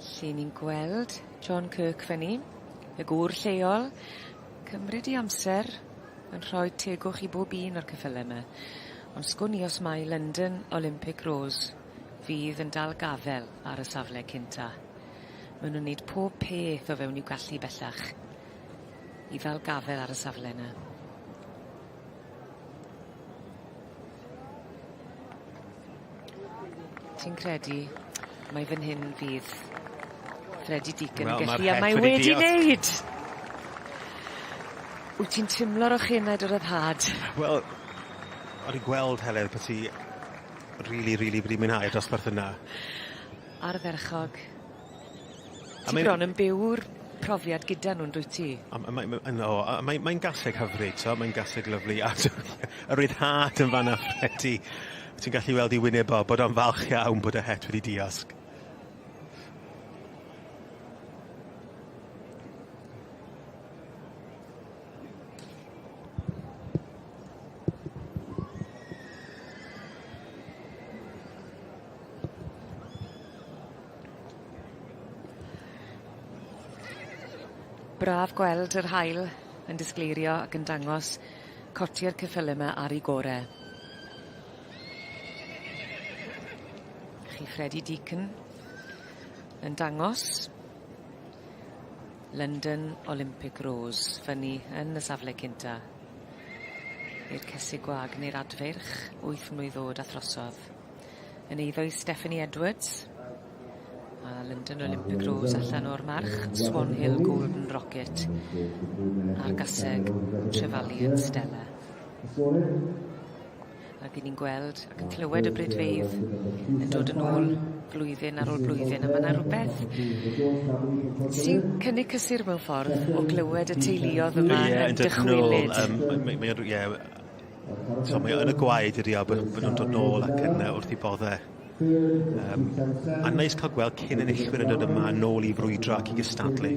Lle ni'n gweld John Kirk fyny, y gŵr lleol, cymryd 'i amser yn rhoi tegwch i bob un o'r ceffyle 'ma. Ond sgwn i os mai London Olympic Rose fydd yn dal gafel ar y safle cynta. Ma' nw'n neud pob peth o fewn i'w gallu bellach i ddal gafel ar y safle 'na. Ti'n credu mai fan hyn fydd Freddie Deacon yn gallu a mae wedi neud! Wyt ti'n timlo'r ochenaid o ryddhad? Wel, o'n i'n gweld Heledd bod ti Rili, rili wedi mwynhau'r dosbarth yna. Ardderchog. Ti bron yn byw'r profiad gyda nhw yndwyt ti? A mae ma' o a mae mae'n gaseg hyfryd t'o' mae'n gaseg lyfli a y ryddhad yn fan 'na Freddie. Ti'n gallu weld 'i wyneb o bod o'n falch iawn bod y het wedi diosg. Braf gweld yr haul yn disgleirio ac yn dangos coti'r ceffyle 'ma ar 'u gore. Chi Freddie Deacon yn dangos London Olympic Rose fyny yn y safle cynta. I'r cesig gwag neu'r adfeirch wyth mlwydd o'd a throsodd. Yn eiddo i Stephanie Edwards a London Olympic Rose allan o'r march Swan Hill Golden Rocket a'r gaseg Trevalian Stella. Ac 'yn ni'n gweld ac yn clywed y bridfeydd yn dod yn ôl flwyddyn ar ôl blwyddyn a ma' 'na rwbeth sy'n cynnig cysur mewn ffordd o glywed y teuluodd yma Ie, yn yn dod nôl dychwelyd. yym mae mae mae ie so mae o yn y gwaed ydi o bo' bo' nw'n dod nôl ac yn yy wrth 'u bodde. Yym a neis ca'l gweld cyn enillwyr yn dod yma nôl i frwydro ac i gystadlu.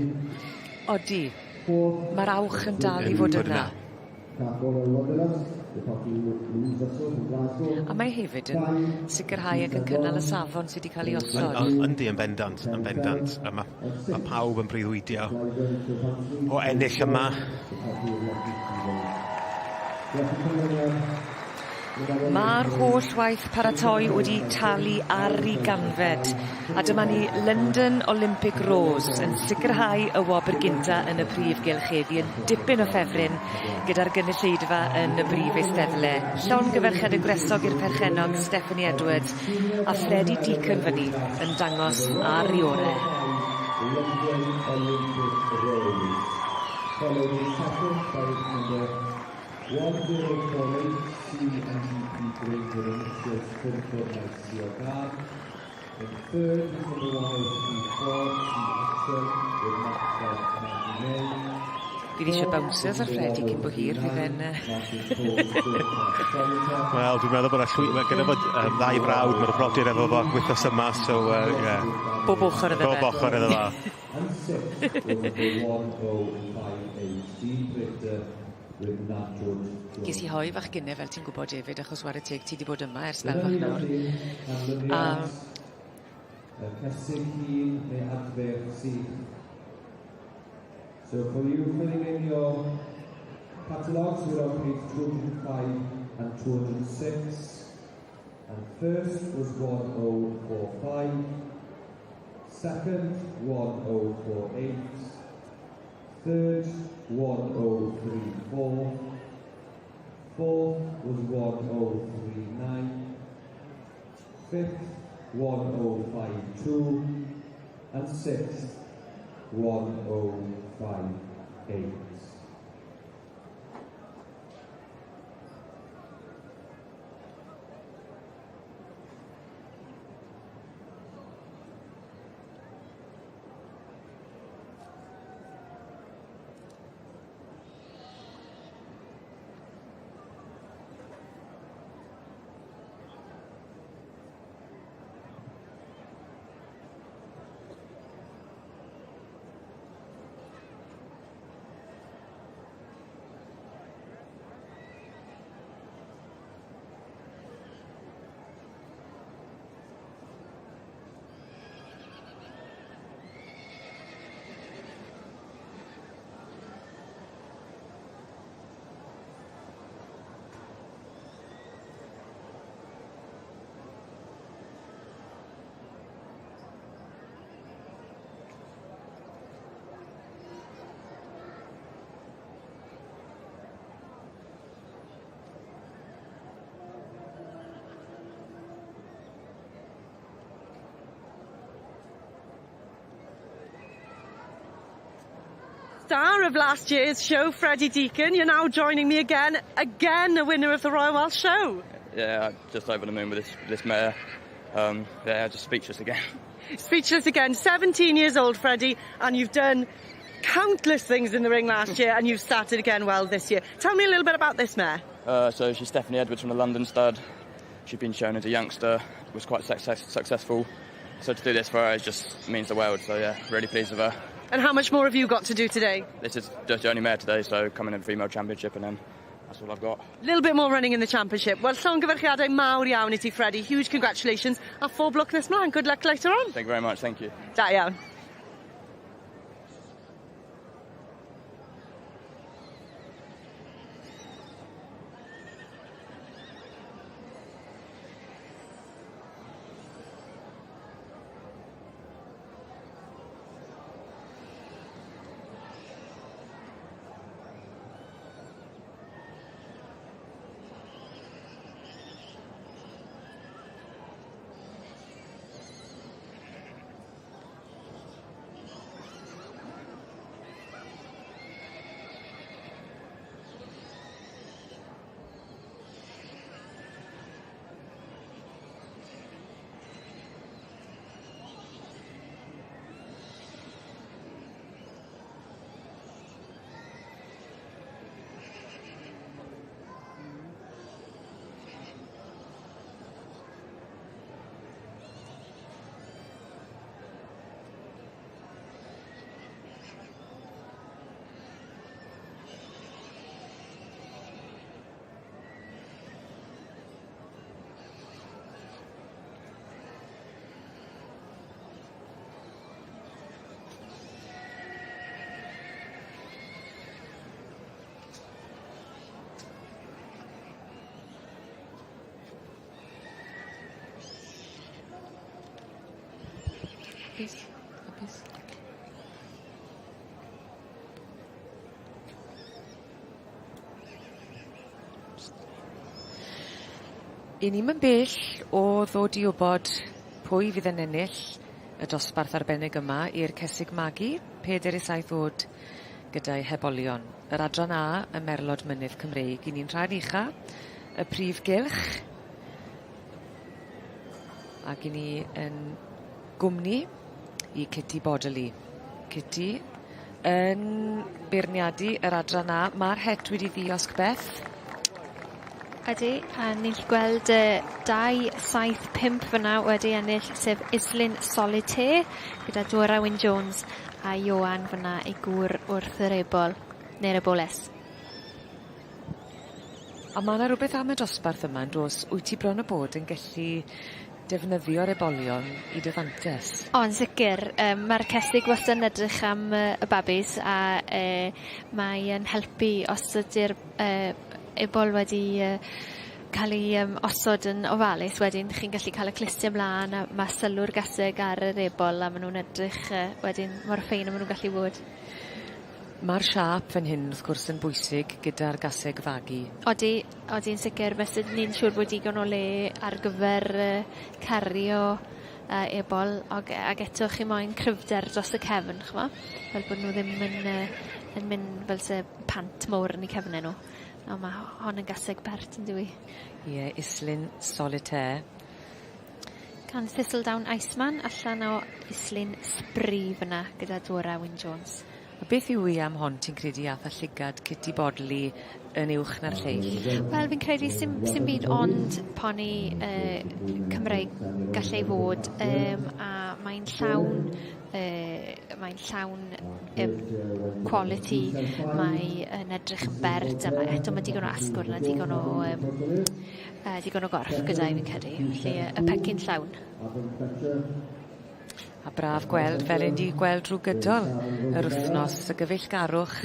Odi. Ma'r awch yn dal i fod yna. A mae hefyd yn sicrhau ac yn cynnal y safon sy 'di ca'l 'i osod. Yndi yn bendant yn bendant a ma' ma' pawb yn breuddwydio o ennill yma. Ma'r holl waith paratoi wedi talu ar 'i ganfed a dyma ni London Olympic Rose yn sicrhau y wobr gynta yn y prif gylch heddi yn dipyn o ffefryn gyda'r gynulleidfa yn y brif eisteddle. Llongyferchiade gwresog i'r perchennog Stephanie Edwards a Freddie Deacon fyny yn dangos ar 'i ore. London Olympic Rose. Followed in second by number 1048 CNGP Granger Initials 44 In third is number 1034 C Axel with Matt May. Fydd eisiau bouncers ar Freddie cyn bo hir fydd e'n yy Wel dwi'n meddwl bod 'na llwy- ma' gynno fo ddau frawd ma'r brodyr efo fo wythnos yma so yy ie. Bob ochor iddo fe. Bob ochor iddo fo. And sixth was number 1058 D Britter with Nigel Ges i hoe fach gynne fel ti'n gwbod David achos 'ware teg ti 'di bod yma ers sbel fach nawr. A Y cesig hun neu adfer sych. So for you filling in your catalogues, we're on page 205 and 206. And first was 1045, second 1048, third 1034, fourth was 1039, fifth 1052, and sixth 1058. Star of last year's show, Freddie Deacon. You're now joining me again, again the winner of the Royal Welsh Show. Yeah, just over the moon with this, this mare. Um, yeah, just speechless again. Speechless again. 17 years old, Freddie, and you've done countless things in the ring last year and you've started again well this year. Tell me a little bit about this mare. Uh, so she's Stephanie Edwards from the London stud. She's been shown as a youngster, was quite success successful. So to do this for her it just means the world. So yeah, really pleased with her. And how much more have you got to do today? This is just the only mare today, so coming in female championship and then that's all I've got. A little bit more running in the championship. Wel, llongyfarchiadau mawr iawn i ti, Freddie. Huge congratulations. A phob lwc nes mlaen. Good luck later on. Thank you very much. Thank you. Da iawn. Hapus? Hapus? I ni'm yn bell o ddod i wbod pwy fydd yn ennill y dosbarth arbennig yma i'r cesig magu, peder i saith o'd gyda'i hebolion. Yr adran A, y Merlod Mynydd Cymreig, i ni'n rhan ucha, y prif gylch, ac i ni yn gwmni i Kitty Bodley. Kitty yn beirniadu yr adran A. Ma'r het wedi ddiosg Beth. Ydy, a ni'n gallu gweld uh, 2, 7, 5 fyna wedi ennill, sef Islyn Solitaire, gyda Dora Wyn Jones a Ioan fyna ei gŵr wrth yr ebol, neu'r eboles. A ma' 'na rwbeth am y dosbarth yma yndos wyt ti bron a bod yn gellu defnyddio'r ebolion i dy fantes. O yn sicir yym ma'r cesig wastad yn edrych am yy y babis a yy mae yn helpu os ydi'r yy ebol wedi yy ca'l 'i yym osod yn ofalus wedyn chi'n gallu ca'l y clustie mlan a ma' sylw'r gaseg ar yr ebol a ma' nw'n edrych yy wedyn mor ffein a ma' nw'n gallu bod. Ma'r siâp fan hyn wrth gwrs yn bwysig gyda'r gaseg fagu. Odi odi'n sicir fyse ni'n siŵr bod digon o le ar gyfer yy cario yy ebol ag ag eto chi moyn cryfder dros y cefn ch'mo' fel bod nw ddim yn yy yn mynd fel se pant mowr yn 'u cefne nw. A ma' hon yn gaseg bert yndyw 'i? Ie Islyn Solitaire. Gan Thistledown Iceman allan o Islyn Spree fyna gyda Dora Wyn Jones. A beth yw 'i am hon ti'n credu ath â llygad Kitty Bodley yn uwch na'r lleill? Wel fi'n credu sim sim byd ond poni yy Cymreig gallai fod yym a mae'n llawn yy mae'n llawn yym quality mae yn edrych yn bert a ma' eto ma' digon o asgwrn a digon o yym yy digon o gorff gyda 'i fi'n credu felly yy y pecyn llawn. A braf gweld fel 'yn di gweld drw gydol yr wthnos y gyfeillgarwch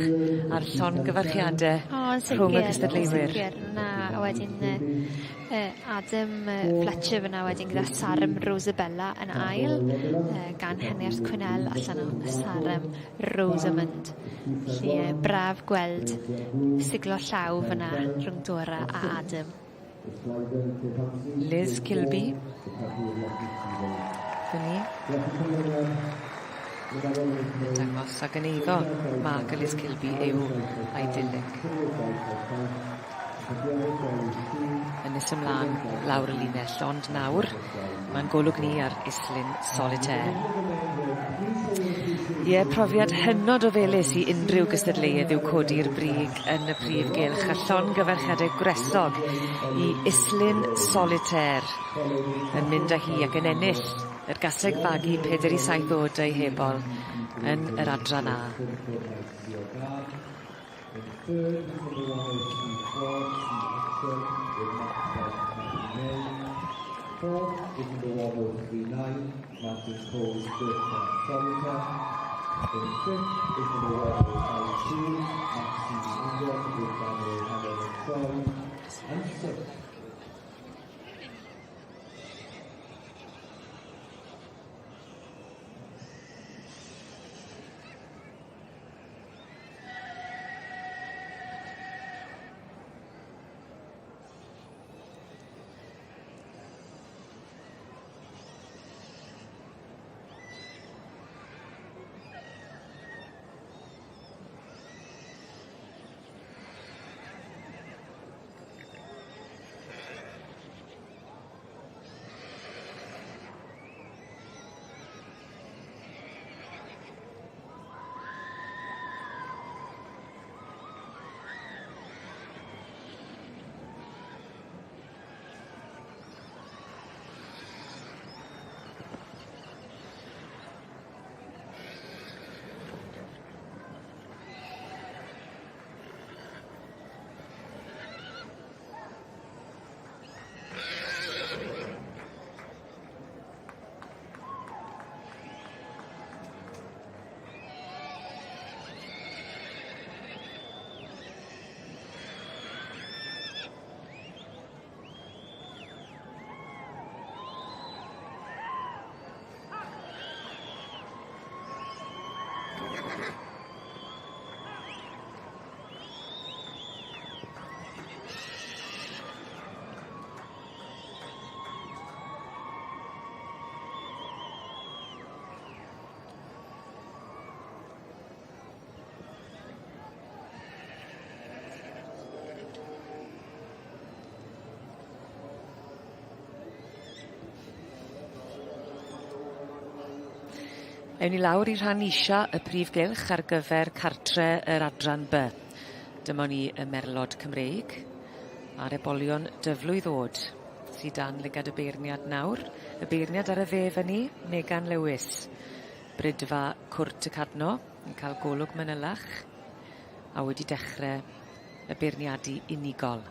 a'r llongyfarchiade rhwng y cystadleuwyr. Sicir na a wedyn yy yy Adam yy Fletcher fyna wedyn gyda Sarem Rosabella yn ail yy gan Heniarth Quinnell allan o Sarem Rosamund. Felly yy braf gweld siglo llaw fyna rhwng Dora a Adam. Liz Kilby. Fyny. Yn dangos ag yn eiddo Mark a Liz Kilby yw Idyllic. Yn nes ymlaen lawr y linell, ond nawr mae'n golwg ni ar Islyn Solitaire. Ie, profiad hynod o felys i unrhyw gystadleuedd yw codi'r brig yn y prif gylch a llongyfarchiade gwresog i Islyn Solitaire yn mynd â hi ac yn ennill yr gaseg fagu peder i saith oed ei hebol yn yr adran A. In third is number 1034, Steve Action, with Matt Bell May. Fourth is number 1039, Martin Coles, Dirk Solitaire. In fifth is number 1052, Maxine Ingram, with Daniel Helen Troy. And sixth Ewn ni lawr i rhan isa y prif gylch ar gyfer cartre yr adran By. Dyma ni y merlod Cymreig a'r ebolion dyflwydd oed sy dan lygad y beirniad nawr. Y beirniad ar y dde fyny, Megan Lewis. Brydfa Cwrt y Cadno yn cael golwg manylach a wedi dechre y beirniadu unigol.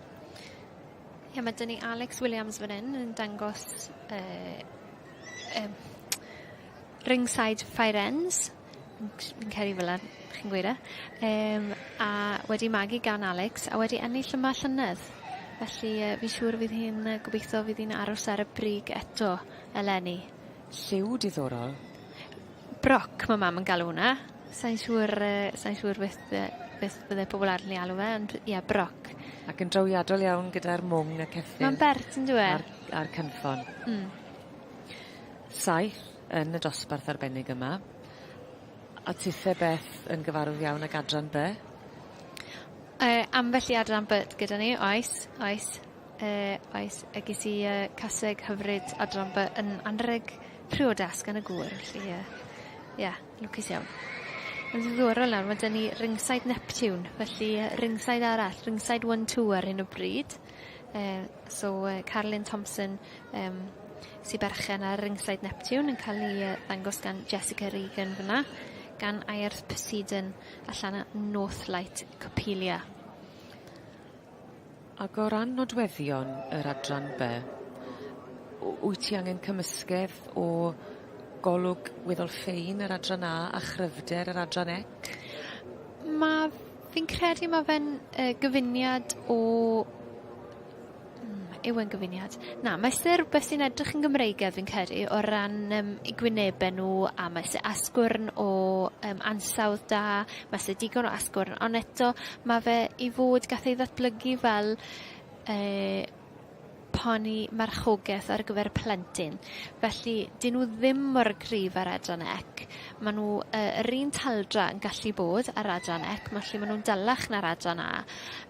Ie ma' 'dyn ni Alex Williams fan 'yn yn dangos yy yym Ringside Fire Ends. Fi'n credu fela chi'n gweud e. Yym a wedi magu gan Alex a wedi ennill yma llynedd. Felly yy fi'n siŵr fydd hi'n yy gobeitho fydd hi'n aros ar y brig eto eleni. Lliw diddorol. Broc ma' mam yn galw wnna. Sai'n siŵr yy sai'n siŵr beth yy beth bydde pobol arall yn 'i alw fe ond ie broc. Ac yn drawiadol iawn gyda'r mwng y ceffyl. Ma'n bert on'd yw e? A'r a'r cynffon. Hmm. Saith yn y dosbarth arbennig yma. A tithe Beth yn gyfarwydd iawn ag adran By? Yy ambell i adran By gyda ni oes oes. Yy oes a ges i yy caseg hyfryd adran By yn anreg priodas gan y gŵr felly yy ie lwcus iawn. Yn ddiddorol nawr ma' 'dyn ni Ringside Neptune felly yy Ringside arall Ringside one two ar hyn o bryd. Yy so yy Carolyn Thompson yym sy berchen ar Ringside Neptune yn ca'l 'i yy ddangos gan Jessica Regan fyn 'na gan Eirth Poseidon allan o Northlight Coppelia. Ag o ran nodweddion yr adran By, wyt ti angen cymysgedd o golwg weddol ffein yr adran A a chryfder yr adran ec? Ma' fi'n credu ma' fe'n yy gyfuniad o yw e'n gyfuniad? Na ma' isie rwbeth sy'n edrych yn Gymreigedd fi'n credu o ran yym 'u gwynebe nw a ma' isie asgwrn o yym ansawdd da ma' isie digon o asgwrn on' eto ma' fe i fod gath ei ddatblygu fel yy poni marchogeth ar gyfer plentyn. Felly, 'dyn nhw ddim mor gryf â'r adran ec. Ma' nhw yy yr un taldra yn gallu bod ar adran ec, ma' lle ma' nhw'n dalach na'r adran A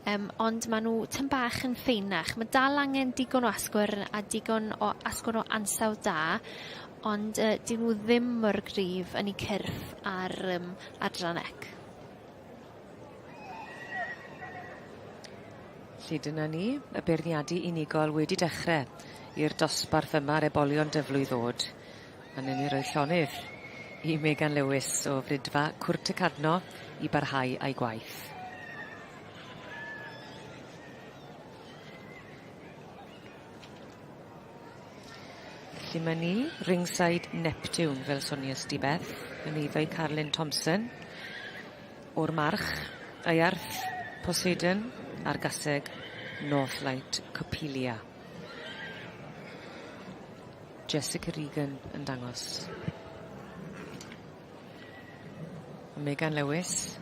yym ond ma' nhw tym bach yn ffeinach. Ma' dal angen digon o asgwrn a digon o asgwrn o ansawdd da ond yy 'dyn nhw ddim mor gryf yn 'u cyrff ar yym adran ec. Felly dyna ni, y beirniadu unigol wedi dechre i'r dosbarth yma a'r ebolion dyflwydd ddod. A newn ni roi llonydd i Megan Lewis o Fridfa Cwrt y Cadno i barhau â'i gwaith. Felly ma' ni ringside Neptune fel sonies di Beth yn eiddo i Carlyn Thompson. O'r march, Iarth, Poseidon a'r gaseg Northlight Coppelia. Jessica Regan yn dangos. Megan Lewis.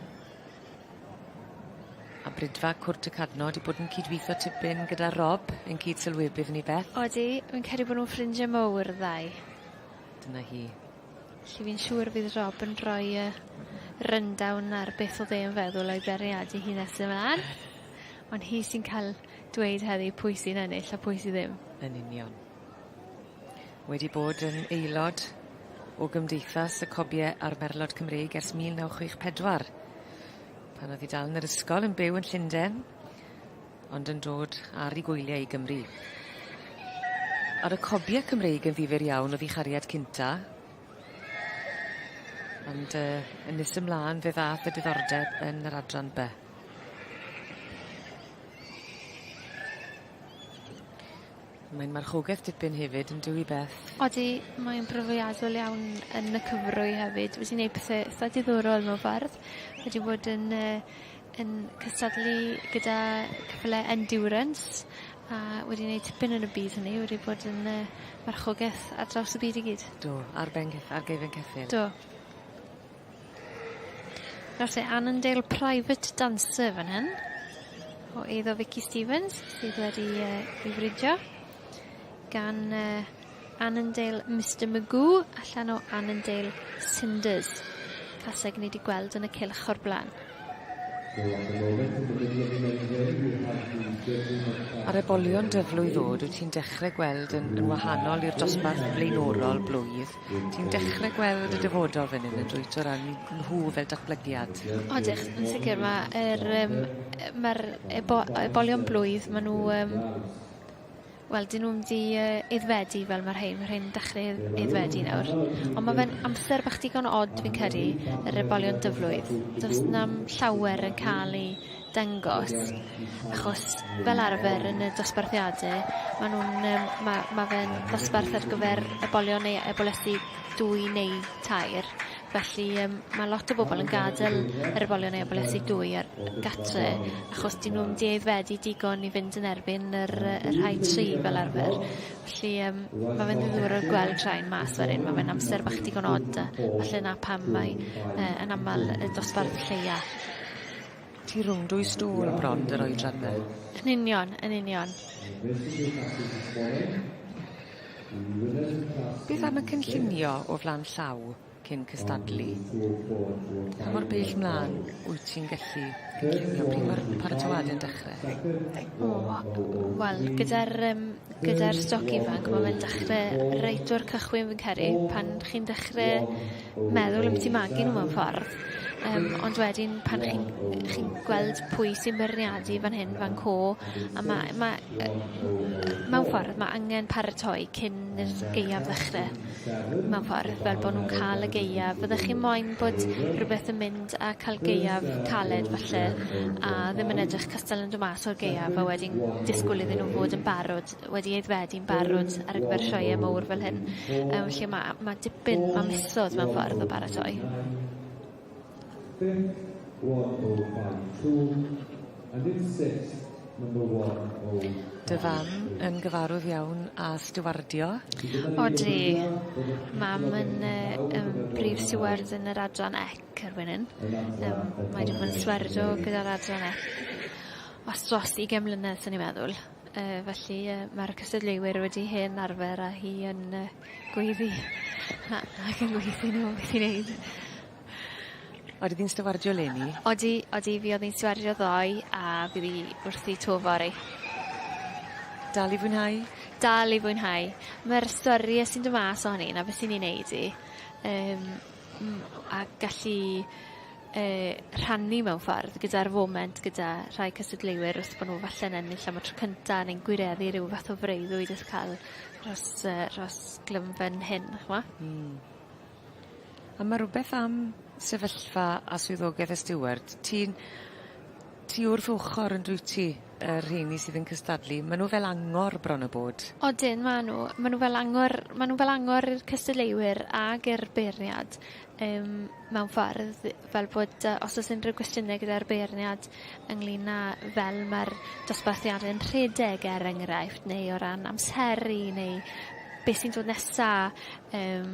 A Bridfa Cwrt y Cadno 'di bod yn cydwitho tipyn gyda Rob ein cyd sylwebydd ni Beth. Odi, fi'n credu bo' nw'n ffrindie mowr y ddau. Dyna hi. Felly fi'n siŵr fydd Rob yn rhoi yy rundown ar beth o'dd e yn feddwl o'i beirniadu hi nes ymlan. Ond hi sy'n ca'l dweud heddi pwy sy'n ennill a pwy sy ddim. Yn union. Wedi bod yn aelod o Gymdeithas y Cobie a'r Merlod Cymreig ers 1964. Pan o'dd 'i dal yn yr ysgol yn byw yn Llunden ond yn dod ar 'i gwylie i Gymru. Ar y cobie Cymreig yn ddifyr iawn o'dd 'i chariad cynta. Ond yy yn nes ymlan fe ddath y diddordeb yn yr adran By. Mae'n marchogeth dipyn hefyd yndyw 'i Beth? Odi mae'n brofiadol iawn yn y cyfrwy hefyd wedi neud pethe itha diddorol mewn ffordd. Wedi bod yn yy yn cystadlu gyda ceffyle endurance a wedi neud tipyn yn y byd hynny wedi bod yn yy marchogeth ar draws y byd i gyd. Do ar ben ceth- ar gefen ceffyl. Do. Nawr te Annandale Private Dancer fan hyn. O eiddo Vicky Stevens sydd wedi yy ei fridio gan yy Annandale Mister Magoo allan o Annandale Cinders. Caseg ni 'di gweld yn y cylch o'r bla'n. Ar ebolion dyflwydd ddod wyt ti'n dechre gweld yn yn wahanol i'r dosbarth blaenorol blwydd ti'n dechre gweld y dyfodol fan 'yn yndwyt o ran nhw fel datblygiad. Odych yn sicir ma' yr yym yy ma'r ebo- ebolion blwydd ma' nw yym Wel 'dyn nw'm 'di yy aeddfedu fel ma' rhein ma' rhein yn dechre aeddfedu nawr. On' ma' fe'n amser bach digon od fi'n credu yr ebolion dyflwydd. Do's na'm llawer yn ca'l 'u dangos achos fel arfer yn y dosbarthiade ma' nw'n yym ma' ma' fe'n ddosbarth ar gyfer ebolion neu ebolesi dwy neu tair. Felly yym ma' lot o bobol yn gadel yr ebolion neu ebolesi dwy ar gatre achos 'dyn nw'm 'di aeddfedu digon i fynd yn erbyn yr yy y rhai tri fel arfer. Felly yym ma' fe'n ddiddorol gweld rhain mas fel 'yn ma' fe'n amser bach digon od a falle 'na pam mae yy yn amal y dosbarth lleia. Ti rwng dwy stŵl bron dy'r oedran 'my. Yn union yn union. Beth am y cynllunio o flan llaw cyn cystadlu? Pa mor bell mlan wyt ti'n gallu cynllunio? Pryd ma'r paratoade'n dechre? O wel gyda'r yym gyda'r stoc ifanc ma' fe'n dechre reit o'r cychwyn fi'n credu pan chi'n dechre meddwl ambyti magu n'w mewn ffordd. Yym ond wedyn pan chi'n chi'n gweld pwy sy'n beirniadu fan hyn fan 'co a ma' ma' yy mewn ffordd ma' angen paratoi cyn i'r gaeaf ddechre mewn ffordd fel bo' nw'n ca'l y gaeaf. Fyddech chi moyn bod rhwbeth yn mynd a ca'l gaeaf caled falle a ddim yn edrych cystal yn do' mas o'r gaeaf a wedyn disgwyl iddyn nhw fod yn barod wedi aeddfedu'n barod ar gyfer sioee mowr fel hyn. Yym felly ma' ma' dipyn ma' misodd mewn ffordd o baratoi. Dy fam yn gyfarwydd iawn â stiwardio? Odi. Mam yn yy yym brif stiward yn yr adran ec erbyn 'yn. Yym mae 'di bod yn stiwardo gyda'r adran ec os dros ugen mlynedd swn i'n meddwl. Felly ma'r cystadleuwyr wedi hen arfer â hi yn gweiddi ac yn gweithio nhw beth i neud. Odi ddi'n stiwardio leni? Odi odi fi o'dd 'i'n stiwardio ddoe a fydd 'i wrthi 'to fory. Dal i fwynhau? Dal i fwynhau. Ma'r storie sy'n do' mas ohoni 'na beth sy'n 'i neud i. Yym a gallu rhannu mewn ffordd gyda'r foment gyda rhai cystadleuwyr wrth bo' nw falle'n ennill am y tro cynta neu'n gwireddu ryw fath o freuddwyd wrth ca'l rhos yy rhos glymfen hyn ch'mo'? Hmm. A ma' rwbeth am sefyllfa a swyddogaeth y stiward ti'n ti wrth ochor yndwyt ti y rheini sydd yn cystadlu ma' nw fel angor bron a bod. Odyn ma' nw ma' nw fel angor ma' nw fel angor i'r cystadleuwyr ag i'r beirniad yym mewn ffordd fel bod yy os o's unrhyw gwestiyne gyda'r beirniad ynglŷn â fel ma'r dosbarthiade'n rhedeg er enghraifft neu o ran amseru neu beth sy'n dod nesa yym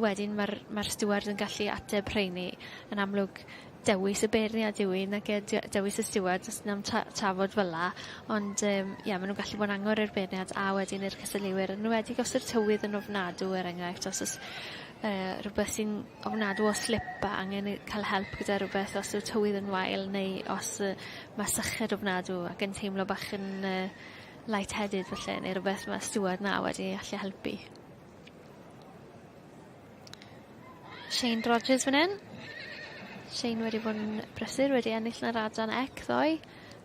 wedyn ma'r ma'r stiward yn gallu ateb rheini yn amlwg dewis y beirniad yw 'i nage dewis y stiward os na'm trafod fel 'a ond yym ie ma' nw'n gallu bod yn angor i'r beirniad a wedyn i'r cystadleuwyr yn enwedig os yw'r tywydd yn ofnadw er enghraifft os o's yy rwbeth sy'n ofnadw o slip a angen i ca'l help gyda rwbeth os yw'r tywydd yn wael neu os yy ma' syched ofnadw ac yn teimlo bach yn yy light headed falle neu rwbeth ma' stiward 'na wedi allu helpu. Shane Rogers fan 'yn. Shane wedi bod yn brysur wedi ennill yn yr adran ec ddoe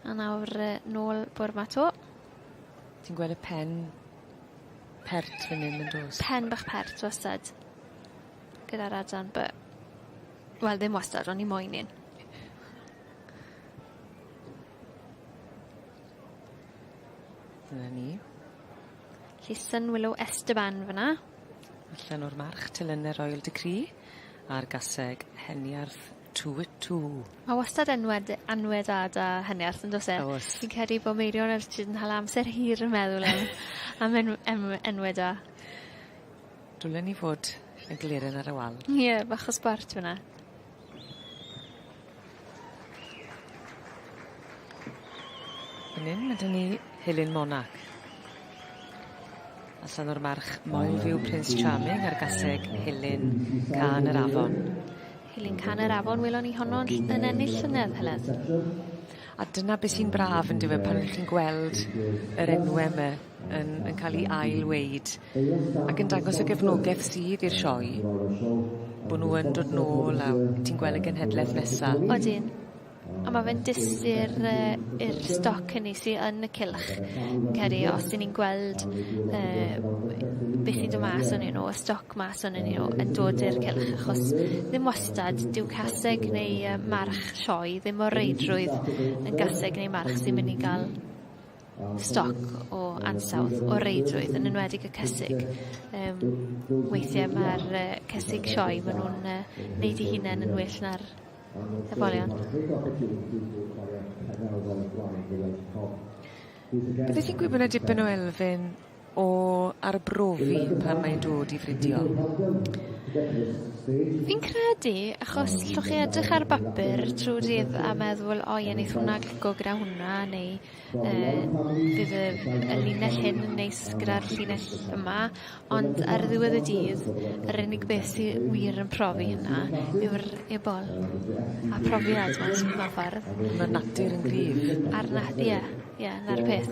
a nawr yy nôl bore 'ma 'to. Ti'n gweld y pen pert fan 'yn yndos? Pen bach pert wastad. Gyda'r adran By. Wel ddim wastad o'n i moyn un. Dyna ni. Felly Sun Willow Esteban fyn 'na. Allan o'r march Telynor Royal Decree a'r gaseg Heniarth Two at Two. Ma' wastad enwed anwed da 'da Heniarth yndos e? O's. Fi'n credu bo' Meirion a Richard yn hala amser hir yn meddwl am am enw enwe enwe da. Dwlen i fod y gleren ar y wal. Ie bach o sbort fyn 'na. Fan 'yn ma' 'dyn ni Helen Monarch. Allan o'r march Moelfyw Prince Charming a'r gaseg Helen Cân yr Afon. Helen Cân yr Afon welon ni honno'n ll- yn ennill llynedd Helen. A dyna be' sy'n braf on'd yw e pan 'ych chi'n gweld yr enwe 'my yn yn ca'l 'u ail weud ac yn dangos y gefnogeth sydd i'r sioe bo' nw yn dod nôl a ti'n gweld y genhedleth nesa. Odyn. A ma' fe'n dyst i'r yy i'r stoc hynny sy yn y cylch. Fi'n credu os 'yn ni'n gweld yy beth sy'n do' mas onyn nw y stoc mas onyn nw yn dod i'r cylch achos ddim wastad dyw caseg neu yy march sioe ddim o reidrwydd yn gaseg neu march sy'n myn' i ga'l stoc o ansawdd o reidrwydd yn enwedig y cysig. Yym weithie ma'r yy cysig sioe ma' nw'n yy neud 'u hunen yn well na'r ebolion. Byddet ti'n gweud bo' 'na dipyn o elfen o arbrofi pan mae'n dod i fridio? Fi'n credu achos 'llwch chi edrych ar bapur trw'r dydd a meddwl o ie neith hwnna clico gyda hwnna neu yy fydd y y linell hyn yn neis gyda'r llinell yma ond ar ddiwedd y dydd yr unig beth sy wir yn profi hynna yw'r ebol a profiad mewn s- mewn ffordd. Ma' natur yn gryf. A'r na- ie ie 'na'r peth.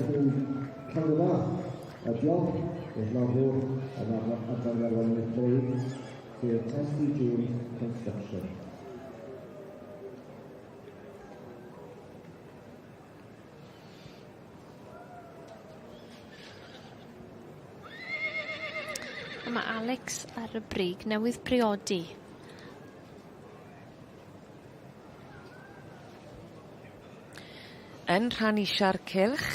A ma' Alex ar y brig newydd priodi. Yn rhan isa'r cylch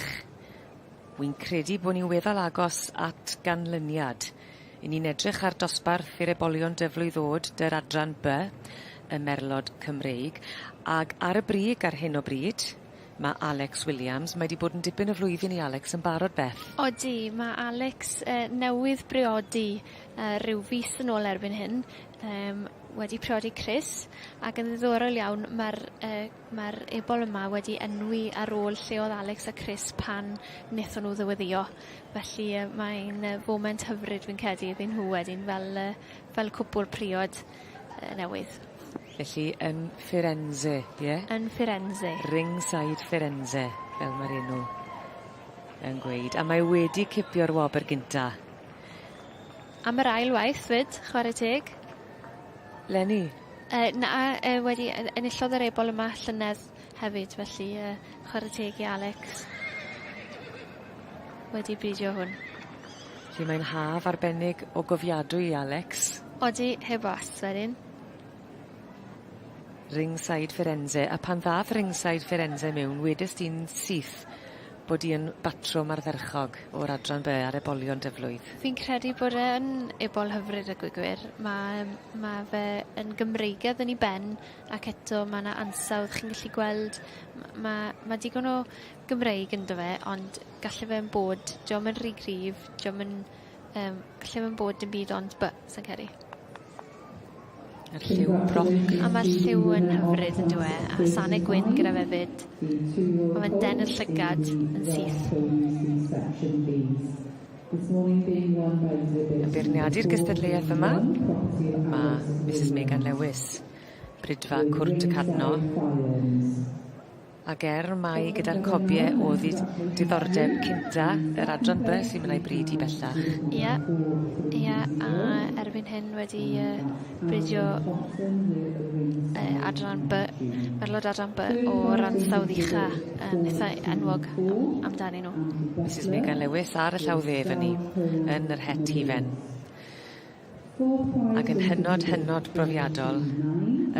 wi'n credu bo' ni'n weddol agos at ganlyniad. 'Yn ni'n edrych ar dosbarth i'r ebolion dyflwydd o'd dy'r adran By y merlod Cymreig ag ar y brig ar hyn o bryd ma' Alex Williams mae 'di bod yn dipyn o flwyddyn i Alex yn barod Beth. Odi ma' Alex yy newydd briodi yy ryw fis yn ôl erbyn hyn yym wedi priodi Chris ac yn ddiddorol iawn ma'r yy ma'r ebol yma wedi enwi ar ôl lle o'dd Alex a Chris pan nethon nhw ddyweddio. Felly yy mae'n yy foment hyfryd fi'n credu iddyn nhw wedyn fel yy fel cwpwl priod yy newydd. Felly yn Firenze ie? Yn Firenze. Ringside Firenze fel ma'r enw yn gweud a mae wedi cipio'r wobr gynta. Am yr ail waith 'fyd chware teg. Leni? Yy na yy wedi yy enillodd yr ebol yma llynedd hefyd felly yy chware teg i Alex. Wedi bridio hwn. Felly mae'n haf arbennig o gofiadwy i Alex. Odi heb os wedyn. Ringside Firenze a pan ddath Ringside Firenze mewn wedest ti'n syth bod 'i yn batrwm ardderchog o'r adran By ar ebolion dyflwydd. Fi'n credu bod e yn ebol hyfryd a gweud gwir. Ma' yym ma' fe yn Gymreigedd yn 'i ben ac eto ma' 'na ansawdd chi'n gallu gweld m- ma' ma' digon o Gymreig ynddo fe ond galle fe'n bod 'di o'm yn rhy gryf 'di o'm yn yym galle fe'n bod dim byd ond By sai'n credu. A'r lliw broc. A ma'r lliw yn hyfryd on'd yw e? A sane gwyn gyda fe 'fyd. Ma' fe'n denu'r llygad yn syth. Yn beirniadu'r gystadleuaeth yma ma' Misys Megan Lewis, Bridfa Cwrt y Cadno. Ag er mai gyda'r cobie o'dd 'i diddordeb cynta yr adran By sy'n mynd â'i bryd hi bellach. Ie ie a erbyn hyn wedi yy bridio yy adran By merlod adran By o'r ansawdd ucha yn itha enwog am amdanyn nw. Misys Megan Lewis ar y llaw dde fyn 'ny yn yr het hufen. Ac yn hynod hynod brofiadol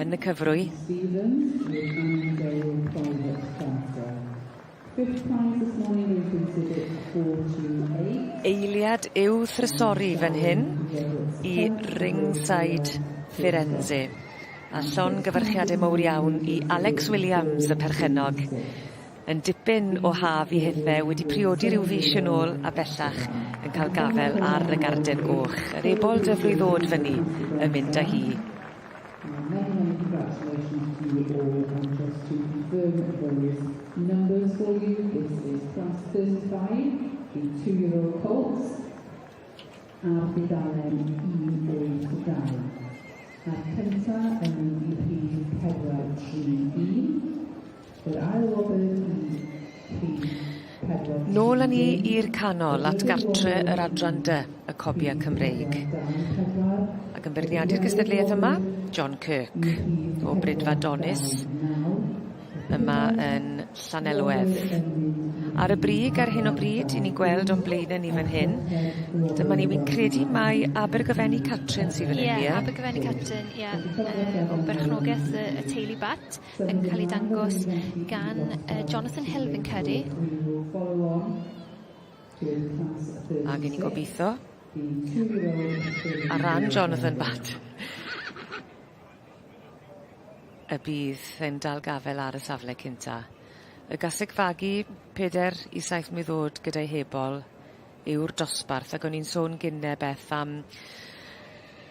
yn y cyfrwy. Eiliad i'w thrysori fan hyn i Ringside Firenze. A llongyfarchiade mowr iawn i Alex Williams y perchennog. Yn dipyn o haf i hithe wedi priodi ryw fis yn ôl a bellach yn ca'l gafel ar y garden goch. Yr ebol dyfrwy ddod fyny yn mynd â hi. Many, many congratulations to you all and just to confirm those numbers for you, this is class 35, the two-year-old colts, ar dudalen 182. A'r cynta yn mynd i rhif 431, yr ail wobr i rhif 4 Nôl â ni i'r canol at gartre yr adran dy, y Cobia Cymreig. Ac yn beirniadu'r gystadleuaeth yma, John Kirk o Bridfa Donis yma yn Llanelwedd. Ar y brig ar hyn o bryd, 'yn ni'n gweld o'n blaene ni fan hyn. Dyma ni, wi'n credu mai Abergyfenni Catrin sydd fan hyn, ie? Ie, Abergyfenni Catrin, ie. Yy o berchnogaeth y y teulu Batt yn ca'l 'i dangos gan yy Jonathan Hill fi'n credu. Ag 'yn ni'n gobitho ar ran Jonathan Batt y bydd yn dal gafel ar y safle cynta. Y gaseg fagu peder i saith mlwydd o'd gyda'i hebol yw'r dosbarth ag o'n i'n sôn gynne Beth am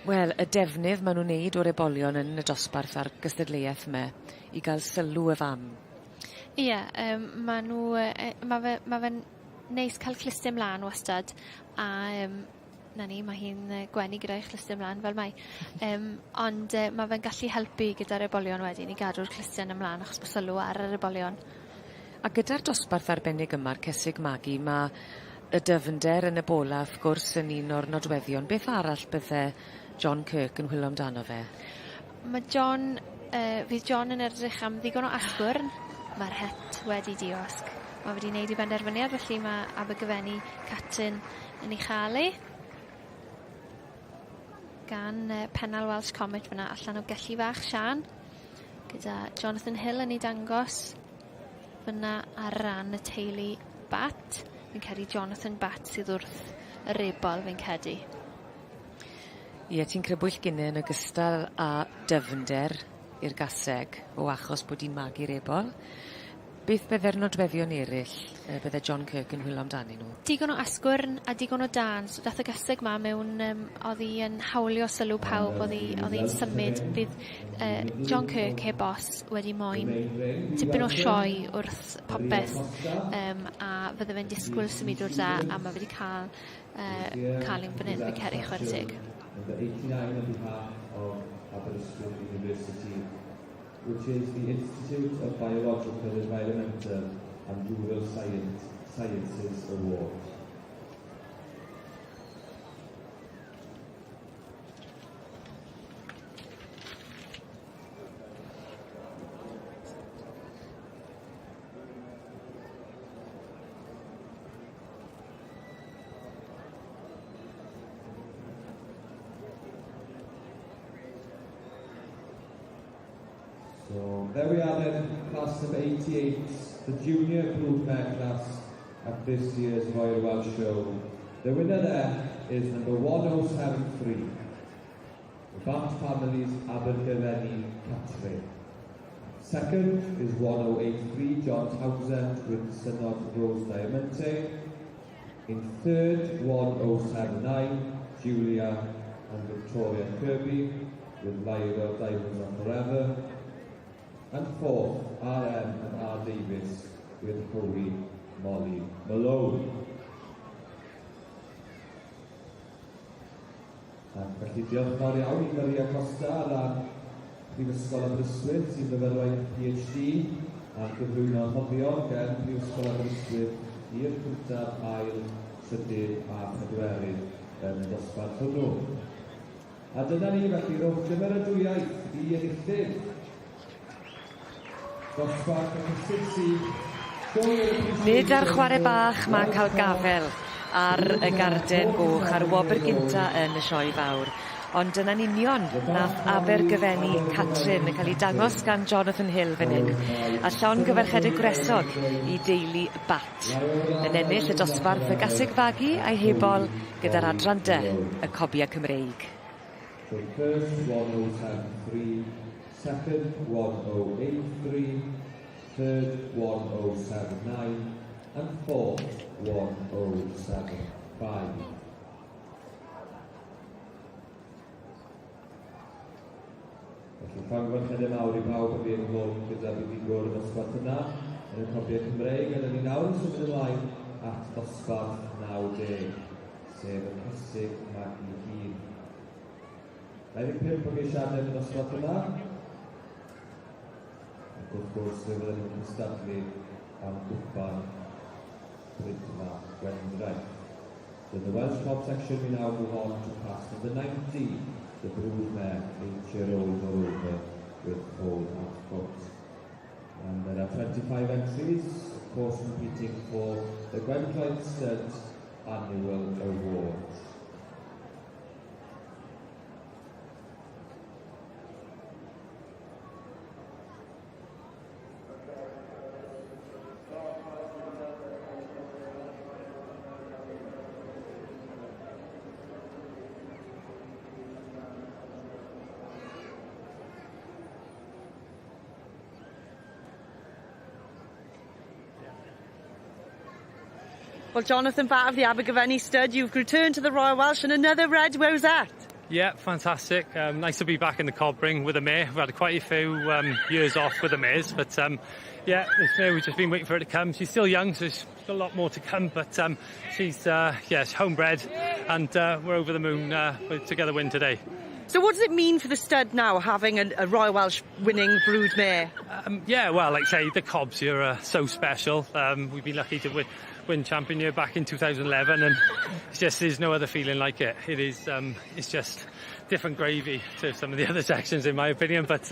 wel y defnydd ma' nw'n neud o'r ebolion yn y dosbarth a'r gystadleuaeth 'me i ga'l sylw y fam. Ie yym ma' nw yy e- ma' fe ma' fe'n neis ca'l clustie mlan wastad a yym 'na ni ma' hi'n yy gwenu gyda'i chlustie mlan fel mae yym ond yy ma' fe'n gallu helpu gyda'r ebolion wedyn i gadw'r clustie 'na mlan achos bo' sylw ar yr ebolion. A gyda'r dosbarth arbennig yma'r cesig magu ma' y dyfnder yn y bola wrth gwrs yn un o'r nodweddion. Beth arall bydde John Kirk yn whilo amdano fe? Ma' John yy fydd John yn edrych am ddigon o asgwrn. Ma'r het wedi diosg. Ma' wedi neud 'i benderfyniad felly ma' Abergyfenni Catrin yn ei cha'l 'i. Gan yy Pennal Welsh Comet fyna allan o Gelli Fach Siân. Gyda Jonathan Hill yn ei dangos fyna ar ran y teulu Batt. Fi'n credu Jonathan Batt sydd wrth yr ebol fi'n credu. Ie ti'n crybwyll gynne yn ogystal â dyfnder i'r gaseg o achos bod 'i'n magu'r ebol. Beth bydde'r nodweddion erill yy bydde John Kirk yn whilo amdanyn nhw? Digon o asgwrn a digon o dân so dath y gaseg 'ma mewn yym o'dd 'i yn hawlio sylw pawb o'dd 'i o'dd 'i'n symud bydd yy John Kirk heb os wedi moyn tipyn o sioe wrth popeth yym a fydde fe'n disgwyl symudwr da a ma' fe 'di ca'l yy ca'l un fan 'yn fi'n credu chware teg. Number 89 on behalf of Aberystwyth University. Which is the Institute of Biological, Environmental and Rural Science, Sciences Award. So there we are then, class number 88, the junior broodmare class at this year's Royal Welsh Show. The winner there is number 1073, the Bat Family's Abergavenny Catrin. Second is 1083, John Townsend with Synod Rose Diamante. In third, 1079, Julia and Victoria Kirby with Lyra Diamonds Are Forever. And fourth, RM and R Davies with Hoey Molly Malone. Ac felly diolch yn fawr iawn i Maria Costa ar ran Prifysgol Aberystwyth sy'n fyfyrwraig PhD am gyflwyno rhoddion gan Brifysgol Aberystwyth i'r cyntaf, ail, trydydd a phedwerydd yn y dosbarth hwnnw. A dyna ni, felly rhowch gymeradwyaeth i enillydd dosbarth y cysig sydd Nid ar chware bach ma' ca'l gafel ar y garden goch a'r wobr gynta yn y sioe fawr. Ond dyna'n union nath Abergyfenni Catrin yn ca'l 'i dangos gan Jonathan Hill fan hyn. A llongyfarchiade gwresog i deulu Bat. Yn ennill y dosbarth y gaseg fagu a'i hebol gyda'r adran dy y Cobia Cymreig. So first 1073, second 1083, third 1079 and fourth 1075. Felly llongyfarchiadau mawr i bawb a fu'n ynghlwm gyda buddugwr y dosbarth yna yn y Cobiau Cymreig a dyn ni nawr yn symud ymlaen at ddosbarth 90, sef y Cysig Magu Hun. 25 o geisiadau yn y dosbarth yma. Ac wrth gwrs fe fydden nhw'n cystadlu am gwpan Brydfa Gwendraeth. So in the Welsh Cob section we now move on to class number 90, the broodmare, 8-year-old or over with foal at foot. And there are 25 entries, of course competing for the Gwendraeth Stud Annual Award. Well, Jonathan Batt of the Abergavenny Stud, you've returned to the Royal Welsh and another red rosette. Yeah, fantastic. Nice to be back in the cob ring with the mare. We've had quite a few years off with the mares, but yeah, this mare, we've just been waiting for her to come. She's still young, so there's a lot more to come, but she's yes, homebred, and we're over the moon to get the win today. So what does it mean for the stud now, having a Royal Welsh winning brood mare? Yeah, well, like I say, the cobs here are so special. We've been lucky to win champion year back in 2011, and it's just, there's no other feeling like it. It's just different gravy to some of the other sections, in my opinion. But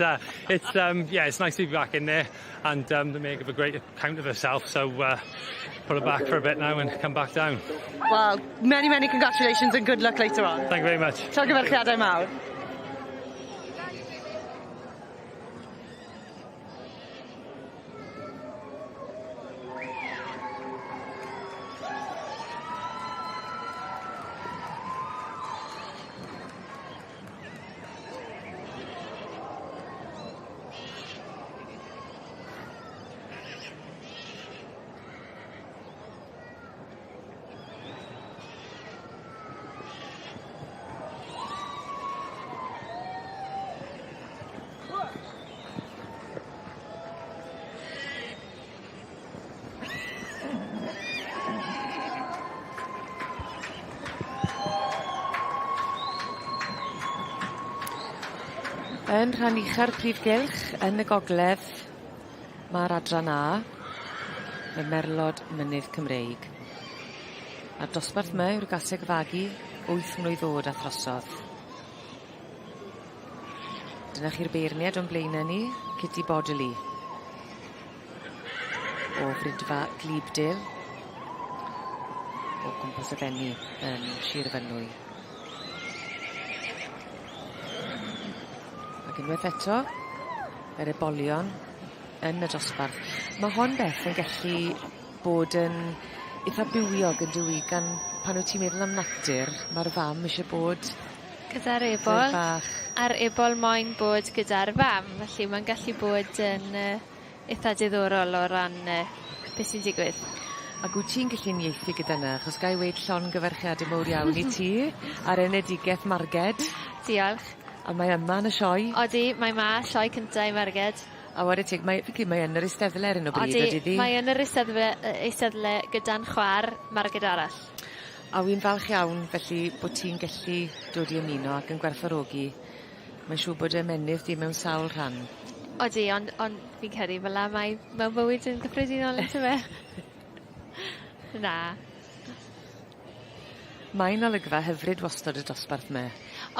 it's nice to be back in there, and the mare gave a great account of herself. So put her back for a bit now and come back down. Well, many, many congratulations and good luck later on. Thank you very much. Llongyfarchiadau mawr. Yn rhan ucha'r prif gylch yn y gogledd ma'r adran A, y Merlod Mynydd Cymreig. A'r dosbarth 'ma yw'r gaseg fagu wyth mlwydd o'd a throsodd. Dyna chi'r beirniad o'n blaene ni, Kitty Bodley. O Fridfa Glibdale. O gwmpas y Fenni yn Sir Fynwy. Ac unwaith eto, yr ebolion yn y dosbarth. Ma' hon beth yn gallu bod yn itha bywiog on'd yw 'i gan pan wyt ti'n meddwl am natur ma'r fam isie bod Gyda'r ebol. Bach. A'r ebol moyn bod gyda'r fam felly ma'n gallu bod yn yy itha diddorol o ran yy be' sy'n digwydd. Ag wt ti'n gallu uniaethu gyda 'na achos gai weud llongyfarchiade mowr iawn i ti ar enedigeth Marged. Diolch. A mae yma yn y sioe. Odi mae 'ma sioe cynta i Marged. A 'ware teg mae fi'n credu mae yn yr eisteddle ar 'yn o bryd Odi odi mae yn yr eisteddfe yy eisteddle gyda'n chwa'r Marged arall. A wi'n falch iawn felly bo' ti'n gellu dod i ymuno ac yn gwerthfawrogi. Mae'n siŵr bod y ymennydd di mewn sawl rhan. Odi ond ond fi'n credu fela mae mewn bywyd yn gyffredinol on't yfe? Na. Mae'n olygfa hyfryd wastod y dosbarth 'ma.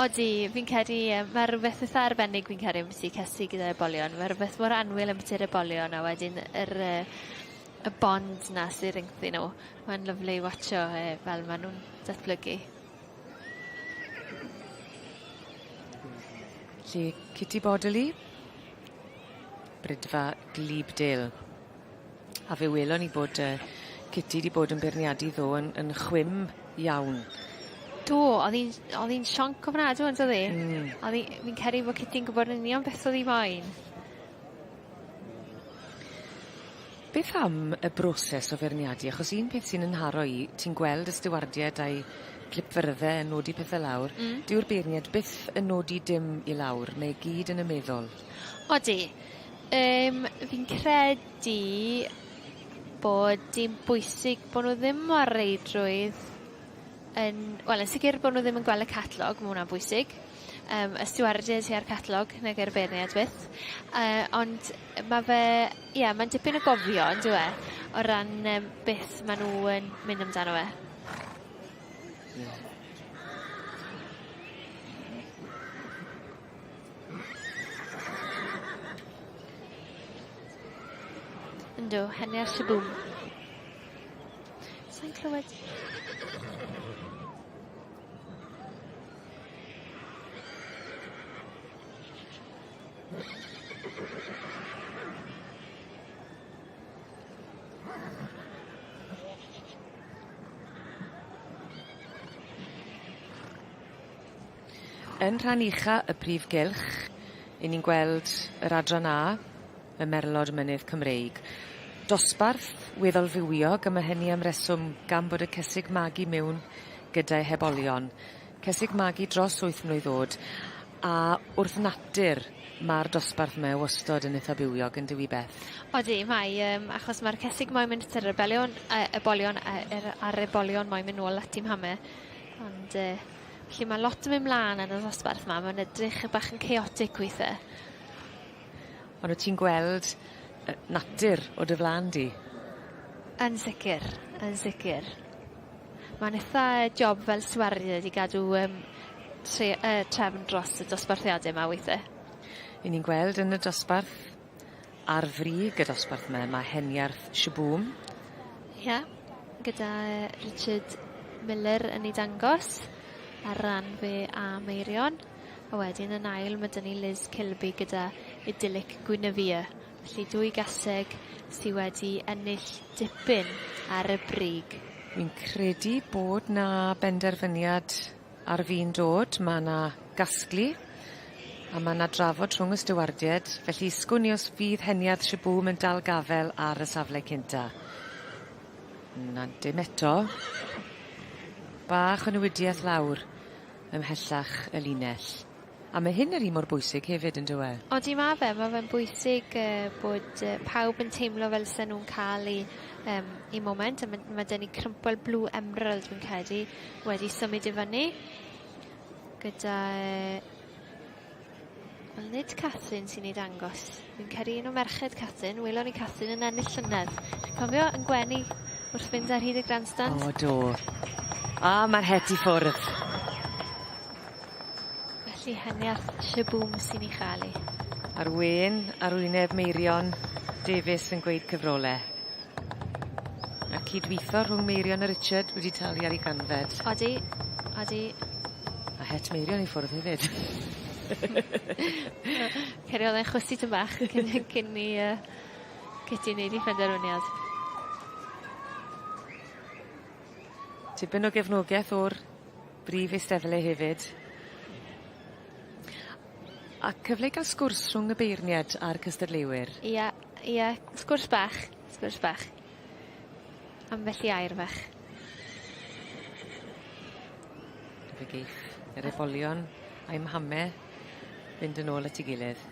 Odi fi'n credu yy ma' rwbeth itha arbennig fi'n credu ambyti cysgu gyda ebolion ma' rwbeth mor annwyl ambyti'r ebolion a wedyn yr yy y bond 'na sy rhyngthyn nhw. Ma'n lyfli watsio yy fel ma' nw'n datblygu. 'Lly Kitty Bodley. Brydfa Glibdale. A fe welon ni bod yy Kitty 'di bod yn beirniadu ddo yn yn chwim iawn. Do o'dd 'i'n o'dd 'i'n sionc ofnadw on'd o'dd 'i? Hmm. O'dd 'i fi'n credu bo' Kitty'n gwbod yn union beth o'dd 'i moyn. Beth am y broses o feirniadu achos un peth sy'n 'yn nharo i ti'n gweld y stiwardied a'u clipfyrdde yn nodi pethe lawr. Hmm. Dyw'r beirniad byth yn nodi dim i lawr mae e gyd yn y meddwl. Odi. Yym fi'n credu bod 'i'n bwysig bo' nw ddim mor reidrwydd yn wel yn sicir bo' nw ddim yn gweld y catalog ma' wnna'n bwysig. Yym y stiwardiaid sy ar catalog nag yr beirniaid byth. Yy ond ma' fe ie ma'n dipyn o gofio on'd yw e? O ran yym beth ma' nw yn mynd amdano fe. Ie. Yndw henia shaboom. Sai'n clywed... Yn rhan ucha y prif gylch 'yn ni'n gweld yr adran A, y Merlod Mynydd Cymreig. Dosbarth weddol fywiog a ma' hynny am reswm gan bod y cysig magu miwn gyda'i hebolion. Cesig magu dros wyth mlwydd o'd a wrth natur ma'r dosbarth 'me wastod yn itha bywiog on'd yw 'i Beth? Odi mae yym achos ma'r cesig moyn mynd at yr rebelion yy ebolion yy yr a'r ebolion moyn myn' nôl at 'u mhame ond yy felly ma' lot yn myn' mlan yn y ddosbarth 'ma ma'n edrych y bach yn chaotic withe. Ond wt ti'n gweld yy natur o dy flan di? Yn sicir yn sicir. Ma'n itha job fel stiwardiaid i gadw yym tre- yy trefn dros y dosbarthiade 'ma weithe. 'Yn ni'n gweld yn y dosbarth ar frig y dosbarth 'ma ma' Heniarth Shaboom. Ie gyda yy Richard Miller yn ei dangos ar ran fe a Meirion. A wedyn yn ail ma' 'dyn ni Liz Kilby gyda Idyllic Guinevere. Felly dwy gaseg sy wedi ennill dipyn ar y brig. Wi'n credu bod 'na benderfyniad ar fin dod ma' 'na gasglu a ma' 'na drafod rhwng y stiwardied felly sgwn i os fydd Heniarth Shaboom yn dal gafel ar y safle cynta. Na dim eto. Bach o newidieth lawr ymhellach y linell. A ma' hyn yr un mor bwysig hefyd on'd yw e? Odi ma' fe ma' fe'n bwysig yy bod yy pawb yn teimlo fel sen nw'n ca'l 'u yym 'u moment a ma' ma' 'dyn ni crymple blue emerald fi'n credu wedi symud i fyny gyda yy Wel, nid Catherine sy'n ei dangos. Fi'n caru un o merched Catherine. Welon ni Catherine yn ennill llynedd. Ti'n cofio yn gwenu wrth fynd ar hyd y grandstand? O, do. A, mae'r het i ffwrdd. Felly heniarth Shaboom sy'n ei chael hi. A'r wên ar wyneb Meirion Davies yn gweud cyfrole. A cydwitho rhwng Meirion a Richard wedi talu ar ei ganfed. Odi, odi. A het Meirion i ffwrdd hefyd. Ceri oedd e'n chwysu tym bach cyn cyn i yy Kitty neud 'i phenderfyniad. Tipyn o gefnogeth o'r brif eisteddle hefyd. A cyfle i ga'l sgwrs rhwng y beirniad a'r cystadleuwyr. Ia ia sgwrs bach sgwrs bach. Ambell i air fach. Fe geiff yr ebolion a'i mhame fynd yn ôl at 'i gilydd.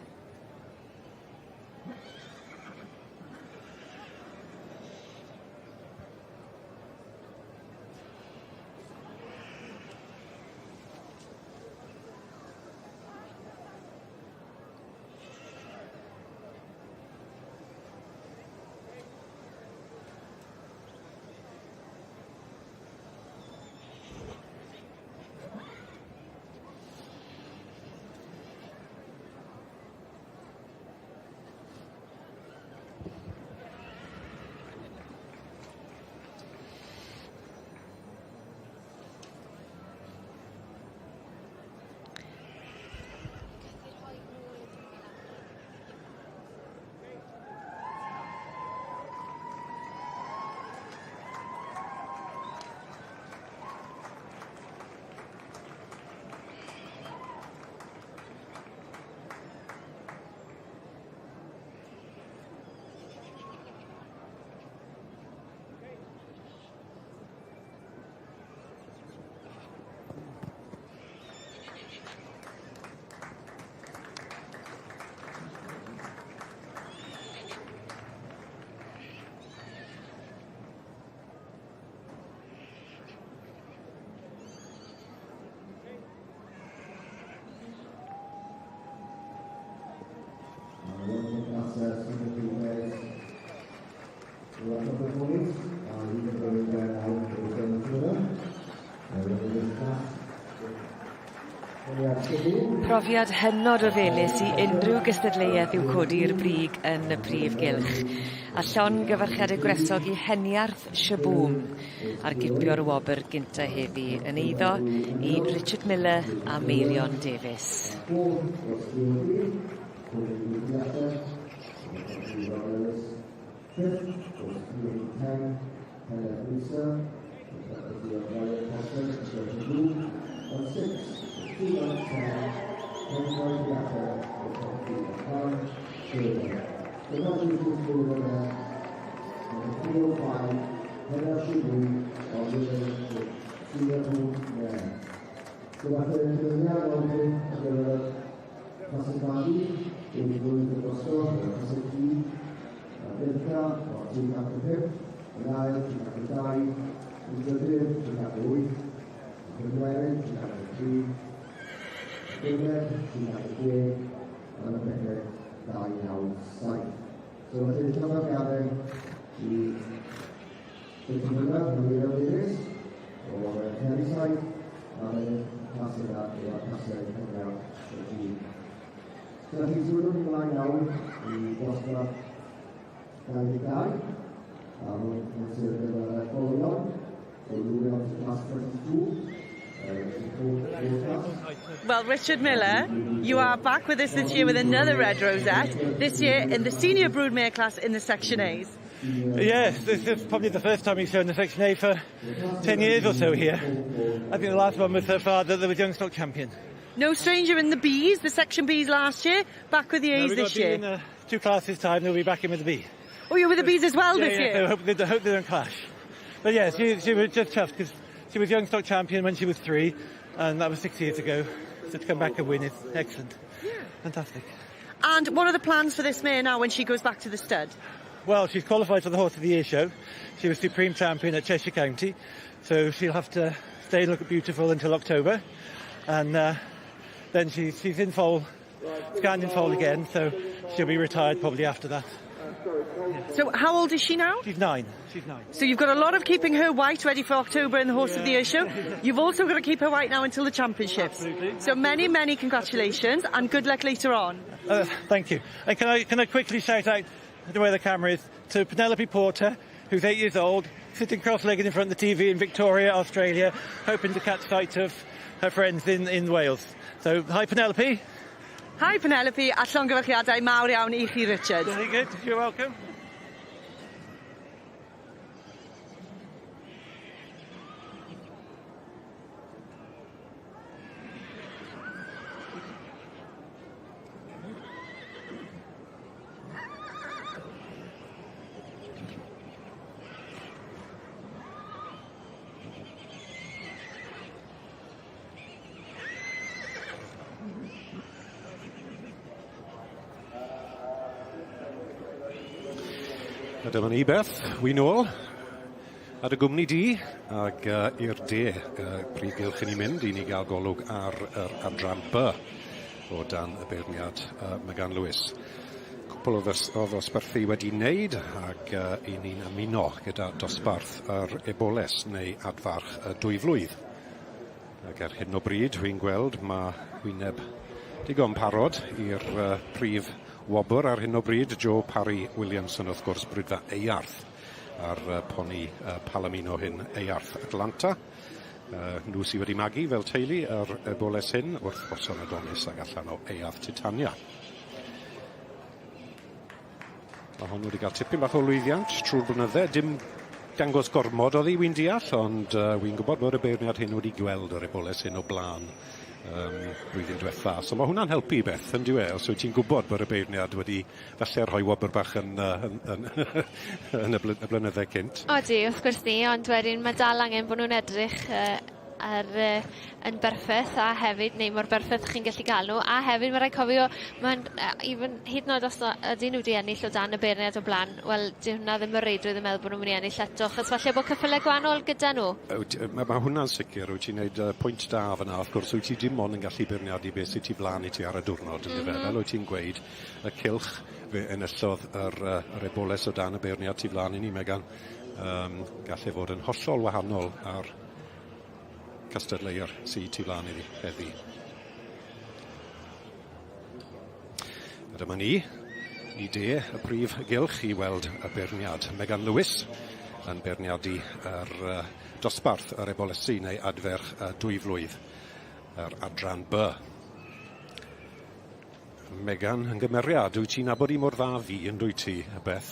Profiad hynod o felys i unrhyw gystadleuaeth i'w codi i'r brig yn y prif gylch. A llongyfarchiade gwresog i Heniarth Shaboom ar gipio'r wobr gynta heddi yn eiddo i Richard Miller a Meirion Davies. Well, Richard Miller, you are back with us this year with another red rosette, this year in the senior broodmare class in the Section A's. Yes, this is probably the first time he's shown the Section A for 10 years or so here. I think the last one was her father that was young stock champion. No stranger in the Bs, the Section Bs last year, back with the A's no, this year. In, two classes time, they'll be back in with the B. Oh, you're with the Bs as well yeah, this yeah, year? So hope they, hope they don't clash. But yeah, she, she was just chuffed because she was young stock champion when she was three, and that was six years ago. So to come back and win is excellent. Yeah. Fantastic. And what are the plans for this mare now when she goes back to the stud? Well, she's qualified for the Horse of the Year show. She was Supreme Champion at Cheshire County, so she'll have to stay and look beautiful until October. And uh, then she, she's in foal Stand in foal again, so she'll be retired probably after that. So how old is she now? She's 9. She's 9. So you've got a lot of keeping her white ready for October in the Horse of the Year show. You've also got to keep her white now until the championships. Absolutely. So many, many congratulations and good luck later on. Thank you. And can I quickly shout out to where the camera is to Penelope Porter, who's 8 years old, sitting cross-legged in front of the TV in Victoria, Australia, hoping to catch sight of her friends in Wales. So, hi Penelope. Hi Penelope, a llongyfarchiadau mawr iawn i chi, Richard. Very good, you're welcome. A dyma ni, Beth, wi nôl ar y gwmni di ag i'r de prif gylch i ni mynd i ni gael golwg ar yr adran B o dan y beirniad Megan Lewis. Cwpl o ddosbarthu wedi wneud ag i ni'n ymuno gyda dosbarth yr eboles neu adfarch y dwyflwydd. Ac ar hyn o bryd, wi'n gweld mae wyneb digon parod i'r prif wobr ar hyn o bryd, Joe Parry Williamson, wrth gwrs, Brydfa Eyarth, a'r poni Palomino hyn, Eyarth Atlanta. Nhw sydd wedi magu fel teulu yr eboles hyn wrth Boson Adonis ag allan o Eyarth Titania. Mae hon wedi cael tipyn bach o lwyddiant trwy'r blynydde. Dim dangos gormod oddi, wi'n deall, ond wi'n gwybod bod y beirniad hyn wedi gweld yr eboles hyn o blaen blwyddyn diwetha. So mae hwnna'n helpu, Beth, yn dyw e, os wyt ti'n gwybod bod y beirniad wedi falle rhoi wobr bach yn y blynydde cynt. Odi, wrth gwrs ni, ond wedyn mae dal angen bod nhw'n edrych ar yn berffeth a hefyd, neu mor berffeth chi'n gallu gael nhw, a hefyd mae rhaid cofio, mae'n even hyd yn oed os ydyn nhw wedi ennill o dan y beirniad o blaen, wel, dyw hwnna ddim yn reidrwydd yn meddwl bod nhw'n mynd i ennill eto, achos falle bod ceffylau gwahanol gyda nhw. Mae hwnna'n sicr, wyt ti'n neud pwynt da fyna, wrth gwrs, wyt ti dim ond yn gallu beirniadu beth sydd tu flaen i ti ar y diwrnod, mm -hmm. Fel wyt ti'n gweud, y cylch fe enillodd yr eboles o dan y beirniad tu flaen i ni, Megan, gallai fod yn hollol wahanol ar cystadleuwr sydd tu flaen iddi heddi. A dyma ni, i de y prif gylch i weld y beirniad. Megan Lewis yn beirniadu yr dosbarth yr ebolesi neu adferch dwyflwydd yr adran B. Megan yn gymeriad, wyt ti'n nabod i mor dda fi yn dwyt ti, Beth?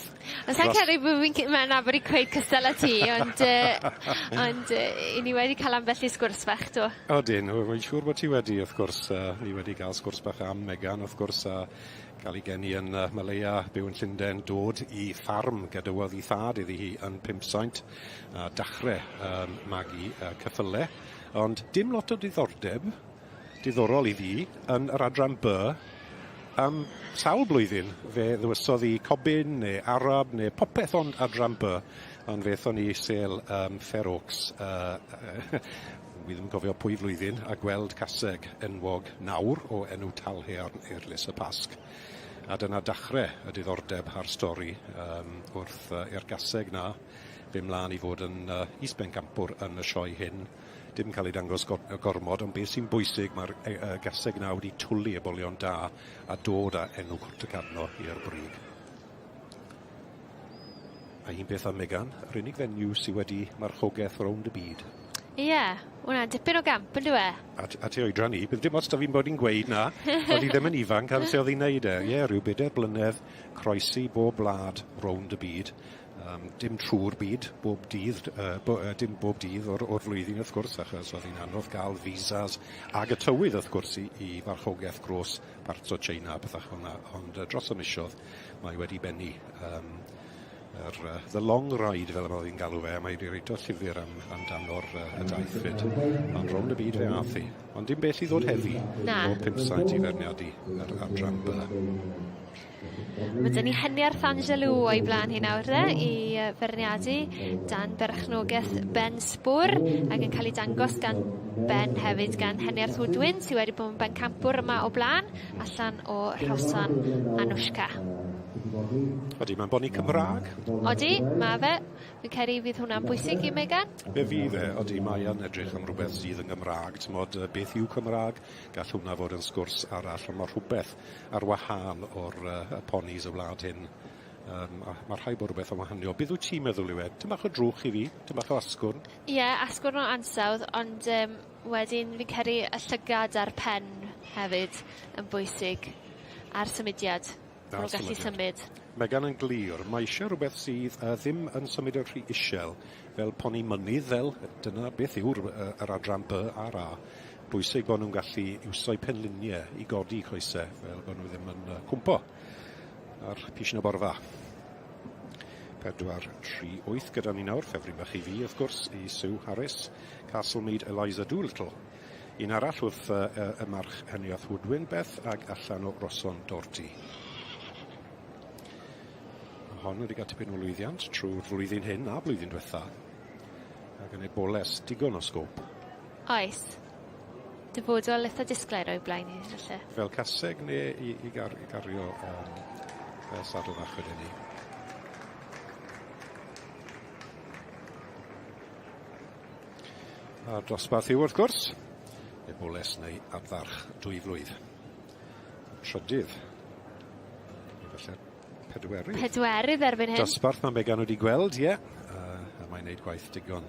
Os sa'n credu bod fi'n nabod i cweith cystal â ti, ond i ni wedi cael ambell i sgwrs bach, do. Odyn, wy'n siŵr bod ti wedi, wrth gwrs. Ni wedi cael sgwrs bach am Megan, wrth gwrs, a cael ei geni yn Malaya, byw yn Llundain, dod i ffarm gadawodd ei thad iddi hi yn Pumsaint, a dachrau magu ceffylau. Ond dim lot o diddordeb, diddorol i fi, yn yr adran B, am sawl blwyddyn fe ddewisodd hi Cobyn neu Arab neu popeth ond adran B, ond fe aethon ni sêl Fair Oaks, wi ddim yn cofio pwy flwyddyn, a gweld caseg enwog nawr o enw Talhaearn Eirlys y Pasg. A dyna dachrau y diddordeb a'r stori wrth i'r gaseg na fy mlaen i fod yn is-bencampwr yn y sioe hyn. Dim cael ei dangos gormod, ond beth sy'n bwysig, mae'r gaseg na wedi twlu y bolion da a dod â enw Cwrt y Cadno i'r brig. A un beth am Megan, yr unig fenyw sydd wedi marchogaeth rownd y byd. Ie, yeah, hwnna'n dipyn o gamp, yn dyw e? A ti oedran i, bydd dim ots da fi'n bod i'n gweud na, oedd hi ddim yn ifanc am se oedd hi'n neud e. Ie, yeah, rhyw 4 blynedd croesi bob wlad rownd y byd. Dim trwy'r byd, bob dydd, dim bob dydd o'r flwyddyn wrth gwrs, achos oedd hi'n anodd gael visas ag y tywydd wrth gwrs i farchogaeth gros parts o China a pethau fel yna, ond dros y misoedd mae wedi bennu Yr The Long Ride fel y mae hi'n galw fe, a mae wedi reito llyfr am, amdano'r y daith fyd. Ond rownd y byd fe ath hi. Ond dim bell i ddod heddi. Na. O Pumsaint i ferniadu yr adran B. Mae dyn ni Heniarth Angelou o'i blaen hi nawr de, i ferniadu dan berchnogaeth Ben Spwr ac yn cael ei dangos gan Ben hefyd gan Heniarth Woodwin sydd wedi bod yn bencampwr yma o blaen allan o Rhosan Anushka. Odi, mae'n boni Cymraeg. Odi, mae fe. Fi'n credu fydd hwnna'n bwysig i Megan. Fe fydd e, odi, mae yn edrych am rhywbeth sydd yn Gymraeg. T'mod, beth yw Cymraeg? Gall hwnna fod yn sgwrs arall, ond mae rhywbeth ar wahân o'r y ponis y wlad hyn. Um, a mae rhaid bod rhywbeth yn wahaniol. Beth wyt ti'n meddwl yw e? Tym bach o drwch i fi, tym bach o asgwrn. Ie, yeah, asgwrn o ansawdd, ond um, wedyn fi'n credu y llygad a'r pen hefyd yn bwysig, a'r symudiad. A'r nhw'n gallu symud. Megan yn glir, mae eisiau rhywbeth sydd uh, ddim yn symud yn rhy isel, fel poni mynydd, fel dyna beth yw'r uh, yr adran B a'r A. Bwysig bod nhw'n gallu iwso'u penliniau i godi coesau, fel bod nhw ddim yn uh, cwmpo ar pishin o borfa. 4, 3, 8 gyda ni nawr, ffefryn bach i fi wrth gwrs, i Sue Harris, Castlemead Eliza Doolittle. Un arall wrth y, y, y march Heniath Woodwin, Beth, ag allan o Roson Dorty. Mae hon wedi cael tipyn o lwyddiant trwy'r flwyddyn hyn a blwyddyn diwetha. Ac yn ei boles digon o sgôp. Oes. Dyfodol eitha disglair o'i blaen hi, falle. Fel caseg neu i, i, gar, i gario um, fel sadl fach wedyn ni. A'r dosbarth yw, wrth gwrs, eboles neu adfarch dwy flwydd. Trydydd. Neu falle pedwerydd. Pedwerydd erbyn hyn. Dosbarth mae Megan wedi gweld, ie. Yeah. A mae'n neud gwaith digon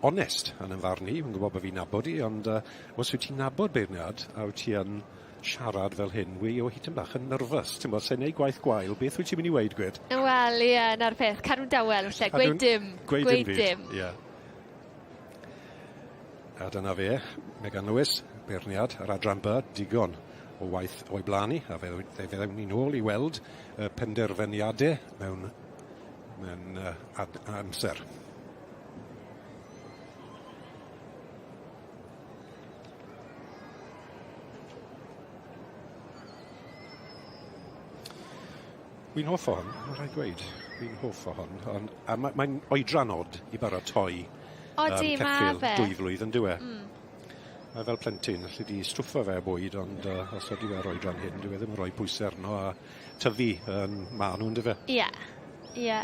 onest yn yn farn i. Fi'n gwybod bod fi'n nabod i, ond os wyt ti'n nabod beirniad a wyt ti yn siarad fel hyn, wi o hyd yn bach yn nervous. Ti'n bod, sa'n neud gwaith gwael, beth wyt ti'n mynd i weud, gwed? Wel, ie, yeah, na'r peth. Cadw'n dawel, felly. Gweud dim. Gweud dim. Gweud dim. Ie. A dyna fe, Megan Lewis, beirniad yr adran B, digon o waith o'i blaen i, a fe, fe ddewn ni nôl i weld y penderfyniadau mewn, mewn ad, amser. Wi'n hoff o hon, mae'n rhaid gweud. Wi'n hoff o hon. Ond, a mae'n mae oedran od i baratoi Odi, um, ceffyl dwy flwydd yn dyw e. Mae fel plentyn, allu di stwffo fe bwyd, ond os ydy fe ar oedran hyn, dyw e ddim yn rhoi pwysau arno a tyfu yn ma nhw, yn dyfe? Ie, ie.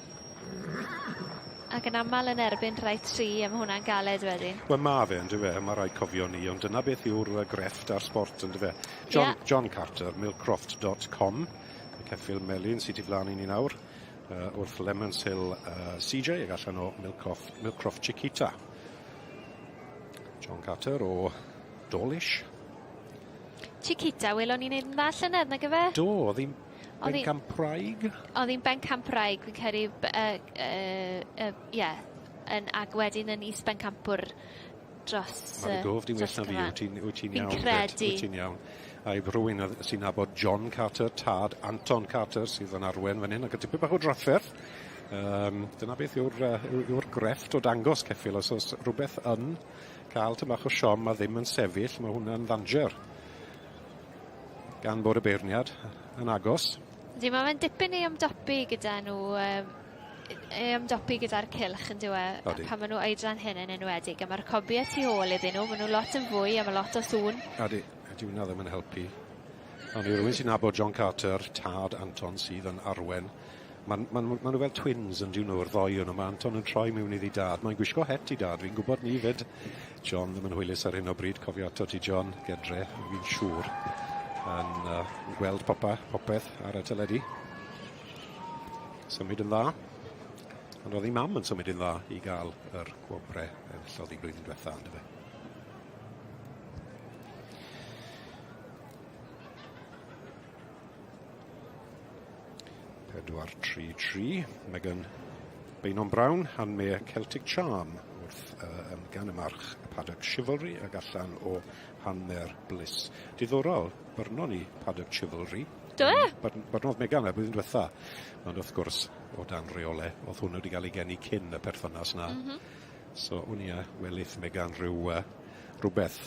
Ac yn aml yn erbyn rhai tri, a mae hwnna'n galed wedyn. Wel, ma fe, yn dyfe, mae rhaid cofio ni, ond dyna beth yw'r grefft a'r sport, yn dyfe. John, yeah. John Carter, millcroft.com, y ceffyl melyn sydd tu flaen i ni nawr, wrth Lemons Hill CJ ac allan o Millcroft, Millcroft Chiquita. John Carter o Dawlish. Chiquita, welon ni'n neud yn dda llynedd, nag yfe? Do, oedd hi'n bencampwraig? Oedd hi'n bencampwraig, fi'n credu, yy, yy, yy, yn, ac wedyn yn is-bencampwr dros... Mae dy gof di'n well na fi, wyt ti'n wyt ti'n iawn. Fi'n credu. Wyt ti'n iawn. A i rhywun sy'n nabod John Carter, tad Anton Carter, sydd yn arwen fan hyn, ac y tipyn bach o drafferth. Um, dyna beth yw'r uh, yw grefft o dangos ceffyl. Os oes rhywbeth yn cael tyn bach o siom a ddim yn sefyll, mae hwnna'n ddanger. Gan bod y beirniad yn agos. Ydy, mae fe'n dipyn i ymdopi gyda nhw um, i ymdopi gyda'r cylch yn dyw e? Odi. Pan ma' nhw oedran hyn yn enwedig a ma'r cobie tu ôl iddyn nhw ma' nhw lot yn fwy a ma' lot o sŵn. Odi, a dyw wnna ddim yn helpu. Ond i rywun sy'n nabod John Carter, tad Anton sydd yn arwen, ma'n ma' nhw ma' nhw fel twins yn dyw nhw, yr ddou o'n nhw. Ma' Anton yn troi mewn iddi dad. Mae'n gwisgo het i dad, fi'n gwybod 'ny 'fyd. John ddim yn hwylus ar hyn o bryd, cofio ato ti John, gedre, fi'n siŵr, yn uh, gweld popa, popeth ar y teledu. Symud yn dda. Ond oedd ei mam yn symud yn dda i gael yr gwobre enillodd hi blwyddyn diwetha, on'd yfe? Pedwar, tri, tri. Megan Beynon Brown, Hanmere Celtic Charm wrth uh, gan y march Paddock Chivalry ac allan o Hanmer Bliss. Diddorol, byrnon ni Paddock Chivalry. Do e? Barnodd Megan y blwyddyn diwetha. Ond wrth gwrs, o dan reole, oedd hwnnw wedi cael ei geni cyn y perthynas na. Mm -hmm. So, wn i a welith Megan rhyw, rhywbeth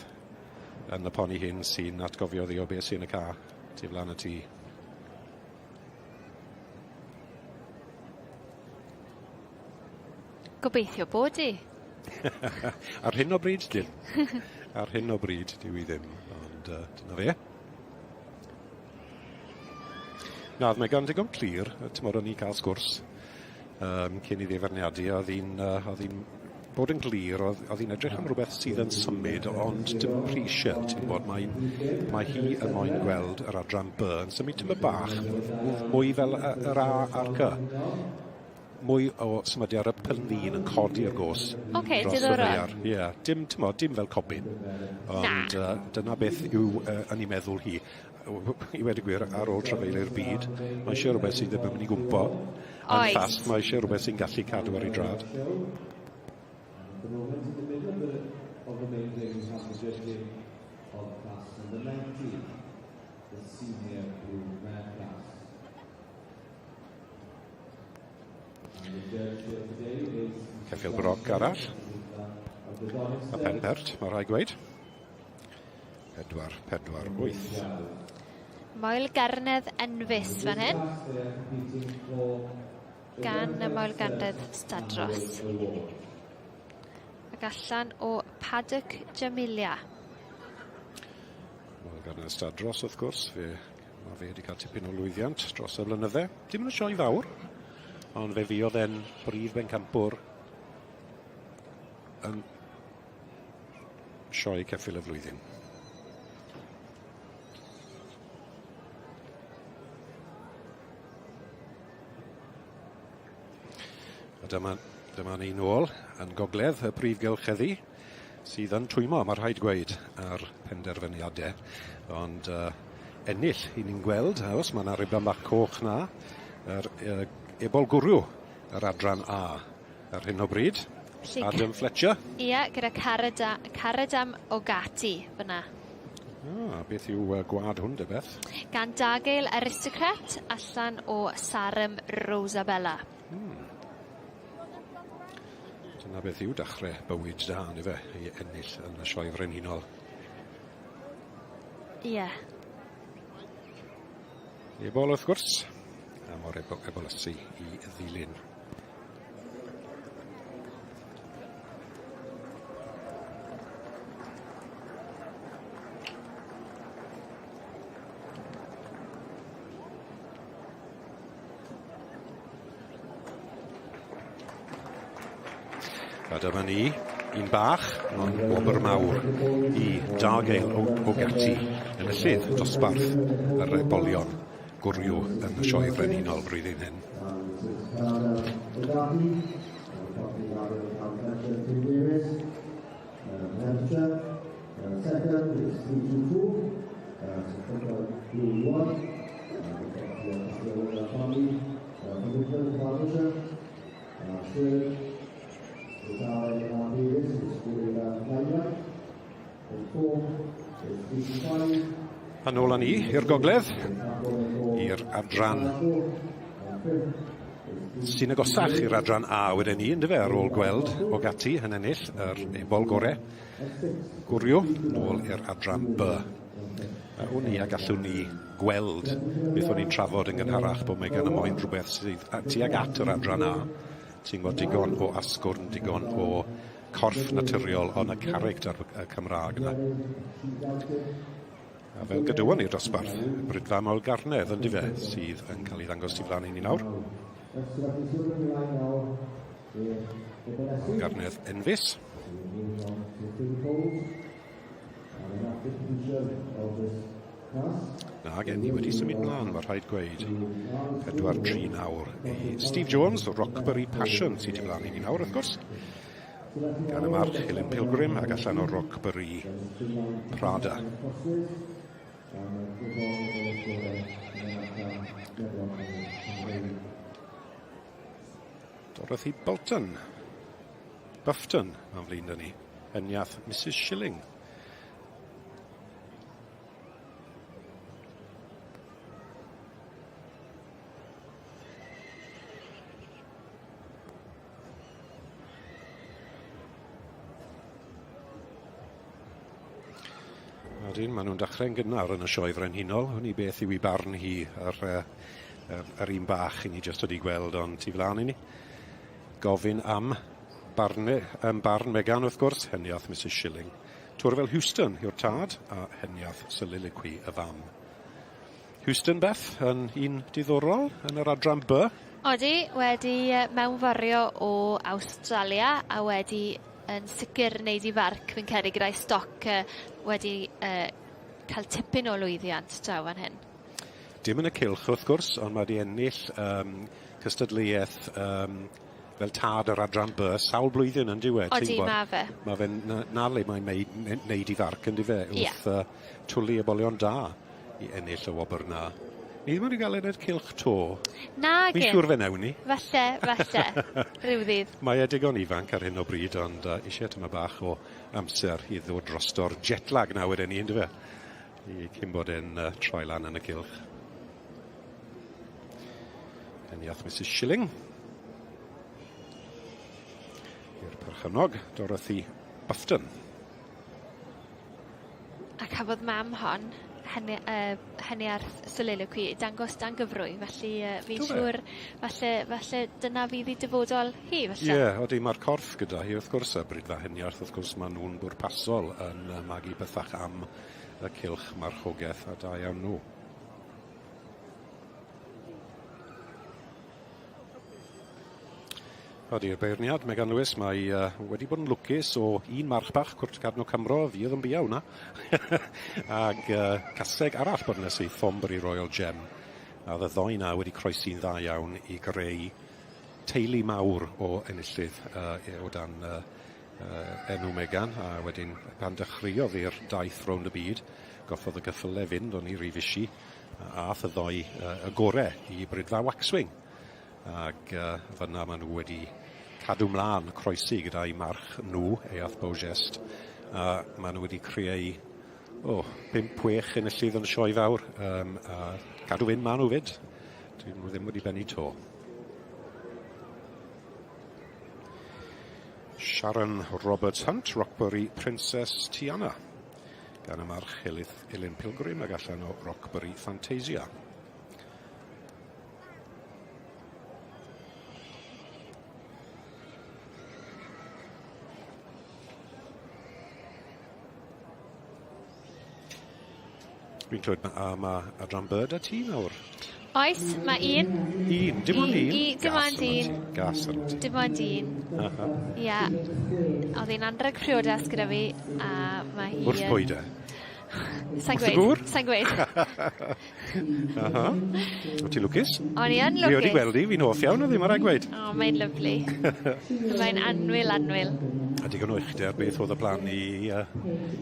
yn y poni hyn sy'n atgofio ddi o beth sy'n y ca tu flaen y tŷ. Gobeithio bod i. Ar hyn o bryd, dim. Ar hyn o bryd, dyw i ddim, ond dyna fe. Na, oedd Megan digon clir, tymor o'n i cael sgwrs um, cyn iddi farniadu, oedd hi'n uh, oedd hi'n bod yn glir, oedd, oedd hi'n edrych am rhywbeth sydd yn symud, ond dim prisiau, ti'n gwybod, mae, mae hi yn moyn gweld yr adran B yn symud tyma bach, mwy fel yr A a'r C. Mwy o symudiad ar y pen-lin yn codi ar gos. Oce, okay, diddorol. Ie, yeah, dim, tymo, dim fel cobyn. Ond uh, dyna beth yw uh, yn ei meddwl hi. I wedi gwir, ar ôl trafeilu'r byd, mae eisiau rhywbeth sydd ddim yn mynd i gwmpo. Yn fast, mae eisiau rhywbeth sy'n gallu cadw ar ei drad. At the moment in the middle of the, of the main ring, we have the judging of class number 19, the senior blue mare class. Ceffyl broc arall. A pen pert, mae rhaid gweud. 4, 4, 8. Moel Garnedd Enfys fan hyn. Gan y Moel Garnedd Stadros. Ac allan o Paddock Jamilia. Moel Garnedd Stadros, wrth gwrs, fe Mae fe wedi cael tipyn o lwyddiant dros y blynydde. Dim yn y sioe fawr, ond fe fuodd e'n brif bencampwr yn sioe ceffyl y flwyddyn. A dyma, dyma ni nôl yn gogledd y prif gylch heddi, sydd yn twymo, mae rhaid gweud, ar penderfyniadau. Ond uh, ennill, i ni'n gweld, a os mae yna riban bach coch na, yr uh, ebol gwrw, yr adran A ar hyn o bryd. Felly, Adam Fletcher. Ie, yeah, gyda Carada, Caradam Ogati fyna. Ah, beth yw uh, gwad hwn de Beth? Gan Dagel Aristocrat allan o Sarum Rosabella. Dyna beth yw dechrau bywyd da, ni fe, i ennill yn y sioe frenhinol. Ie. Yeah. Ebol wrth gwrs, a mor ebolysu i ddilyn. A dyma ni, un bach, ond wobr mawr i Dargale o, o Gati, enillydd dosbarth yr ebolion gwryw yn y sioe frenhinol flwyddyn hyn. A nôl â ni i'r gogledd, i'r adran sy'n agosach i'r adran A wedyn ni, yndyfe, ar ôl gweld Ogati yn ennill yr ebol gore. Gwrio nôl i'r adran B. A wn i a gallwn ni gweld beth o'n i'n trafod yn gynharach bod mae gan y moyn rhywbeth sydd tuag at yr adran A. Ti'n gwybod digon o asgwrn, digon o corff naturiol, ond y character y Cymraeg yna. A fel gadywon ni'r dosbarth, Brydfa Moel Garnedd, yn dife, sydd yn cael ei ddangos tu flaen i ni nawr. Garnedd Enfys. Na, gen i wedi symud mlaen, mae rhaid gweud. 4-3 nawr i Steve Jones, Rockbury Passion, sydd tu flaen i ni nawr, wrth gwrs. Gan y march Helen Pilgrim ac allan o Rockbury Prada. Dorothy Bolton. Bufton, mae'n flin dyn ni. Eniath Mrs Shilling. Odyn, maen nhw'n dechrau'n gynnar yn y sioe frenhinol. Hwn i beth yw i barn hi ar, ar un bach i ni jyst wedi gweld ond tu flaen i ni. Gofyn am barn, barn Megan wrth gwrs, heniath Mrs Shilling. Twrfel Houston yw'r tad a heniath Soliloquy y fam. Houston Beth yn un diddorol yn yr adran B. Odi, wedi mewnforio o Awstralia a wedi yn sicr wneud i farc fi'n credu gyda'i stoc wedi cael tipyn o lwyddiant draw fan hyn. Dim yn y cylch wrth gwrs, ond mae wedi ennill um, cystadleuaeth um, fel tad yr adran B sawl blwyddyn yn diwedd. Odi, mae fe. Mae fe'n na, na le mae'n neud i farc yn dife, wrth yeah. twlu y bolion da i ennill y wobr na. Ni ddim wedi cael ennill cylch to. Na, Fi'n siŵr fe newn ni. Falle, falle. Rhyw ddydd. Mae e digon ifanc ar hyn o bryd, ond eisiau tyma bach o amser i ddod drosto'r jet lag na wedyn ni, yndyfe? I cyn bod e'n troi lan yn y cylch. Eniath Mrs Shilling. I'r perchennog, Dorothy Bufton. A cafodd mam hon hynny heniarth soliloquy ei dangos dan gyfrwy felly fi'n siŵr falle falle dyna fydd 'i dyfodol hi falle. Ie odi ma'r corff gyda hi wrth gwrs a bryd heniarth wrth gwrs ma' nw'n bwrpasol yn magu pethach am y cylch marchogeth a da iawn nhw. Odi'r beirniad, Megan Lewis, mae wedi bod yn lwcus o un march bach, Cwrt Cadno Cymro, fi oedd yn bia hwnna, ag caseg arall bod nes i, Thornbury Royal Gem. A oedd y ddoi na wedi croesi'n dda iawn i greu teulu mawr o enillydd o dan enw Megan, a wedyn pan dechreuodd i'r daith rownd y byd, goffodd y gyffyle fynd o'n i rhy fishi, a ath y ddoi y gore i Bridfa Waxwing. Ac fanna maen nhw wedi cadw mlaen croesi gyda'i march nhw, Eath Beaugest, a maen nhw wedi creu o, 5-6 enillydd yn y sioe fawr, a cadw fynd maen nhw fyd. Dyn nhw ddim wedi bennu to. Sharon Roberts Hunt, Rockbury Princess Tiana, gan y march Helith Elin Pilgrim ag allan o Rockbury Fantasia. Fi'n clywed ma' ma' adran Bird a ti nawr. Oes, mae un. Un, dim ond un? Dim ond un. Gas arno ti. Dim ond un. Aha. Ia. O'dd hi'n anreg priodas gyda fi a ma' hi yn... Wrth pwy de? Sai'n gweud. Wrth y gŵr? Sai'n gweud. Aha. O ti'n lwcus? O'n i yn lwcus. Fi wedi gweld hi, fi'n hoff iawn o ddim ar gweud. O, mae'n lyfli. Mae'n annwyl, annwyl. A digon o uchder, beth oedd y plan i,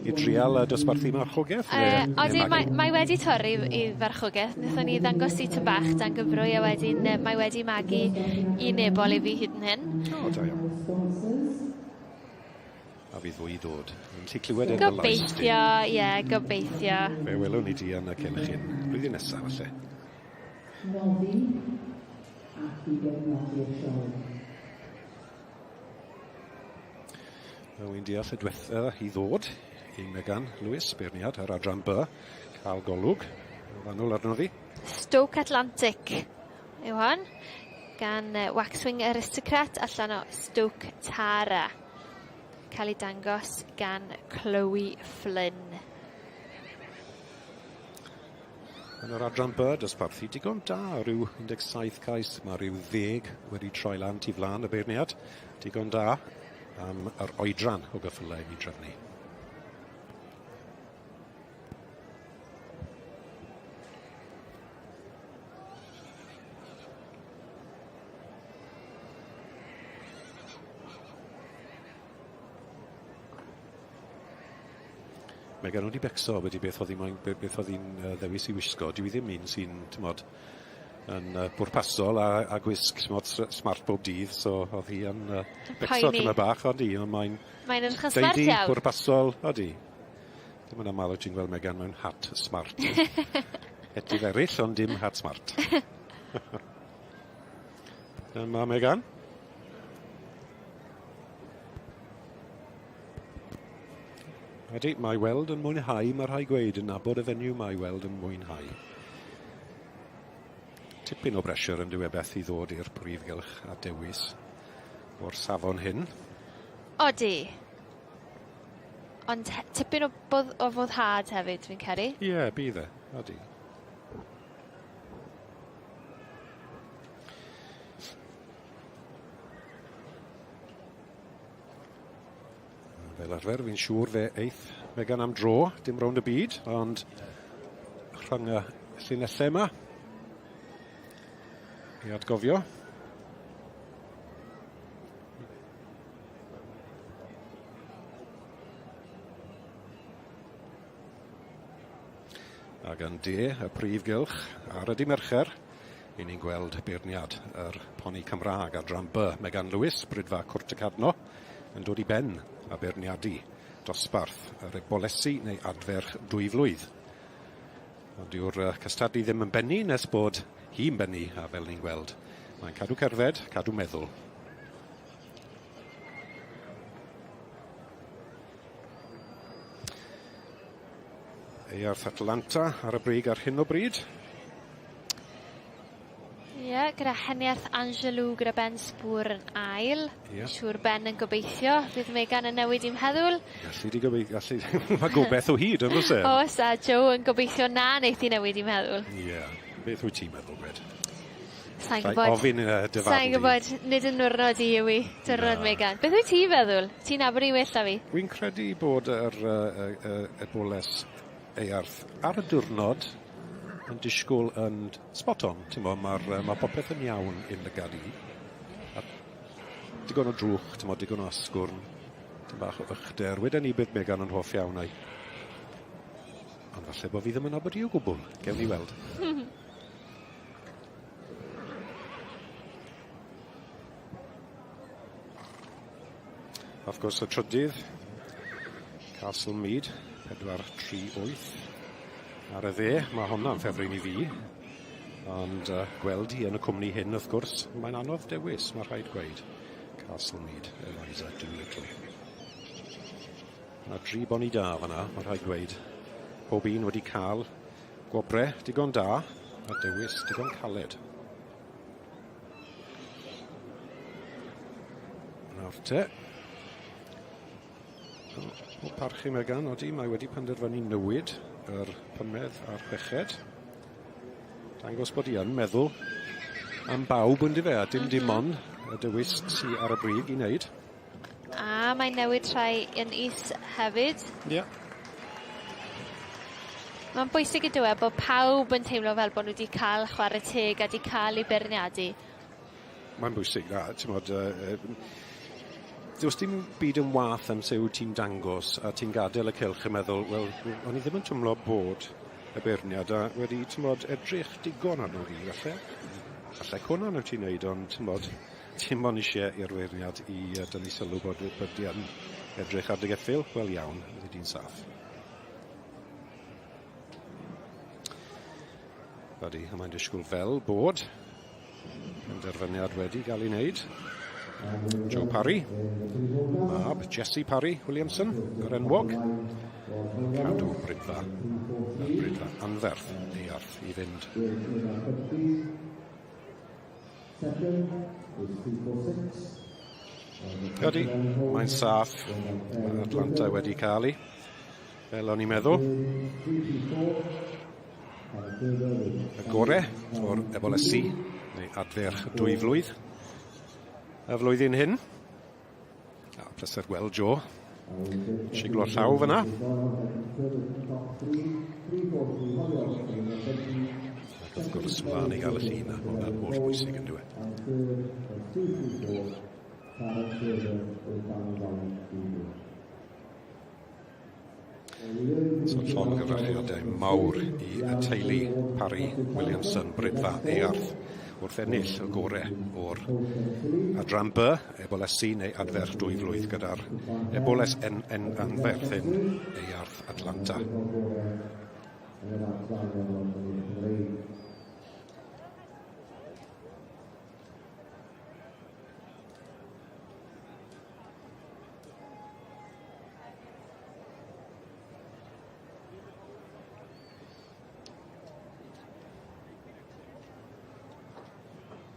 i drial dosbarthu marchogaeth? Odi, mae, mae wedi torri i farchogaeth. Wnaethon ni ddangos i tŷ bach dan gyfrwy a wedyn mae wedi magu un ebol i fi hyd yn hyn. O, da iawn. A fydd fwy i ddod. Fi'n gallu clywed e yn dy lais di. Gobeithio, ie, gobeithio. Fe welwn ni di yn y cylch hyn blwyddyn nesaf falle. Noddi ac i gefnogi'r sioe. Wel, wi'n deall y dwetha i ddod i Megan Lewis, beirniad ar adran B, cael golwg fanwl arno fi. Stoke Atlantic yw hon, gan Waxwing Aristocrat allan o Stoke Tara. Cael ei dangos gan Chloe Flynn. Yn yr adran B, dosbarthu digon da, rhyw 17 cais, mae rhyw ddeg wedi troi lan tu flaen y beirniad. Digon da am yr oedran o gyffylau i mi drefnu. Mae gen nhw wedi becso wedi beth oedd hi'n beth oedd hi'n ddewis i wisgo. Dyw hi ddim un sy'n, t'mod, yn bwrpasol a, a gwisg t'mod, smart bob dydd, so oedd hi yn becso tyma bach, odi, ond mae'n... Mae'n edrych yn smart iawn. Bwrpasol, odi. Dim yn aml wyt ti'n gweld Megan mewn hat smart. Hetydd eraill, ond dim hat smart. Dyma Megan. Ydy, mae weld yn mwynhau, mae rhai gweud yn nabod y fenyw mae weld yn mwynhau. Tipyn o bressure yn dyw e Beth i ddod i'r prif gylch a dewis o'r safon hyn. Odi. Ond tipyn o, bodd, o foddhad hefyd, fi'n credu. Ie, yeah, bydd e. Odi. Fel arfer, fi'n siŵr fe eith Megan am dro, dim rownd y byd, ond rhwng y llinellau yma i atgofio. Ac yn de, y prif gylch ar y di Mercher, i ni'n gweld beirniad yr poni Cymraeg adran B, Megan Lewis, Brydfa Cwrt y Cadno, yn dod i ben a beirniadu dosbarth yr ebolesi neu adferch dwyflwydd. Ond dyw'r cystadlu ddim yn bennu nes bod hi'n bennu, a fel ni'n gweld, mae'n cadw cerdded, cadw meddwl. Earth Atlanta ar y brig ar hyn o bryd. Ie, yeah, gyda Heniarth Angelou gyda Ben Spŵr yn ail. Yeah. Siŵr Ben yn gobeithio. Bydd Megan yn newid i'n meddwl. Gallu di gobeithio, gallu... Mae gobeith o hyd, yn oes e? Oes, a Joe yn gobeithio na wneith i newid i'n meddwl. Ie. Yeah. Beth wyt ti'n meddwl, Gred? Sa'n gwybod. Ofyn dy farn. Sa'n gwybod, nid yn nwrnod i yw i, diwrnod Megan. Beth wyt ti'n feddwl? Ti'n nabod i well na fi? Wy'n credu bod yr eboles Eyarth ar y diwrnod yn disgwyl yn spot on, ti'n mo, mae'r ma popeth yn iawn i'm lygad i. A digon o drwch, ti'n mo, digon o asgwrn, tym bach o ychder. Weden ni bydd Megan yn hoff iawn o'i. Ond falle bod fi ddim yn nabod i o gwbl. Gewn ni weld. Wrth gwrs y trydydd, Castle Mead, 4-3-8. Ar y dde, mae honna'n ffefryn i fi. Ond gweld hi yn y cwmni hyn, wrth gwrs, mae'n anodd dewis, mae rhaid gweud. Castle Mead, Eliza Doolittle. Mae dri boni da fanna, mae rhaid gweud. Pob un wedi cael gwobre digon da a dewis digon caled. Nawr te. O parchu Megan, odi, mae wedi penderfynu newid yr pumed a'r chweched. Dangos bod hi yn meddwl am bawb yn dife, a dim dim ond y dewis sy ar y brig i wneud. A mae'n newid rhai yn is hefyd. Ie. Yeah. Mae'n bwysig y dywe bod pawb yn teimlo fel bod nhw wedi cael chwarae teg a wedi cael eu beirniadu. Mae'n bwysig, a ti'n modd, does dim byd yn wath am se wyt ti'n dangos a ti'n gadael y cylch yn meddwl, wel, o'n i ddim yn twmlo bod y beirniad a wedi, ti'n modd, edrych digon arno fi, falle. Falle cwnan wyt ti'n neud, ond ti'n modd, Dim ond eisiau i'r feirniad i dynnu sylw bod, bod di yn edrych ar dy geffyl. Wel iawn, fyddi di'n saff. Ydy, a mae'n disgwyl fel bod penderfyniad wedi gael ei wneud. Joe Parry, mab Jesse Parry Williamson, yr enwog. Cadw brydfa, yr brydfa anferth, eiarth i fynd. Ydy, mae'n saff. Mae Atlanta wedi cael ei, fel o'n i'n meddwl. Y gore o'r ebolesi, neu adferch dwy flwydd, y flwyddyn hyn. A pleser gweld Joe. Siglo llaw fyna. Ac wrth gwrs, mlaen i gael y llun, a hwnna'n holl bwysig yn dweud. So llongyfarchiadau mawr i y teulu Parry Williamson Brydfa Earth wrth ennill y gore o'r adran B, Eboles C neu adfer dwy flwydd gyda'r Eboles N N anferth hyn, Earth Atlanta.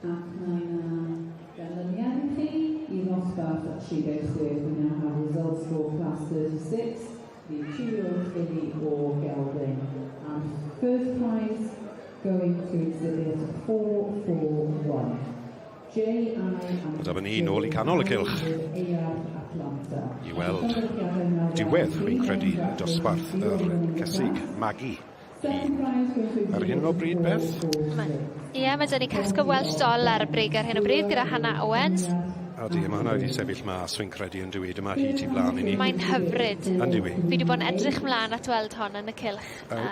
Ac mae yna ganlyniad i chi i ddosbarth 36. We now have results for class 36, the two-year-old filly or gelding. And first prize going to exhibit 441. A dyma ni nôl i canol y cylch i weld diwedd, fi'n credu, dosbarth yr cesig magu hun. Ar hyn o bryd, Beth? Ie, yeah, mae dyn ni Casco Welsh Doll ar y brig ar hyn o bryd gyda Hannah Owens. Odi, mae hwnna wedi sefyll mas, fi'n credu, yn dywi. Dyma hi tu blaen i ni. Mae'n hyfryd. Yn dywi. Fi wedi bod yn edrych mlaen at weld hon yn y cylch. A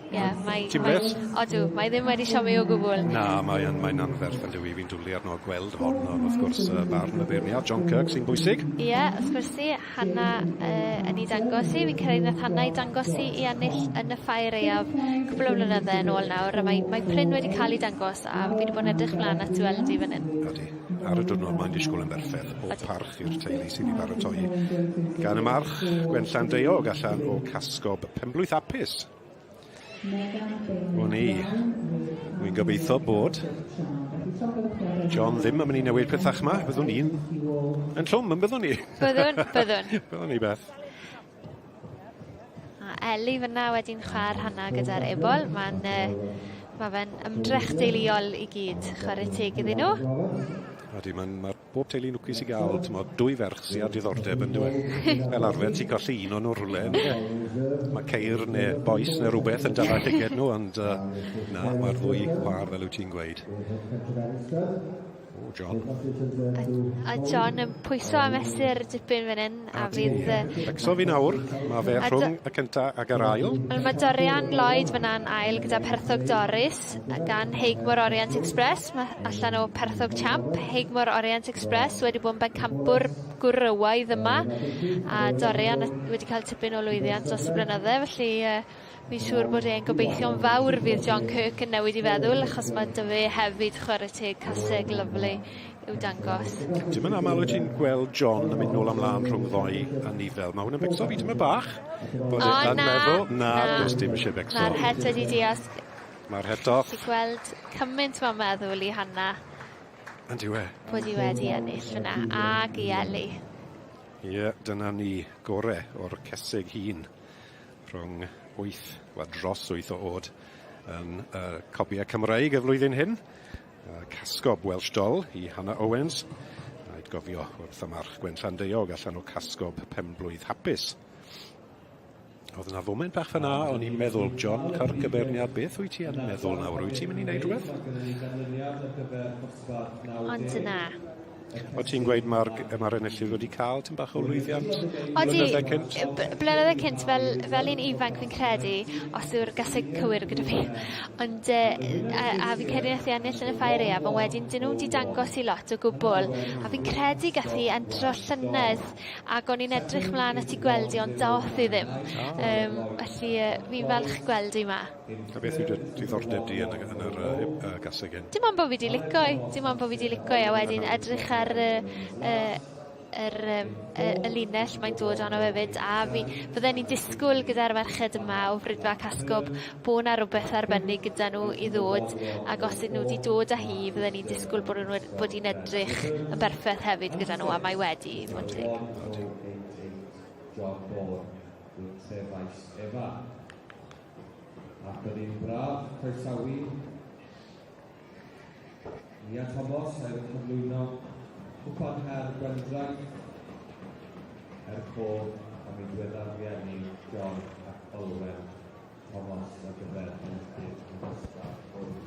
ie, mae... Ti'n bles? Odw, mae ddim wedi siomi o gwbl. Na, mae'n mae anferth yn dywi. Fi'n dwlu arno gweld hon, ond wrth gwrs barn y beirniad, John Kirk, sy'n bwysig. Ie, yeah, wrth gwrs i, Hannah uh, yn ei dangos i. Fi'n credu nath Hannah ei dangos i i ennill yn y ffair aeaf cwpl o flynydde yn ôl nawr, a mae, mae prin wedi cael ei dangos, a fi wedi bod yn edrych mlaen at weld i fan hyn. Ydy. Ar y diwrnod mae'n disgwyl yn berffaith, pob parch i'r teulu sydd wedi baratoi. Gan y march, Gwenllan Deog allan o Casgob Penblwydd Hapus. O'n i. Wi'n gobeithio bod John ddim yn mynd i newid pethach yma. Byddwn ni'n yn llwm, yn byddwn ni? Byddwn, byddwn. Byddwn ni, Beth. A Eli fyna wedi'n chwar hana gyda'r ebol. Mae'n uh, mae fe'n ymdrech deuluol i gyd, chwarae teg iddyn nhw. Ydy, mae'n ma bob teulu'n lwcus i gael t'mod, dwy ferch sydd â diddordeb yn dweud. Fel arfer, ti'n colli un o'n nhw rhywle. Mae ceir neu bois neu rhywbeth yn dala llyged nhw, ond uh, na, mae'r ddwy chwar fel wyt ti'n gweud. O, John. A, a John yn pwyso a mesur dipyn fan hyn, a fydd... Becso fi nawr, mae fe rhwng y cynta ag yr ail. Wel, mae Dorian Lloyd fyna'n ail gyda Perthog Doris gan Heigmor Orient Express. Mae allan o Perthog Champ, Heigmor Orient Express wedi bod yn bencampwr gwrywaidd yma, a Dorian wedi cael tipyn o lwyddiant dros y blynydde, felly uh, Fi'n siŵr bod e'n gobeithio'n fawr fydd John Kirk yn newid i feddwl achos mae 'da fe hefyd chwarae teg caseg lyfli i'w dangos. Dim yn aml wyt ti'n gweld John yn mynd nôl a mlaen rhwng ddoi a nifel. Mae hwn yn becso fi tymed bach. Bod O e yn na, meddwl, na, na. does dim eisiau becso. Na'r het wedi diosg. Mae'r het off. Ti'n gweld cymaint mae'n meddwl i Hannah. Yndyw e? Bod hi wedi ennill fyna, ag i Ellie. Ie, dyna ni, gore o'r cesig hun. Rhwng 8, wel dros 8 o oed yn y cobiau Cymreig y flwyddyn hyn. Casgob Welsh Doll i Hannah Owens. Rhaid gofio wrth y march Gwen Llandeog allan o Casgob penblwydd hapus. Oedd yna foment bach fyna, o'n i'n meddwl, John Kirk y beirniad, beth wyt ti yn meddwl nawr? Wyt ti'n mynd i wneud rhywbeth? Ond na. O ti'n gweud mae'r ma enillydd wedi cael tym bach o lwyddiant Odi, blynydde cynt? Blynydde cynt, fel, fel un ifanc fi'n credu, os yw'r gaseg cywir gyda fi, ond uh, a, a fi'n credu nath i ennill yn y ffair aeaf, ond wedyn dyn nhw wedi dangos i lot o gwbl, a fi'n credu gath i entro llynedd, ac o'n i'n edrych mlaen at i gweld i, ond doth i ddim. Um, felly uh, fi'n falch gweld i ma. A beth yw dy diddordeb di yn, y, yn yr uh, uh, gaseg hyn? Dim ond bod fi 'di lico 'i. Dim ond bod fi 'di lico 'i a wedyn edrych ar y y yr yym y y linell mae'n dod arno hefyd a fi fydden i'n disgwyl gyda'r merched yma o Fridfa Casgob bo' 'na rwbeth arbennig gyda nhw i ddod ag os 'yn nhw 'di dod â hi fydden i'n disgwyl bod nhw'n wed- bod 'i'n edrych yn berffeth hefyd gyda nhw a mae wedi i fod yn teg. John Bourne with Trefais Efa. Ac oedd hi'n braf croesawu Nia Thomas er cyflwyno Cwpan Her Gwendraeth er cof am ei diweddar rieni John ac Olwen Thomas ar gyfer enillydd y dosbarth hwn.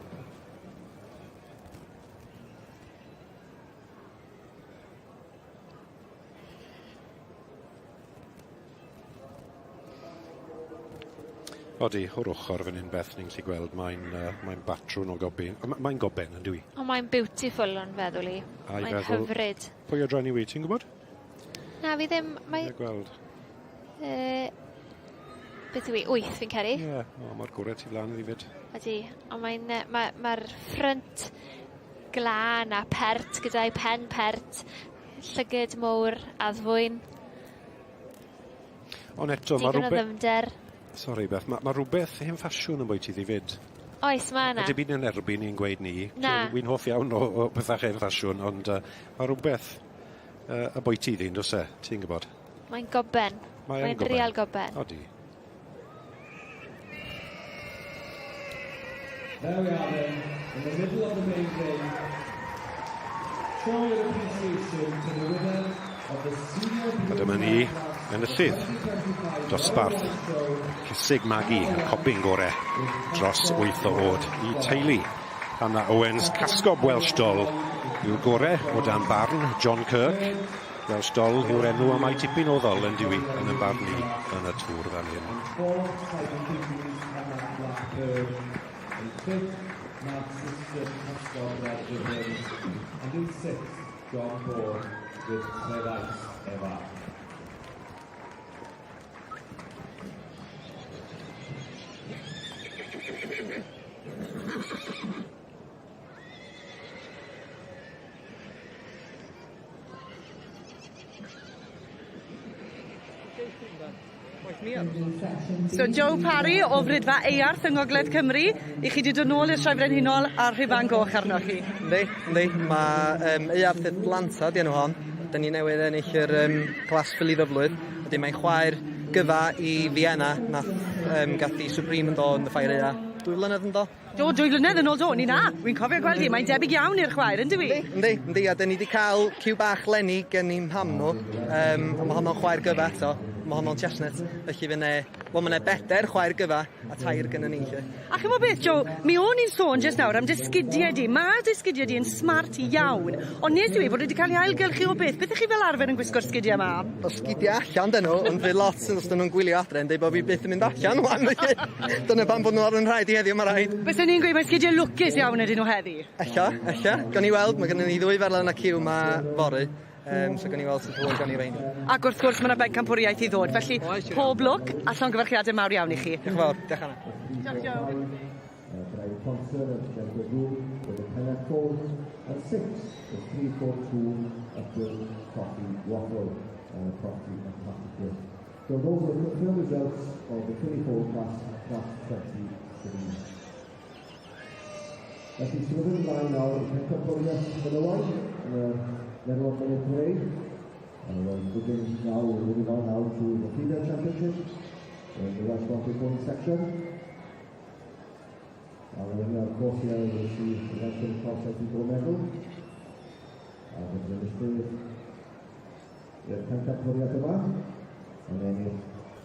Odi, o'r ochr fan hyn Beth, ni'n gallu gweld mae'n uh, mae batrwn o goben. Mae'n goben, yn dwi? O, mae'n beautiful o'n feddwl i. Mae'n feddwl, hyfryd. Pwy oedran i wi, ti'n gwybod? Na, fi ddim... Mae... gweld. Uh, beth yw i? Wyth fi'n credu. Ie, yeah, o, mae'r gorau tu flan iddi fyd. Ydy, ond mae'n... Mae'r ma, ffrynt glân a pert gyda'i pen pert, llygyd mowr, addfwyn. Ond eto, mae rhywbeth... Digon o ddyfnder. Sori Beth, mae ma rhywbeth hen ffasiwn yn bwyty ddi fyd. Oes, mae yna. Dim byd yn erbyn i'n gweud ni. Na. Wy'n hoff iawn o, o bethau hen ffasiwn, ond mae rhywbeth y boi ti ddyn, does e? Ti'n gwybod? Mae'n goben. Mae'n Mae'n goben. real goben. Odi. There we are then, in the middle of the main ring. Show your appreciation to the winner of the senior A dyma ni enillydd dosbarth Cysig Magi, y cobyn gore dros 8 o oed i teulu Hannah Owens, Casgob Welsh Doll yw'r gore o dan barn John Kirk. Welsh Doll yw'r enw am mae tipyn o ddol yn diwy yn y barn ni yn y tŵr fan hyn. Fourth, Simon Hughes, Hannah Blackburn. In fifth, Mark Sister, Casgob Red Ribbon. And in sixth, John Bourne with Trefais Eva. So Joe Parry o Fridfa Eyarth yng Ngogledd Cymru, i chi 'di dod nôl i'r Sioe Frenhinol a'r rhuban goch arnoch chi. Yndi, yndi. Mae Eyarth Atlanta 'di enw hon. 'Dyn ni newydd ennill yr class filly ddyflwydd. Wedyn mae'n chwaer gyfa i Vienna nath gath hi Supreme yn do yn y Ffair Aea 2 flynedd yn do. Do, 2 flynedd yn ôl do, o'n i 'na. Wi'n cofio gweld hi, mae'n debyg iawn i'r chwaer, yndyw 'i? Yndi, yndi, yndi, a 'dyn ni 'di cael cyw bach leni gen i'n mham nhw, a ma' honno'n chwaer gyfa eto, ma' honno'n chestnut, felly fy' 'ne, wel ma' 'ne beder chwaer gyfa a tair gynnon ni 'lly. A ch'mo' beth Joe, mi o'n i'n sôn jyst nawr am dy sgidie di, ma' dy sgidie di yn smart iawn, ond nes i weud bod e 'di cael ei ailgylchu o beth, beth 'ych chi fel arfer yn gwisgo'r sgidie 'ma am? Wel sgidie allan 'dyn nhw, ond fydd lot os 'dyn nhw'n gwylio adre yn deud bo' fi byth yn mynd allan ŵan felly dyna pam bod nhw ar 'yn rhaed i heddiw ma' raid. Bysen i'n gweud mae sgidie lwcus iawn ydyn nhw heddi. Ella, ella. Gawn ni weld, ma' gynnon ni ddwy ferlen a cyw 'ma fory. So gawn ni weld sut hwyl gawn ni rein. Ac wrth gwrs ma' 'na bencampwriaeth i ddod, felly pob lwc a llongyfarchiade mawr iawn i chi. Diolch yn fawr, diolch Anna. Diolch Joe. Brian Thompson of Jennifer Room with a Penna Cole and 6 with 342 Uphill Coffee Waffle Coffee and Practical. So those are the confirmed results of the 24 class, class 23. Felly symudwn ymlaen nawr i pencampwriaeth benywaidd yn y Merlod Mynydd Cymreig. And we're moving now, we're moving on now to the Female Championship in the Welsh Mountain Pony section. And the winner, of course, here will receive the National Cross Gold Medal. A fydd yn enillydd i'r pencampwriaeth yma yn ennill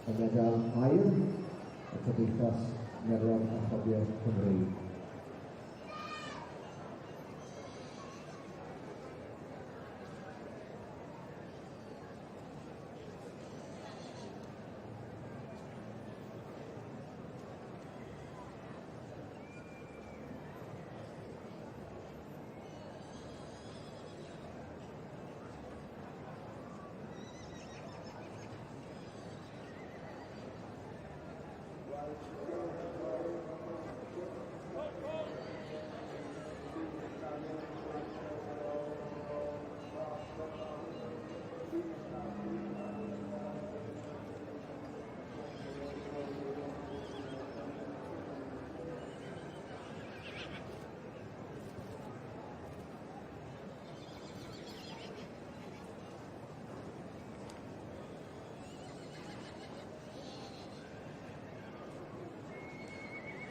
y medal aur y Cymdeithas Merlod a Chobiau Cymreig.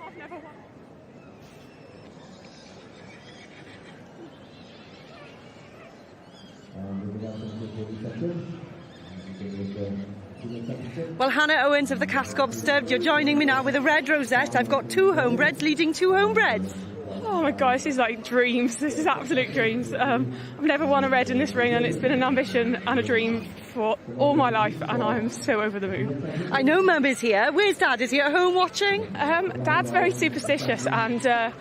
I've never won. And moving on to the pony section. And we with the Female Championship. Well, Hannah Owens of the Cascob Stud, you're joining me now with a red rosette. I've got two homebreds leading two homebreds. Oh my God, this is like dreams. This is absolute dreams. I've never won a red in this ring, and it's been an ambition and a dream for all my life, and I'm so over the moon. I know Mum is here. Where's Dad? Is he at home watching? Dad's very superstitious, and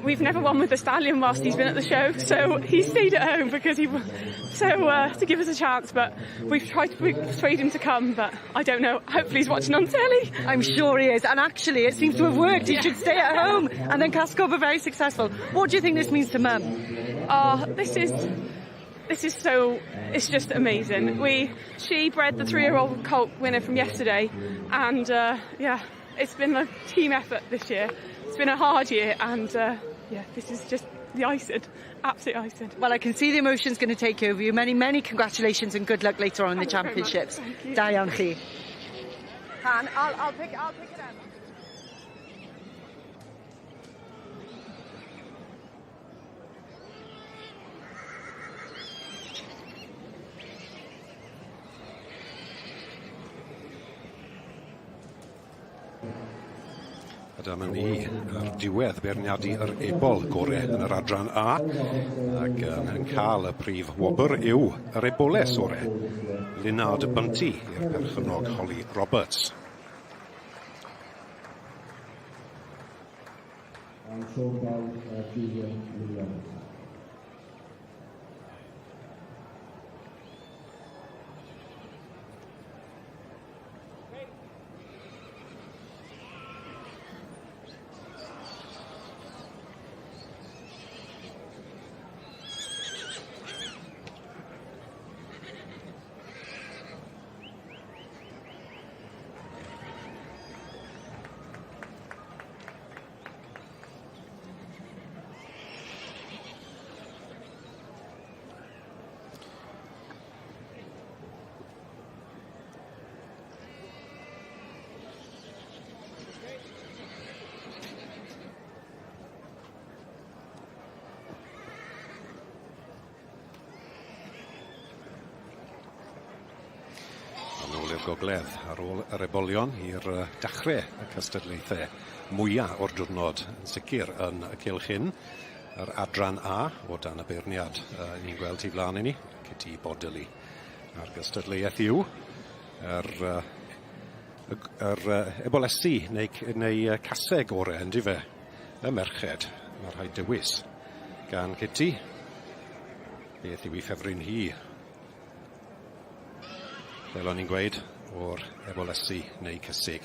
we've never won with the stallion whilst he's been at the show, so he stayed at home because he to give us a chance, but we've tried to persuade him to come, but I don't know. Hopefully he's watching on telly. I'm sure he is, and actually it seems to have worked. He should stay at home, and then Cascob are very successful. What do you think this means to Mum? Oh, this is... This is so, it's just amazing. She bred the 3-year-old colt winner from yesterday, and it's been a team effort this year. been a hard year and uh, yeah, this is just the icing, absolute icing. Well, I can see the emotion's going to take over you. Many, many congratulations and good luck later on in the Thank you very much. championships. Thank you. Da iawn chi. Han, I'll, I'll pick, I'll pick it up. A dyma ni ar diwedd beirniadu yr ebol gore yn yr adran A ac um, yn cael y prif wobr yw yr eboles ore, Linard Bunty i'r perchennog Holly Roberts. And shown by uh, Julian Williams. Yn ôl i'r gogledd ar ôl yr ebolion i'r uh, dachrau y cystadlaethau mwyaf o'r diwrnod yn sicr yn y cylch hyn. Yr adran A o dan y beirniad uh, ni'n gweld tu flaen i ni, Kitty Bodily. A'r gystadleuaeth yw yr, uh, yr uh, ebolesi neu, neu uh, caseg orau, ynddi fe, y merched. Mae rhaid dewis gan Kitty. Beth yw ei ffefryn hi? Fel o'n i'n gweud, o'r ebolesi neu cysig.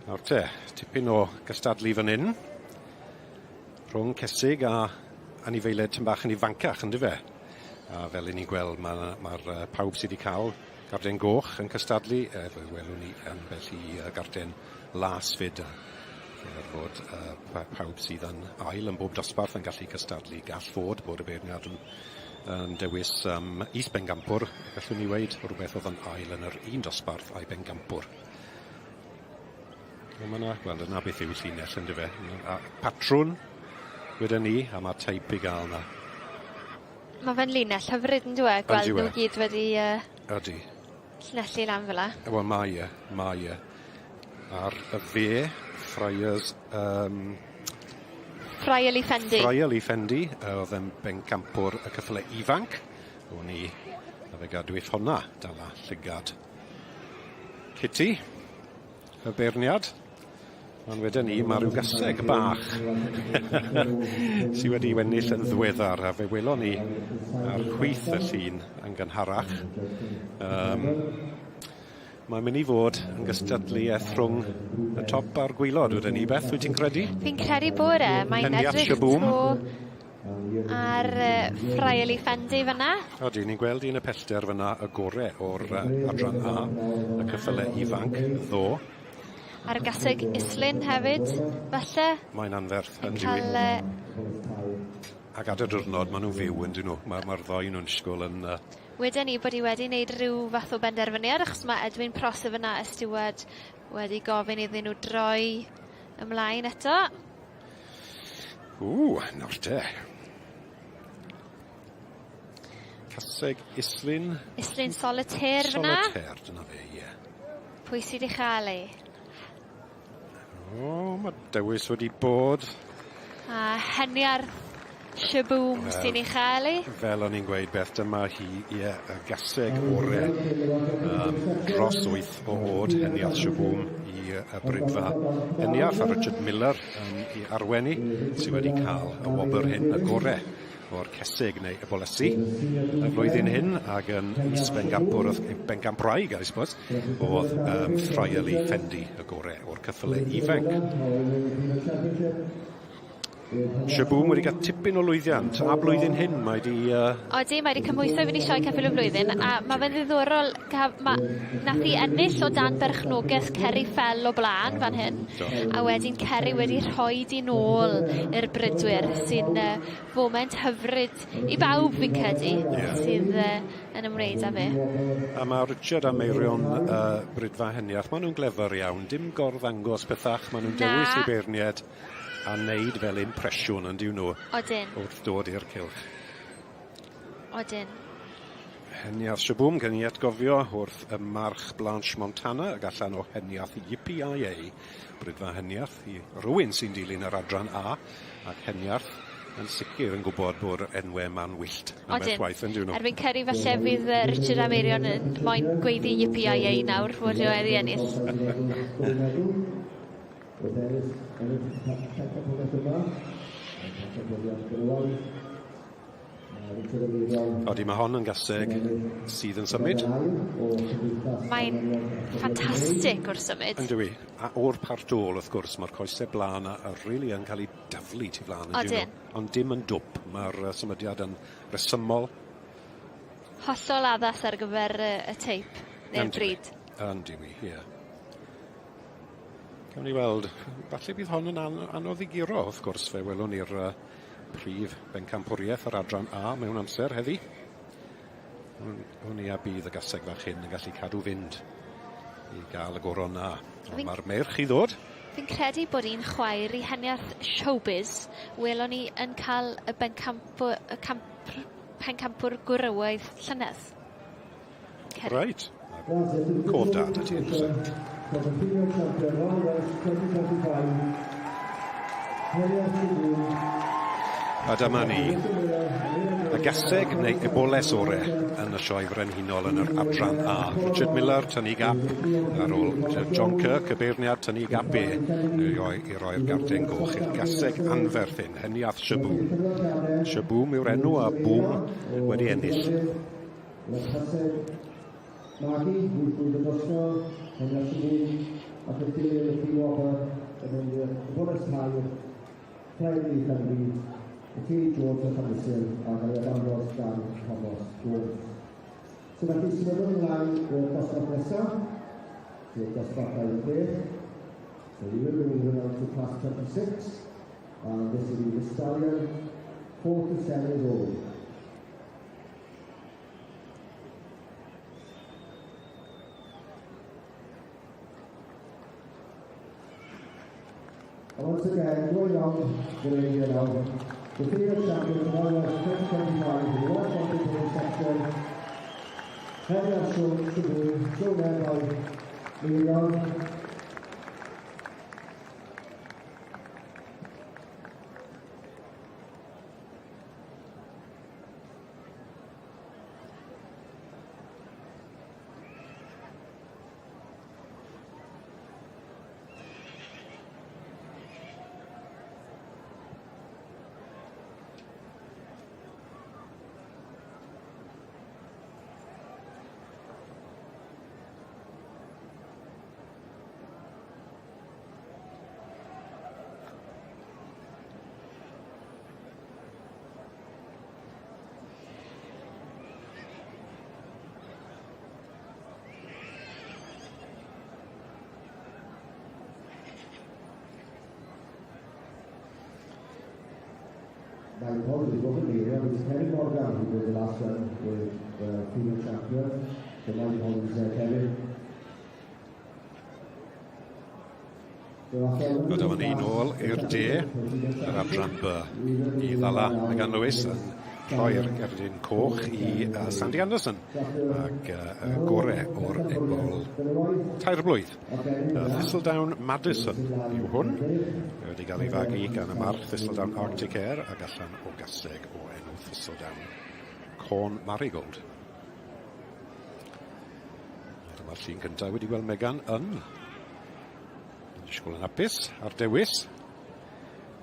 Nawr te, tipyn o gystadlu fan hyn. Rhwng cesig a anifeiliaid tyn bach yn ifancach, ynddi fe? A fel 'yn ni'n gweld, mae'r ma, ma pawb sydd wedi cael garden goch yn cystadlu, e, fe welwn ni ambell i garden las fyd. Er fod uh, pawb sydd yn ail yn bob dosbarth yn gallu cystadlu, gall fod bod y beirniad yn, yn dewis um, is-bengampwr, gallwn ni weud rhywbeth oedd yn ail yn yr un dosbarth a'i bengampwr. Wel, mae yna, wel, dyna beth yw llinell yn dyfe. A patrwn wedyn ni, a mae teip i gael yna. Mae fe'n linell hyfryd yn dywe, gweld nhw gyd wedi uh, Ydy. llinellu lan fel 'a. Wel mae e, mae e. Ar y dde, Friars um, Friarly Fendi. Friarly Fendi, oedd yn bencampwr y cyffyle ifanc. O'n i, a fe gadwith honna, dala llygad. Kitty, y beirniad. Ond wedyn ni, mae rhyw gaseg bach sydd wedi wennill yn ddiweddar, a fe welon ni ar chwith y llun yn gynharach. Um, mae'n mynd i fod yn gystadleuaeth rhwng y top a'r gwylod, wedyn ni. Beth, wyt ti'n credu? Fi'n credu bod e. Mae'n edrych to ar uh, Friarly Fendi fyna. Odi, ni'n gweld un y pellter fyna y gore o'r uh, adran A, y cyffyle ifanc, ddo. A'r gaseg Islyn hefyd, falle. Mae'n anferth, yn cael, uh... Ac ar y diwrnod, maen nhw'n fyw, yn dyn nhw. Mae'r ma ddoi nhw'n disgwyl yn... Uh... Weden ni bod hi wedi wneud rhyw fath o benderfyniad, achos mae Edwin Prosser fyna, y steward, wedi gofyn iddyn nhw droi ymlaen eto. Ww, nawr te. Caseg Islyn. Islyn Solitaire fyna. Solitaire, dyna fe, ie. Pwy sydd wedi chael ei? O, mae dewis wedi bod. A Heniarth Shaboom well, sy'n ei chael ei. Fel o'n i'n gweud, Beth, dyma hi, ie, y gaseg ore. Um, dros 8 o oed, Heniarth Shaboom i y bridfa Heniarth a Richard Miller yn ei arwen i, sydd wedi cael y wobr hyn, y gore o'r cesig neu y bolesi y flwyddyn hyn ac yn is-bengampwr, bengampwraig, I suppose, oedd um, Friarly Fendi y gore o'r cyffyle ifanc. Shaboom wedi cael tipyn o lwyddiant, a blwyddyn hyn mae di... Odi, mae wedi cymhwyso i fynd i sioe Ceffyl y Flwyddyn, a mae fe'n ddiddorol, nath i ennill o dan berchnogaeth Kerry Fell o blaen fan hyn, Do. a wedyn Kerry wedi rhoi di nôl i'r brydwyr, sy'n foment hyfryd i bawb fi'n credu, yeah. sydd yn ymwneud â fe. A mae Richard a Meirion Brydfa Heniath, maen nhw'n glefer iawn, dim gorddangos pethach, maen nhw'n dewis i beirniad a wneud fel impresiwn yn nhw. Odyn. Wrth dod i'r cylch. Odyn. Heniath Shaboom, gen i atgofio wrth y march Blanche Montana ag allan o Heniath Yippee-I-A. Brydfa Heniath i rywun sy'n dilyn yr adran A, ac Heniath yn sicr yn gwybod bod enwau ma'n wyllt ambell waith yn nhw. Erbyn Ceri falle fydd Richard a Meirion yn moyn gweiddi Yippee-I-A nawr fod e wedi ennill. Wrth ennill, ennill y pencampwriaeth yma, y pencampwriaeth benywaidd. Odi, mae hon yn gaseg sydd yn symud. Mae'n ffantastig wrth symud. Yn dywi. A o'r part ôl, wrth gwrs, mae'r coesau blaen a, a really yn cael ei daflu tu flaen. Odyn. Ond dim yn dwp. Mae'r symudiad yn resymol. Hollol addas ar gyfer y teip neu'r bryd. Yn dywi, ie. Gawn ni weld. Falle bydd hon yn an anodd i guro, wrth gwrs. Fe welwn ni'r prif bencampwriaeth yr adran A mewn amser heddi. Hwn i a bydd y gaseg fach hyn yn gallu cadw fynd i gael y goron na. Ond mae'r meirch i ddod. Fi'n credu bod un chwaer i Heniarth Showbiz welon ni yn cael y bencampwr, y camp, pencampwr gwrywaidd llynedd. Reit. Cof da 'da ti, on'd o's e? A dyma ni, y gaseg neu eboles ore yn y sioe frenhinol yn yr adran A. Richard Miller, tynnu gap, ar ôl John Kirk, y beirniad, tynnu gap B, i roi, i roi'r garden goch i'r gaseg anferth hyn, Heniath Shaboom. Shaboom yw'r enw a Boom wedi ennill. Llanhaseg, Magi, wyth blwydd ysgol, yn Ysgol ac yn dilyn y prif wobr yn mynd i'r Fwrdd Tair, Claire Cymru, y T Jones a Llandysul a gael ei ddangos gan Thomas Jones. So felly, symudwn ymlaen i'r dosbarth nesaf, sef dosbarth 26. So we will be moving on to class 26, and this will be the stallion, 4 to 7 years old. And once again, going on the radio now, the female champion of All West 2025 in the Welsh Rugby section, Henry Armstrong, Shaboom, shown there by Lee Young. My apologies, wasn't me. It was Kevin Morgan who did the last one with the female champion. So my apologies there, Kevin. A dyma ni nôl i'r de, yr adran B, i ddala Megan Lewis yn rhoi'r gerdyn coch i Sandy Anderson ac y gore o'r ebol tair blwydd. Thistledown Madison yw hwn, wedi cael ei fagu gan y march Thistledown Arctic Air ac allan o gaseg o enw Thistledown Corn Marigold. Dyma'r llun cyntaf wedi gweld Megan yn disgwyl yn hapus ar dewis.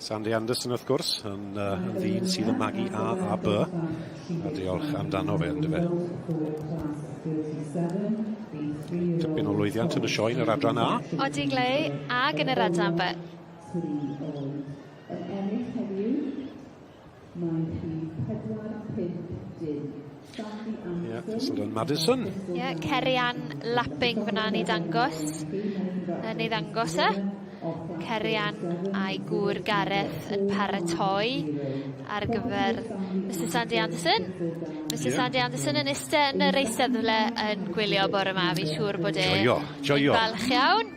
Sandy Anderson wrth gwrs yn, yn ddyn sydd yn magu A a B. A diolch amdano fe, yndyfe. Tipyn o lwyddiant yn y sioe yn yr adran A. Odi Glei, ag yn yr adran B. Ie, yeah, Thistledown Madison. Ie, yeah, Cerian Lapping fyna yn ei dangos. Yn ei ddangos e. Cerian a'i gŵr Gareth yn paratoi ar gyfer Mr Sandy Anderson. Mr yeah. Sandy Anderson yn iste yn yr eisteddle yn gwylio bore yma. Fi'n siŵr bod e joio, joio. Falch iawn.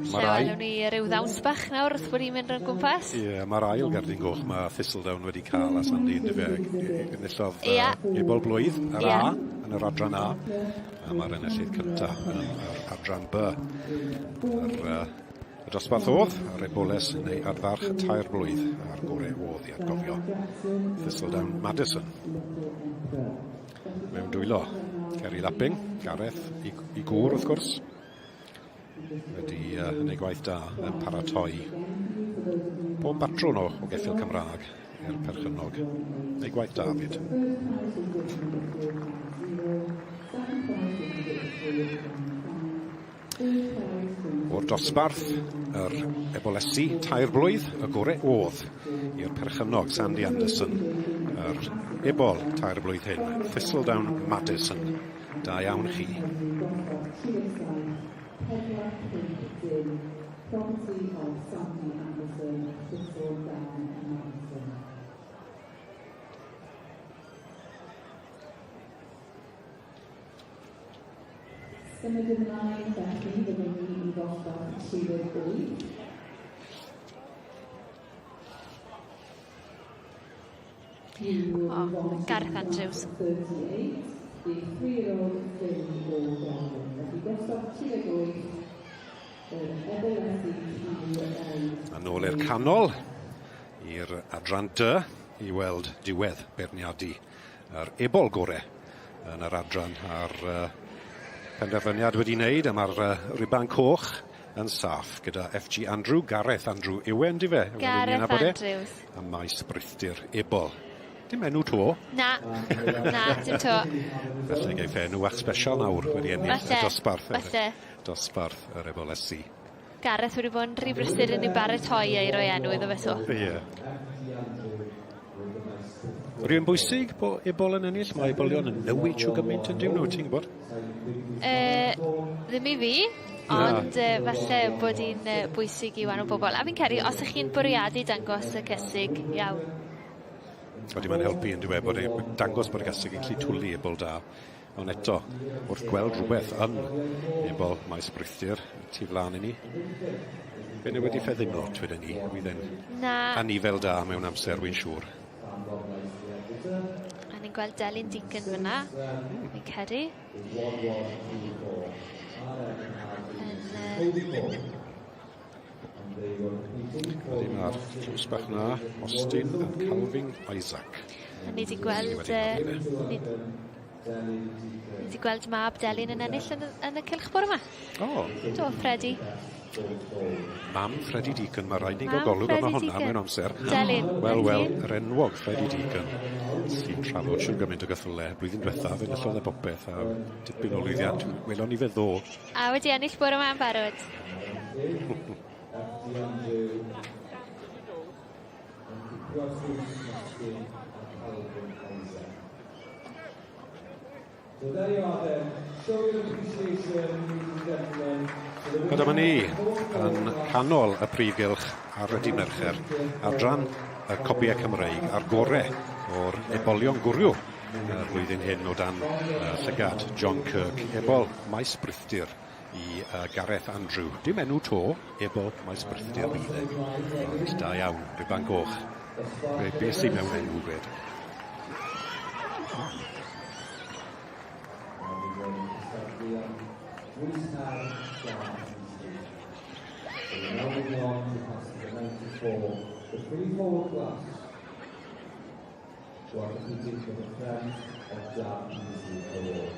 Lle welwn ni ryw ddawns bach nawr wrth bod ni'n mynd o'n gwmpas. Ie, yeah, mae'r ail gerdyn goch mae Thistledown wedi cael a Sandy yn dyfe. Enillodd yeah. Ebol Blwydd ar yeah. A, yn yr adran A, a mae'r enillydd cyntaf yn yr adran B. Yr, y dosbarth oedd, yr eboles neu adfarch tair blwydd a'r gore oedd i atgofio. Thistledown Madison. Mewn dwylo, Kerry Lapping, Gareth i, i gŵr wrth gwrs, wedi yn ei gwaith da yn paratoi pob batrwn o, o geffyl Cymraeg i'r perchennog. Ei gwaith da fyd. O'r dosbarth, yr ebolesi tair blwydd, y gore oedd i'r perchennog Sandy Anderson, yr ebol tair blwydd hyn, Thistledown Madison. Da iawn chi. Symud ymlaen felly, fyddwn ni i ddosbarth 38. O, Gareth Andrews. A nôl i'r canol, i'r adran D, i weld diwedd beirniadu yr ebol gore yn yr adran a'r penderfyniad wedi wneud a mae'r ruban coch yn saff gyda FG Andrew, Gareth Andrew yw e, yndyfe? Gareth Andrews. A maes Brithdir Ebol. Dim enw to. Na, na, dim to. Felly geiff e enw bach special nawr wedi ennill Falle, y dosbarth. Falle. Dosbarth yr Ebol SC. Gareth wedi bod yn rhy brysur yn ei baratoi e i roi enw iddo fe so. Ie. Yeah. Rwy'n bwysig bod ebol yn ennill? Mae ebolion yn newid trwy gymaint yn diwn nhw, ti'n gwybod? Ddim i fi, ond falle bod hi'n bwysig i wahanol bobl. A fi'n credu, os ych chi'n bwriadu dangos y cysig, iawn. Ydy, mae'n helpu yn diwedd bod e dangos bod y gaseg yn gallu twlu ebol da. Ond eto, wrth gweld rhywbeth yn ebol maes Brithdir tu flaen i ni, fe newid i ffeddunod, wedyn ni, fydd e'n anifel da mewn amser, wy'n siŵr. A ni'n gweld Delyn Deacon fyna, fi'n credu. Yn, Ydy, mae'r tlws bach na, Austin and Calvin Isaac. A ni wedi gweld... Ni wedi gweld mab Delyn yn ennill yn, yn y cylch bore yma. O. Do, Freddie. Mam Freddie Deacon, mae rhaid ni gael golwg arno hwnna mewn amser. Delyn. Wel, wel, yr enwog Freddie Deacon sy'n trafod siwr gymaint o geffylau. Blwyddyn diwethaf, enillodd e bopeth a dipyn o lwyddiant. Welon ni fe ddo. A wedi ennill bore yma yn barod. A dyma ni yn canol y prif gylch ar y dydd Mercher, adran y copiau Cymreig a'r gore o'r ebolion gwryw y flwyddyn hyn o dan llygad John Kirk. Ebol Maes Brithdir i Gareth Andrew. Dim enw to, Ebol Maes Brithdir bydd e. Ond da iawn, Rhuban Goch. Be, be sy'n mewn enw gwed? Who are competing for the Friends of Jack Easy Award.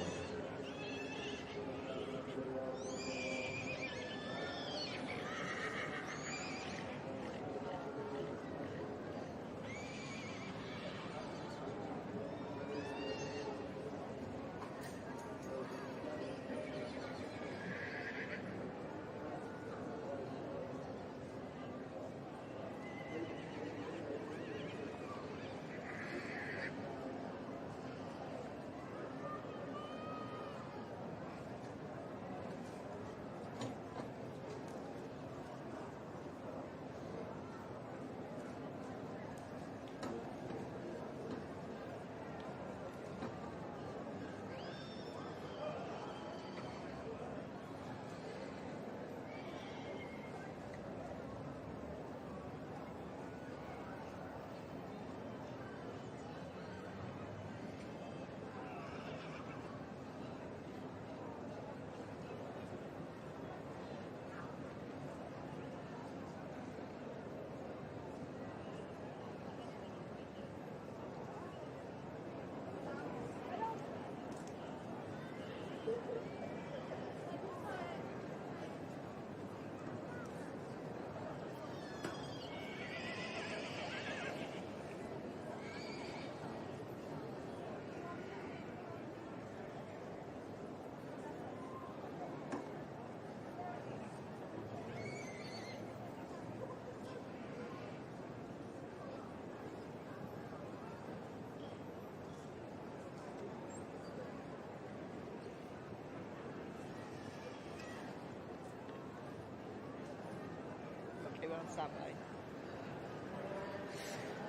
safle.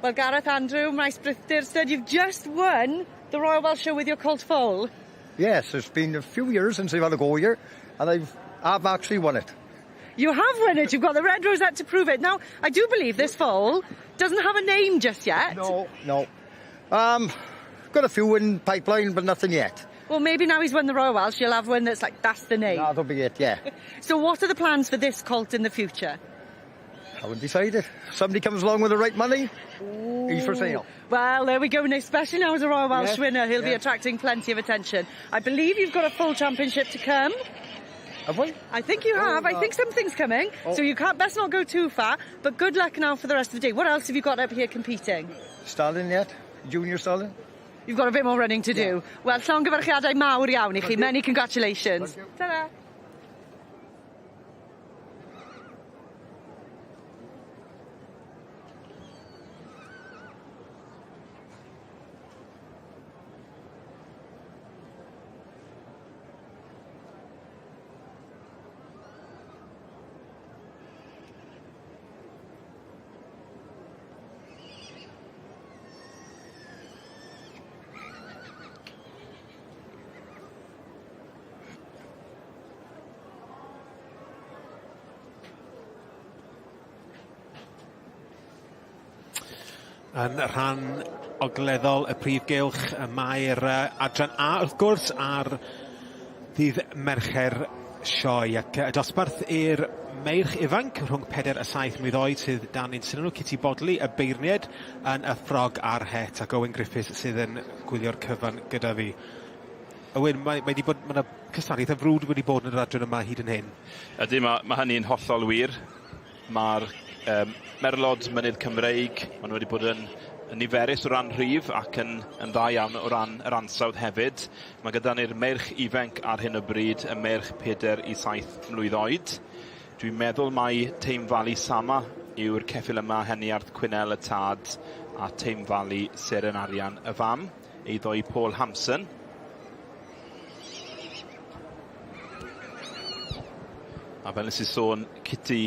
Well, Gareth Andrew, Maes Brithdir said you've just won the Royal Welsh Show with your Colt Foal. Yes, it's been a few years since I've had a go here, and I've, I've actually won it. You have won it. You've got the red rosette to prove it. Now, I do believe this foal doesn't have a name just yet. No, no. Um, got a few in pipeline, but nothing yet. Well, maybe now he's won the Royal Welsh, you'll have one that's like, that's the name. That'll be it, yeah. So what are the plans for this colt in the future? Haven't decided. Somebody comes along with the right money, Ooh. he's for sale. Well, there we go, and especially now as a Royal Welsh yes. winner, he'll yes. be attracting plenty of attention. I believe you've got a full championship to come. Have we? I think you have. Oh, I think something's coming. Oh. So you can't best not go too far. But good luck now for the rest of the day. What else have you got up here competing? Stalin yet? Junior Stalin? You've got a bit more running to do. Yeah. Wel, llongyfarchiadau mawr iawn i chi. Many congratulations. Ta-ra. Yn rhan ogleddol y prif gylch y mae'r adran A wrth gwrs ar ddydd Mercher sioe ac y dosbarth i'r meirch ifanc rhwng 4 a 7 mlwydd oed sydd dan ein sylw nhw, Kitty Bodley, y beirniad yn y ffrog a'r het ac Owen Griffiths sydd yn gwylio'r cyfan gyda fi. Owen, mae, mae wedi bod, mae yna cystadlu eitha frwd wedi bod yn yr adran yma hyd yn hyn. Ydy, mae, mae hynny'n hollol wir. Mae'r um, merlod mynydd Cymreig, maen nhw wedi bod yn, yn niferus o ran rhif ac yn, yn dda iawn o ran yr ansawdd hefyd. Mae gyda ni'r meirch ifanc ar hyn o bryd, y meirch 4 i 7 mlwydd oed. Dwi'n meddwl mai Tame Valley Sama yw'r ceffyl yma, Heniarth Cwynel y tad a Tame Valley Seren Arian y fam, eiddo i Paul Hampson. A fel nes i sôn, Kitty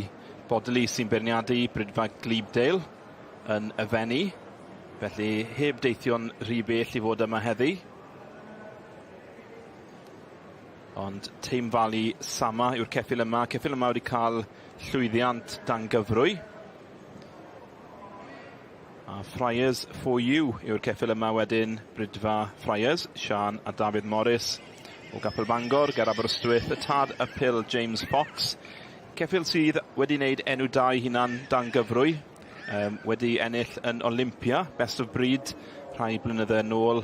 Bodley sy'n beirniadu Brydfa Glebdale yn y Fenni. Felly heb deithio'n rhy bell i fod yma heddi. Ond Tame Valley Sama yw'r ceffyl yma. Ceffyl yma wedi cael llwyddiant dan gyfrwy. A Friars For You yw'r ceffyl yma wedyn, Brydfa Friars, Sian a Dafydd Morris o Gapel Bangor, ger Aberystwyth, y tad y Pil James Fox. Ceffyl sydd wedi wneud enw da i hunan dan gyfrwy, um, wedi ennill yn Olympia, Best of Breed, rhai blynydde nôl.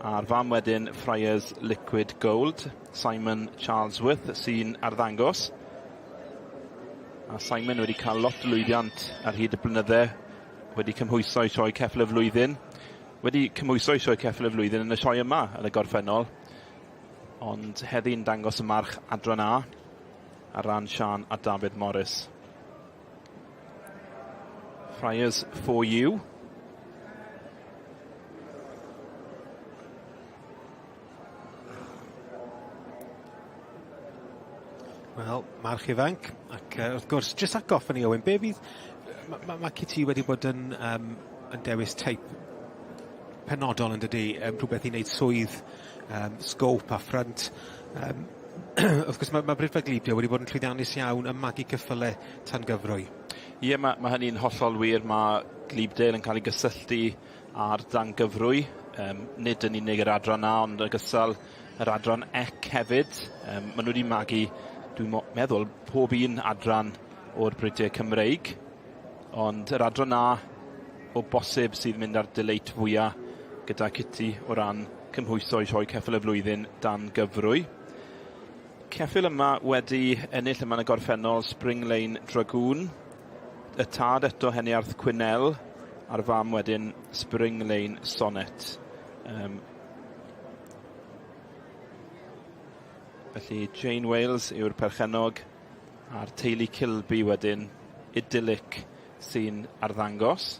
A'r fam wedyn Friars Liquid Gold, Simon Charlesworth sy'n arddangos. A Simon wedi cael lot o lwyddiant ar hyd y blynydde, wedi cymhwyso i sioe ceffyl y flwyddyn, wedi cymhwyso i sioe ceffyl y flwyddyn yn y sioe yma yn y gorffennol, ond heddi'n dangos y march adran A ar ran Sian a David Morris. Friars for you. Wel, march ifanc, ac uh, wrth gwrs, jyst atgoffa ni, Owen, be fydd... Mae ma, ma Kitty wedi bod yn, um, yn dewis teip penodol yn dydy, um, rhywbeth i wneud swydd, um, scope a ffrynt. Um, wrth gwrs, mae, mae Brydfa Glibio wedi bod yn llwyddiannus iawn yn magu cyffyle tan gyfrwy. Ie, yeah, mae, mae hynny'n hollol wir. Mae Glibdale yn cael ei gysylltu a'r dan gyfrwy, um, nid yn unig yr adran A, ond ogystal yr adran ec hefyd. Um, maen nhw wedi magu, dwi'n meddwl, pob un adran o'r bridiau Cymreig, ond yr adran A o bosib sydd mynd ar deleit fwyaf gyda Kitty o ran cymhwyso i sioe ceffyl y flwyddyn dan gyfrwy. Ceffyl yma wedi ennill yma yn y gorffennol Spring Lane Dragoon, y tad eto Heniarth Quinnell, a'r fam wedyn Spring Lane Sonnet. Um, felly Jane Wales yw'r perchennog a'r teulu Kilby wedyn idyllic sy'n arddangos.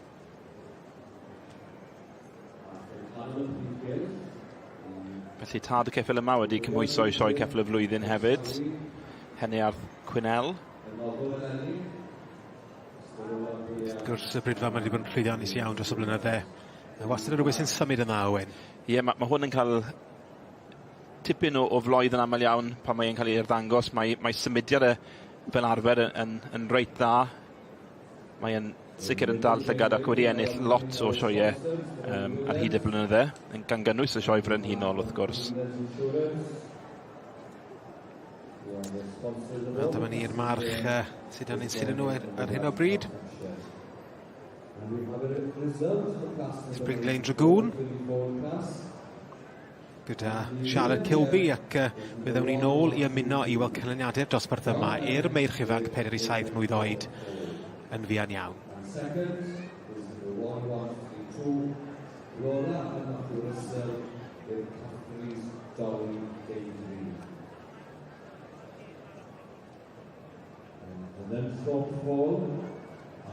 Felly tad y ceffyl yma wedi cymhwyso i sioe ceffyl y flwyddyn hefyd. Heniarth Quinnell. Wrth gwrs, y bryd fel mae wedi bod yn llwyddiannus iawn dros y blynydde. Mae wastad yn rhywbeth sy'n symud yn dda, Owen. Ie, yeah, mae ma hwn yn cael tipyn o, o floedd yn aml iawn pan mae'n cael ei arddangos. Mae, mae symudiad e fel arfer yn, yn, yn reit dda. Mae'n sicr yn dal llygad ac wedi ennill lot o sioeau um, ar hyd y blynydde, yn gan gynnwys y sioe frenhinol wrth gwrs. A dyma ni'r march uh, sydd dan ein sylw nhw ar, ar hyn o bryd. Spring Lane Dragoon gyda Charlotte Kilby ac uh, fe ddewn ni nôl i ymuno i weld canlyniadau'r dosbarth yma i'r meirch ifanc 4 i 7 mlwydd oed yn fuan iawn. Second is number 1132, Lola and Matthew Russell with Catherine's Dolly Daydream. And then Thorpe Hall,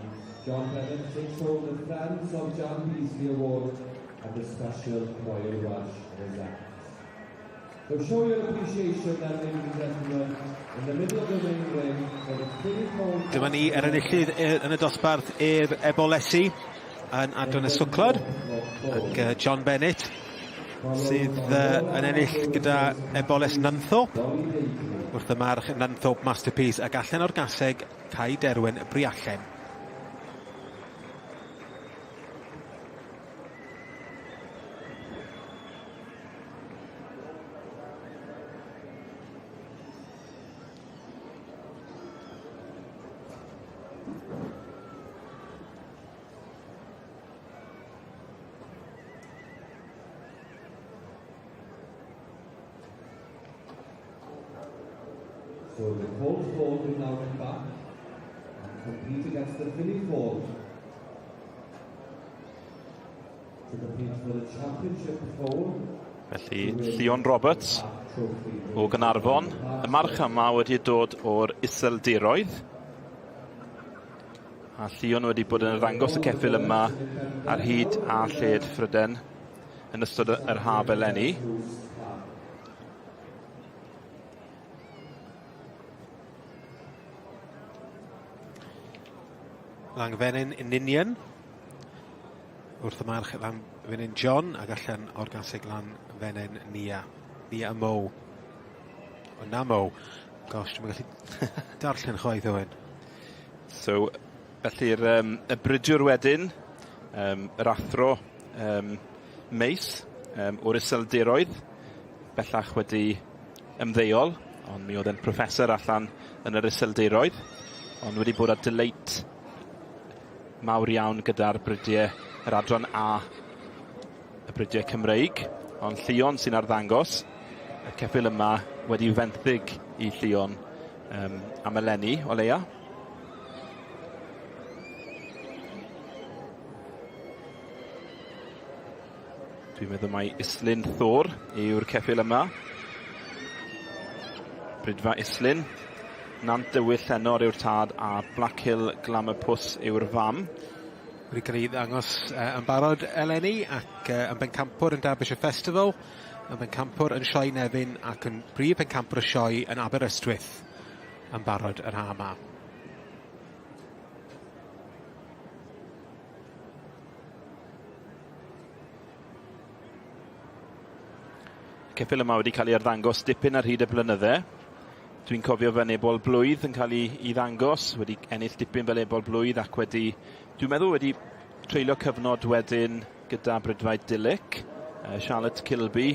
and John Bennett takes home the Friends of Jan Beasley Award and the Special Royal Welsh Rosette. So show your appreciation then, ladies and gentlemen, in the middle of the main ring for the Philip Hall... Dyma ni yr enillydd yn y dosbarth i'r Ebolesi yn adran y Swclod ac John Bennett sydd yn ennill gyda Eboles Nunthorpe wrth y march Nunthorpe Masterpiece ac allan o'r gaseg Cae Derwen Briallen. So the Colt Ford will now come back and compete against the Philly Ford to compete for the championship foal. Felly, Llion Roberts o Gaernarfon, y march yma wedi dod o'r Iseldiroedd. A Llion wedi bod yn arddangos y ceffyl yma ar hyd a lled Phryden yn ystod yr haf eleni. Langfenyn yn union wrth y march Langfenyn John ac allan o'r gaseg Langfenyn Nia. Nia a Mo. O na Mo. Gosh, dwi'n gallu darllen chwaith Owen. So, felly'r um, y bridiwr wedyn, um, yr athro um, Meis um, o'r Iseldiroedd, bellach wedi ymddeol, ond mi oedd e'n professor allan yn yr Iseldiroedd, ond wedi bod â delight mawr iawn gyda'r bridiau yr adran A, y bridiau Cymreig, ond Llion sy'n arddangos y ceffyl yma wedi fenthyg i Llion um, am eleni o leia. Dwi'n meddwl mai Islyn Thor yw'r ceffyl yma. Brydfa Islyn. Nant Dywyll Llenor yw'r tad a Black Hill Glamour Puss yw'r fam. Wedi cael ei ddangos uh, yn barod eleni ac uh, yn bencampwr yn Derbyshire Festival, yn bencampwr yn Sioe Nefyn ac yn brif bencampwr y sioe yn Aberystwyth yn barod yr ha yma. Ceffyl yma wedi cael ei arddangos dipyn ar hyd y blynydde. Dwi'n cofio fe'n ebol blwydd yn cael ei, ei ddangos, wedi ennill dipyn fel ebol blwydd ac wedi, dwi'n meddwl wedi treulio cyfnod wedyn gyda Brydfaid Dilic, Charlotte Kilby,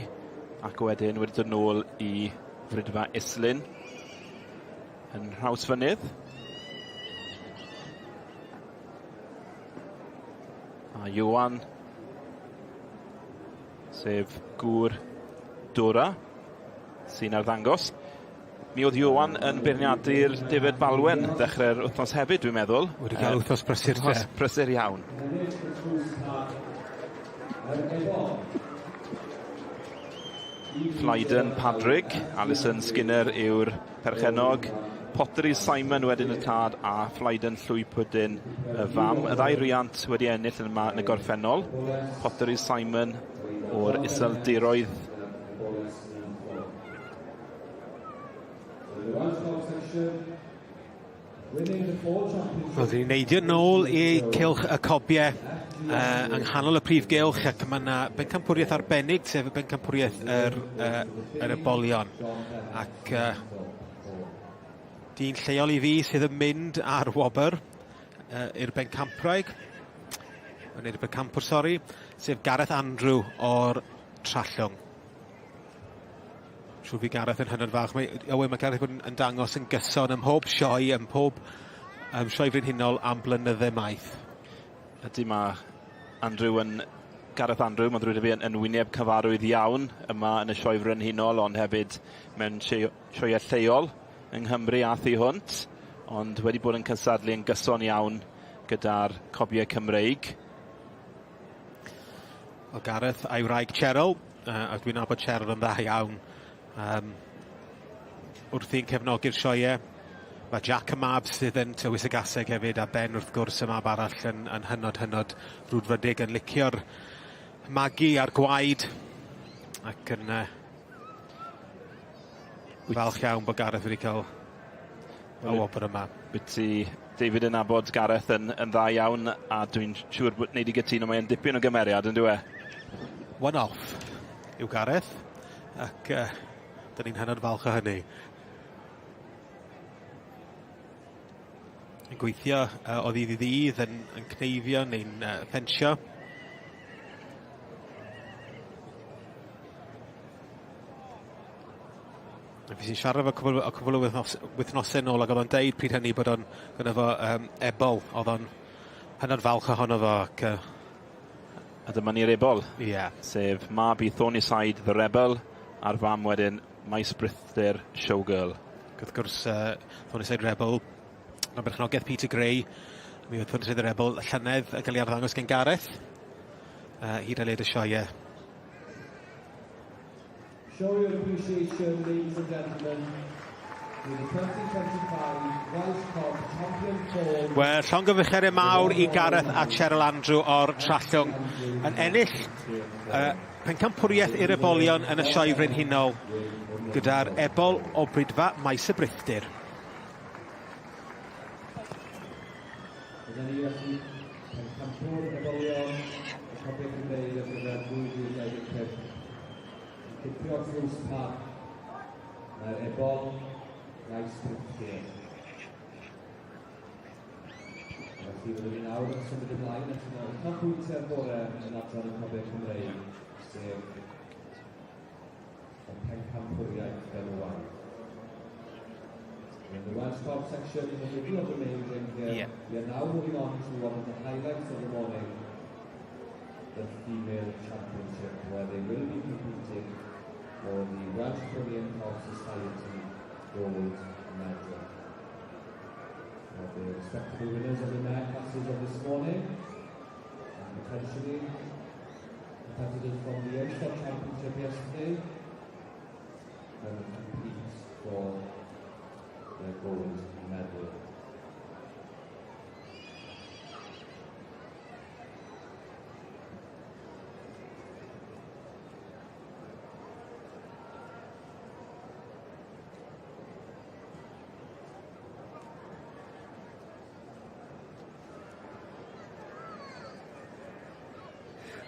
ac wedyn wedi dod nôl i Frydfa Islyn yn Nhrawsfynydd. A Ioan, sef gŵr Dora, sy'n arddangos. Mi oedd Ioan yn beirniadu'r David Balwen ddechrau'r wythnos hefyd, dwi'n meddwl. Wedi cael wythnos brysur te. Wythnos brysur iawn. Flyden Padrig, Alison Skinner yw'r perchennog. Pottery Simon wedyn y tad a Flyden Llwy Pwdin y fam. Y ddau riant wedi ennill yn yma yn y gorffennol. Pottery Simon o'r Iseldiroedd. Wel, dyn ni'n neidio nôl i cylch y cobiau yng nghanol y prif gylch, ac mae yna bencampwriaeth arbennig, sef y bencampwriaeth yr ebolion. Ac dyn lleol i fi sydd yn mynd ar wobr i'r bencampwraig, neu'r bencampwr, sori, sef Gareth Andrew o'r Trallwng. Siŵr fi Gareth yn hynod falch. Mae, Owen, mae Gareth yn dangos yn gyson ym mhob sioe, ym mhob sioe frenhinol am blynydde maith. Ydy, mae Andrew yn... Gareth Andrew, mae'n ddrwg 'da fi, yn wyneb cyfarwydd iawn yma yn y sioe frenhinol, ond hefyd mewn sioeau lleol yng Nghymru a thu hwnt, ond wedi bod yn cystadlu yn gyson iawn gyda'r cobiau Cymreig. O Gareth a'i wraig Cheryl, a dwi'n nabod Cheryl yn dda iawn, wrthi'n cefnogi'r sioeau. Mae Jack y mab sydd yn tywys y gaseg hefyd, a Ben wrth gwrs y mab arall yn, yn hynod hynod frwdfrydig, yn licio'r magu a'r gwaed, ac yn falch iawn bod Gareth wedi cael y wobr yma. Wyt ti, David, yn nabod Gareth yn dda iawn, a dwi'n siŵr bod wneud i gytuno, mae'n dipyn o gymeriad, yn dyw e? One off yw Gareth, ac dyn ni'n hynod falch o hynny. Yn gweithio o ddydd i ddydd, yn cneifio neu'n ffensio. A fues i'n siarad efo cwpl o wythnosau nôl ac oedd o'n deud pryd hynny bod o'n gyda fo ebol, oedd o'n hynod falch ohono fo ac A dyma ni'r ebol. Ie. Yeah. Sef mab i Thornyside the Rebel a'r fam wedyn Maes Brithdir Showgirl. Ac wrth gwrs Thornyside Rebel, yn berchnogaeth Peter Gray, mi oedd Thornyside the Rebel y llynedd yn cael ei arddangos gen Gareth hyd a led y sioeau. Show your appreciation, ladies and gentlemen, to the 2025 Welsh Cob Champion Foal. Wel, llongyfarchiadau mawr i Gareth a Cheryl Andrew o'r Trallwng yn ennill pencampwriaeth i'r ebolion yn y Sioe Frenhinol gyda'r ebol o Bridfa Maes y Brithdir. Dyna ni felly, pencampwr ebolion y Cobiau Cymreig ar gyfer 2025. Yn cipio'r tlws parc, mae'r ebol Maes Brithdir. Felly fyddwn ni nawr yn symud ymlaen at un o'r uchafbwyntiau'r bore yn adran y Cobiau Cymreig, sef y pencampwriaeth benywaidd. In the Welsh Cob section in the middle of the main ring here, we are now moving on to one of the highlights of the morning, the Female Championship, where they will be competing for the Welsh Pony and Cob Society Gold Medal. Now, the respectable winners of the mare classes of this morning, and potentially competitors from the Youngster Championship yesterday, and compete for their gold medal.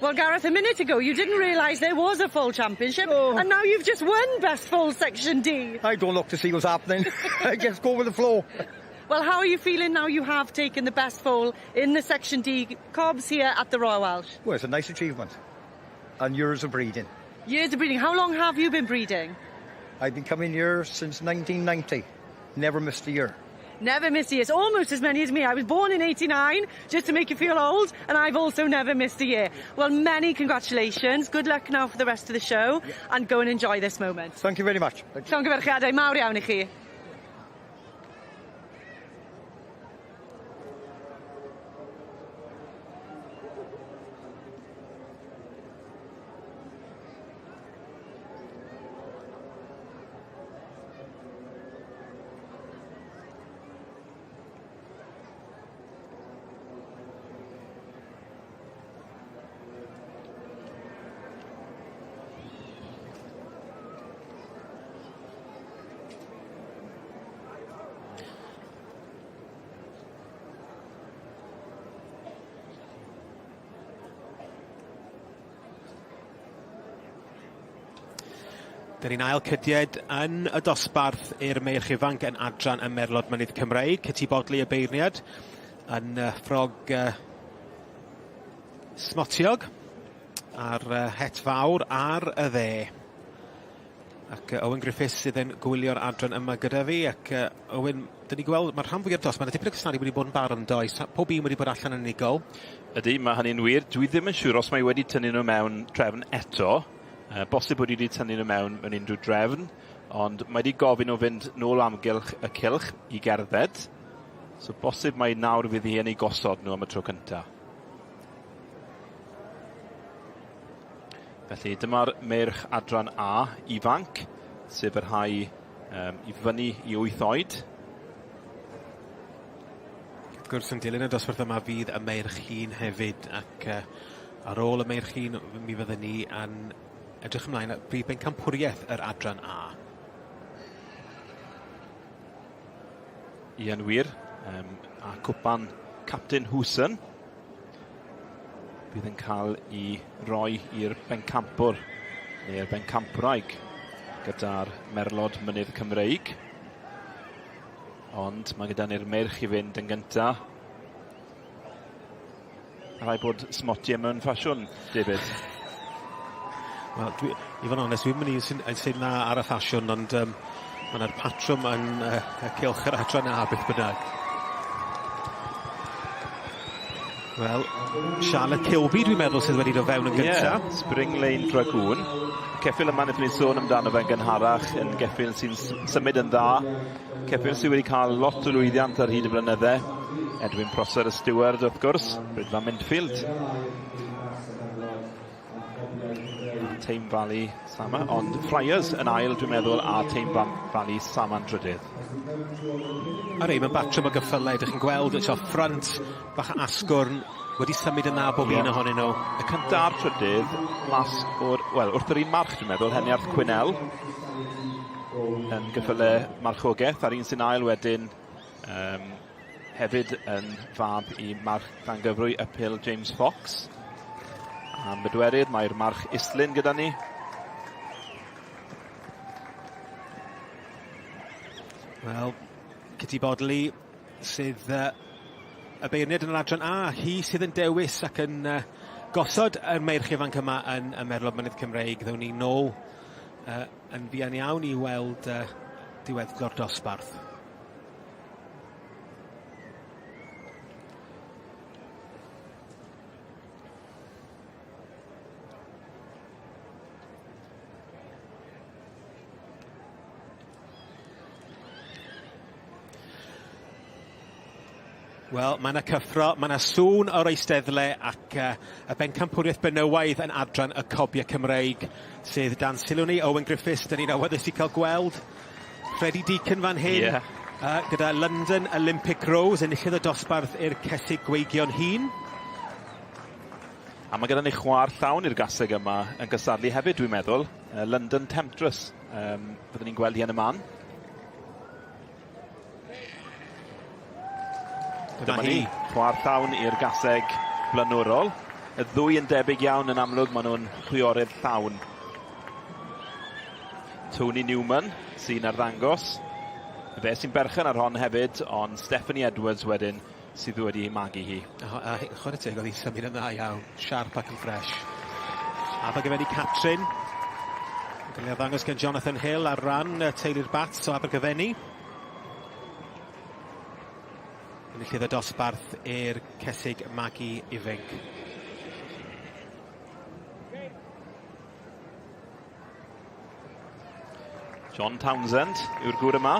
Well, Gareth, a minute ago you didn't realise there was a full championship, and now you've just won Best Foal Section D. I don't look to see what's happening. I just go with the flow. Well, how are you feeling now you have taken the best foal in the Section D Cobs here at the Royal Welsh? Well, it's a nice achievement. And years of breeding. Years of breeding. How long have you been breeding? I've been coming here since 1990. Never missed a year. Never missed a year. It's almost as many as me. I was born in 89, just to make you feel old, and I've also never missed a year. Well, many congratulations. Good luck now for the rest of the show, and go and enjoy this moment. Thank you very much. Thank you. Llongyfarchiadau mawr iawn i chi. Dyn ni'n ail cydied yn y dosbarth i'r meirch ifanc yn adran y Merlod Mynydd Cymreig. Cyti Bodley y beirniad yn ffrog smotiog a'r het fawr ar y dde. Ac Owen Griffiths sydd yn gwylio'r adran yma gyda fi ac Owen, dyn ni gweld, mae'r rhan fwyaf dros, mae'n dipyn o gystadlu wedi bod yn barod yn does? Pob un wedi bod allan yn unigol. Ydy, mae hynny'n wir. Dwi ddim yn siŵr os mae wedi tynnu nhw mewn trefn eto. Bosib bod hi wedi tynnu nhw mewn mewn unrhyw drefn, ond mae wedi gofyn nhw fynd nôl o amgylch y cylch i gerdded. So bosib mai nawr fydd hi yn eu gosod nhw am y tro cynta. Felly dyma'r meirch adran A ifanc, sef y rhai um, i fyny i 8 oed. Wrth gwrs yn dilyn y dosbarth yma fydd y meirch hŷn hefyd ac uh, ar ôl y meirch hŷn mi fydden ni yn edrych ymlaen at brif bencampwriaeth yr adran A. Ie, yn wir. Um, a cwpan Captain Hooson bydd yn cael ei roi i'r bencampwr neu'r bencampwraig gyda'r Merlod Mynydd Cymreig. Ond mae gyda ni'r meirch i fynd yn gynta. Rhaid bod smotiau mewn ffasiwn, David. Wel, dwi, i fod yn onest, dwi'n mynd i sy'n sy na ar y ffasiwn, ond um, mae yna'r patrwm yn y cylch yr adran A beth bynnag. Wel, Charlotte Kilby dwi'n meddwl sydd wedi dod fewn yn gyntaf. Yeah, Spring Lane Dragoon. Ceffyl yma wnaethon ni sôn amdano fe'n gynharach, yn geffyl sy'n symud yn dda. Ceffyl sydd wedi cael lot o lwyddiant ar hyd y blynydde. Edwin Prosser y steward wrth gwrs, Rydfa Minfield. Tame Valley Sama, ond Friars yn ail dwi'n meddwl a Tame Valley Sama'n drydydd. A rei, mae'n batrwm o gyffylau, ydych chi'n gweld, eto ffrant, bach o asgwrn, wedi symud yn dda bob yeah. un ohonyn nhw. Y cyntaf a'r trydydd, mas o'r, wel, wrth yr un march dwi'n meddwl, Heniarth Quinnell, yn gyffylau marchogaeth, a'r un sy'n ail wedyn, um, Hefyd yn fab i March Llangyfrwy, Uphill James Fox. Am bedwerydd, mae'r March Islyn gyda ni. Wel, Kitty Bodley sydd uh, y beirniad yn yr adran A, hi sydd yn dewis ac yn uh, gosod y meirch ifanc yma yn y Merlod Mynydd Cymreig. Ddown ni nôl uh, yn fuan iawn i weld uh, diweddglo'r dosbarth. Wel, mae yna cyffro, mae yna sŵn o'r eisteddle ac uh, y bencampwriaeth benywaidd yn adran y Cobiau Cymreig sydd dan sylw ni. Owen Griffiths, dyn ni'n awyddus i cael gweld Freddie Deacon fan hyn. Yeah. Gyda London Olympic Rose, enillydd y dosbarth i'r Cesig Gweigion hŷn. A mae gyda ni chwar llawn i'r gaseg yma yn cystadlu hefyd, dwi'n meddwl. London Temptress. Um, fyddwn ni'n gweld hi yn y man. Dyma hi. Chwar llawn i'r gaseg blaenorol. Y ddwy yn debyg iawn yn amlwg, maen nhw'n chwiorydd llawn. Tony Newman sy'n arddangos. Fe sy'n berchen ar hon hefyd, ond Stephanie Edwards wedyn sydd wedi ei magu hi. A, a chwarae teg, oedd hi'n symud yn dda iawn. Siarp ac yn ffres. Abergavenny Catrin. Yn cael ei arddangos gan Jonathan Hill ar ran teulu'r Bats o Abergavenny. Enillydd y dosbarth i'r Cesig Magu Ifinc. John Townsend yw'r gŵr yma.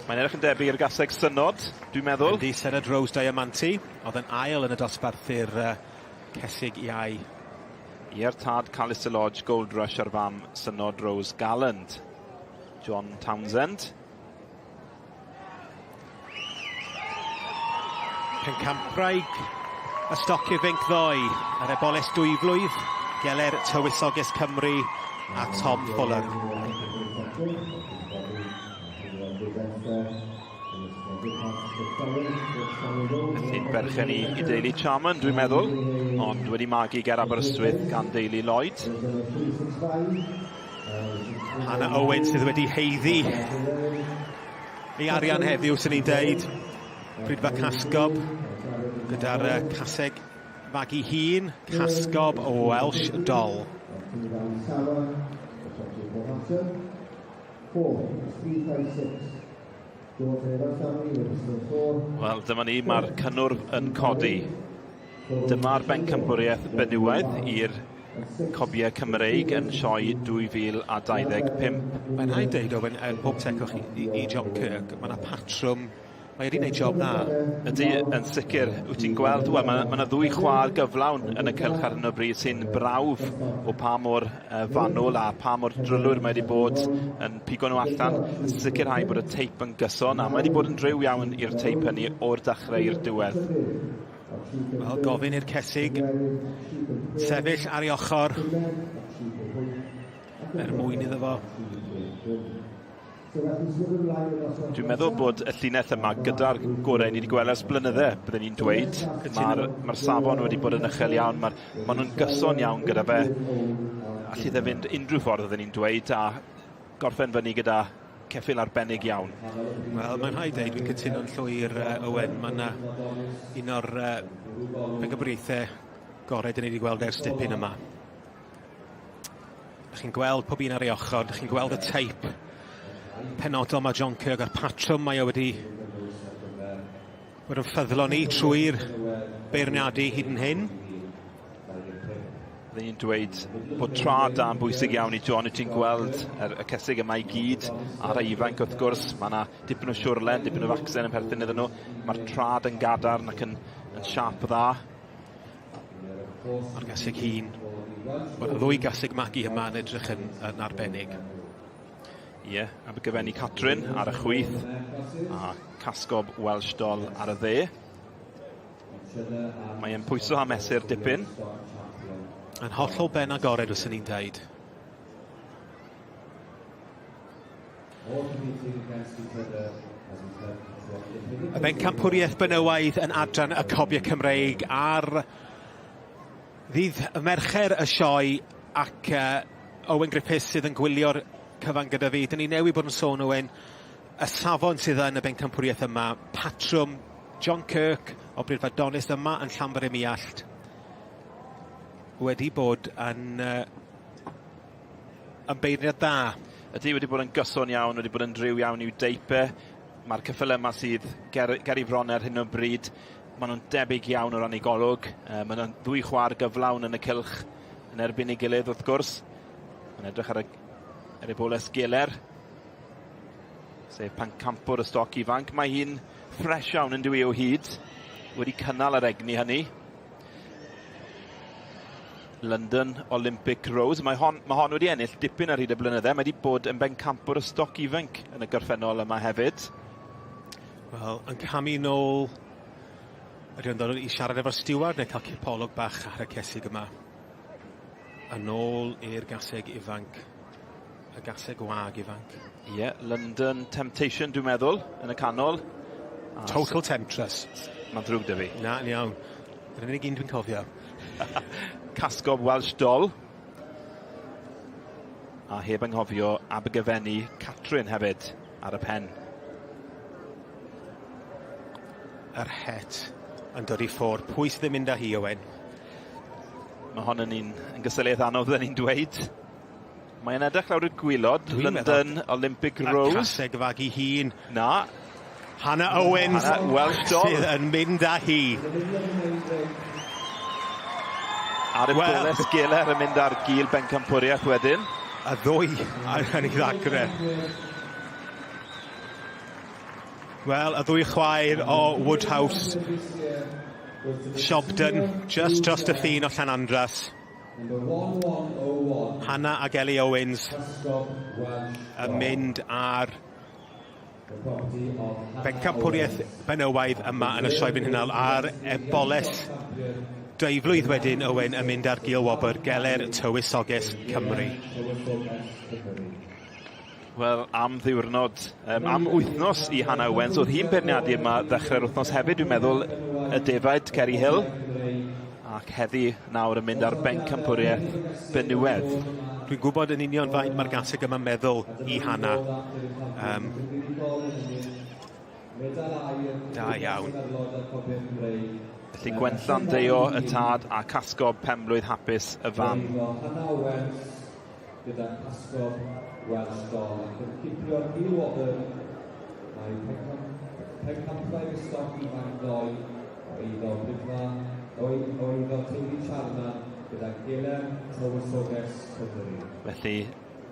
Mae'n edrych yn debyg i'r gaseg synod, dwi'n meddwl. Yndi, Senad Rose Diamanti, oedd yn ail yn y dosbarth i'r uh, cesig iau. Ie'r tad Callister Lodge, Gold Rush a'r fam Synod Rose Galland. John Townsend. Pencampwraig y stoc ifanc ddoe, yr eboles dwyflwydd, geler Tywysoges Cymru a Tom Fuller. Felly'n berchen i, i deulu Charman, dwi'n meddwl, ond wedi magu ger Aberystwyth gan deulu Lloyd. Hannah Owen sydd wedi heiddi ei arian heddiw, sy'n ni'n deud. Prydfa Casgob gyda'r caseg fagu hun, Casgob Welsh Doll. Wel, dyma ni, mae'r cynnwrf yn codi. Dyma'r bencampwriaeth benywaidd i'r cobiau Cymreig yn sioe 2025. Mae'n rhaid deud, Owen, er pob tegwch i, i, i John Kirk, mae yna patrwm, mae wedi gwneud job dda. Ydy, yn sicr. Wyt ti'n gweld, wel, mae yna ddwy chwaer gyflawn yn y cylch ar hyn o bryd sy'n brawf o pa mor uh, fanwl a pa mor drylwyr mae wedi bod yn pigo nhw allan, yn sicrhau bod y teip yn gyson, a mae wedi bod yn driw iawn i'r teip hynny o'r dechrau i'r diwedd. Wel, gofyn i'r cesig sefyll ar ei ochr er mwyn iddo fo. Dwi'n meddwl bod y llinell yma gyda'r gorau ni wedi gweld ers blynydde, byddwn ni'n dweud. Mae'r ma safon wedi bod yn uchel iawn, mae'r ma nhw'n gyson iawn gyda fe. Allith e fynd unrhyw ffordd, byddwn ni'n dweud, a gorffen fyny gyda ceffyl arbennig iawn. Wel, mae'n rhaid dweud, dwi'n cytuno'n llwyr, uh, Owen. Mae yna un o'r uh, pencampwriaethau gorau dyn ni wedi gweld ers dipyn yma. Dych chi'n gweld pob un ar ei ochr, dych chi'n gweld y teip penodol mae John Kirk a'r patrwm mae o wedi bod yn ffyddlon i trwy'r beirniadu hyd yn hyn. Byddwn ni'n dweud bod tra da yn bwysig iawn i John. Wyt ti'n gweld yr, y cesig yma i gyd a'r rhai ifanc wrth gwrs. Mae yna dipyn o siwrlen, dipyn o facsen yn perthyn iddyn nhw. Mae'r trad yn gadarn ac yn, yn siap dda. Mae'r gaseg hun, mae'r ddwy gaseg magu yma yn edrych yn, yn arbennig. Ie, yeah, Abergavenny Catrin ar y chwith a Casgob Welsh Doll ar y dde. Mae e'n pwyso a mesur dipyn. Yn hollol ben agored, fyswn i'n deud. Y bencampwriaeth benywaidd yn adran y Cobiau Cymreig ar ddydd Mercher y sioe ac uh, Owen Griffiths sydd yn gwylio'r cyfan gyda fi. Dyn ni newi bod yn sôn, Owen, y safon sydd yn y bencampwriaeth yma, patrwm John Kirk o Briffa Donis yma yn Llanfair-ym-Muallt wedi bod yn, uh, yn beirniad dda. Ydy, wedi bod yn gyson iawn, wedi bod yn driw iawn i'w deipe. Mae'r ceffylau yma sydd ger, ger i fron ar hyn o bryd, maen nhw'n debyg iawn o ran eu golwg. Uh, maen nhw'n ddwy chwaer gyflawn yn y cylch yn erbyn ei gilydd wrth gwrs. Mae'n edrych ar y, ar y boles geler, sef pencampwr y stoc ifanc. Mae hi'n ffres iawn yn dwi o hyd, wedi cynnal yr egni hynny. London Olympic Rose. Mae hon, mae hon wedi ennill dipyn ar hyd y blynydde. Mae wedi bod yn bencampwr y stoc ifanc yn y gorffennol yma hefyd. Wel, yn camu nôl, ydy o'n dod i siarad efo'r stiward neu cael cipolwg bach ar y cesig yma. Yn ôl i'r gaseg ifanc. Y gaseg wag ifanc. Ie, yeah, London Temptation dwi'n meddwl, yn y canol. A Total Temptress. Mae'n ddrwg dy fi. Na, yn iawn. Yr unig un dwi'n cofio. Casgob Welsh Doll. A heb anghofio Abergavenny Catrin hefyd ar y pen. Yr het yn dod i ffwrdd. Pwy sydd yn mynd â hi, Owen? Mae hon yn un yn gystadleuaeth anodd, fydden ni'n dweud. Mae'n edrych lawr y gwylod, London Olympic Rose. Y caseg fagu hun. Na. Hannah Owens Hannah Welsh Doll. sydd yn mynd â hi. Ar y well. Boles Geller yn mynd ar gil bencampwriaeth wedyn. A ddwy yn ei ddagre. Wel, y ddwy chwaer o Woodhouse, Shobden, just dros y ffin o Llanandras. Hannah ac Ellie Owens yn mynd ar bencampwriaeth benywaidd yma yn y Sioe Frenhinol a'r eboles deuflwydd wedyn Owen yn mynd ar gil wobr Geler Tywysoges Cymru. Wel, am ddiwrnod, um, am wythnos i Hannah Owens. Oedd hi'n beirniadu yma ddechrau'r wythnos hefyd, dwi'n meddwl, y defaid Kerry Hill. Ac heddi nawr yn mynd ar bencampwriaeth benywedd. Dwi'n gwybod yn union faint mae'r gaseg yma'n meddwl i Hannah. Da iawn. Felly Gwenllan Deio y tad a Casgob penblwydd hapus y fam. Hannah Owens gyda Casgob Welsh Doll ac yn cipio'r ail wobr mae pencampwraig y stoc ifanc ddoe o eiddo Bridfa o eiddo teulu Charman gyda Gelen Tywysoges Cymru. Felly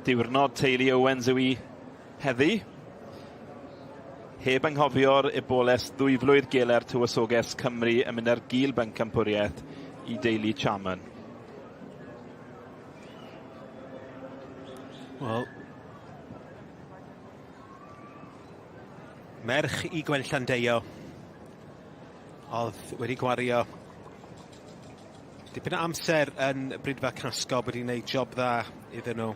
diwrnod teulu Owens yw i heddi. Heb anghofio'r eboles ddwyflwydd Geler Tywysoges Cymru yn mynd ar gil bencampwriaeth i deulu Charman. Wel, merch i Gwenllian Deio oedd wedi gwario dipyn o amser yn Bridfa Casgob, wedi gwneud job dda iddyn nhw.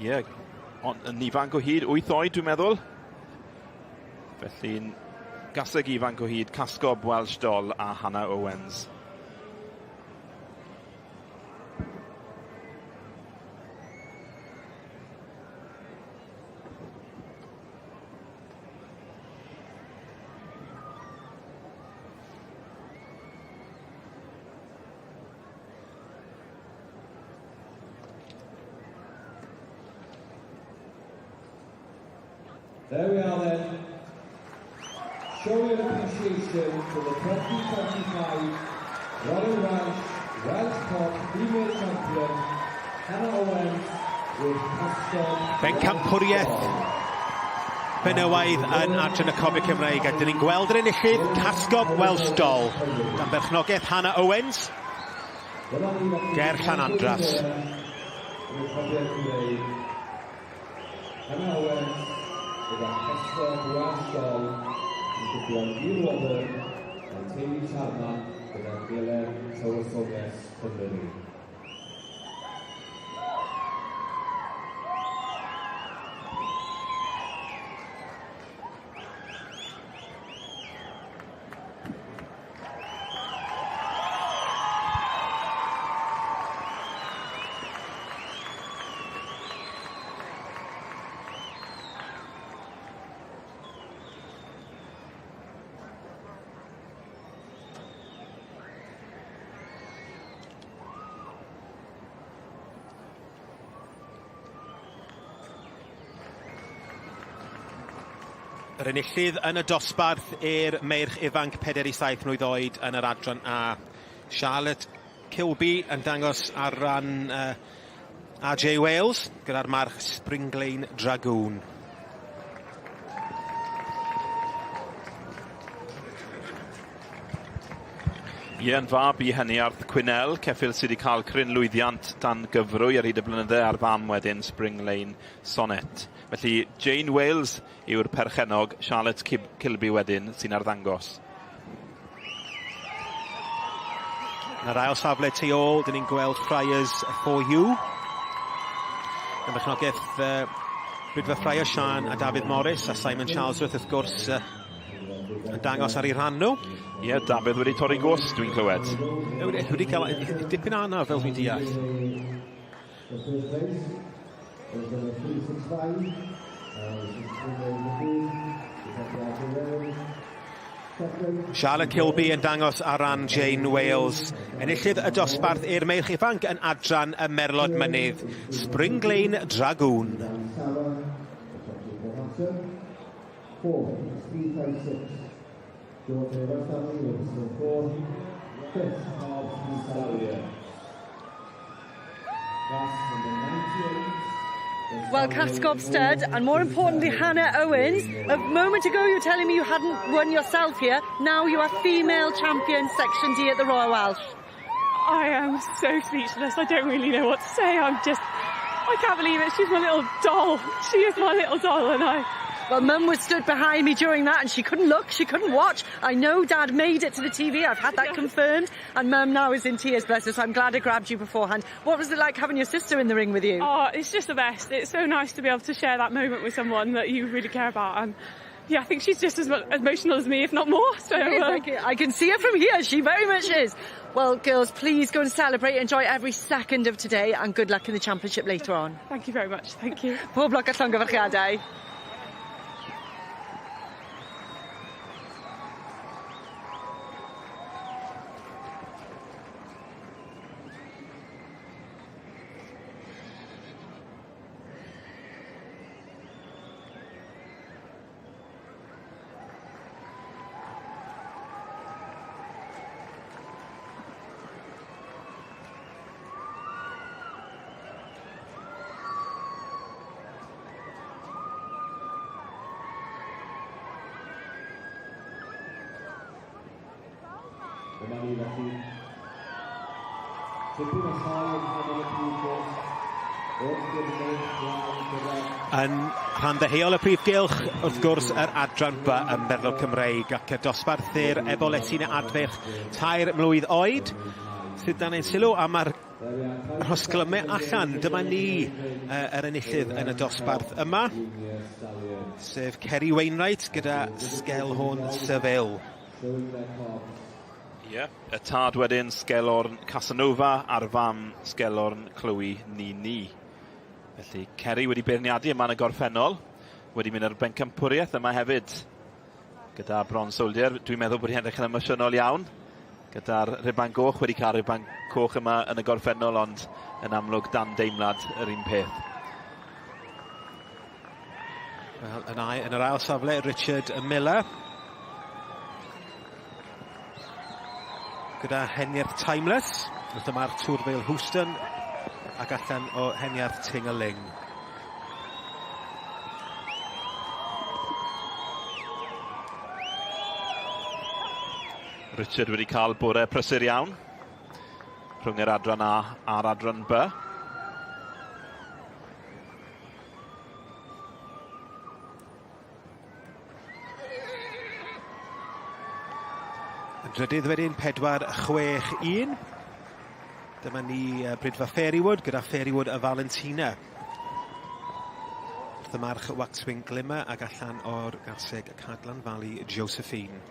Ie, yeah, ond yn ifanc o hyd, 8 oed dwi'n meddwl. Felly'n gaseg ifanc o hyd, Casgob, Welsh Doll a Hannah Owens. There we are then. Show your appreciation for the 2025 Royal Welsh Welsh Cob Female Champion, Hannah Owens, with Pascal. Bencampwriaeth benywaidd yn adran y Cobiau Cymreig, a dyn ni'n gweld yr enillydd, Casgob Welsh Doll, dan berchnogaeth Hannah Owens, ger Llanandras. Hannah Owens gyda Casgob Welsh Doll yn cipio'r ail wobr mae teulu Charman gyda Gelen Tywysoges Cymru. Yr enillydd yn y dosbarth i'r meirch ifanc 4 i 7 mlwydd oed yn yr adran A. Charlotte Kilby yn dangos ar ran AJ Wales gyda'r march Springlane Dragoon. Ie, yn fab i Heniarth Quinnell, ceffyl sydd wedi cael cryn lwyddiant dan gyfrwy ar hyd y blynydde a'r fam wedyn Spring Lane Sonnet. Felly Jane Wales yw'r perchennog, Charlotte Kilby wedyn sy'n arddangos. Yn yr ail safle tu ôl, dyn ni'n gweld Friars For You. Yn berchnogaeth Rhydfa Fryer, Sian a Dafydd Morris a Simon Charlesworth wrth gwrs yn dangos ar eu rhan nhw. Ie, yeah, Dafydd wedi torri gos, dwi'n clywed. Wedi cael dipyn o anaf, fel dwi'n deall. Charlotte Kilby yn dangos ar ran Jane Wales. Enillydd y dosbarth i'r meirch ifanc yn adran y Merlod Mynydd, Spring Lane Dragoon. 4, 3, 5, 6. George Evans Avenue, 4, fifth of Stallion. Class number 98. Well, Cascob Stud, and more importantly, Hannah Owens. A moment ago you were telling me you hadn't won yourself here. Now you are female champion Section D at the Royal Welsh. I am so speechless. I don't really know what to say. I can't believe it. She's my little doll. She is my little doll, and I... Well, Mum was stood behind me during that and she couldn't look, she couldn't watch. I know Dad made it to the TV, I've had that confirmed. And Mum now is in tears, bless her, so I'm glad I grabbed you beforehand. What was it like having your sister in the ring with you? Oh, it's just the best. It's so nice to be able to share that moment with someone that you really care about. And yeah, I think she's just as emotional as me, if not more. So I, can, I can see her from here. She very much is. Well, girls, please go and celebrate. Enjoy every second of today and good luck in the championship later on. Thank you very much. Thank you. Pob lwc a llongyfarchiadau. Dyma ni felly. Tipyn o sail yng nghanol y prif gylch. Wrth i'r neill flaen gyrraedd. Yn rhan ddeheuol y prif gylch, wrth gwrs, yr adran B ym Merlod Cymreig ac y dosbarthir Ebolesyn Adfeirch tair mlwydd oed sydd dan ein sylw a mae'r rhosglymau allan. Dyma ni yr enillydd yn y dosbarth yma, sef Kerry Wainwright gyda Sgelhorn Seville. Ie, yeah. y tad wedyn Sgelorn Casanova a'r fam Sgelorn Chloe Ni Ni. Felly Kerry wedi beirniadu yma yn y gorffennol, wedi mynd ar bencampwriaeth yma hefyd gyda Bron Soldier. Dwi'n meddwl bod hi'n edrych yn emosiynol iawn gyda'r rhuban goch, wedi cael rhuban coch yma yn y gorffennol, ond yn amlwg dan deimlad yr un peth. Wel, yn, yn yr ail safle, Richard Miller. Gyda Heniarth Timeless, wrth yma'r Tourville Houston, ac allan o Heniarth Ting-a-Ling. Richard wedi cael bore prysur iawn rhwng yr adran A a'r adran B. Yn drydydd wedyn, 4, 6, 1. Dyma ni Brydfa Fairywood gyda Fairywood a Valentina. Wrth y march Waxwing Glimmer ac allan o'r gaseg Cadlan Valley Josephine.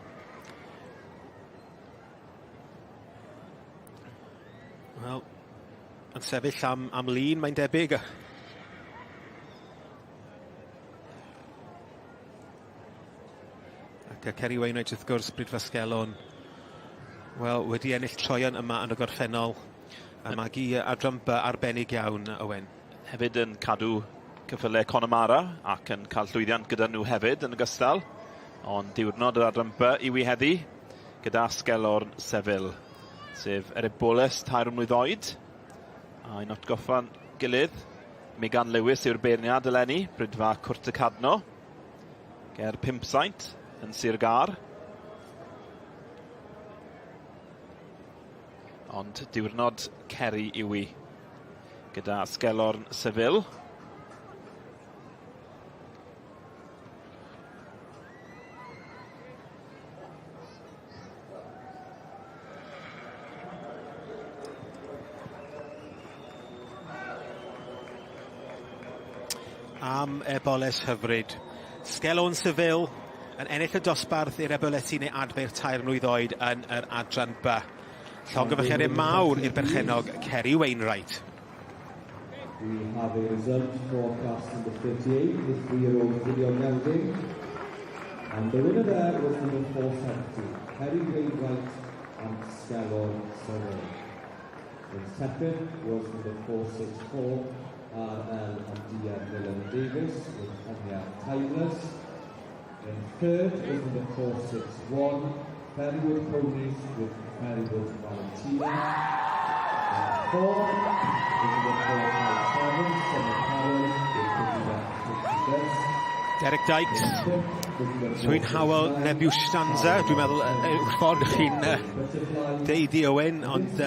Wel, yn sefyll am, am lun, mae'n debyg. Ac Kerry Wainwright, wrth gwrs, Bryd Fasgelon, wel, wedi ennill troion yma yn y gorffennol. A magu adran B arbennig iawn, Owen. Hefyd yn cadw cyffyle Connemara ac yn cael llwyddiant gyda nhw hefyd yn ogystal. Ond diwrnod yr adran B yw i heddi gyda Sgelorn Seville, sef Ereboles tair mlwydd oed. A un atgoffa'n gilydd, Megan Lewis yw'r beirniad eleni, Brydfa Cwrt y Cadno, ger Pumsaint yn Sir Gâr. Ond diwrnod Ceri yw i, gyda Sgelorn Seville. Am eboles hyfryd. Sgelon Seville yn ennill y dosbarth i'r ebolesi neu adfer tair mlwydd oed yn yr adran B. Llongyfarchiadau mawr i'r berchennog Kerry Wainwright. We have a result for class number 38, the three-year-old video gelding. And the winner there was number 470, Kerry Wainwright and Skelor Seville. In second was number 464, RL and DM Dylan Davis with Henya Timeless. In third was number 461, Fairywood Ponies with Fairywood Valentina. In fourth was number 457, Summer Carol with Pretty Dust. Derek Dykes, Swyn Howell, Nebustanza, dwi'n meddwl yw'r ffordd chi'n deud i Owen, ond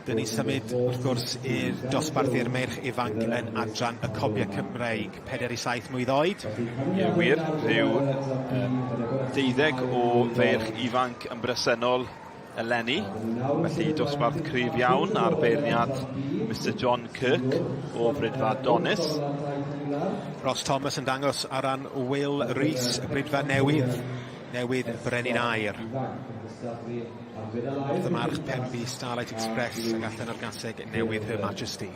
Dyn ni'n symud, wrth gwrs, i'r dosbarth i'r meirch ifanc yn adran y Cobiau Cymreig, 4 i 7 mlwydd oed. Ie, wir, rhyw 12 o feirch ifanc yn bresennol. eleni. Felly dosbarth cryf iawn a'r beirniad Mr John Kirk o Fridfa Donis. Ross Thomas yn dangos ar ran Will Rees, y Bridfa Newydd, newydd Brenin Aur. Wrth y march Penby Starlight Express ac allan o'r gaseg newydd Her Majesty.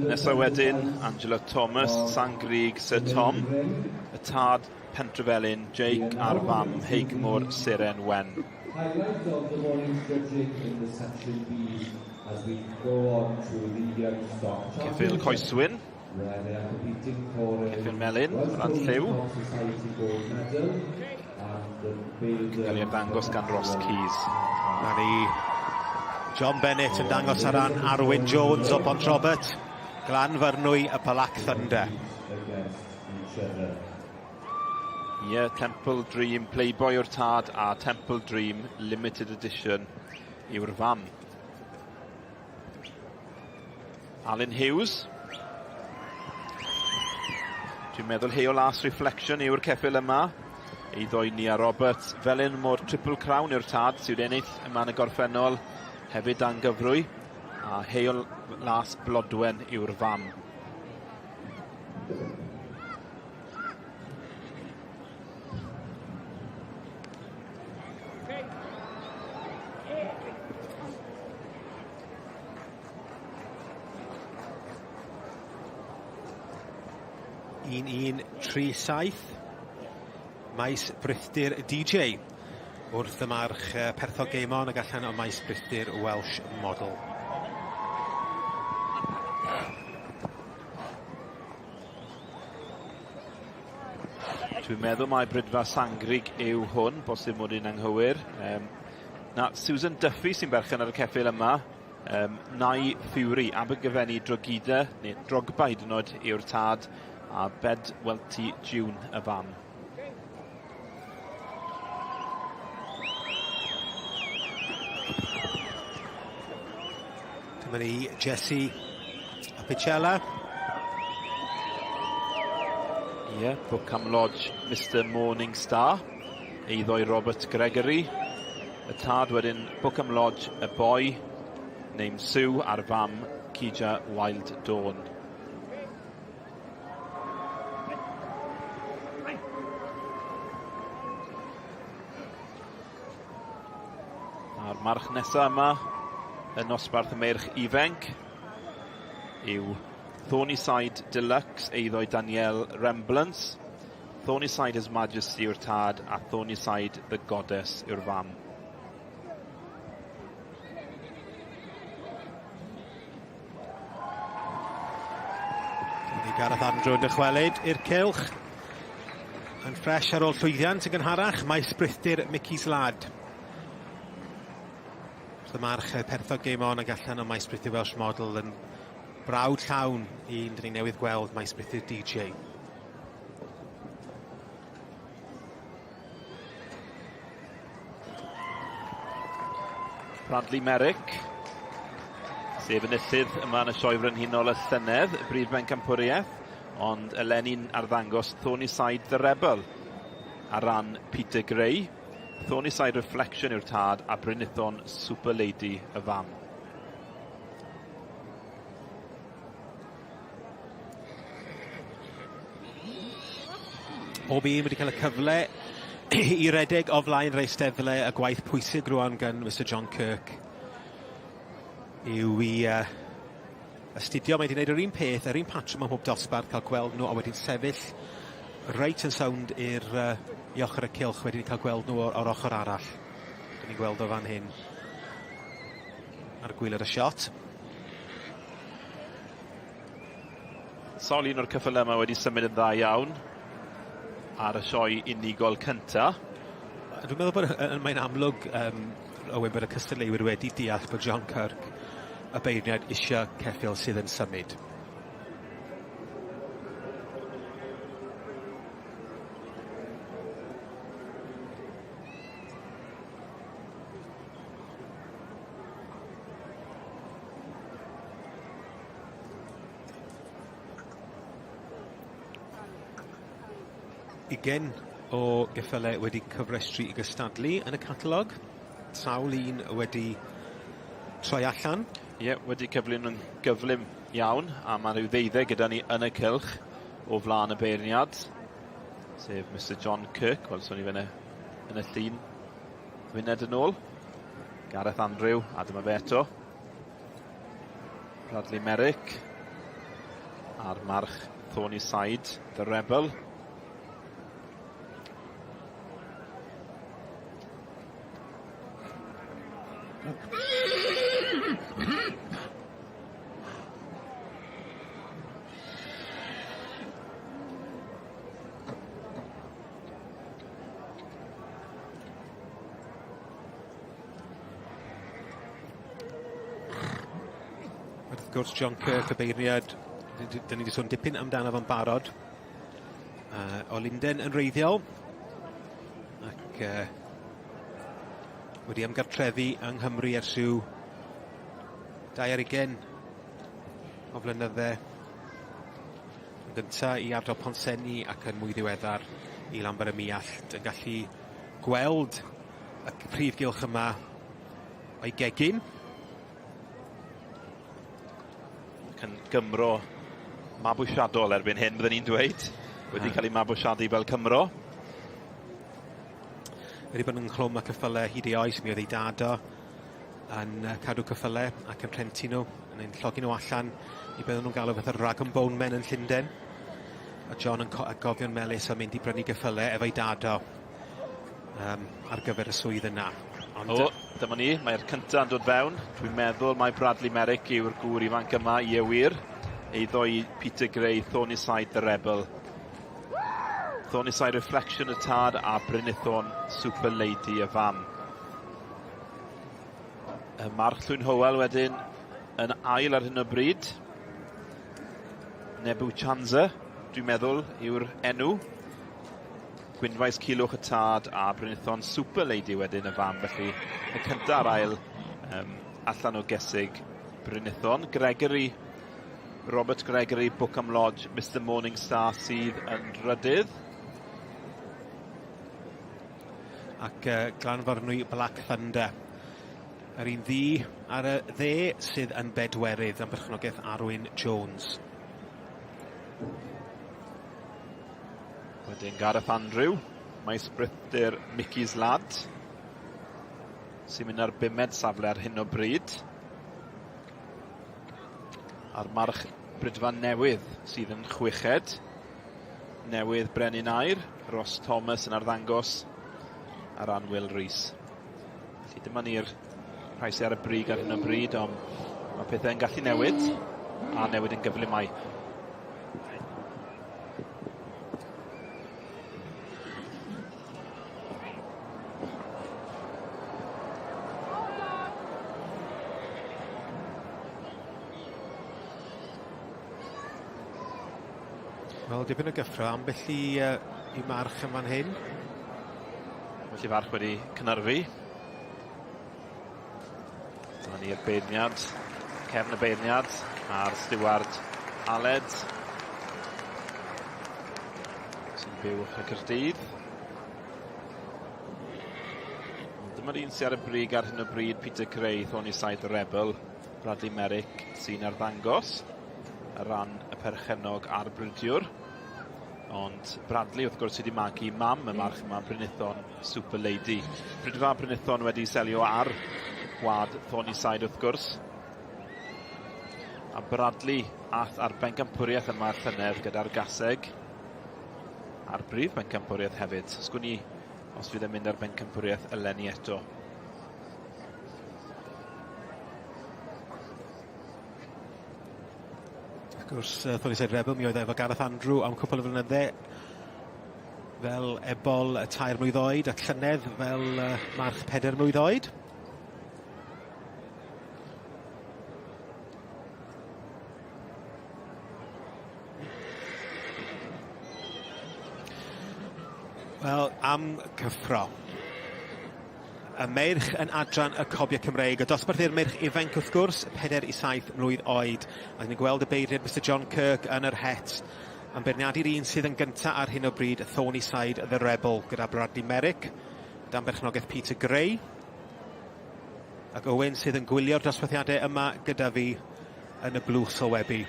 Nesa wedyn, Angela Thomas, Sangrig, Sir Tom, y tad Pentrefelin, Jake a'r fam Heigmwr, Seren Wen. Highlight of the morning's judging in the section B as we go on to the young stock Ceffyl Coeswyn. Ceffyl Melyn, ran lliw. Cael ei ddangos gan Ross Keys. Na ni John Bennett yn dangos ar ran Arwyn Jones o Bont Robert. Glan Fyrnwy y Black Thunder. Ie, yeah, Temple Dream Playboy yw'r tad a Temple Dream Limited Edition yw'r fam. Alun Hughes. Dwi'n meddwl Heol Last Reflection yw'r ceffyl yma. Ei ddoi Nia Roberts. Felyn mor Triple Crown yw'r tad sydd wedi ennill yma yn y gorffennol. Hefyd dan gyfrwy. A Heol Las Blodwen yw'r fam. 1137 Maes Brithdir DJ wrth y march Perthog Geimon ac allan o Maes Brithdir Welsh Model. Dwi'n meddwl mai Brydfa Sangrig yw hwn, bosib mod i'n anghywir. Um, na, Susan Duffy sy'n berchen ar y ceffyl yma. Um, Nai Fury, Abergyfenni Drogida, neu Drogba hyd yn oed yw'r tad, a Bed Welty June y fam. Dyma ni Jesse Apicella. Ie, yeah, Bookham Lodge, Mr Morning Star. Eiddo i Robert Gregory. Y tad wedyn Bookham Lodge, y boy named Sue a'r fam Kija Wild Dawn. A'r march nesaf yma yn nosbarth y meirch ifanc yw Thornyside Deluxe, eiddo i Danielle Remblance. Thornyside His Majesty yw'r tad a Thornyside the Goddess yw'r fam. Ni Gareth Andrew yn dychwelyd i'r cylch. Yn ffres ar ôl llwyddiant yn gynharach, mae sbrithdir Mickey's Lad. Wrth y march Perthog Game On ac allan o Maes Brithdir Welsh Model yn brawd llawn i un dyn ni newydd gweld Maes Brithdir DJ. Bradley Merrick, sef enillydd yma yn y Sioe Frenhinol y llynedd, y brif bencampwriaeth, ond eleni'n arddangos Thornyside the Rebel ar ran Peter Gray. Thornyside Reflection yw'r tad a Brynithon Super Lady y fam. Pob un wedi cael y cyfle i redeg o flaen yr eisteddle y gwaith pwysig rwan gan Mr John Kirk yw i uh, astudio. Mae wedi gwneud yr un peth, yr un patrwm ym mhob dosbarth, cael gweld nhw a wedyn sefyll reit yn sownd i'r uh, i ochr y cylch, wedyn cael gweld nhw o'r, or ochr arall. Dyn ni'n gweld o fan hyn ar gwaelod y shot. Sawl un o'r ceffylau yma wedi symud yn dda iawn ar y sioe unigol cynta. Dwi'n meddwl bod mae'n amlwg, um, Owen, bod y cystadleuwyr wedi deall bod John Kirk, y beirniad, eisiau ceffyl sydd yn symud. Ugen o geffylau wedi cyfrestru i gystadlu yn y catalog. Sawl un wedi troi allan. Ie, yeah, wedi cyflwyno'n gyflym iawn, a mae rhyw ddeuddeg gyda ni yn y cylch o flaen y beirniad, sef Mr John Kirk, wel, swn i fe yn y llun funed yn ôl. Gareth Andrew, a dyma fe eto. Bradley Merrick a'r march Thorny Side, The Rebel. Wrth gwrs, John Kirk, y beirniad, dyn ni wedi sôn dipyn amdano fo'n barod. O Lunden yn wreiddiol. Ac wedi ymgartrefu yng Nghymru ers rhyw 20 o flynydde. Yn gynta i ardal Pontsenni ac yn mwy ddiweddar i Lanfair ym Muallt yn gallu gweld y prif gylch yma o'i gegin. Ac yn Gymro mabwysiadol erbyn hyn, byddwn ni'n dweud. Wedi cael ei mabwysiadu fel Cymro. Wedi bod yn ynghlwm â ceffylau hyd ei oes, mi oedd ei dad o yn cadw ceffylau ac yn rhentu nhw, yn ein llogi nhw allan i beth nhw'n galw fatha rag and bone men yn Llundain. A John yn co gofio'n melys am mynd i brynu geffylau efo'i dad o ar gyfer y swydd yna. Ond, o, dyma ni, mae'r cyntaf yn dod fewn. Dwi'n meddwl mai Bradley Merrick yw'r gŵr ifanc yma, ie wir. Eiddo i Peter Gray, Thornyside the Rebel. Thornyside Reflection y tad a Brynithon Super Lady y fam. Y March Llwyn Howell wedyn yn ail ar hyn o bryd. Nebu Chanza, dwi'n meddwl, yw'r enw. Gwynfaes Cilwch y tad a Brynithon Super Lady wedyn y fam, felly y cyntaf a'r ail allan o gesig Brynithon. Gregory, Robert Gregory, Bookham Lodge, Mr Morningstar sydd yn drydydd. Ac Glanfarnwy Black Thunder. Yr un ddu ar y dde sydd yn bedwerydd am berchnogaeth Arwyn Jones. Wedyn Gareth Andrew, maes Brythdir Mickey's Lad, sy'n mynd ar bumed safle ar hyn o bryd. A'r march Brydfan Newydd sydd yn chweched. Newydd Brenin Aur, Ross Thomas yn arddangos ar ran Will Rees. Felly dyma ni'r rhai sydd ar y brig ar hyn o bryd, ond mae pethau'n gallu newid, a newid yn gyflym mai. Wel, dipyn o gyffro, ambell i, i march yn fan hyn. Felly farch wedi cynhyrfu. Dyma ni'r beirniad, cefn y beirniad, a'r stiward Aled, sy'n byw yng Nghaerdydd. Dyma'r un sy'n ar y brig ar hyn o bryd, Peter Gray, Thornyside the Rebel, Bradley Merrick sy'n arddangos ar ran y perchennog a'r bridiwr. Ond Bradley, wrth gwrs, wedi magu mam y march yma, Brynithon Super Lady. Brydfa Brynithon wedi selio ar wad Thornyside, wrth gwrs. A Bradley ath ar bencampwriaeth yma llynedd gyda'r gaseg. A'r brif bencampwriaeth hefyd. Sgwn i os fydd e'n mynd ar bencampwriaeth eleni eto. Wrth gwrs, Thornyside Rebel, mi oedd e efo Gareth Andrew am cwpl o flynydde fel ebol 3 mlwydd oed ac llynedd fel march 4 mlwydd oed. Wel, am cyffro. Y meirch yn adran y Cobiau Cymreig. Y dosbarth i'r meirch ifanc wrth gwrs, 4 i 7 mlwydd oed. A ni'n gweld y beirniad Mr John Kirk yn yr het Yn beirniadu'r un sydd yn gyntaf ar hyn o bryd, Thorny Side The Rebel, gyda Bradley Merrick, dan berchnogaeth Peter Gray. Ac Owen sydd yn gwylio'r dosbarthiadau yma gyda fi yn y blwch sylwebu.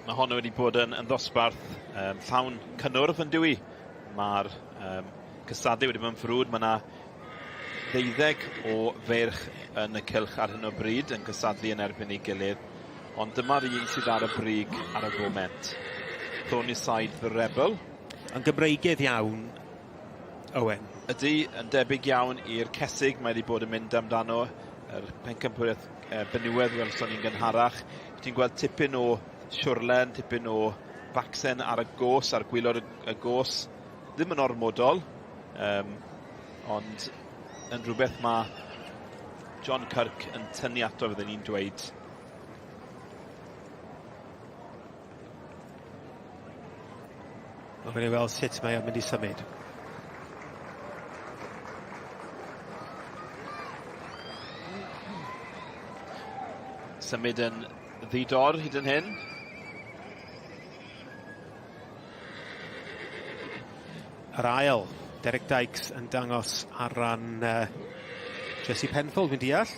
Mae hon wedi bod yn, yn ddosbarth um, llawn cynnwrf yn dywi. Mae'r um, cystadlu wedi bod yn frwd. Mae yna ddeuddeg o feirch yn y cylch ar hyn o bryd yn cystadlu yn erbyn ei gilydd. Ond dyma'r un sydd ar y brig ar y foment. Thornyside the Rebel. Yn Gymreigedd iawn, Owen. Ydy, yn debyg iawn i'r cesig mae wedi bod yn mynd amdano, yr pencampwriaeth e, benywedd welson ni'n gynharach. Ti'n gweld tipyn o siwrlen, tipyn o facsen ar y gos, ar gwylod y, y gos. Ddim yn ormodol, um, ond yn rhywbeth mae John Kirk yn tynnu ato fydden ni'n dweud. Mae'n mynd i weld sut mae o'n mynd i symud. Symud yn ddi-dor hyd yn hyn. Yr ail, Derek Dykes yn dangos ar ran uh, Jesse Penfold, fi'n deall.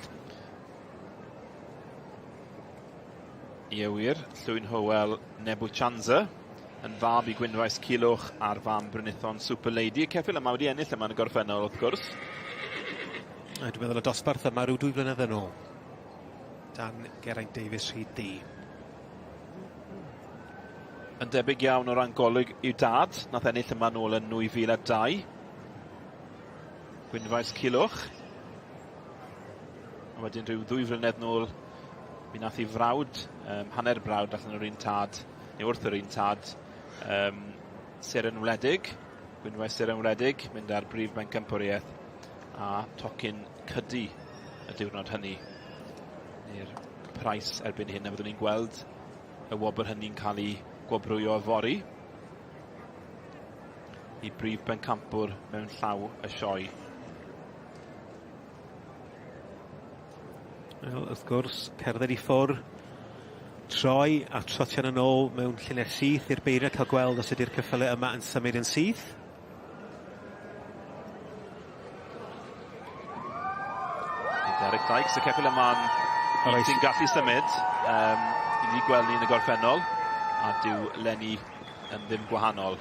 Ie wir, Llwyn Howell Nebuchadnezzar yn fab i Gwynfaes Culhwch a'r fam Brynithon Super Lady. Y ceffyl yma wedi ennill yma yn y gorffennol wrth gwrs. A dwi'n meddwl y dosbarth yma rhyw dwy flynedd yn ôl. Dan Geraint Davies rhyd ddi. Yn debyg iawn o ran golwg i'w dad, nath ennill yma nôl yn 2002. Gwynfaes Culhwch. A wedyn rhyw ddwy flynedd nôl, mi nath i frawd, um, hanner brawd allan o'r un tad, neu wrth yr un tad, um, Seren Wledig, Gwynfaes Seren Wledig, mynd ar brif bencampwriaeth a tocyn cydu y diwrnod hynny. Neu'r price erbyn hyn, a fyddwn ni'n gweld y wobr hynny'n cael ei gwobrwyo yfory i brif bencampwr mewn llaw y sioe. Wel, wrth gwrs, cerdded i ffwr, troi a trotian yn ôl mewn llinell syth i'r beirniad cael gweld os ydy'r ceffylau yma yn symud yn syth. Derek Dykes, y ceffyl yma'n un sy'n gallu symud. Um, I ni gweld ni yn y gorffennol, a dyw Lenny yn ddim gwahanol.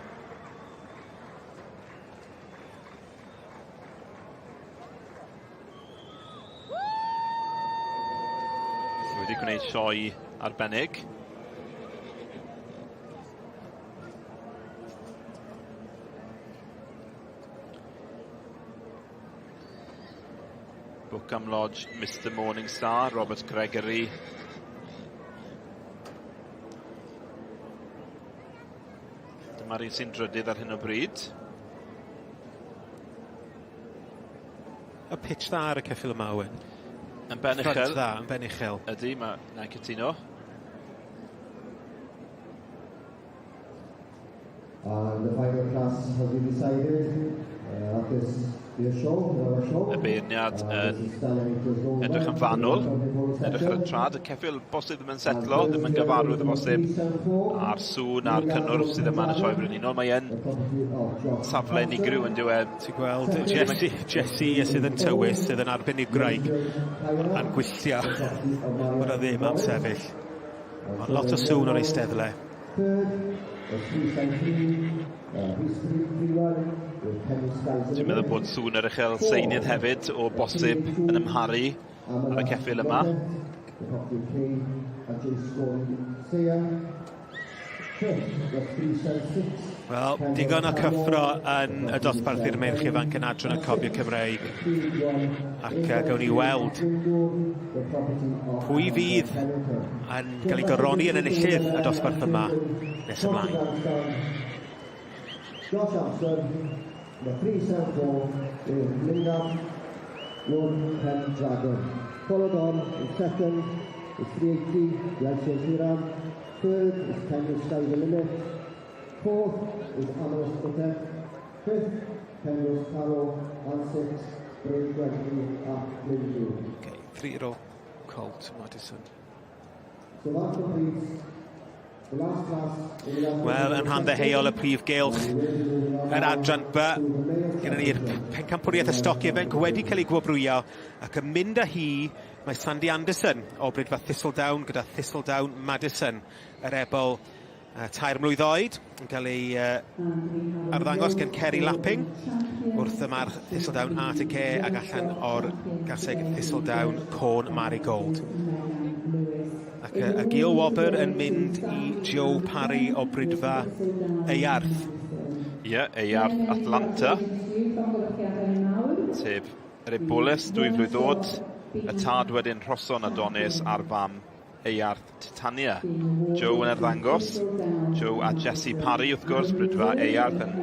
Wedi gwneud sioe arbennig. Bookham Lodge, Mr Morningstar, Robert Gregory. Dyma'r un sy'n drydydd ar hyn o bryd. Y pitch dda ar y ceffyl yma, Owen. Yn ben uchel. Front dda, yn ben uchel. Ydy, mae na i cytuno. And the final class has been decided uh, at this Y beirniad yn edrych yn fanwl, edrych ar y trad, y ceffyl bosib ddim yn setlo, ddim yn gyfarwydd o bosib a'r sŵn a'r cynnwrf sydd yma yn y sioe frenhinol. Mae yn safle unigryw yn diwedd. Ti'n gweld Jesse, Jesse sydd yn tywys, sydd yn arbenigwraig yn gwylltio bod o ddim am sefyll. Ond lot o sŵn o'r eisteddle. Dwi'n meddwl bod sŵn yr uchel seinydd hefyd o bosib yn ymharu ar y ceffyl yma. Wel, digon o cyffro yn y dosbarth i'r meirch ifanc yn adran y Cofio Cymreig. Ac uh, gawn ni weld pwy fydd yn cael ei goroni yn enillydd y dosbarth yma nes ymlaen. Josh Armstrong, the 374 with Linda Wood Pendragon. Followed on in second is 380, the ICS Hiram. Third is Kenny Sky the Limit. Fourth is Amorous Utek. Fifth, Kenny Carroll. And sixth, Bryn Gregory at Linview. Okay, three-year-old Colt Madison. So that completes Wel, yn rhan ddeheuol y prif gylch, yr adran B, gyda ni'r pencampwriaeth y stoc ifanc wedi cael ei gwobrwyo ac yn mynd â hi mae Sandy Anderson o Bridfa Thistledown gyda Thistledown Madison, yr ebol 3 mlwydd oed, yn cael ei arddangos gen Kerry Lapping wrth y march Thistledown Arctic Air ac allan o'r gaseg Thistledown Corn Marigold. Ac y Gil Wobr yn mynd i Joe Parry o Bridfa Eyarth. Ie, yeah, Eyarth Atlanta. Sef yr Eboles 2 flwydd oed, y tad wedyn Rhoson Adonis a'r fam Eyarth Titania. Joe yn arddangos. Joe a Jesse Parry wrth gwrs, Bridfa Eyarth yn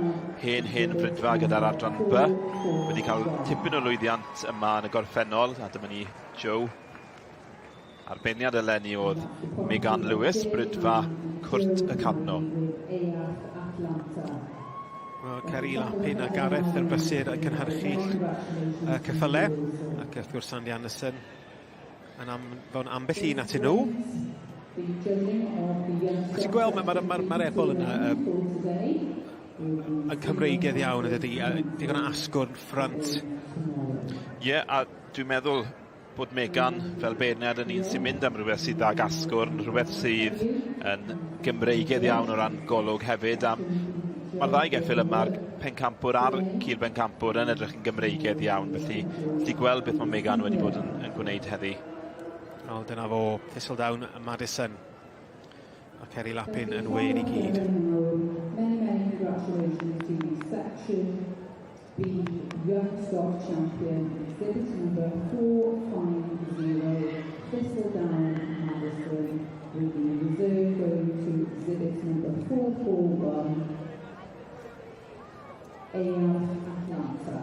hen hen Bridfa gyda'r adran B. Wedi cael tipyn o lwyddiant yma yn y gorffennol, a dyma ni Joe. Arbenniad eleni oedd Megan Lewis, Bridfa Cwrt y Cadno. Wel, Ceri Lapin a Gareth yn brysur yn cynhyrchu y ceffyle, ac wrth gwrs Sandy Anderson yn anfon ambell un atyn nhw. A ti'n gweld, mae'r ma, ma, ma ebol yna yn Cymreigedd iawn, ydy, digon o asgwrn ffrant. Ie, yeah, a dwi'n meddwl bod Megan fel beirniad yn un sy'n mynd am rhywbeth sydd ag asgwrn, rhywbeth sydd yn Gymreigedd iawn o ran golwg hefyd. A mae'r ddau geffyl yma'r pencampwr a'r cil bencampwr yn edrych yn Gymreigedd iawn, felly ti gweld beth mae Megan wedi bod yn gwneud heddi. Wel, dyna fo, Thistledown Madison. A Kerry Lapin yn wên i gyd. Many, many congratulations to the section B Young Stock Champion, exhibit number 450, Thistledown Madison, with the reserve going to exhibit number 441, AF Atlanta.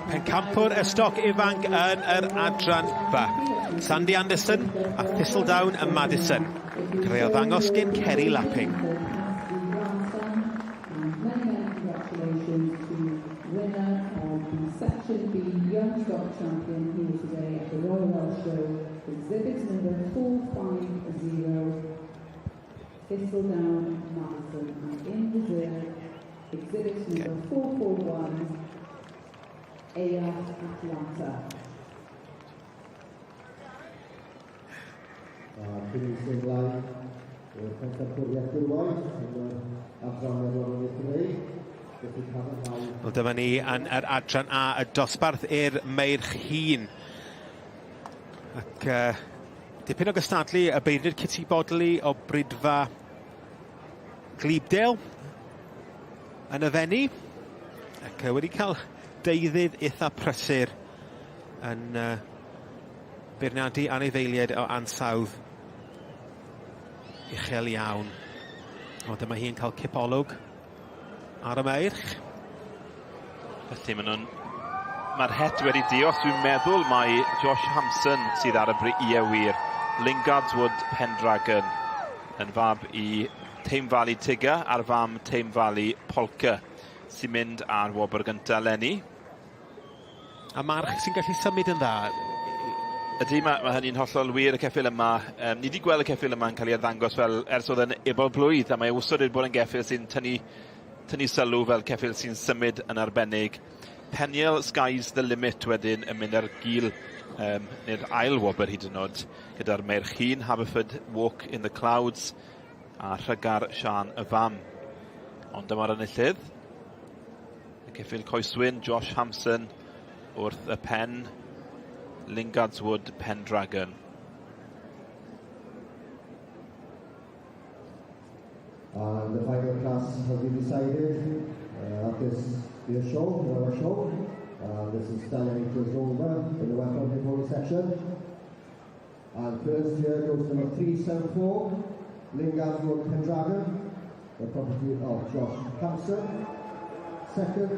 Pencampwr y stoc ifanc yn yr adran B. Sandy Anderson a Thistledown y Madison. Creu o ddangos gen Kerry Lapping. Section B Young Stock Champion here today at the Royal Welsh Show, exhibit number 450, Thistledown Madison, and in reserve, exhibit number 441, AF Atlanta. A cyn i symud ymlaen i'r pencampwriaeth gwrywaidd yn yr adran Merlod Cymreig, felly cadarnhau. Wel, dyma ni yn yr adran A, y dosbarth i'r meirch hŷn. Ac dipyn o gystadlu, y beirniad Kitty Bodley o Bridfa Glibdale yn y Fenni. Ac wedi cael deuddydd eitha prysur yn beirniadu anifeiliaid o ansawdd uchel iawn. O, dyma hi'n cael cipolwg ar y meirch. Felly maen nhw'n... Mae'r het wedi dios, dwi'n meddwl mai Josh Hampson sydd ar y bri... Ie wir. Lingard's Wood Pendragon yn fab i Tame Valley Tigger a'r fam Tame Valley Polka sy'n mynd ar wobr gyntaf eleni. A march sy'n gallu symud yn dda. Ydy, mae hynny'n hollol wir, y ceffyl yma. Ni wedi gweld y ceffyl yma'n cael ei arddangos fel ers oedd yn ebol blwydd, a mae wastad wedi bod yn geffyl sy'n tynnu sylw fel ceffyl sy'n symud yn arbennig. Peniel Sky's the Limit wedyn yn mynd ar gil, neu'r ail wobr hyd yn oed, gyda'r meirch hŷn, Haverford Walk in the Clouds a Rhygar Siân y Fam. Ond dyma'r enillydd. Y ceffyl coeswyn, Josh Hampson, wrth y pen, Lingard's Wood Pendragon. And the final class has been decided at this year's show, in our show. This is Stallion 8 years older in the Welsh Pony section. And first here goes to number 374, Lingard's Wood Pendragon, the property of Josh Hampson. Second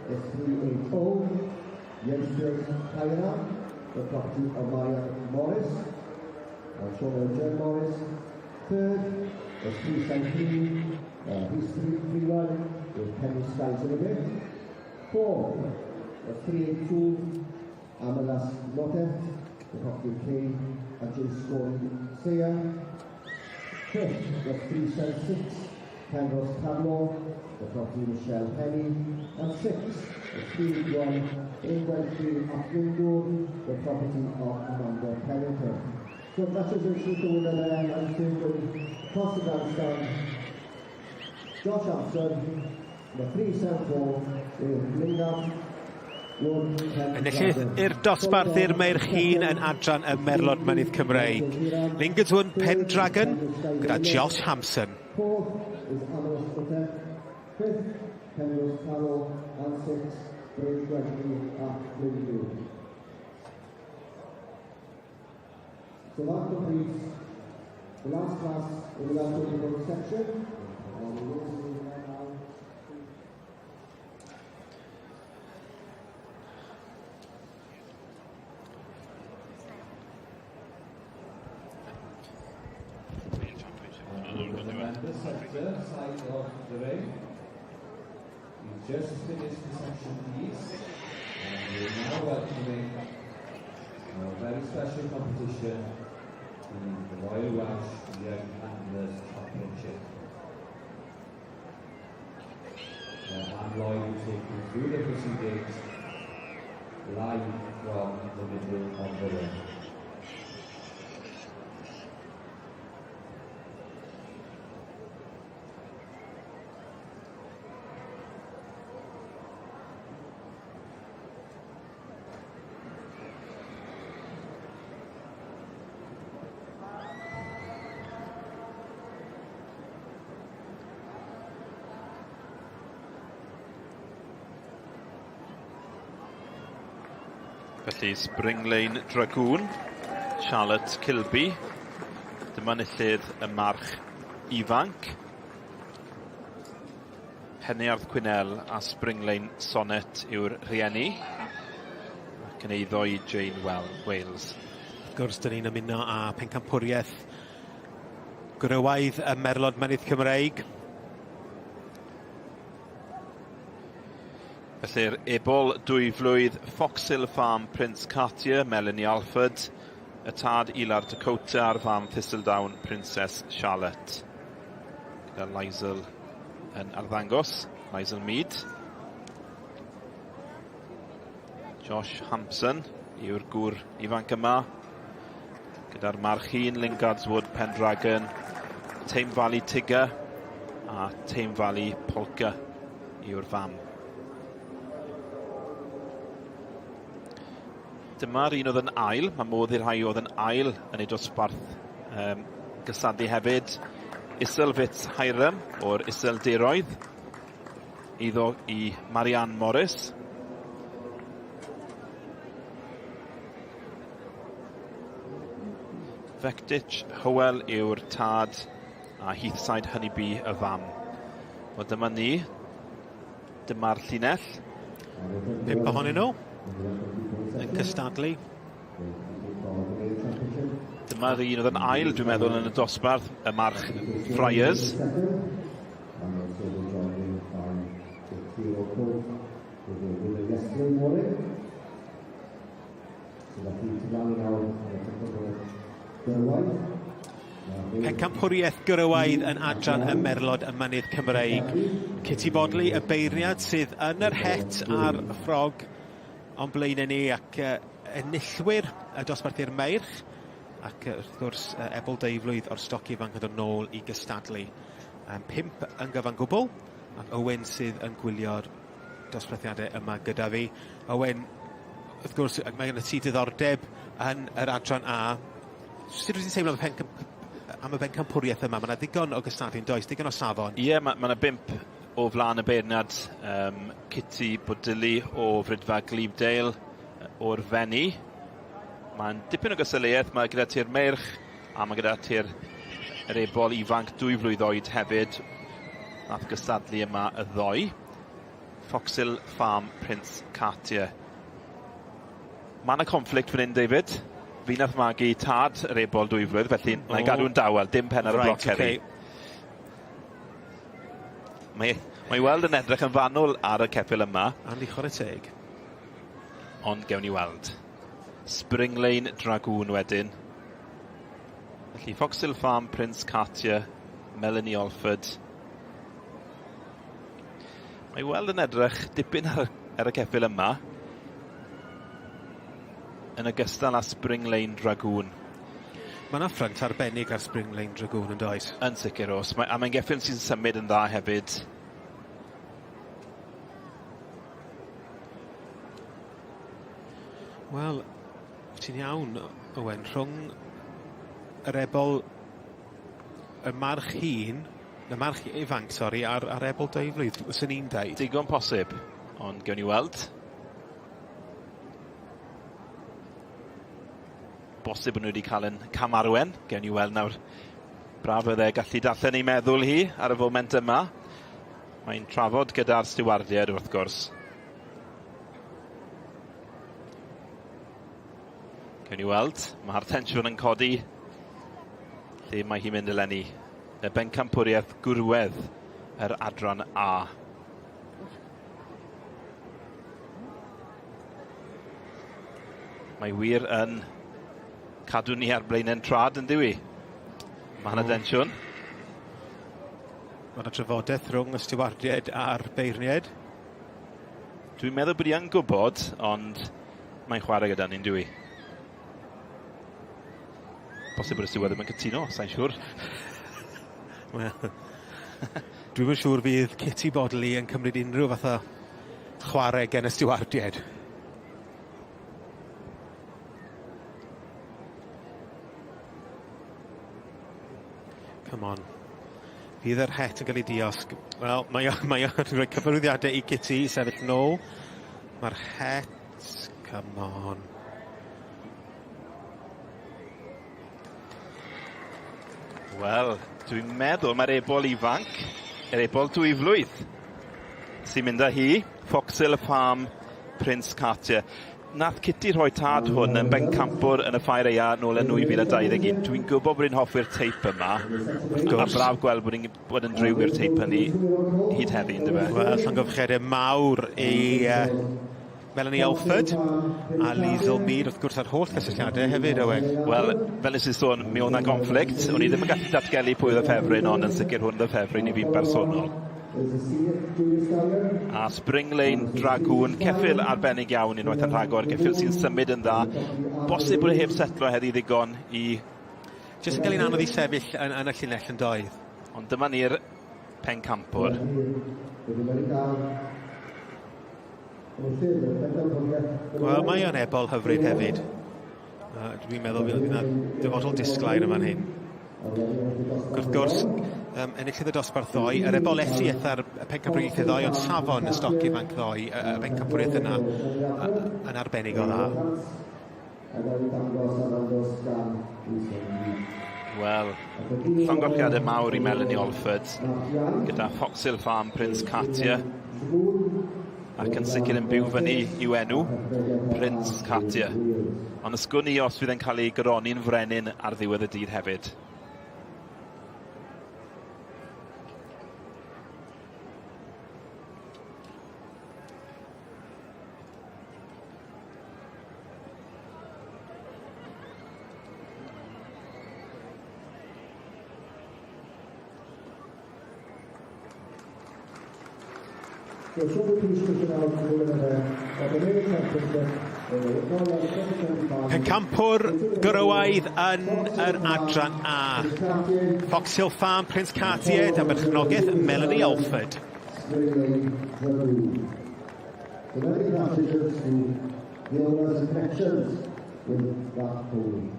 is 380, Yesterday's Pioneer, the property of Marian Morris. And Sean and Jen Morris. Third was 373, Rhys 331 with Penny Skies in a bit. Fourth was 382, Amalas Motet, the Hockey K, and Jay Scoring Sayer. Fifth was 376, Penrose Pablo, the property Michelle Penny. And sixth was 381, Ingwenty Atwingo, the property of Amanda Pennington. So congratulations to the winner there, and to across the grandstand, Josh Hampson, the 374 with Lingam. Enillydd i'r dosbarth i'r meirch hun yn adran y Merlod Mynydd Cymreig. Lingadwn Pendragon gyda Josh Hampson. Fourth is Amaris Utter, fifth Penrose Carroll, and sixth Bryn Gregory at Glyndŵr. So that completes the last class in the Welsh Open section. And we will move on now. The centre side of the ring. We've just finished the section East, and we're now welcoming our very special competition, the Royal Welsh Young Handlers Championship. Where Anne Lloyd will take you through the proceedings live from the middle of the ring. Felly Spring Lane Dragoon, Charlotte Kilby. Dyma enillydd y march ifanc. Peniarth Quinnell a Spring Lane Sonnet yw'r rhieni. Ac yn eiddo i Jane Well Wales. Wrth gwrs, dyn ni'n ymuno â pencampwriaeth gwrywaidd y Merlod Mynydd Cymreig. Felly'r ebol dwy flwydd Foxhill Farm Prince Cartier, Melanie Alford, y tad Ilar Dakota a'r fam Thistledown Princess Charlotte. Gyda Lizel yn arddangos, Lizel Mead. Josh Hampson yw'r gŵr ifanc yma. Gyda'r march hun, Lingard's Wood, Pendragon, Tame Valley Tigger a Tame Valley Polka yw'r fam. Dyma'r un oedd yn ail. Mae modd i'r rhai oedd yn ail yn ei dosbarth gystadlu hefyd. Isel Fitz Hiram o'r Iseldiroedd. Iddo i Marianne Morris. Vectich Howell yw'r tad a Heathside Honeybee y fam. Wel dyma ni. Dyma'r llinell. Pump ohonyn nhw yn cystadlu. Dyma'r un oedd yn ail, dwi'n meddwl, yn y dosbarth, y march Friars. Pencampwriaeth gyrywaidd yn adran y Merlod y Mynydd Cymreig. Kitty Bodley, y beirniad sydd yn yr het a'r ffrog o'n blaenau ni ac enillwyr y dosbarth i'r meirch ac wrth gwrs Ebol Deiflwydd o'r stoc ifanc yn dod nôl i gystadlu. 5 yn gyfan gwbl ac Owen sydd yn gwylio'r dosbarthiadau yma gyda fi. Owen, wrth gwrs, mae gen ti diddordeb yn yr adran A. Sut wyt ti'n teimlo am y am y bencampwriaeth yma? Mae yna ddigon o gystadlu yn does, digon o safon. Ie, yeah, mae yna 5 o flaen y beirniad. Kitty Bodilly o Fridfa Glebedale o'r Fenni. Mae'n dipyn o gystadleuaeth, mae gyda ti'r meirch a mae gyda ti'r yr ebol ifanc 2 flwydd oed hefyd. Nath gystadlu yma y ddoe. Foxhill Farm Prince Cartier. Mae yna conflict fan hyn, David. Fi nath magu tad yr ebol 2 flwydd, felly na i gadw'n dawel, dim pen ar y bloc heddi. Mae, mae weld yn edrych yn fanwl ar y ceffyl yma. Andy, chwarae teg. Ond gewn ni weld. Spring Lane Dragoon wedyn. Felly Foxhill Farm, Prince Cartier, Melanie Alford. Mae weld yn edrych dipyn ar, ar y ceffyl yma. Yn ogystal â Spring Lane Dragoon. Mae yna ffrynt arbennig ar Spring Lane Dragoon yn does? Yn sicr oes. Mae, a mae'n geffyl sy'n symud yn dda hefyd. Wel, ti'n iawn, Owen, rhwng yr ebol y march hŷn, y march ifanc, sori, a'r, ar ebol deuflwydd, fyswn i'n deud. Digon posib, ond gewn ni weld. Bosib bod nhw wedi cael yn camarwen. Gewn ni weld nawr. Braf fydde gallu darllen ei meddwl hi ar y foment yma. Mae'n trafod gyda'r stiwardiaid wrth gwrs. Gewn ni weld. Mae'r tensiwn yn codi. Lle mae hi'n mynd eleni? Y bencampwriaeth gwrwedd yr adran A. Mae wir yn cadw ni ar blaenau'n trad yn diwy. Mae yna densiwn. Mae yna trafodaeth rhwng y stiwardiaid a'r beirniaid. Dwi'n meddwl bod hi yn gwybod, ond mae'n chwarae gyda ni'n dwi. Bosib bod y stiward ddim yn cytuno, sa'n siŵr. Wel, dwi'm yn siŵr fydd Kitty Bodley yn cymryd unrhyw fath o chwarae gen y stiwardiaid. Come on. Fydd yr het yn cael ei diosg. Wel, mae o, mae o'n rhoi cyfarwyddiadau i Kitty i sefyll nôl. Mae'r het, come on. Wel, dwi'n meddwl mae'r ebol ifanc, yr ebol dwyflwydd, sy'n mynd â hi, Foxhill Farm, Prince Cartier. Nath Kitty rhoi tad hwn yn bencampwr yn y ffair aea nôl yn 2021. Dwi'n gwybod bod hi'n hoffi'r teip yma. Wrth gwrs. A braf gweld bod hi'n bod yn driw i'r teip hynny hyd heddi, yndyfe? Wel, llongyfarchiadau mawr i Melanie Alford a Liesl Mead, wrth gwrs, ar holl gysylltiadau hefyd, Owen. Wel, fel nes i sôn, mi oedd 'na gonflict. O'n i ddim yn gallu datgelu pwy oedd y ffefryn, ond yn sicr hwn oedd y ffefryn i fi'n bersonol. A Spring Lane Dragoon, ceffyl arbennig iawn unwaith yn rhagor, ceffyl sy'n symud yn dda. Bosib bod e heb setlo heddi ddigon i... Jyst yn cael ein anodd i sefyll yn, yn y llinell yn doedd. Ond dyma ni'r pencampwr. Wel, mae o'n ebol hyfryd hefyd. Dwi'n meddwl fydd yna dyfodol disglair yn fan hyn. Wrth gwrs, enillydd y dosbarth ddoe, yr ebolesi eitha'r pencampwriaethau ddoe, ond safon y stoc ifanc ddoe, y bencampwriaeth yna yn arbennig o dda. Wel, llongyfarchiadau mawr i Melanie Alford gyda Foxhill Farm Prince Cartier ac yn sicr yn byw fyny i'w enw, Prince Cartier. Ond ysgwn i os fydd e'n cael ei goroni'n frenin ar ddiwedd y dydd hefyd. Pencampwr gwrywaidd yn yr adran A. Fox Hill Farm, Prince Cartier, dan berchnogaeth Melanie Alford. The very classes to the owners and connections with that pony.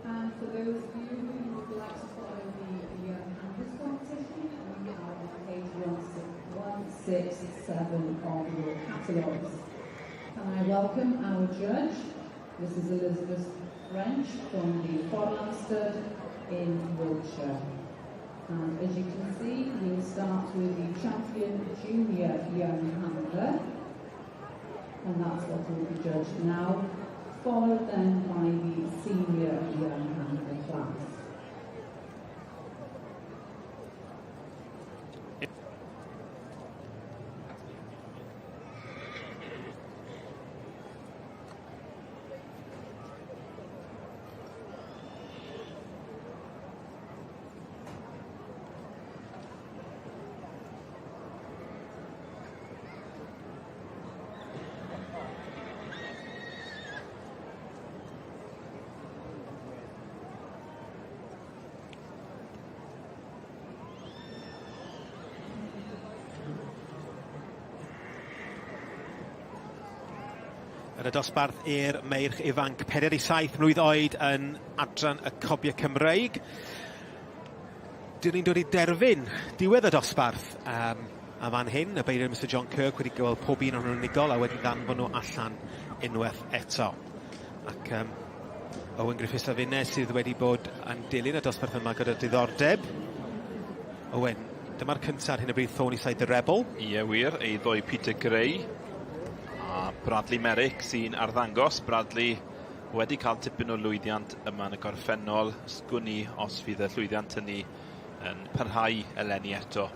And for those of you who would like to follow the Young Handlers competition, we are on page 167 of your catalogues. Can I welcome our judge, Mrs. Elizabeth French from the Fordland Stud in Wiltshire. And as you can see, we'll start with the champion junior young handler. And that's what will be judged now, followed then by the senior young handler class. Yn y dosbarth i'r meirch ifanc 47 mlwydd oed yn adran y Cobiau Cymreig. Dyn ni'n dod i derfyn diwedd y dosbarth um, a fan hyn, y beirniad Mr John Kirk wedi gweld pob un o'n nhw'n unigol a wedi ddanfon nhw allan unwaith eto. Ac um, Owen Griffiths a finne sydd wedi bod yn dilyn y dosbarth yma gyda diddordeb. Owen, dyma'r cyntaf ar hyn o bryd, Thornyside the Rebel. Ie, wir, eiddo i Peter Gray a Bradley Merrick sy'n arddangos. Bradley wedi cael tipyn o lwyddiant yma yn y gorffennol. Sgwn i os fydd y llwyddiant hynny yn parhau eleni eto.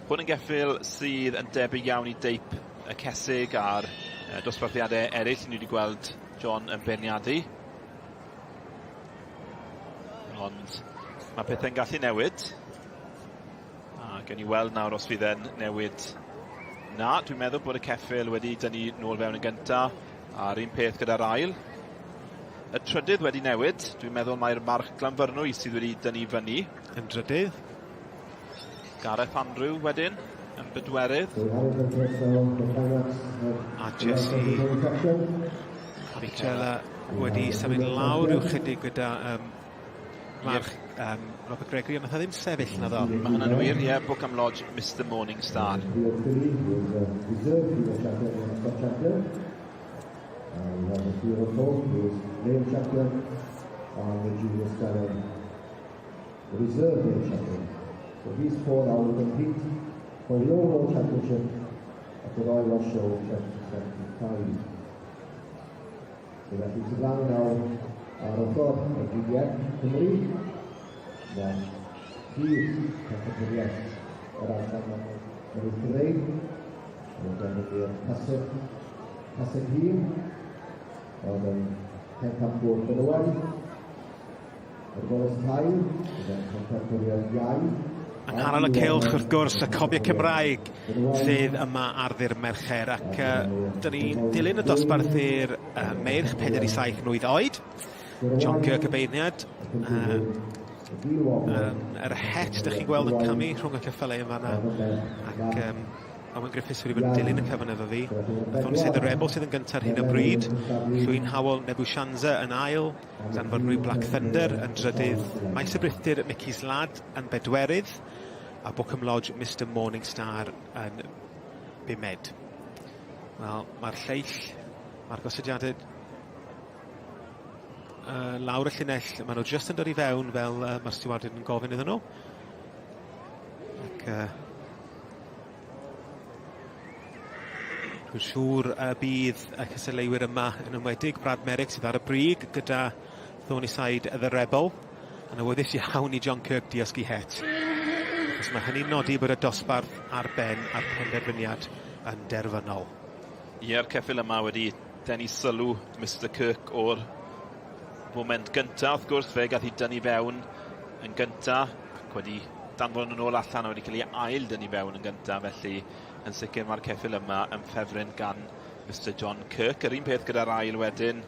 Hwn yn geffyl sydd yn debyg iawn i deip y cesig a'r dosbarthiadau eraill ni wedi gweld John yn beirniadu. Ond mae pethau'n gallu newid. A gewn ni weld nawr os fydd e'n newid. Na, dwi'n meddwl bod y ceffyl wedi dynnu nôl fewn yn gynta. A'r un peth gyda'r ail. Y trydydd wedi newid. Dwi'n meddwl mai'r march Glanfyrnwy sydd wedi dynnu fyny. Yn drydydd. Gareth Andrew wedyn yn bedwerydd. A Jesse Michela wedi symud lawr rhyw chydig gyda um, march um, Robert Gregory, ond nath o ddim sefyll na ddo. Mae hwnna'n wir, ie, yeah, Bookham Lodge, Mr Morningstar. We have the hero who is male champion and the junior stallion, the reserve male champion. So these four now will compete for the overall championship at the Royal Welsh Show 2025. So felly sydd lan nawr ar ochr y GDF Cymru, mae prif pencampwriaeth yr adran Mynydd Cymreig, mae'n defnyddio'r paseg, paseg hir, oedd yn pencampwr benywaidd, yr Wallace Tair, oedd yn pencampwriaeth iau. Yng nghanol y cylch, wrth gwrs, y cobiau Cymraeg sydd yma ar ddydd Mercher ac uh, dyn ni'n dilyn y dosbarth i'r uh, meirch 4 i 7 mlwydd oed. John Kirk y beirniad. Uh, um, yr het dych chi'n gweld yn camu rhwng y ceffylau yma yna. Ac um, Owen Griffiths wedi bod yn dilyn y cyfan efo fi. Thorny Sydd y Rebel sydd yn gyntaf ar hyn o bryd. Llwyn Howell Nebushanza yn ail. Llanfyrnwy Black Thunder yn drydydd, Maes y Brithdir Mickey's Lad yn bedwerydd, a Bookham Lodge Mister Morningstar yn bumed. Wel, mae'r lleill, mae'r gosodiadau uh, lawr y llinell, maen nhw jyst yn dod i fewn fel uh, mae'r stiwardyn yn gofyn iddyn nhw. Ac uh, Dwi'n siŵr y bydd y cystadleuwyr yma yn enwedig Brad Merrick sydd ar y brig gyda Thornyside The Rebel yn awyddus iawn i John Kirk diosg i het. Achos mae hynny'n nodi bod y dosbarth ar ben a'r penderfyniad yn derfynol. Ie'r ceffyl yma wedi denu sylw Mister Kirk o'r foment gynta, wrth gwrs, fe gath ei dynnu fewn yn gynta ac wedi danfon yn ôl allan a wedi cael ei ail dynnu fewn yn gynta, felly yn sicr mae'r ceffyl yma yn ffefryn gan Mister John Kirk. Yr un peth gyda'r ail wedyn,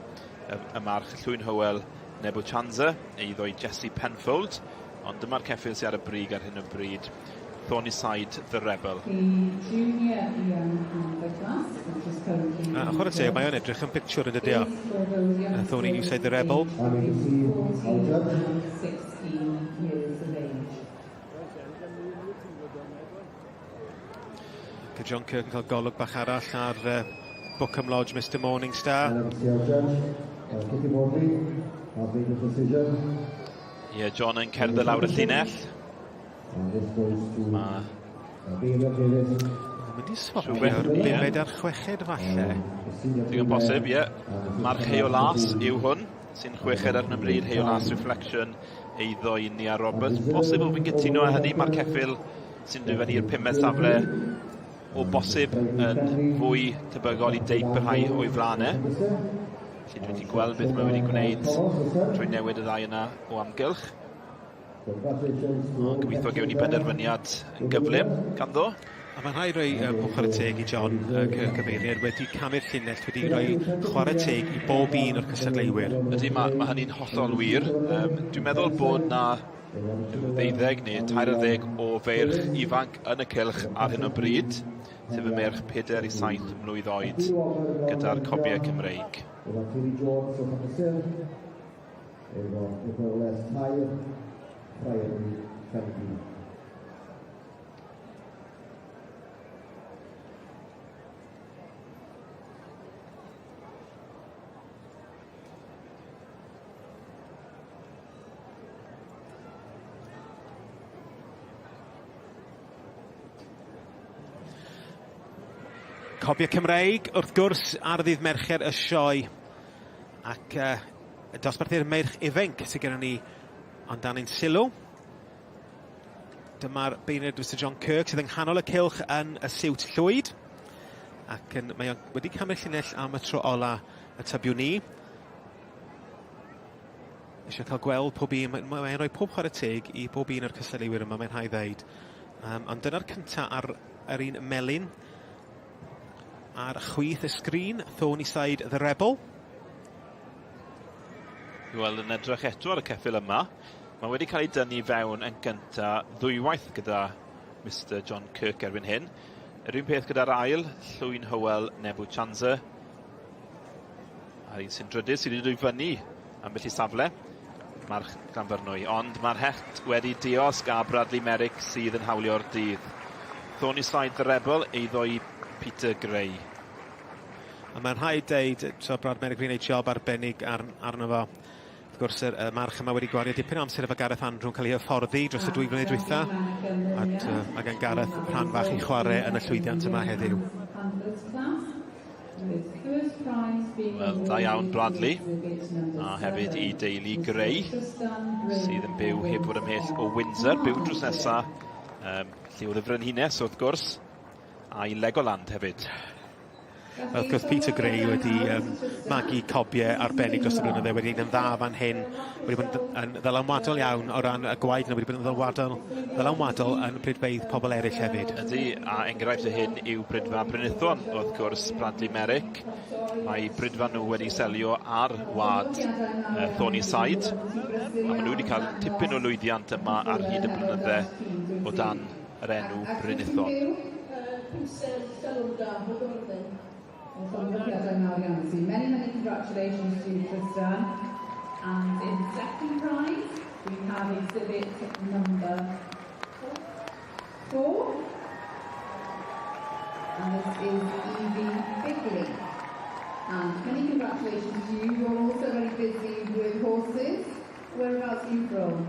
y, y march Llwyn Hywel Nebuchadnezzar, eiddo i Jesse Penfold, ond dyma'r ceffyl sydd ar y brig ar hyn o bryd, Thornyside the Rebel. The junior young handler class, which is currently... A chwarae teg, mae o'n edrych yn pictiwr yn dydi o. Thornyside the Rebel. 14 and 16 years of age. Ac John Kirk yn cael golwg bach arall ar uh, Bookham Lodge, Mr Morningstar. Ie, Ie, yeah, John yn cerdded lawr y llinell. Mae Mynd i swapio'r bumed a'r chweched falle. Digon posib, ie. Yeah. March Heol Las yw hwn, sy'n chweched ar hyn o bryd, Heol Las Reflection, eiddo i Nia Roberts. Posib bod fi'n cytuno â hynny, mae'r ceffyl sy'n dod fyny i'r pumed safle o bosib yn fwy tebygol i deip y rhai o'i flaen e. Felly dwi wedi gweld beth mae wedi gwneud trwy newid y ddau yna o amgylch. Ond gobeithio gewn ni benderfyniad yn gyflym ganddo. A mae'n rhaid rhoi pob chwarae teg i John cyfeiriad wedi camu'r llinell, wedi rhoi chwarae teg i bob un o'r cystadleuwyr. Ydy, mae hynny'n hollol wir. Dwi'n meddwl bod na rhyw ddeuddeg neu 13 o feirch ifanc yn y cylch ar hyn o bryd, sef y meirch 4 i 7 mlwydd oed gyda'r cobiau Cymreig. Efo Nicolas Tair, Priory Llandy. Cobiau Cymreig, wrth gwrs, ar ddydd Mercher y sioe. Ac y dosbarthu'r meirch ifanc sydd gennym ni ond dan ein sylw. Dyma'r beirniad Mr John Kirk sydd yng nghanol y cylch yn y siwt llwyd. Ac yn, mae o wedi camu'r llinell am y tro ola y tybiwn ni. Eisiau cael gweld pob un, mae'n mae rhoi pob chwarae teg i bob un o'r cystadleuwyr yma, mae'n rhaid ddeud. Ond dyna'r cynta ar yr un melyn. Ar chwith y sgrin, Thornyside the Rebel. Wel, yn edrych eto ar y ceffyl yma. Mae wedi cael ei dynnu fewn yn gynta ddwywaith gyda Mr John Kirk erbyn hyn. Yr un peth gyda'r ail, Llwyn Hywel Nebu Chanza. A'r un sy'n drydydd sydd wedi dod i fyny ambell i safle, March Llanfyrnwy. Ond mae'r het wedi diosg a Bradley Merrick sydd yn hawlio'r dydd. Thornyside the Rebel, eiddo i Peter Gray. A mae'n rhaid deud, so Brad Merrick wedi gwneud job arbennig arno fo. Wrth gwrs, y march yma wedi gwario dipyn o amser efo Gareth Andrew yn cael ei hyfforddi dros y 2 flynedd dwytha. A mae gan Gareth rhan fach i chwarae yn y llwyddiant yma heddiw. Wel, da iawn Bradley, a hefyd i deulu Gray, sydd yn byw heb fod ymhell o Windsor, byw drws nesa, lle oedd y frenhines wrth gwrs, a i Legoland hefyd. Wrth gwrs, Peter Gray wedi magu cobiau arbennig dros y blynydde, wedi gwneud yn dda fan hyn, wedi bod yn ddylanwadol iawn o ran y gwaed yna, wedi bod yn ddylanwadol yn pridfeydd pobl eraill hefyd. Ydy, a enghraifft o hyn yw Brydfa Brynithon, wrth gwrs, Bradley Merrick. Mae Brydfa nhw wedi selio ar wad Thornyside, a maen nhw wedi cael tipyn o lwyddiant yma ar hyd y blynydde o dan yr enw Brynithon. Many, many congratulations to you, Tristan. And in second prize, we have exhibit number 4. And this is Evie Bigley. And many congratulations to you. You're also very busy with horses. Whereabouts are you from?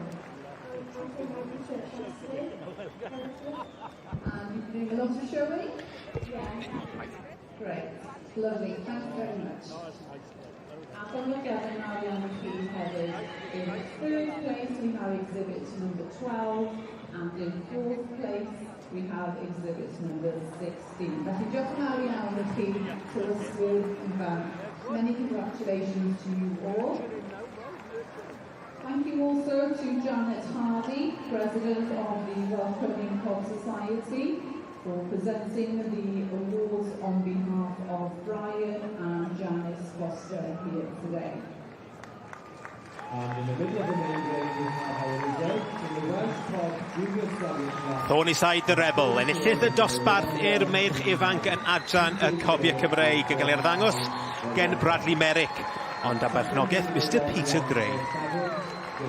And you've been doing a lot of showing? Great. Lovely. Thank you very much. A llongyfarchiadau mawr iawn i chi hefyd. In third place we have exhibit number 12 and in fourth place we have exhibit number 16. Felly diolch yn fawr iawn i chi, tywyswyr ifanc. Many congratulations to you all. Thank you also to Janet Hardy, President of the Welsh Pony and Cob Society, for presenting the awards on behalf of Brian and Janice Foster here today. And in the middle of the main ring, we have our results in the Welsh Cob Junior Stallion class. Thornyside the Rebel, enillydd y dosbarth i'r meirch ifanc yn adran y Cobiau Cymreig yn cael ei arddangos gen Bradley Merrick, ond am berchnogaeth Mr Peter Gray. In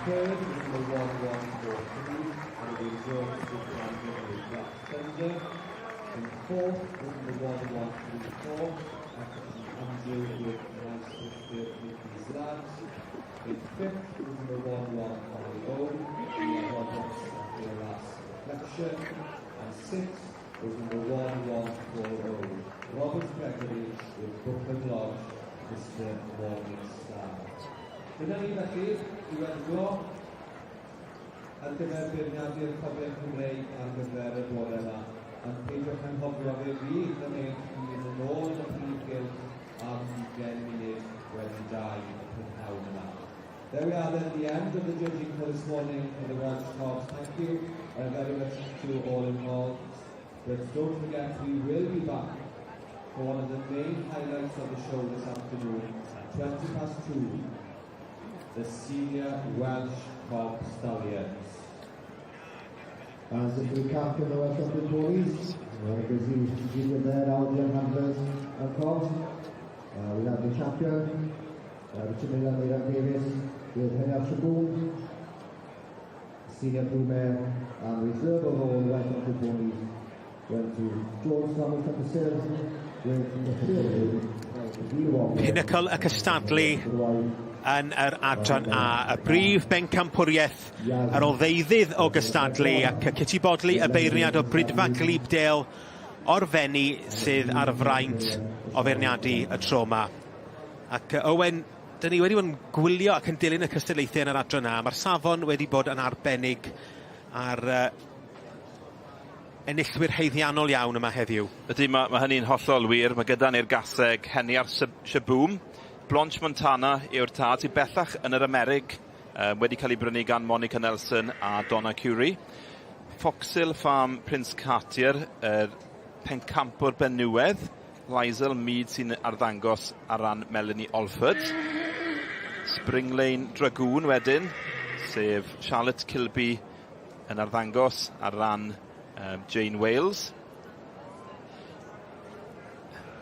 third is number 1143, and it is Jones with Black Thunder. In fourth is number 1134, and Andrew with Nice Mr. In fifth was number 1150, Leah Roberts at Last Collection. And sixth was number 1140, Robert Gregory with Brooklyn Lodge, Mr Morningstar. Dyna ni felly, i wedlo ar gyfer beirniadu'r Cobiau Cymreig ar gyfer y bore yma. Ond peidiwch anghofio fe fydd yn eich hun yn ôl yn y prif gylch am 20 munud wedi 2 y prynhawn yma. There we are then, the end of the judging for this morning for the Welsh Cobs. Thank you very much to all involved. But don't forget, we will be back for one of the main highlights of the show this afternoon at 2:20, the Senior Welsh Cob Stallions. As if we cap in the Welsh Champion Ponies, we had a busy junior there, our dear handlers and cobs. We had the champion, Richard Miller and Meirion Davies, with Heniarth Shaboom, senior blue mare, and reserve of all Welsh Champion Ponies went to George Samuel Tapisil with the third. Pinnacle y cystadlu yn yr adran A, y brif bencampwriaeth ar ôl ddeuddydd o gystadlu ac y Kitty Bodley, y beirniad o Bridfa Glibdale o'r Fenni sydd ar y fraint o feirniadu y tro yma. Ac Owen, dyn ni wedi bod yn gwylio ac yn dilyn y cystadlaethau yn yr adran A. Mae'r safon wedi bod yn arbennig ar enillwyr haeddiannol iawn yma heddiw. Ydy, mae, mae hynny'n hollol wir. Mae gyda ni'r gaseg Heniar Shaboom. Blanche Montana yw'r tad sydd bellach yn yr Amerig, wedi cael ei brynu gan Monica Nelson a Donna Curie. Foxhill Farm Prince Cartier, yr pencampwr benywedd, Lizel Mead sy'n arddangos ar ran Melanie Olford. Spring Lane Dragoon wedyn, sef Charlotte Kilby yn arddangos ar ran Jane Wales.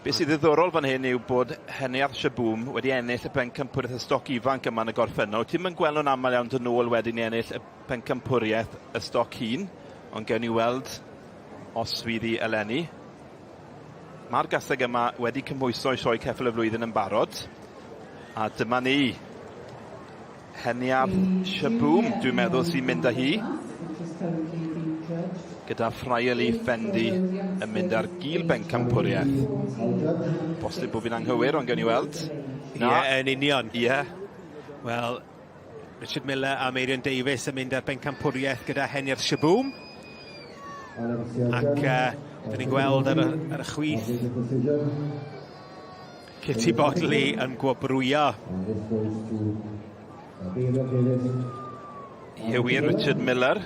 Be sydd ddiddorol fan hyn yw bod Heniarth Shaboom wedi ennill y pencampwriaeth y stoc ifanc yma yn y gorffennol. Ti'm yn gweld nhw'n aml iawn dod nôl wedyn i ennill y pencampwriaeth y stoc hŷn, ond gewn ni weld os fydd hi eleni. Mae'r gaseg yma wedi cymhwyso i sioe ceffyl y flwyddyn yn barod. A dyma ni. Heniarth Shaboom, dwi'n meddwl, sy'n mynd â hi. Gyda Friarly Fendi yn mynd ar gil bencampwriaeth. Bosib bod fi'n anghywir, ond gewn ni weld. Ie, yeah, yn union. Ie. Yeah. Wel, Richard Miller a Meirion Davies yn mynd ar bencampwriaeth gyda Heniarth Shaboom. Ac dyn ni'n gweld ar y, ar y chwith Kitty Bodley yn gwobrwyo. Ie wir, Richard Miller.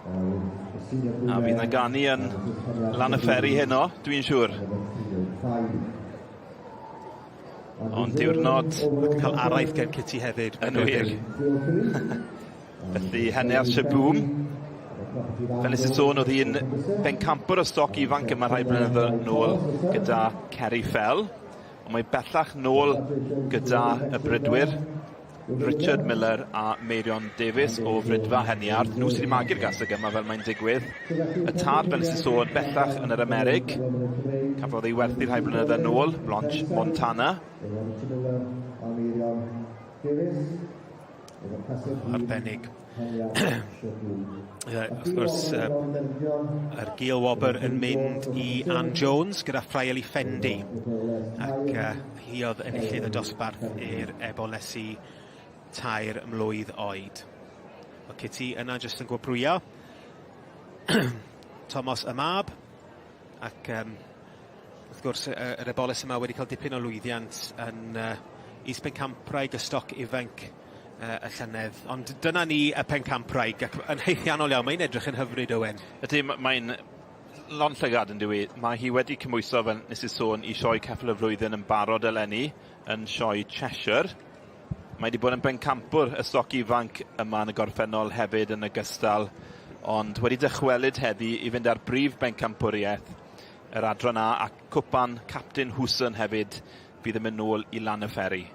A fydd na ganu yn lan y fferi heno, dwi'n siŵr. Ond diwrnod... Ac cael araith gen Kitty hefyd. Yn wir. Felly, Heniarth Shaboom. Fel nes i sôn, oedd hi'n bencampwr o stoc ifanc yma rhai blynyddoedd nôl gyda Kerry Fell. Ond mae bellach nôl gyda y brydwyr, Richard Miller a Meirion Davies o Fridfa Heniarth. Nhw sydd wedi magu'r gaseg yma fel mae'n digwydd. Y tad, fel nes i sôn, bellach yn yr Amerig. Cafodd ei werthu rhai blynyddoedd nôl, Blanche Montana. Arbennig. Ie, wrth gwrs, yr Gil Wobr yn mynd i Ann Jones gyda Friarly Fendi. Ac hi oedd enillydd y dosbarth i'r ebolesi 3 mlwydd oed. Mae Kitty yna jyst yn gwobrwyo. Thomas y mab. Ac wrth gwrs, yr eboles yma wedi cael dipyn o lwyddiant yn is-bencampwraig y stoc ifanc y llynedd. Ond dyna ni y pencampwraig, ac yn haeddiannol iawn, mae'n edrych yn hyfryd, Owen. Ydy, mae'n lond llygad yn dyw. Mae hi wedi cymhwyso, fel nes i sôn, i sioe ceffyl y flwyddyn yn barod eleni, yn sioe Cheshire. Mae wedi bod yn bencampwr y stoc ifanc yma yn y gorffennol hefyd yn ogystal, ond wedi dychwelyd heddi i fynd ar brif bencampwriaeth yr adran A a cwpan Captain Hooson hefyd fydd yn mynd nôl i lan y fferi.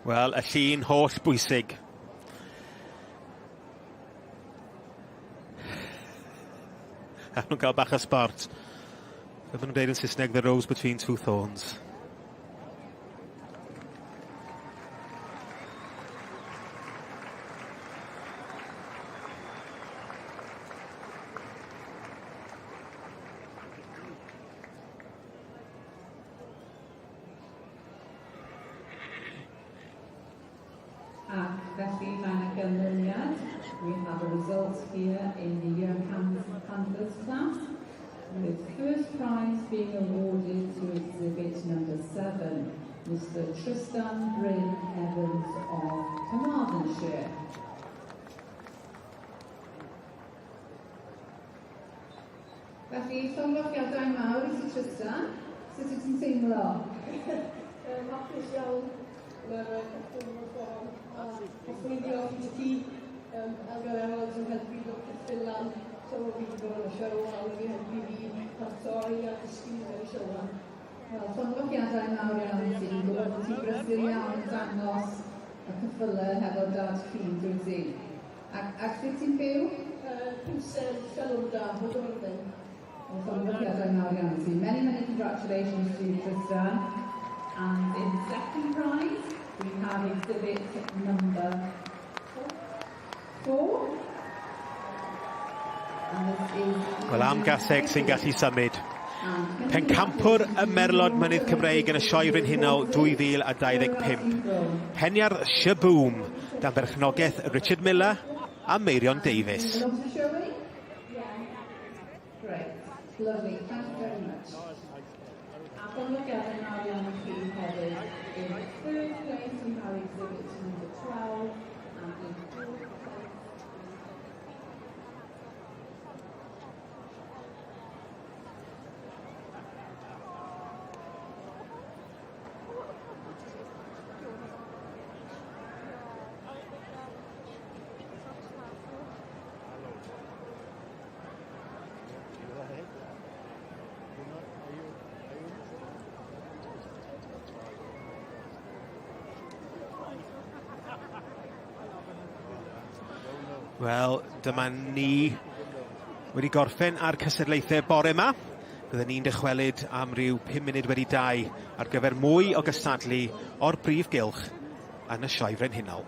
Wel, y llun holl bwysig. A nhw'n cael bach o sport. Fel maen nhw'n dweud yn Saesneg, the rose between two thorns. Ac felly mae yna ganlyniad. We have a result here in the Young Handlers class, with first prize being awarded to exhibit number 7, Mr Tristan Bryn Evans of Carmarthenshire. Felly, llongyfarchiadau mawr i ti Tristan. Sut wyt ti'n teimlo? Hapus iawn. Mae'r ceffyl mor gorau. A hoffwn i ddiolch i ti, Elgan Evans, yn helpu dod ceffyl lan. So fi wedi bod yn y sioe a wedi helpu fi paratoi a dysgu yn y sioe lan. Wel, llongyfarchiadau mawr iawn i ti. Dwi'n gwybod bod ti'n brysur iawn yn dangos y ceffylau hefo dad ci, dwyt ti? Ac, ac lle ti'n byw? Pinsel, Llanwnda, Bodorfen. Well, llongyfarchiadau mawr iawn i ti. Many, many congratulations to you, Tristan. And in second prize, we have exhibit number 4. And this is... Wel, am gaseg sy'n gallu symud. Pencampwr y Merlod Mynydd Cymreig yn y Sioe Frenhinol 2025. Peniardd Shaboom, dan berchnogaeth Richard Miller a Meirion Davies. Great. Lovely. Thank you very much. A llongyfarchiadau mawr iawn i chi hefyd. In third place we have exhibit number 12 and in fourth place Wel, dyma ni wedi gorffen ar cystadlaethau bore yma. Byddwn ni'n dychwelyd am ryw 5 munud wedi 2 ar gyfer mwy o gystadlu o'r brif gylch yn y Sioe Frenhinol.